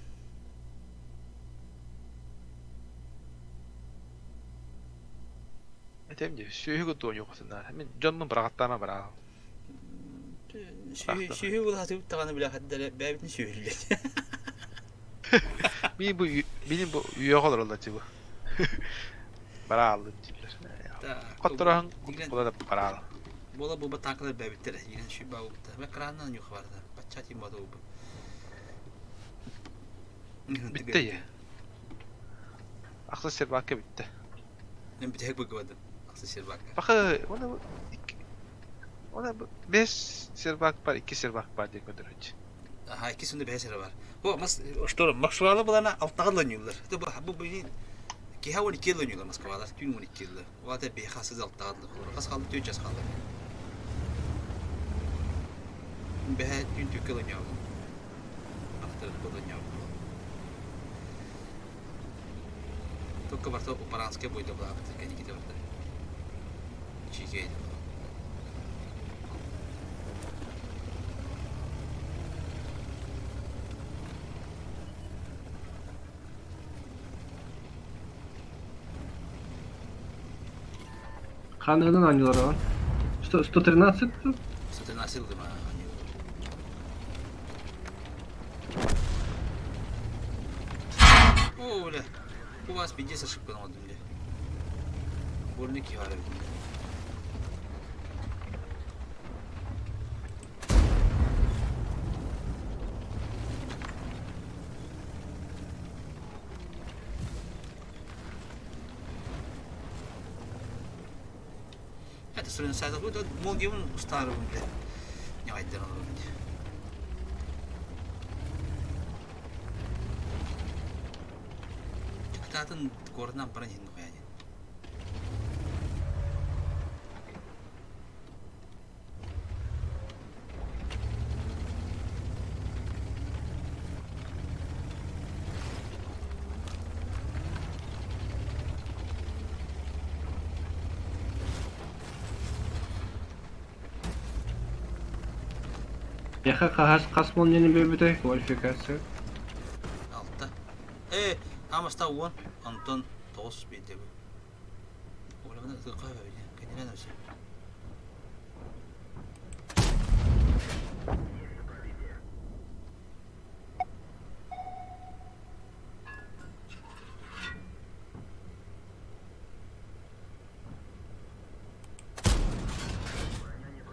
Этем дии, сүөһү кутуон юхасынаар. Мин дьонмун быраҕаттаама быраҕал. Сүөһү булаатыбыт даҕаны билэхэттэрэ бэйэбитин сүөһүллэр. Мин бу биним бу үйэҕэ олороллор дии бу. Барааллын дииллэр. Хоттороһун була да бараал. Буола буба таакалар бэйэбиттэрэ. Иирэн сүүрбэ буолбута. Мен краннан ньуха барда. Бачча тиим бата буолбут. Бүттэ ийэ. Ахсыс сербакка бүттэ. Мен бүтэһик быгыбадым. Ахсыс сербакка. Бакы, оны Ona бес сервак бар, икки сервак бар диэн көрдөрөөччү. Аха, икки сүндэ бэс эрэ бар. Бу мас что Москвала булана алтаҕа лоньуулар. Бу бу бу киһа 12 лоньуулар Москвалар түүн 12 лы. Ол ата бэхэ хасыз алтаҕа хас хаалды түүн час хаалды. Бэхэ түүн түккэ лоньообун. Ахтар лоньообун. Только барта Упаранская бойда булаабыт кэнниките барта. Чикей. Ханныгынан оонньуулар оҕо? 113 113 ылдым О, бля. У вас пиздец ошибка оҥордум дии. Больно киһи баар эбит. Это сүрүн сайда бу молгиун устаарыбын бile. Ньайдан олорбут. Кытаатын куоратынан баран иһин нухуяни. Яха хас хас молнияны биэрбитэй квалификация. Алта. Э, амаста уон, онтон тоҕус биирдэ бу. Уолабына ытыахха сөбө кэннинэн өссө.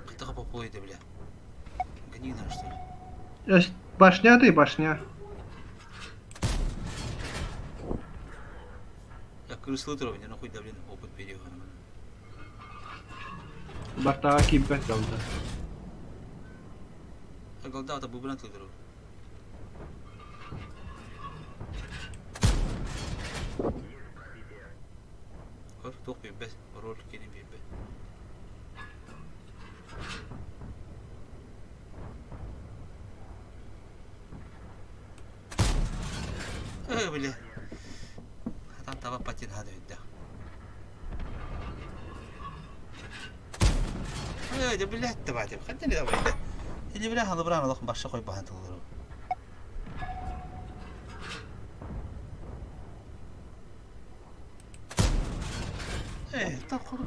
Кытыга попойды бля. Гони что ли? Башня ты, башня. Я крыслы туровня, нахуй да блин опыт переговором. Бартаға кииппэт голда. А голда это бубран тылдыру. Көр, туох билбэт, роль кини билбэт. Э, бля. Хатан таба патин хада өйдөх. Э, да блядь, давайте. Хотя не давай, да. Или бля, халыбран олох баша кой бахан тылдыру. Э, так хору.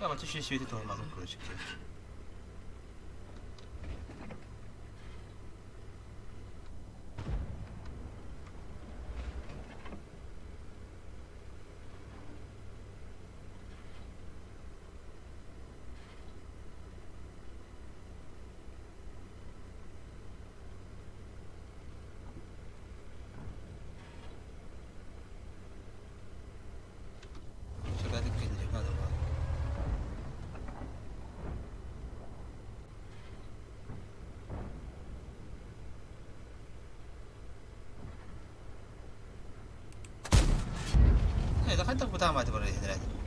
Я вот еще светит алмазом, короче. Это хайдах бытаамааты барар иһинэрэ. Назад!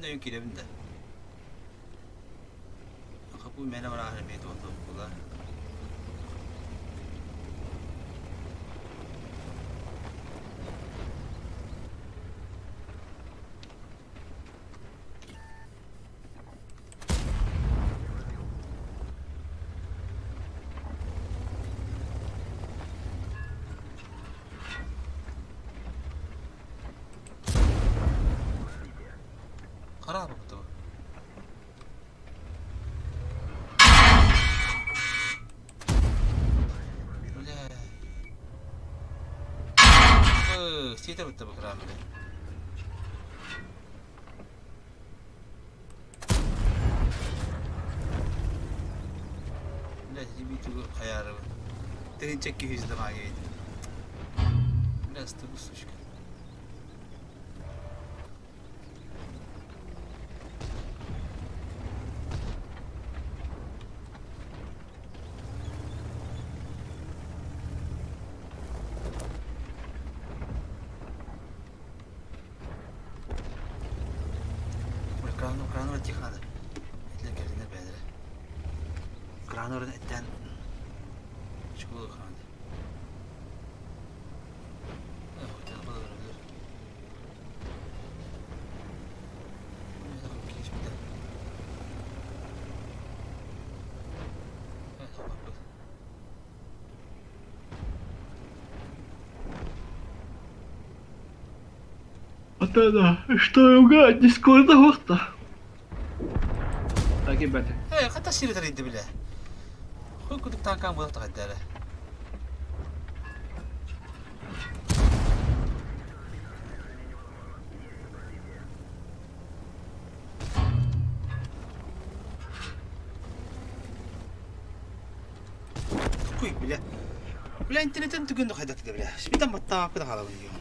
Өйүн киирэбин да. Хапу мээнэ бараахыр эмиэ туох Хараба буту. Бля. Сиэтэ бутта бу кыраамы. Бля, биитүгү хайаарыбын. Тыһыынча 200 дамаага эбит. Бля, стыгу сучка. Краны, краны тихо надо. Этлер кэлиннэр бэйэлэрэ. Краны орон эттээн чугул краны. Ата что уга дискорда вахта. Таки бәте. Э, хата сири тарыйды биле. Хуй кудук танкан була тахаддара. Хуй бля. Бля интернеттен түгэн хайдат бля. Спитан баттаа куда халабын диyo.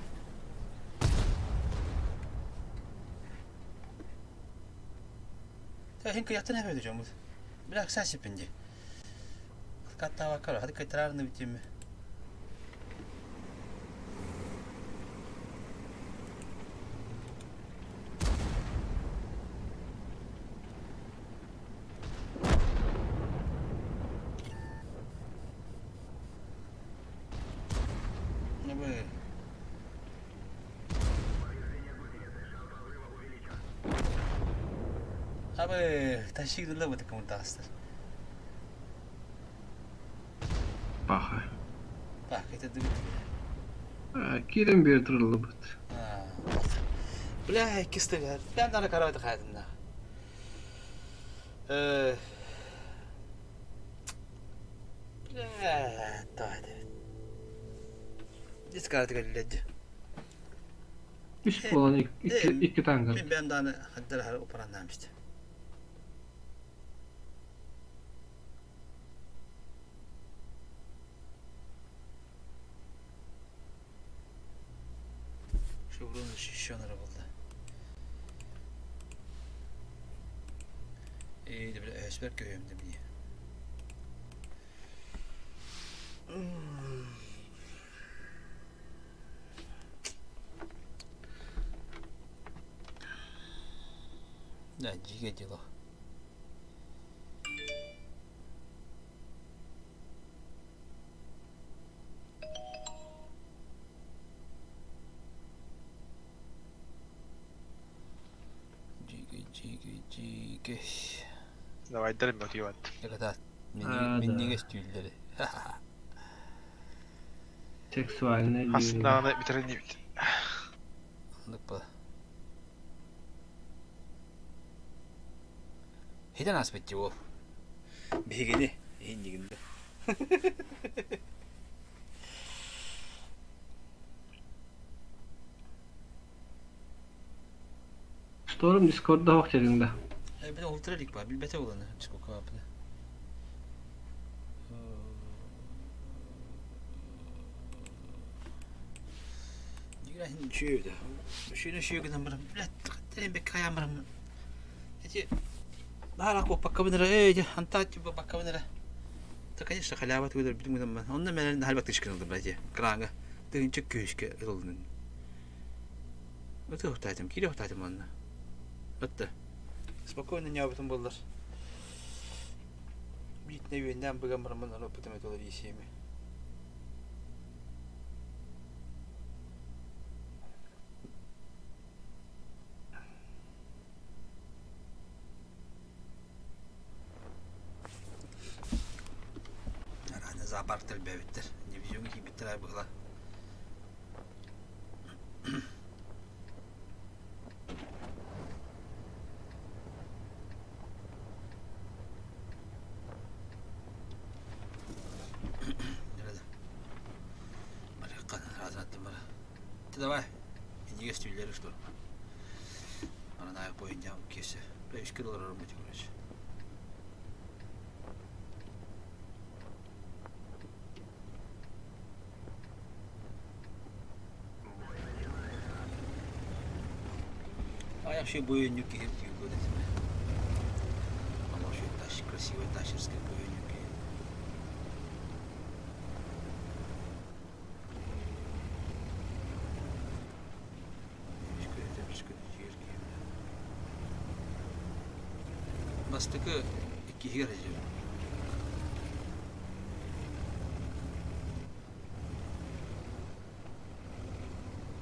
Та хин кыяттан хэвэ дьоммут. Бля сасипинди. Каттава кара, хады кайтарарны битим. Набы. Абы, ташигдылла бу такым тастыр. Паха. Бак, это дыбит. Кирен бер туралы бут. Бля, кистер. Ben dana karaydı hayatımda. Э. Бля, тайды. Дискарты келледи. Үс болан iki iki танка. Мен ben dana haddar har operandan işte. Шеврон защищен болды. Эй, бля, эсбер көйөмдө мне. Да, дикое дело. Дикий, дикий, дикий. Давай мотиват. Это А, да. минниге стюллери. Сексуальная Хаснааны битерин бит. Ныппа. Хитен аспетти ол. Бигини, индигинде. Торум Дискорда суох диэтиҥ да? Эбэтэ уһултара илик баа, билбэтэ буолан Дискордка бааппыта. Диграхин үчүгэй да. Үчүгэй үчүгэй гынан баран, блядь, бэккэ хайаан баран. Эти баара куоппаккабын эрэ, эй, дьэ, антаат баккабын эрэ. Да, конечно, халява тугу бүтүн гынан баран. Онно мэлэн наһаа баттышкын ылдым, блядь, краҥа. Тыһынча күүскэ ылыллын. Ытыахтаатым, киириэхтаатым манна. Отто. Спокойно ньаабытым буоллар. Биитинэ үөннээн быган бараммын ылыппытым этэ ол исиэми. Араана зоопарктар элбээбиттэр. Дивизиоҥҥа киирбиттэр аайы быһыла. Давай, инигэс түүллэри что Ананаев бойунньаҕым киэсэ. Үскэ олорорум ити короче. А я вообще бойунньук киһи түүлгү этим. Вообще тащ, красивый тащерский бойунньук киһи. Бастакы иккиһигэр сылдьабын.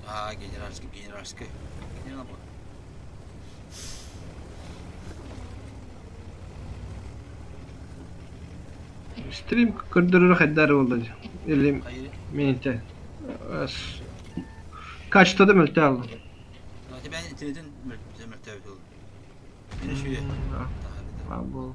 Аа, генеральский, генеральский. Генерал был. Стрим көрдөрөрө хайдары буолла дии. Или Хайы? мините. Качествода мөлтөө алла. Тебя интернетин мөлтөөбүт ол. Мин үчүгэй. Бу.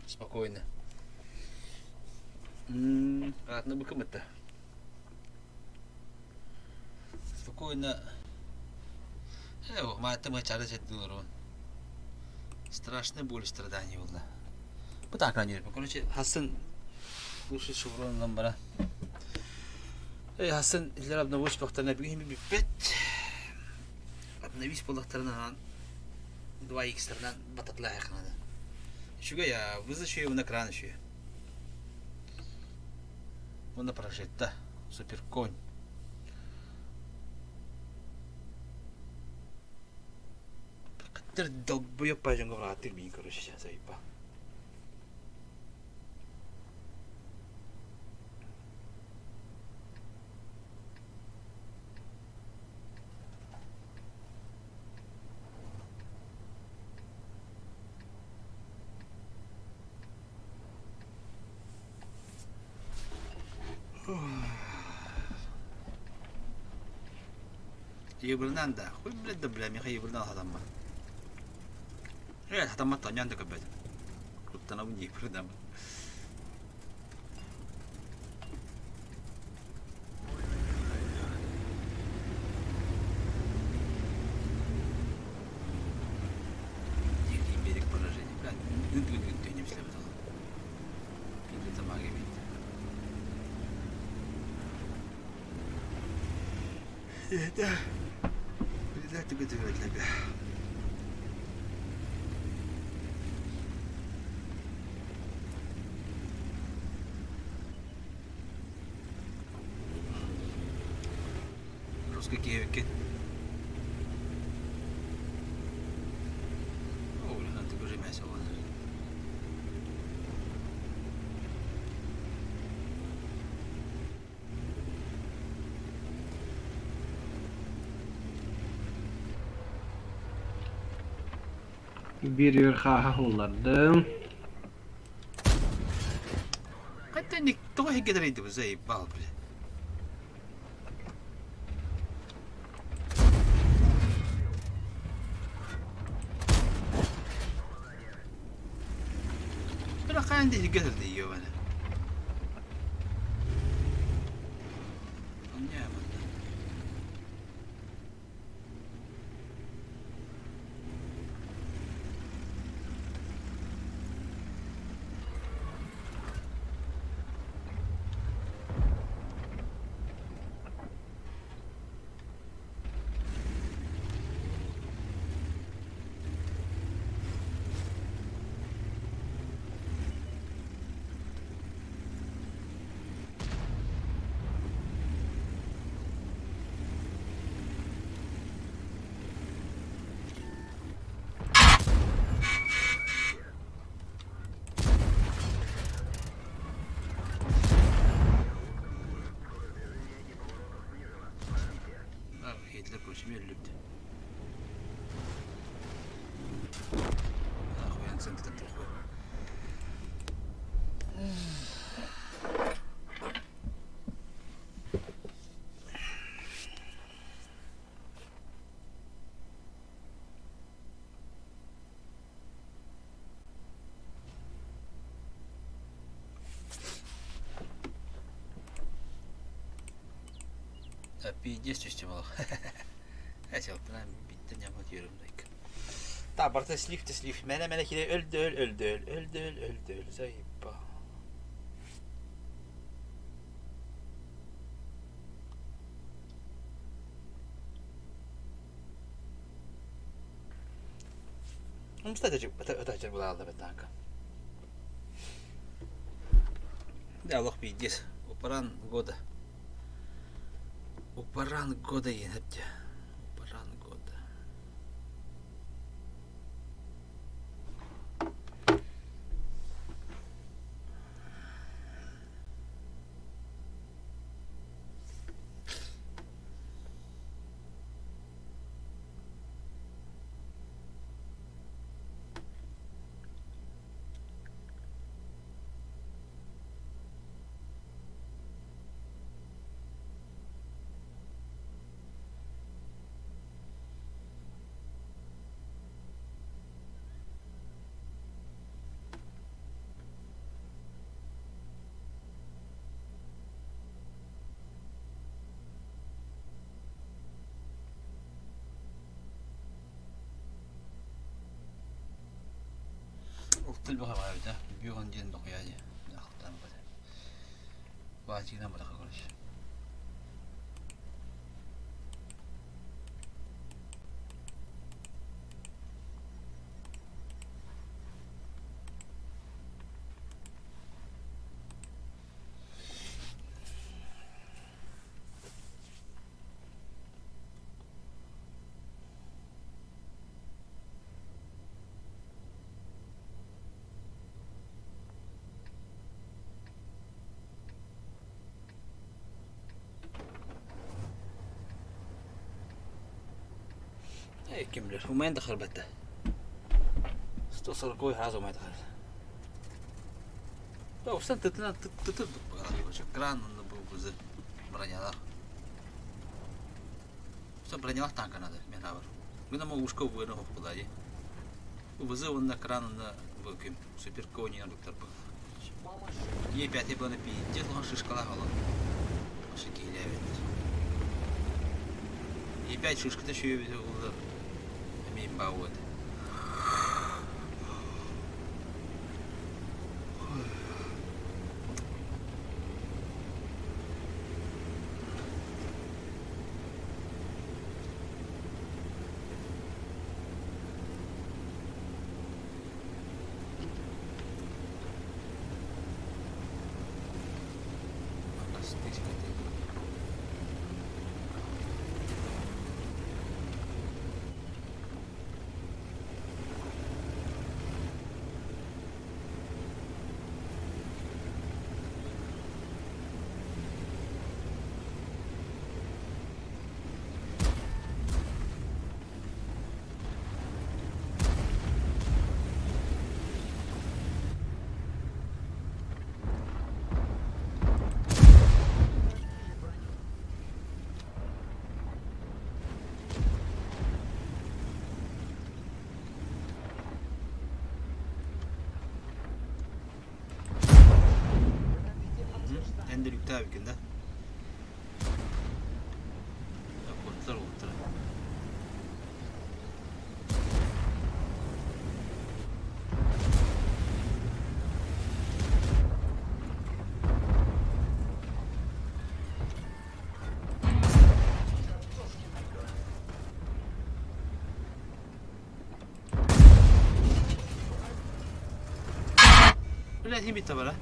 Спокойно. Ладно, быкымыта. Спокойно. Мааттым чара сеттилер Страшная боль страдания была. Бу так Короче, Хасан лучше шевронынан бара. Эй, Хасан илер обновить бахтарына бүгүн бүппэт. Обновить боллахтарынан 2x-тарынан бататлаахынада. Үчүгэй, вызов еще на экран еще. Уонна прожитта. Суперконь. Кыттыр долбоёб пажонго бырааттыр миин короче сейчас айпа. Йыбырынан да, хуй блядь да бля, миха йыбырынан хатамма. Э, хатаммат танян да көбөт. Куттанабын йыбырынан. Дикий берег поражения. Бля, Да, Русский киевики. О, блин, ты уже мясо. Биир үөр хааһа һууллардым. Хотя никто не говорит, заебал, бля. Бля, хаан диһи гэрди ёбана. Хитлер короче өллүбүт. Ахуян центр тухуй. Пиздец түстүм ол. Эсэлтэн биттен ямат yürüm дайк. Та барта слив те слив. Мене мене кире өлдө өл өлдө өл өлдө өл өлдө өл заебал. Умста була бетанка. Да, лох пиздец. Упаран года. Упаран года енепте. Упаран года. Ол баҕа бүөн диэн бакуйа дии. Ахтан бата. Баачыгынан бадаха короче. Ким билэр, умайан да харбатта. 140 раза умайан да Да, устан тытына тытып кран бу бузы бронялар. Что бронялар танка надо, мен бар. Гына мо ушко буйна хоп кудади. Бузы он на кран на буким супер кони доктор бу. Е5 было пиздец, он шишкала гала. Шики левит. Е5 шишка то еще Мин бауыт. Хачытаабыккын да? Куттар уоттара. Блядь, не бара.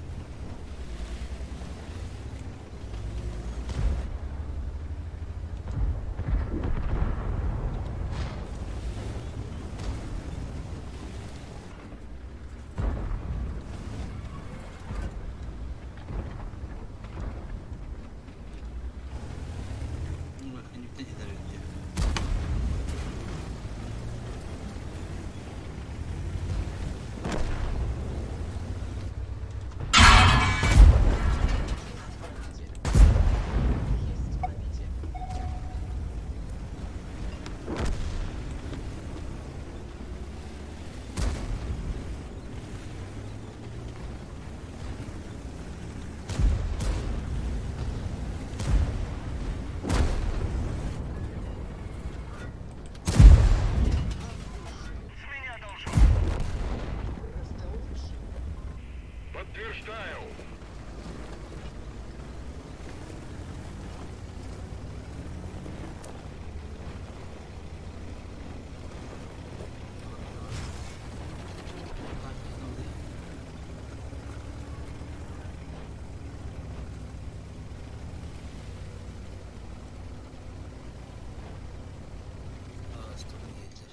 Есть пробитие.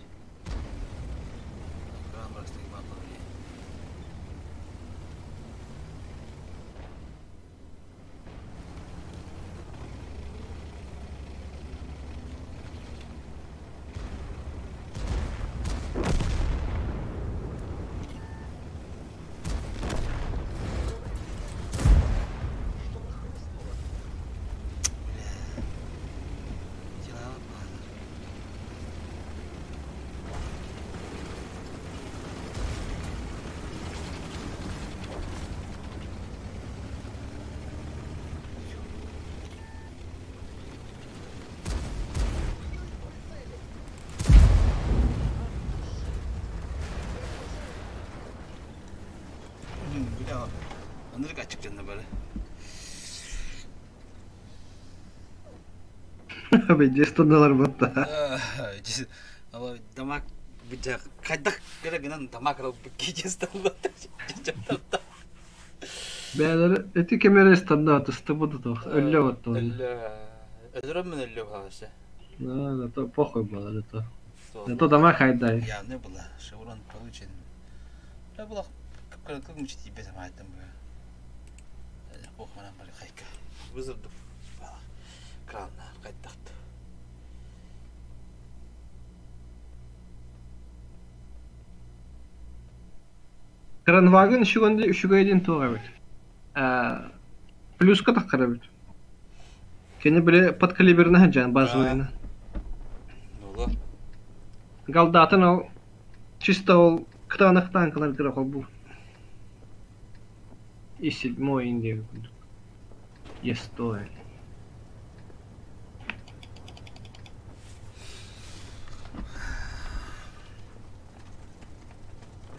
Просто лучше. Что-то хрустнуло. Бьют по цели. От души. Бля, ынырык ачык дьонно бары. Бэйдиэ батта. Дамаг хайдах гына гынан дамаг Бээлэр эти кэмэрэ стандарт ыстыбыт туох өллө батта. Өлөрөммүн өллө хаалса. Да, то похуй было это. Это дома хайдай. Явно было, шеврон получен. Да было, как мучить тебе там айтым бы. Ох, манан бар хайка. Вызырдым. Кранна кайттакты. Кранваген үчүгөнде үчүгэйдин туох эбит. Плюска таххар эбит. Кини били подкалиберный сылдьан базовыйна. Буолуо. Галдаатын ол чисто ол кытаанах танкалар холбуур. И седьмой Индия курдук. Е100.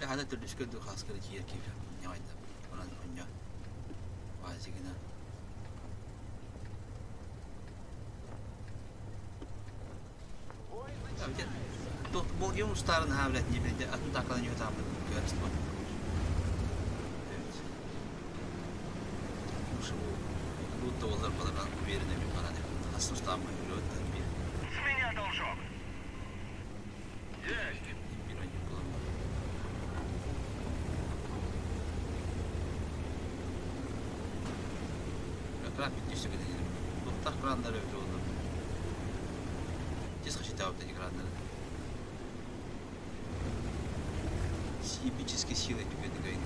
Хата төрдүскө ду хаскара киэр киирэ. Ньайда. Онон онньо. Вазигина. Бой начинается. Болгем устарын хавлет не билде. Атын такалан йотамын. Көрүстү. Будто олар балардан уверенно мен бара деп. Асын устамы жүрөттөн бир. С меня должок. Есть. Бир ойнуп болом. Кран бүттүсү кеден. Токтак крандар өтө болду. Тез хачытабыт эти крандары. Ебические силы түгеді.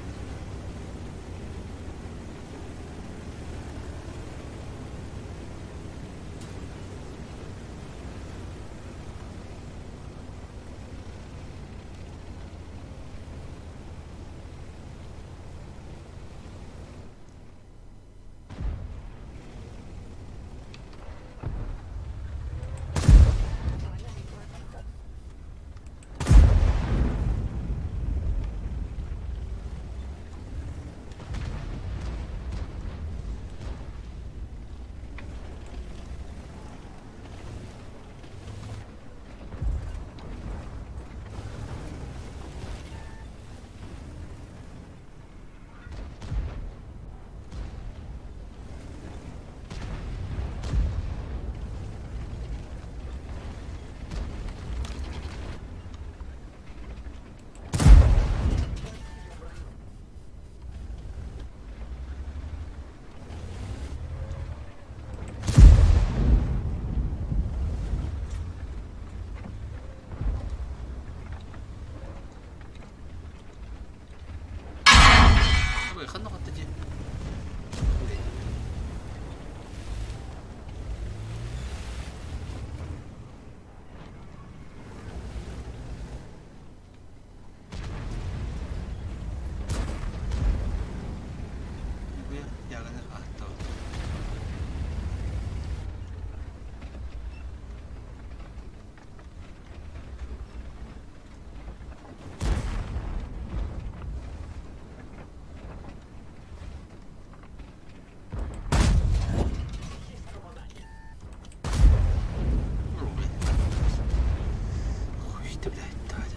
Ой, ханна хотто дии? Хуй ты, блядь, давай,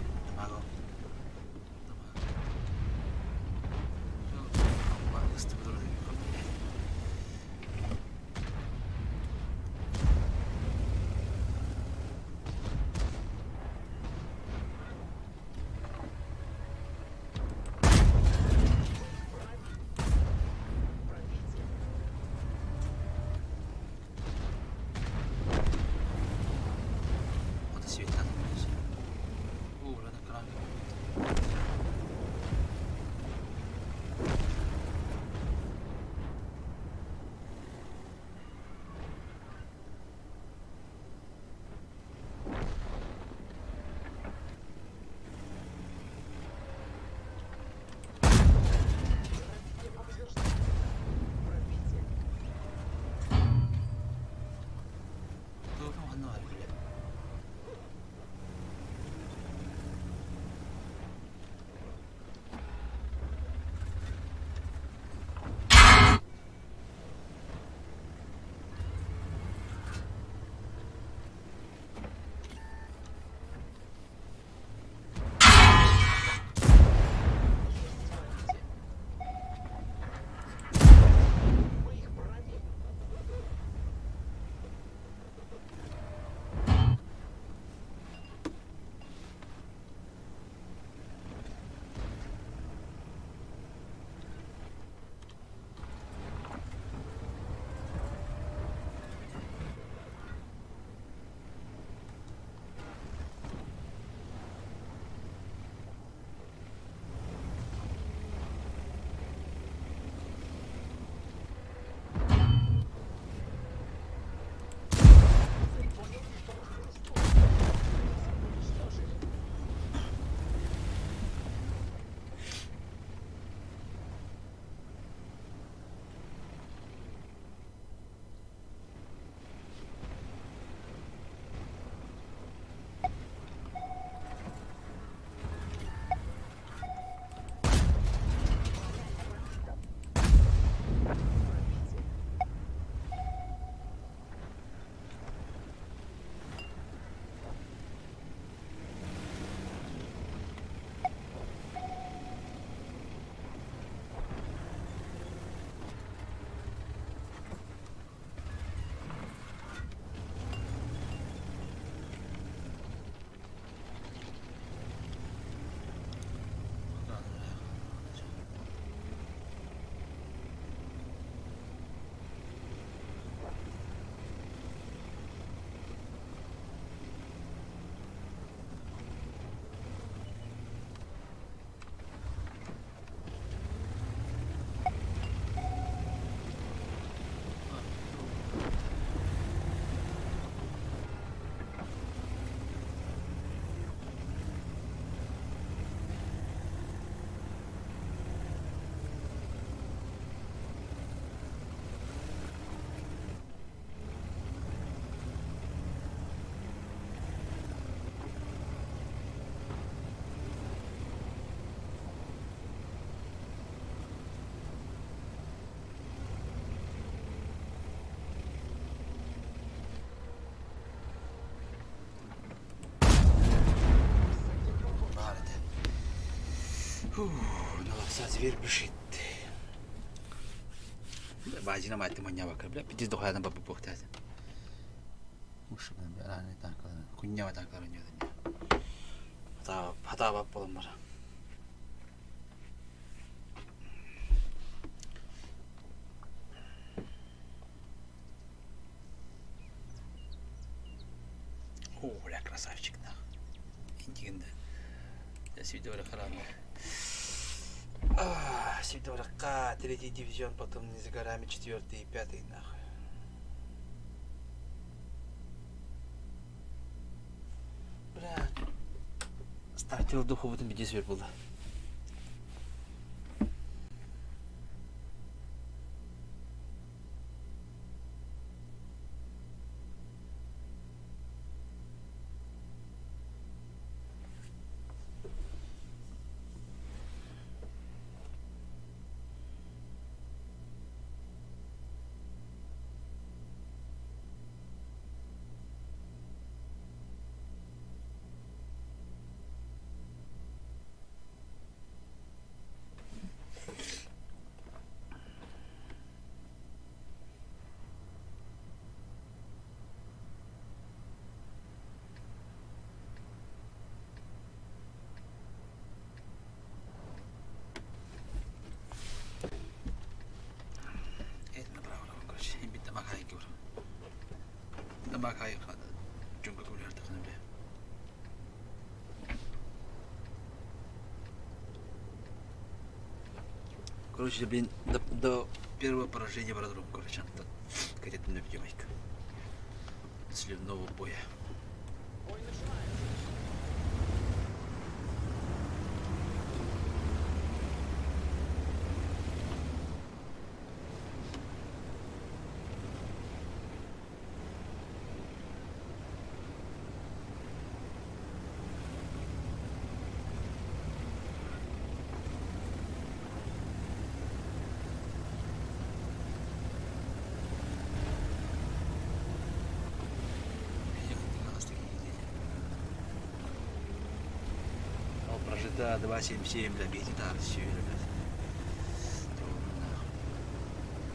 Зверь бежит. Баажина маатты манньаабакка бля пиздец дохуядан баппыппуохтаата. Кунньаба таанкаларын хатаабап буолан баран. О, бля, красавчик, нах. Интигин да. Видео Сидорка, третий дивизион, потом не за горами четвертый и пятый, нахуй. Бля, стартер духовытын биде свер болды. Короче, блин, до первого поражения в аэродром, короче, где-то на Сливного боя. Бой начинается. Прожита 2,77, бля, бейте тар, все, блядь.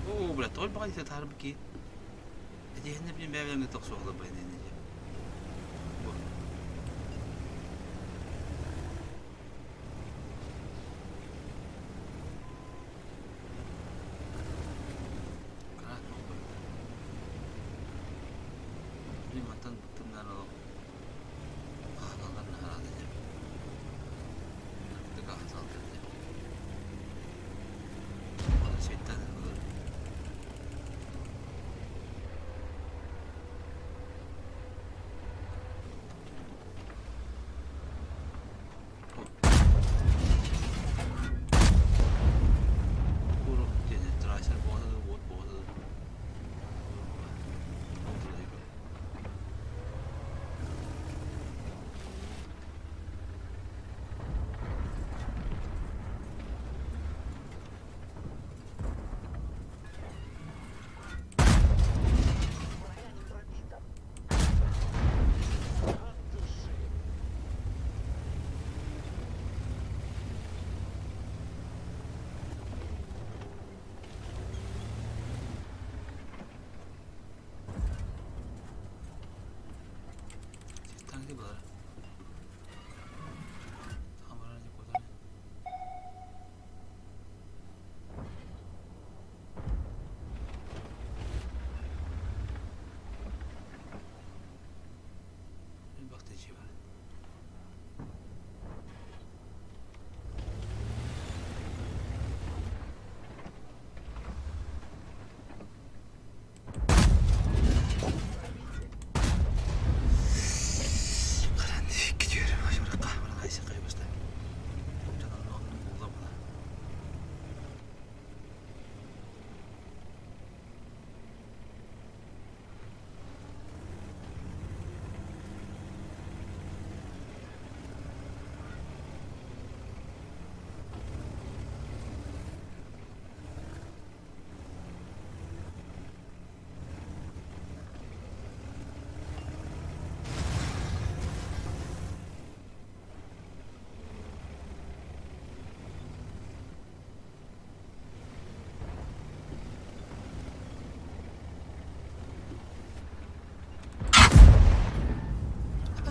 О, бля, толь бага тарбы ки. Эти блин, бәбәңе токсуғла бай не. Блин, мантан быттым нар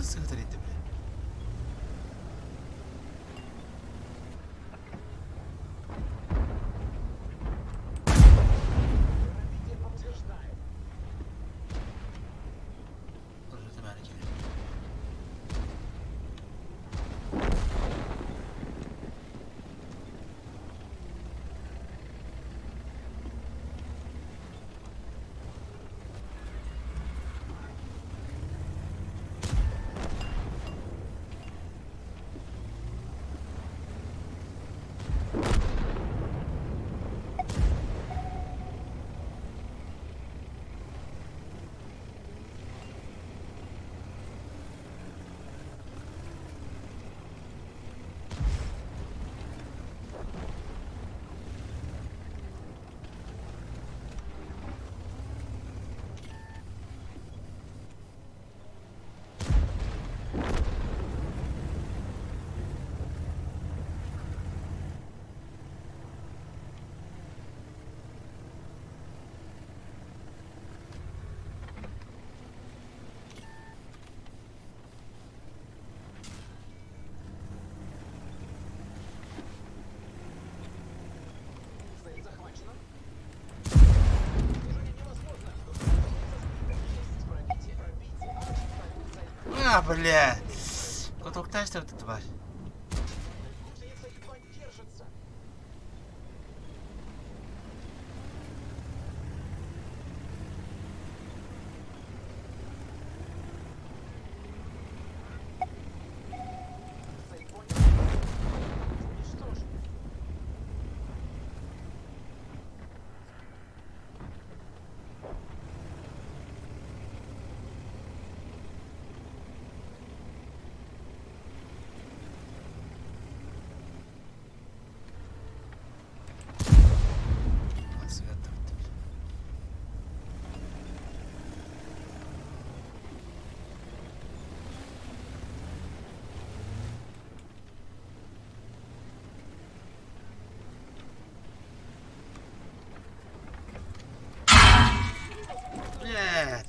Сыгытар бля. Пробитие подтверждаю. А, бля! Кутуктаах тварь. Гусеница едва держится. Уничтожен.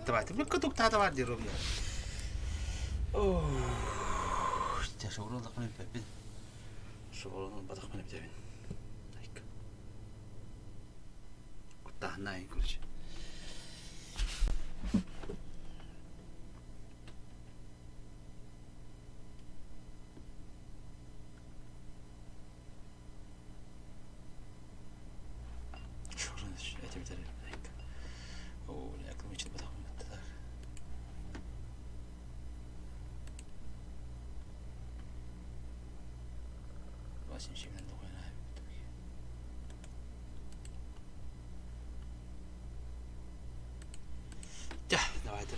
Давайте, бу кутуктаата бар диир Дьэ, шоурун ыллахпына билбэппин. Шоурун ылбатахпына бүтэбин. Куттааһыннаайын короче. Шоурун эти бүтэр. Оо, акылым ичит батахпын Дьэ, давайте